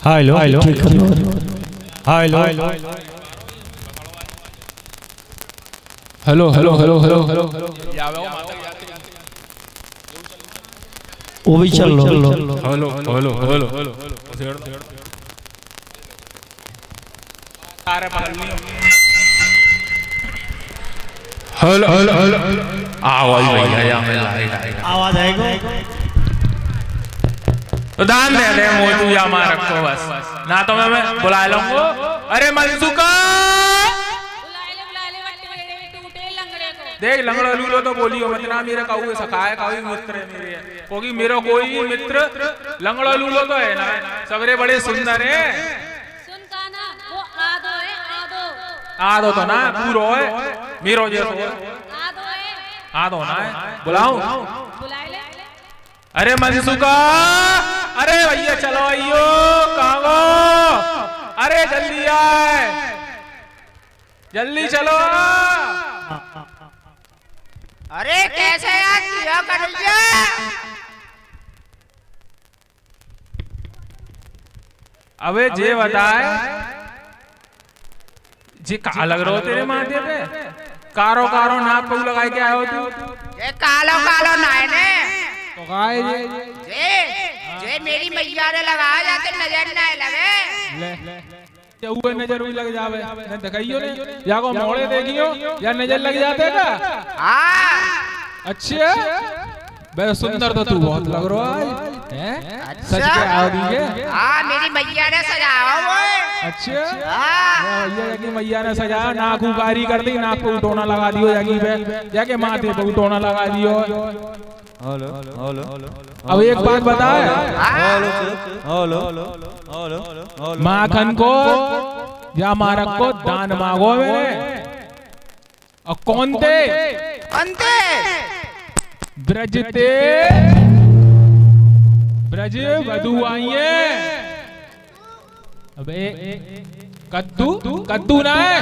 Hello hello hello hello hello hello hello hello. वो भी चल लो। हेलो हेलो हेलो हेलो सारे पकड़ लियो। हेलो हेलो हेलो आओ भैया या मैं लाई लाई आवाज आएगा? तो दान दे दे मोटू या मारक को बस, ना तो मैं बुला लूंगा। अरे मनसुका बुला ले टूटे लंगड़े को। देख लंगड़ो लूलो तो बोलियो मत ना, मेरे काऊ सखाए काऊ मित्र है मेरे, क्योंकि मेरा कोई भी मित्र लंगड़ो लूलो तो है ना, सबरे बड़े सुंदर है। सुन काना वो आदो है, आदो आदो तो ना पूरो है मेरो जैसो है, आदो है, आदो ना है। बुलाऊं? बुला ले। अरे मनसुका, अरे भैया चलो आइयो, कहाँ गो? अरे जल्दी आए, जल्दी चलो। अरे कैसे याद किया कन्हैया? अबे जे बताए जी कहा लग रहा हो तेरे माथे पे? कारो कारो नाक पे लगाए के आयो तू? ये कालो कालो नाय ने तो गाय जे जे मेरी मैया ने लगाया जाते नजर ना लगे। ले ले नजर भी लग जावे न दिखाइयो ने, या को मोड़े देखियो या नजर लग जाते का। हाँ अच्छा बे सुंदर तो तू बहुत लग रहा है हैं? सच के आओ दी के? हाँ मेरी मैया ने सजाया वो। अच्छा हाँ भैया जाके मैया ने सजाया, नाक उगारी कर दी, नाक पे उठोना लगा दियो, जाके पे जाके माथे पे उठोना लगा दियो। Hello hello. अब एक बात बताए, हेलो हेलो हेलो। माखन को या मारक को दान मांगो मैंने, और कौन थे? अंते ब्रजते ब्रज वधु आई है। अबे कद्दू कद्दू ना है,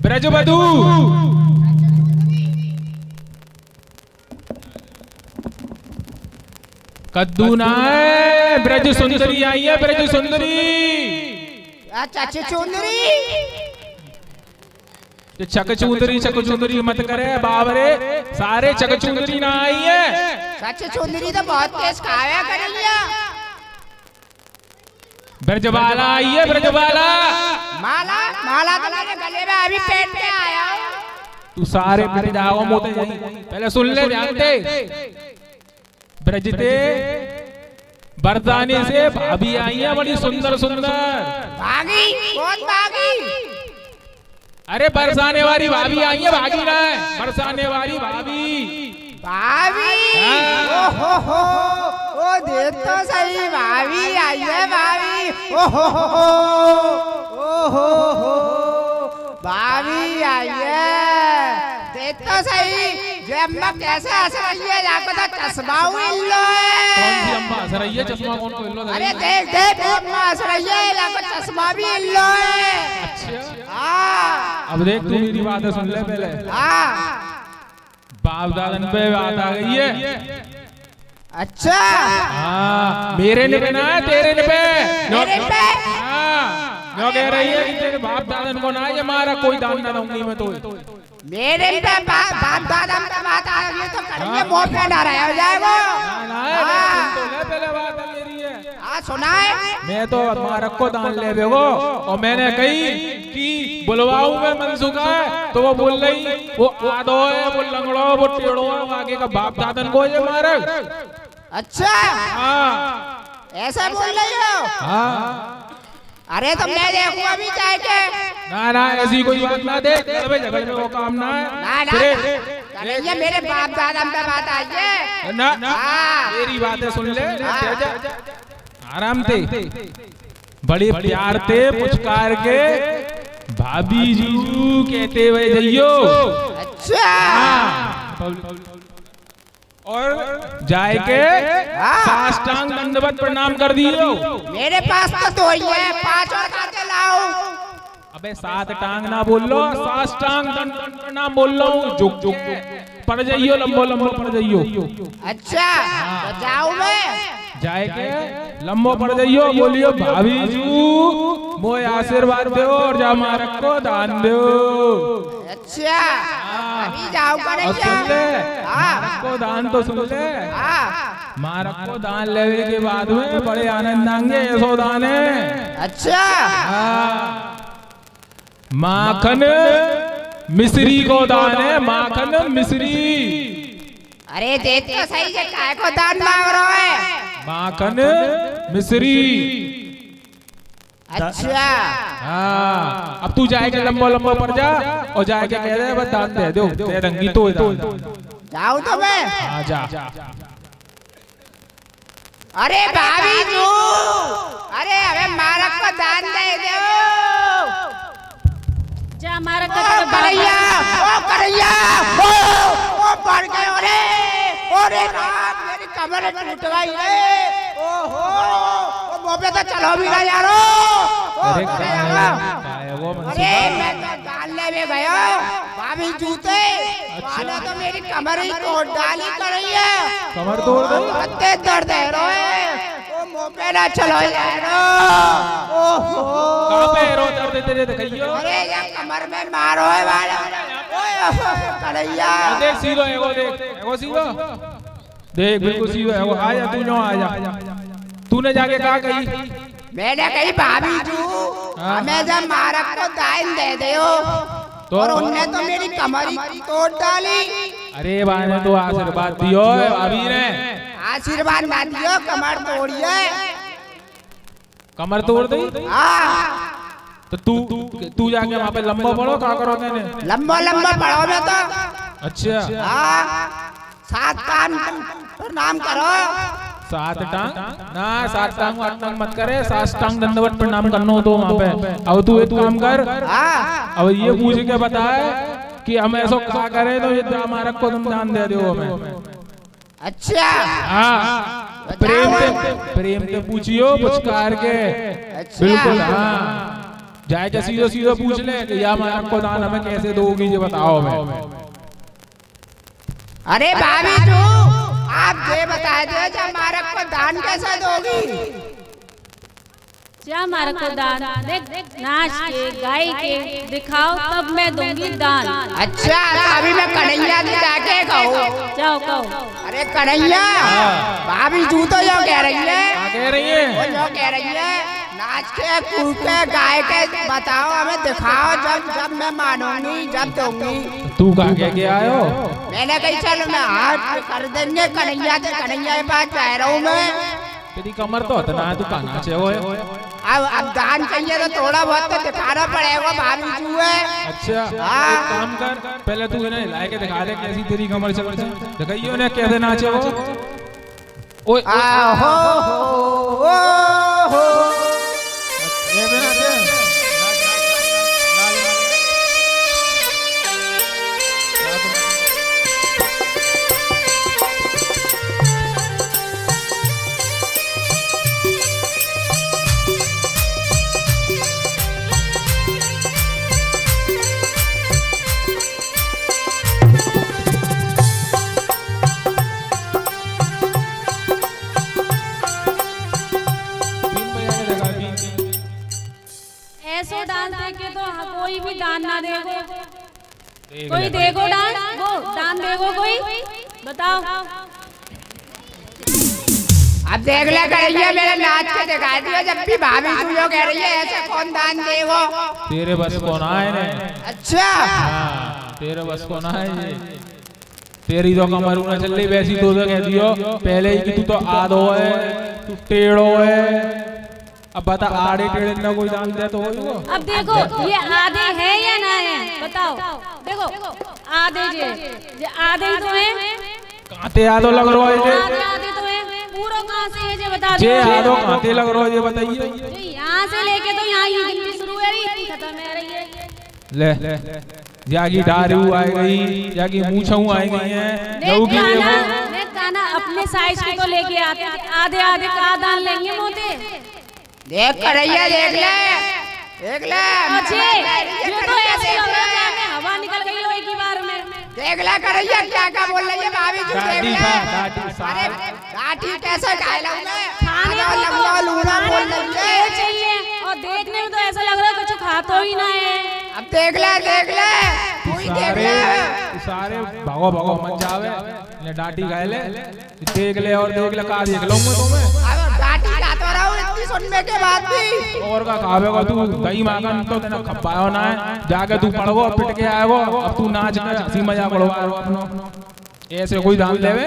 ब्रज वधु। कद्दू ना है, ब्रज सुंदरी आई है, ब्रज सुंदरी। चाची चुंदरी। चक चुंदरी चक चुंदरी मत करे बाबरे, सारे चक चुंदरी ना आई है। चाची चुंदरी तो बहुत तेज खाया कर लिया। ब्रजबाला आई है, ब्रजबाला। माला माला तो मेरे गले में अभी पेट में आया। तू सारे मेरे जाओ मोते पहले सुन ले जानते। ब्रजते बरदाने से भाभी आई है, बड़ी सुंदर सुंदर। भागी कौन भागी? अरे बरसाने वाली भाभी आई है, भागी ना है, बरसाने वाली भाभी। भाभी ओ हो हो, ओ देख तो सही, भाभी आई है भाभी। ओ हो हो, ओ हो हो, भाभी आई है, देख तो सही। जो अम्मा कैसे हंस रही है, जाको तो चश्मा लो है। कौन सी अम्मा हंस रही है? चश्मा कौन को लो? अरे देख देख, अम्मा हंस रही है, जाको चश्मा भी लो है। अच्छा हाँ। अब देख तू मेरी बात सुन ले पहले। हाँ। बाप दादन पे बात आ गई है। अच्छा। हाँ, मेरे ने पे ना है, तेरे ने पे। मेरे पे? हाँ, जो कह रही है कि तेरे बाप दादन को ना है, मारा कोई दान ना दूंगी मैं तो। मेरे पे बाप दादन पे बात आ गई तो करेंगे, मुंह पे ना रहा हो जाएगा। ना ना, सुन तो ले पहले बात मेरी है। हाँ सुना है। मैं तो मारक को दान ले बेगो, और मैंने कही कि बुलवाऊं मैं मनसुखा है, तो वो बोल रही वो आधो है, वो लंगड़ो, वो टेढ़ो है, वो आगे का बाप दादन को ये मारक। अच्छा। हाँ। ऐसा बोल रही हो? हाँ। अरे तो मैं देखूं अभी जाके। ना ना, ऐसी कोई बात ना दे, झगड़े में वो काम ना है। ना ना, ये मेरे बाप दादा पे बात आई है ना। मेरी बातें सुन ले आराम से, बड़े प्यार ते पुचकार के भाभी जीजू कहते हुए जइयो। अच्छा। और जाए के साष्टांग दंडवत प्रणाम कर दियो। मेरे पास तो दो ही है, 5 और करके लाओ। अबे 7 टांग ना बोल लो, साष्टांग दंडवत प्रणाम बोल लो, झुक झुक पड़ जाइयो, लंबो लंबो पड़ जाइयो। अच्छा तो जाऊं मैं? जाए के लंबो पड़ जाइयो, बोलियो भाभी जू मोए आशीर्वाद दो और जा मारक को दान दो। अच्छा अभी जाओ और सुन ले, मारक को दान तो सुन ले, मारक को दान लेने के बाद में बड़े आनंद आएंगे, ऐसो दान है। अच्छा। माखन मिश्री को दान है, माखन मिश्री। अरे देख तो सही, ये काय को दान मांग रहा है? माखन मिश्री। अच्छा। हाँ, अब तू जाएगा लंबा लंबा पर जा और जाके कह दे बस दान दे दो, दे दंगी तो दान। जाऊँ तो मैं? हाँ जा। अरे भाभी जू, अरे अबे मारक को दान दे दो। जा मारक ओ को करैया, ओ करैया, ओ ओ पड़ गए, अरे अरे राम मेरी कमर टूट गई रे। ओहो, ओ मुंह पे तो चलो भी ना यारो। अरे अरे मैं तो डालने में गया भाभी जूते वाला तो मेरी कमर ही तोड़ डाली कर रही है। कमर तोड़ दो, बहुत तेज दर्द है रोए। ओ मुंह पे ना चलो यारो। ओहो कहां पे रो दर्द तेरे दिखाइयो। अरे ये कमर में मारो है वाला। ओए करैया देख सीधो एगो, देख एगो सीधो देख, बिल्कुल सीधो एगो। आ जा तू, नो आ जा। तूने जाके कहा कही? मैंने कही भाभी जू हमें जब मारक को दान दे दो, तो और उनने तो मेरी कमर ही तोड़ डाली। अरे भाई ने तो आशीर्वाद दियो भाभी ने, आशीर्वाद ना दियो, कमर तोड़िए। कमर तोड़ दी? हाँ। तो तू तू जाके वहाँ पे लंबा पढ़ो, क्या करो मैंने? लंबा लंबा पढ़ो मैं तो। अच्छा। हाँ। सात कान प्रणाम करो। सात टांग ना, सात टांग आठ टांग मत करे, सात टांग दंडवत प्रणाम करना हो तो वहाँ पे। अब तू एक काम कर, अब ये पूछ के बताए कि हम ऐसा क्या करें तो ये हमारा को तुम दान दे दो हमें। अच्छा हाँ, प्रेम से पूछियो पुचकार के। अच्छा बिल्कुल हाँ, जाए के सीधो सीधो पूछ ले कि या हमारा को दान हमें कैसे दोगी ये बताओ हमें। अरे भाभी तू आप ये बता दो जब हमारा को दान कैसे दोगी? जा हमारा को दान देख, नाच के गाय के दिखाओ तब मैं दूंगी दान। अच्छा अभी मैं कन्हैया से जाके कहूँ। जाओ कहो। अरे कन्हैया भाभी जू तो यो कह रही है, कह रही है वो यो कह रही है नाच के कूद के गाय के बताओ हमें दिखाओ, जब जब मैं मानूंगी जब दूंगी। तू कहा कह के आयो? मैंने कही चलो मैं हाथ कर देंगे कन्हैया से, कन्हैया के पास जा रहा हूँ मैं। तेरी कमर तो इतना है, तू कहाँ नाचे हो? अब दान चाहिए तो थोड़ा बहुत तो दिखाना पड़ेगा भाभी जू है। अच्छा एक काम कर, पहले तू इन्हें हिला के दिखा दे कैसी तेरी कमर चल रही है, दिखाइयो ना कैसे नाचे वो। ओए आहो हो हो कैसे नाचे? ऐसो डांस देखे तो कोई भी दान ना देगो। कोई देगो डांस? वो दान देगो कोई? बताओ। अब देख ले कन्हैया मेरे नाच के दिखा दियो, जब भी भाभी तू यो कह रही है ऐसे कौन दान देगो? तेरे बस कौन आए ने? अच्छा हाँ, तेरे बस कौन आए ये? तेरी तो कमर ना चल रही वैसी तो कह दियो पहले ही कि तू तो आधो है, तू टेढ़ो है। अब बता आड़े टेढ़े ना कोई दान दे तो होगा। अब देखो ये आधे है या ना है बताओ। देखो आधे जे आधे ही तो है, कांते आधो लग रहो है, आधे आधे तो है, पूरा कहां से है जे बता दो। जे आधो कांते लग रहो है ये बताइए। यहाँ से लेके तो यहाँ ही गिनती शुरू है रही खत्म है रही है। ले जागी दारू आई गई, जागी मूछऊ आई गई है। ने काना अपने साइज की तो लेके आते, आधे आधे का दान लेंगे मोते। देख कन्हैया देख ले देख ले। अच्छे ये तो ऐसे हो रहा है हवा निकल गई हो एक ही बार में। देख ले कन्हैया क्या क्या बोल रही है भाभी जी, देख ले। अरे लाठी कैसे खाए लूं मैं, खाने को लंबा लूना बोल रही है चाहिए और देखने में तो ऐसा लग रहा है कुछ खाता ही ना है। अब देख ले तू ही देख ले। सारे भागो भागो मत जावे, ले डाटी खाए ले, देख ले और देख ले का देख लूं मैं तुम्हें। अब डाटी खाता रहा हूं इतनी सुनने के बाद भी। और का खावेगा तू दही मांगन तो तेने खपायो ना है, जाके तू पड़गो पिट के आएगो। अब तू नाच के हंसी मजाक उड़वा अपनो, ऐसे कोई दान लेवे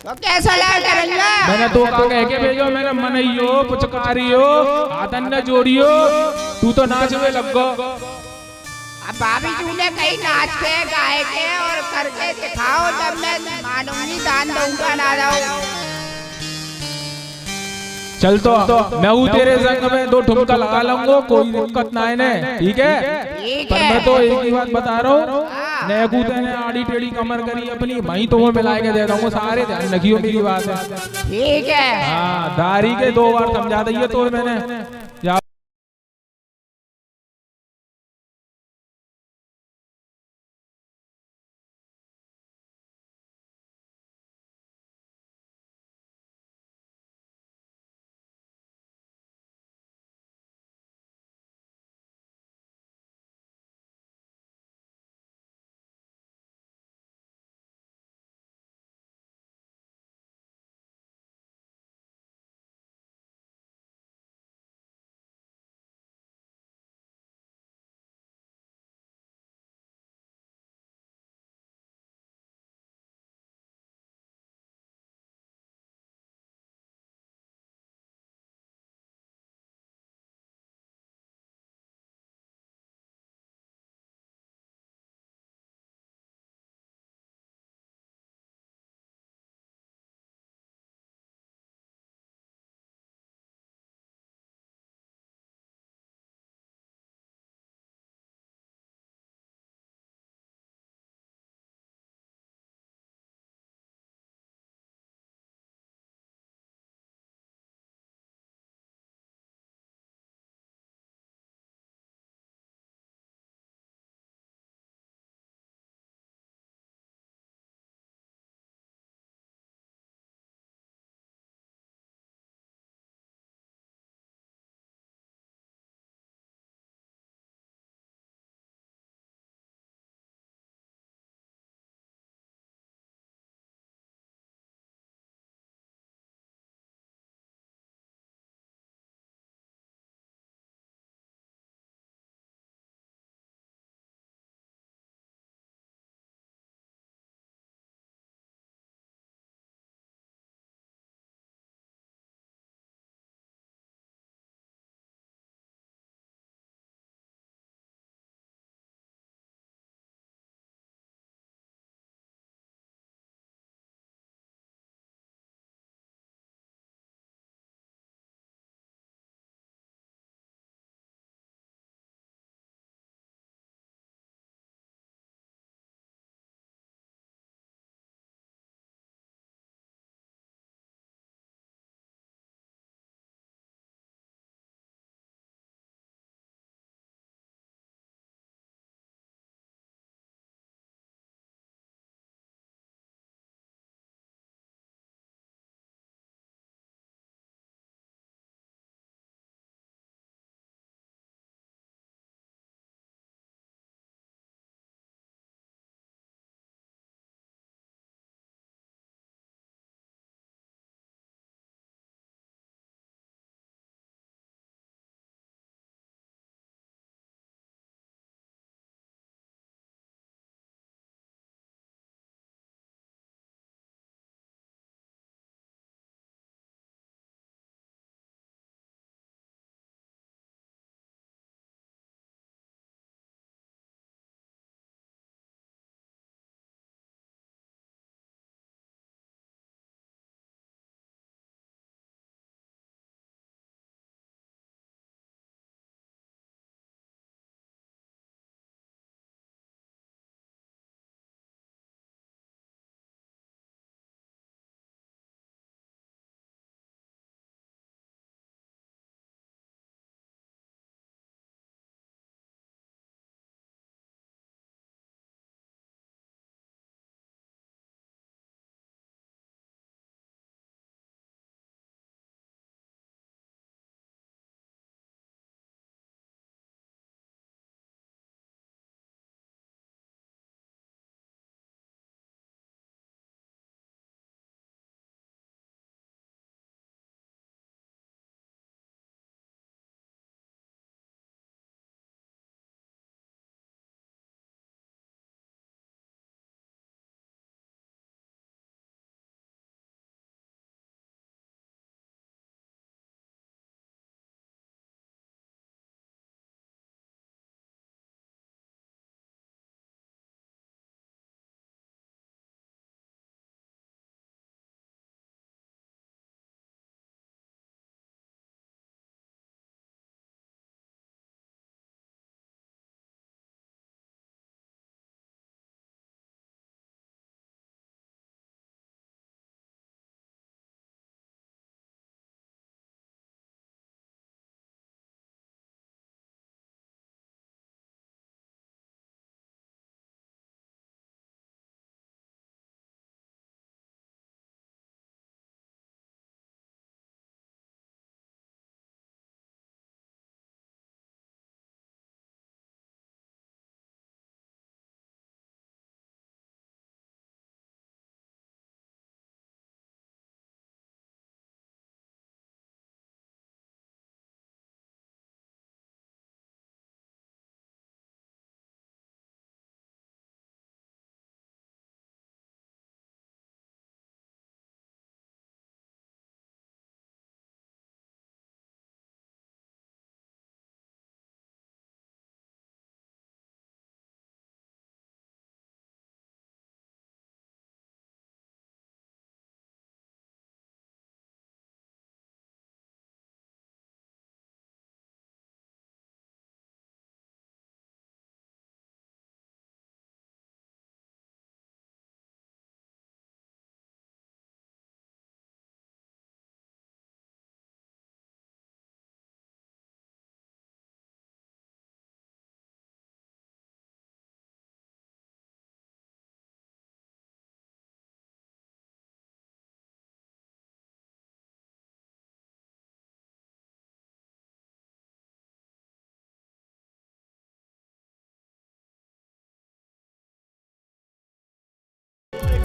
तो कैसा लगा करेंगे? मैंने तो का कह के भेजो, मैंने मनइयो पुचकारियो हाथन न जोड़ियो, तू तो नाचवे लग गो। अब भाभी जी ने कहीं नाच के गाय के और करके दिखाओ तब मैं मानूंगी, दान दूंगा ना जाऊं। चल तो मैं हूँ तेरे संग में, दो ठुमका लगा लूंगा, कोई दिक्कत ना है ने, ठीक है? पर मैं तो एक ही बात बता रहा हूँ, नए कूदे ने आड़ी टेढ़ी कमर करी अपनी, वहीं तो वो मिला के दे दूंगा सारे, ध्यान रखियो मेरी बात है, ठीक है? हाँ, दारी के 2 बार समझा दिए तो मैंने।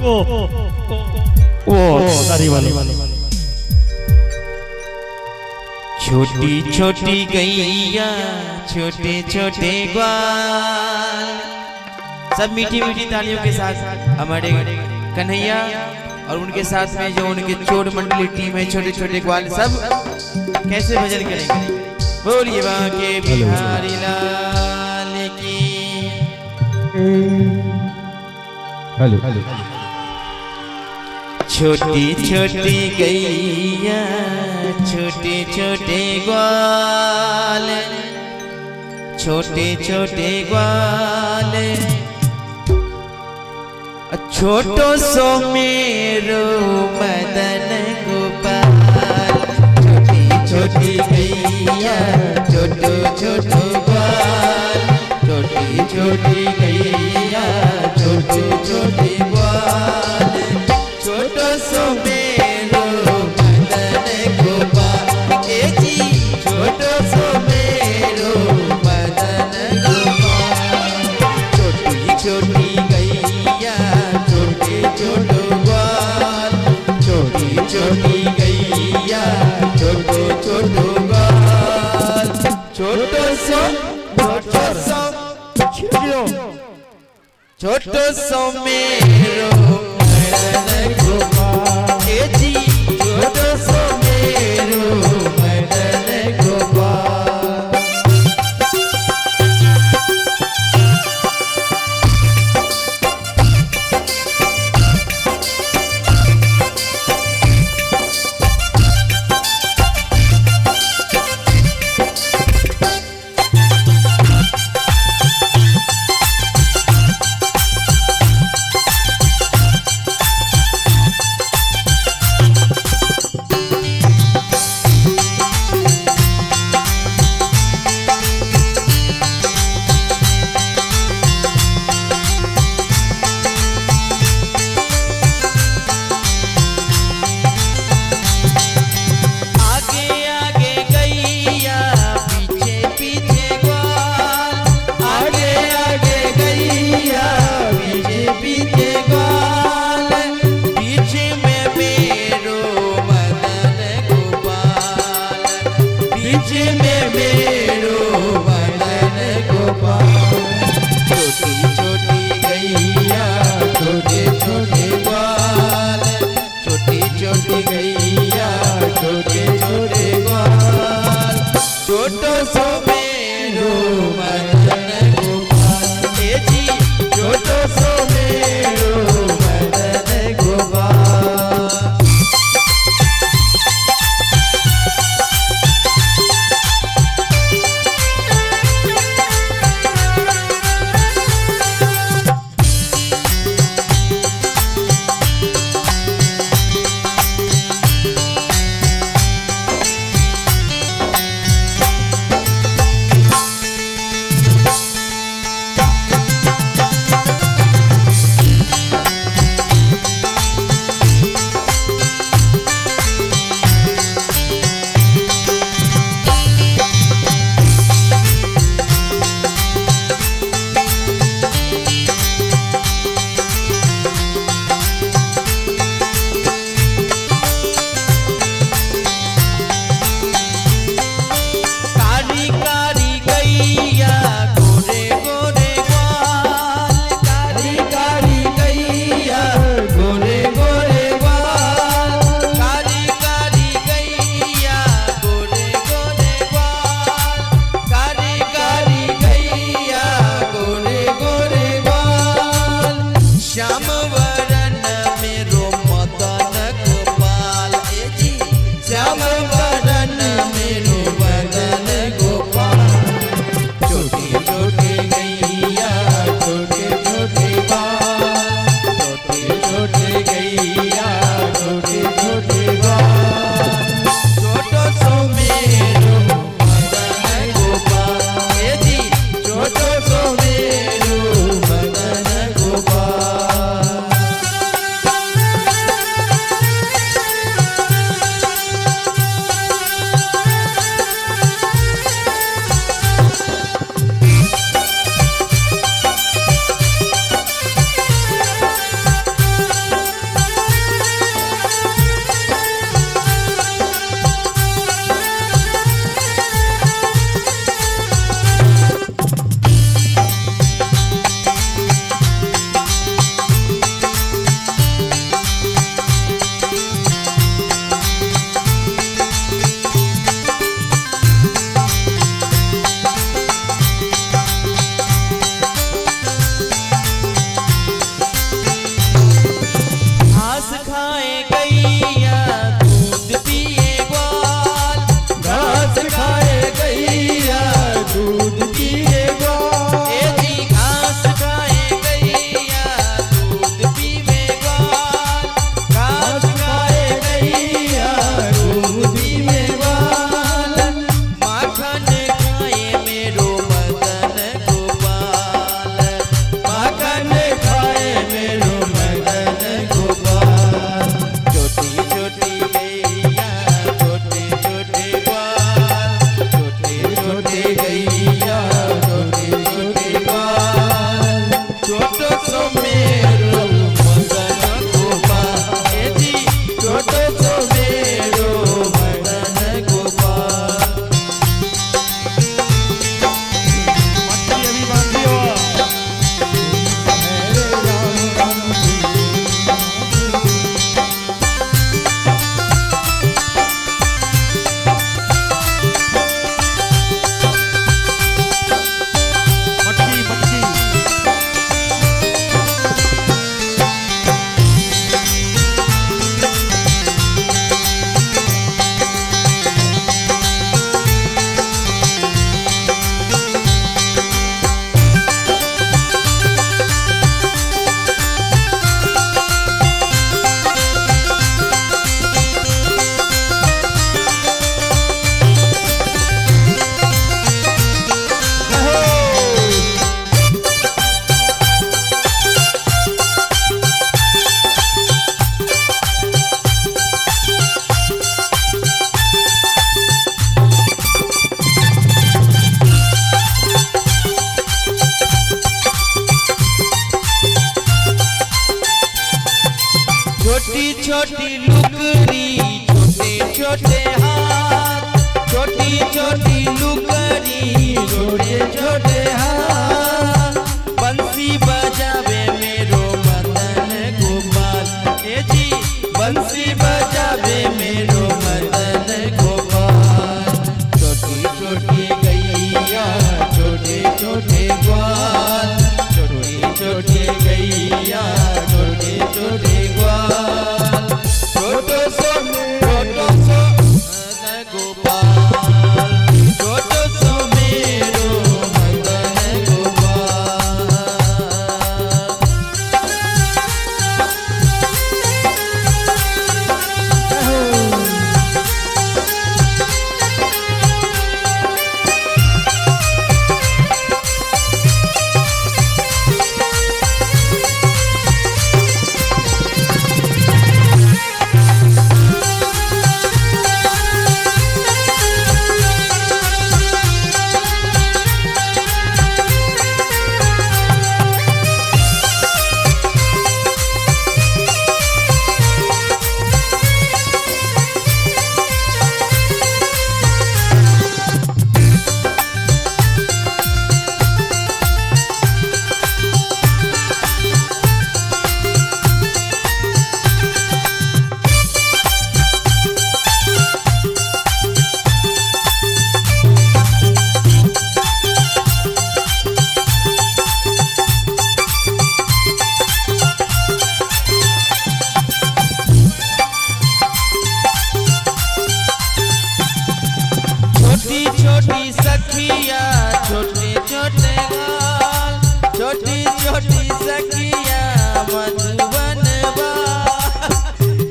वो दाढ़ी वाले। छोटी छोटी गैया छोटे छोटे ग्वाल। सब मीठी मीठी तालियों के साथ हमारे कन्हैया और उनके साथ में जो उनके चोर मंडली टीम है, छोटे छोटे ग्वाल सब कैसे भजन करेंगे। बोलिए बांके बिहारी लाल की। हेलो। छोटी छोटी गैया छोटे छोटे ग्वाल, छोटे छोटे ग्वाल, छोटो सो मेरो मदन गोपाल। छोटी छोटी गैया छोटो छोटो ग्वाल, छोटी छोटी गैया छोटे छोटे ग्वाल, छोटो सो मेरो मदन गोपाल। ए जी छोटो सो मेरो मदन गोपाल। छोटी छोटी गैया छोटे छोटो ग्वाल, छोटी छोटी गैया छोटो छोटो ग्वाल, छोटो सो छोटो सो छोटो सो मेरो मदन गोपाल। ए जी छोटो सो मेरो मदन गोपाल। आगे आगे गैया पीछे पीछे ग्वाल, आगे आगे गैया पीछे पीछे ग्वाल, पीछे में मेरो मदन गोपाल, पीछे में मेरो मदन गोपाल। छोटी छोटी गैया छोटे छोटे ग्वाल, छोटी छोटी गैया छोटे छोटे ग्वाल, छोटो सो मेरो मदन गोपाल। ए जी छोटो सो मेरो मदन गोपाल। छोटी गैया छोटे छोटे ग्वाल, छोटे छोटे गैया छोटे छोटे ग्वाल, छोटो सो मेरो मदन गोपाल, ए जी छोटो सो मेरो मदन गोपाल। मटकी अभी बांधी हो। मटकी मटकी छोटी छोटी लुकरी छोटे छोटे हाथ, छोटी छोटी लुकरी छोटे छोटे हाथ, बंसी बजावे मेरो मदन गोपाल, ए जी बंसी बजावे मेरो मदन गोपाल। छोटी छोटी गैया छोटे छोटे ग्वाल, छोटी छोटी गैया छोटे छोटे ग्वाल, छोटो सो मदन गोपाल, छोटो सो मेरो मदन गोपाल। छोटी छोटी सखिया छोटे छोटे गाल, छोटी छोटी सखिया मधुबन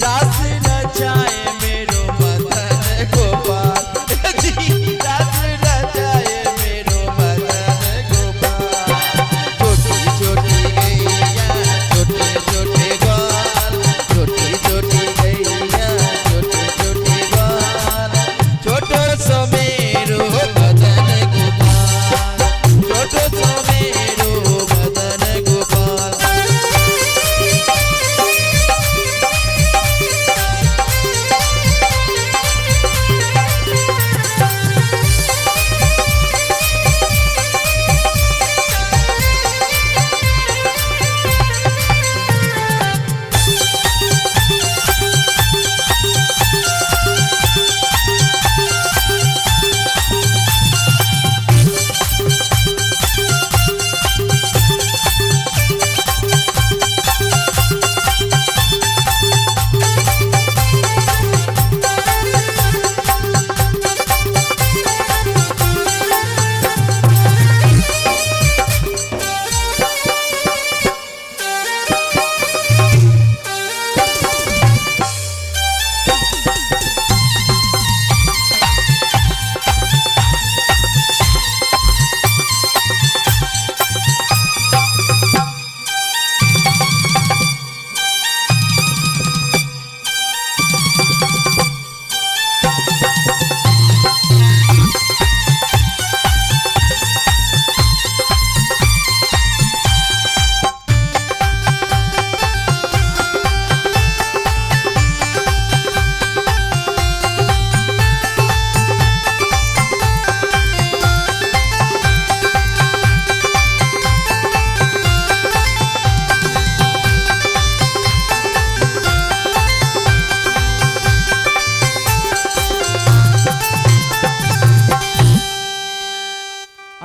दास रचाए मेरो मदन गोपाल, जी दास रचाए मेरो मदन गोपाल। छोटी छोटी गैया छोटे छोटे ग्वाल, छोटी छोटी गैया छोटे छोटे ग्वाल, छोटो सो मेरो मदन गोपाल।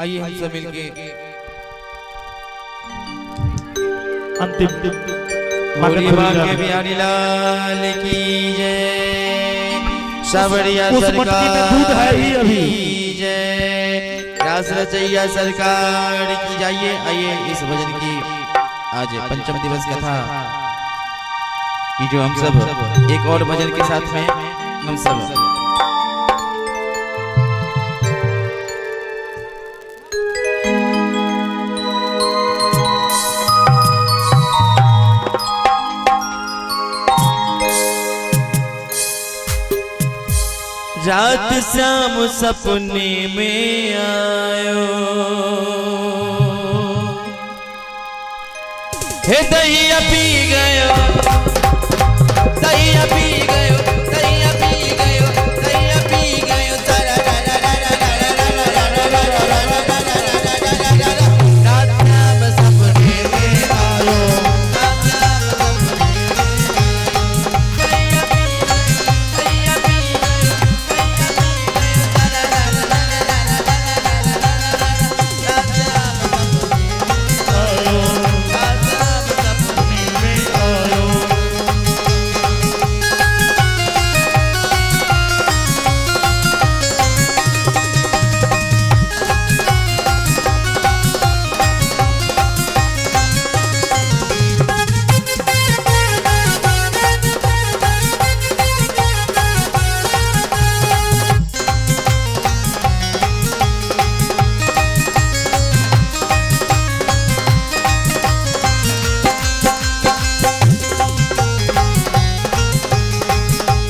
आइए हम सब मिलके अंतिम बोलिए बांके बिहारी लाल की जय, सावरिया उस मटकी में सरकार दूध है ही अभी। की जय, रास रचैया सरकार की जाइए। आइए इस भजन की आज पंचम दिवस कथा की जो हम सब एक और भजन के साथ में हम सब रात शाम सपने में आयो, हे दहिया पी गयो, दहिया पी गयो, दहिया पी गयो, दहिया पी गयो, सारा रा रा रा रा रा रा रा रा रा रा रा रा रा रा रा रा रा रा। रात शाम सपने में आयो, रात शाम सपने में आयो, दहिया पी गयो, दहिया पी गयो, दहिया पी गयो, सारा रा रा रा रा रा रा रा रा रा रा रा। रात शाम सपने में आयो, रात शाम सपने में आयो।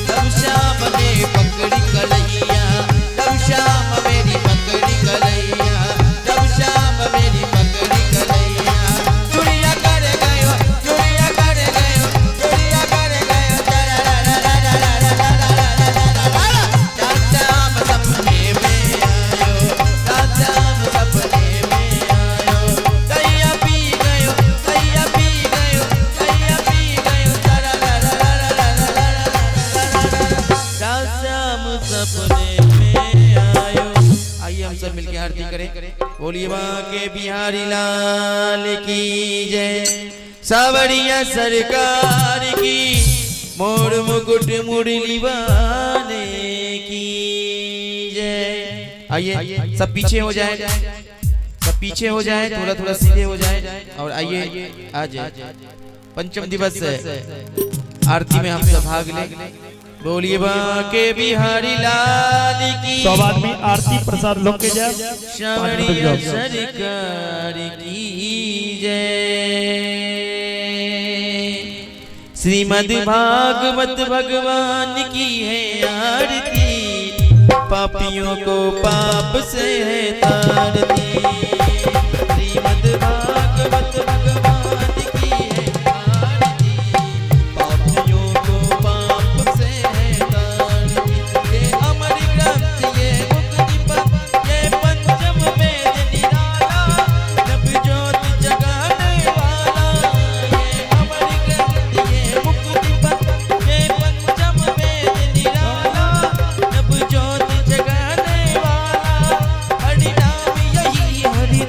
तब श्याम ने पकड़ी कलैया, तब श्याम मेरी पकड़ी कलैया, तब श्याम मेरी पकड़ी कलैया, चुड़िया कर गयो, चुड़िया कर गयो, चुड़िया कर गयो, रा रा रा रा रा रा रा रा रा रा रा रा रा रा। रात श्याम सपने में आयो, रात श्याम सपने में आयो, दहिया पी गयो, दहिया पी गयो, दहिया पी गयो, रा रा रा रा रा रा रा रा रा रा। श्याम सपने में आयो। आइए हम सब मिलके आरती करें। बोलिए बांके बिहारी लाल की जय, सावरिया सरकार की, मोर मुकुट मुरली वाले की जय। आइए सब पीछे हो जाए, सब पीछे हो जाए, थोड़ा थोड़ा सीधे हो जाए। और आइए आज पंचम दिवस है, आरती में हम सब भाग लें। बोलिए बांके बिहारी लाल की, सब आदमी आरती प्रसाद लोग के जाए। सावरिया सरकार की जय। श्रीमद् भागवत भगवान की है आरती, पापियों को पाप से है तारती। श्रीमद् भागवत भगवान की है आरती, पापियों को पाप से है तारती। ये अमर ग्रंथ ये मुक्ति पथ, ये पंचम वेद निराला, नभ ज्योत जगाने वाला। ये अमर ग्रंथ ये मुक्ति पथ, ये पंचम वेद निराला, नभ ज्योत जगाने वाला। हरि नाम यही हरि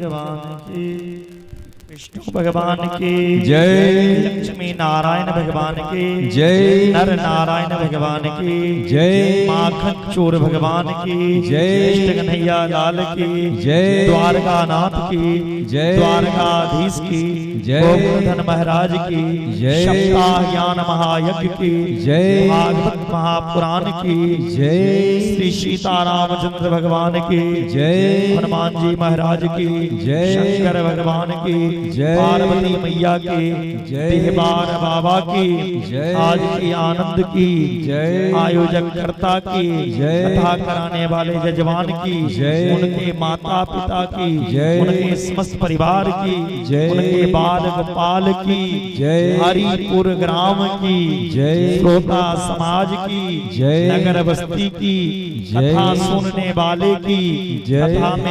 भगवान की, विष्णु भगवान की जय। लक्ष्मी नारायण भगवान की जय। नर नारायण भगवान की जय। माखन चोर भगवान की जय। कृष्ण कन्हैया लाल की जय। द्वारकानाथ की जय। द्वारकाधीश की जय। गोवर्धन महाराज की जय। सप्ताह ज्ञान महायज्ञ की जय। भागवत महापुराण की जय। श्री सीतारामचंद्र भगवान की जय। हनुमान जी महाराज की जय। शंकर भगवान की जय। पार्वती मैया की जय। दिहबार बाबा की जय। आज की आनंद की जय। आयोजक कर्ता की जय। कथा कराने वाले यजमान की जय। उनके माता पिता की जय। उनके समस्त परिवार की जय। उनके बाल गोपाल की जय। हरिपुर ग्राम की जय। श्रोता समाज की जय। नगर बस्ती की जय। कथा सुनने वाले की जय। कथा में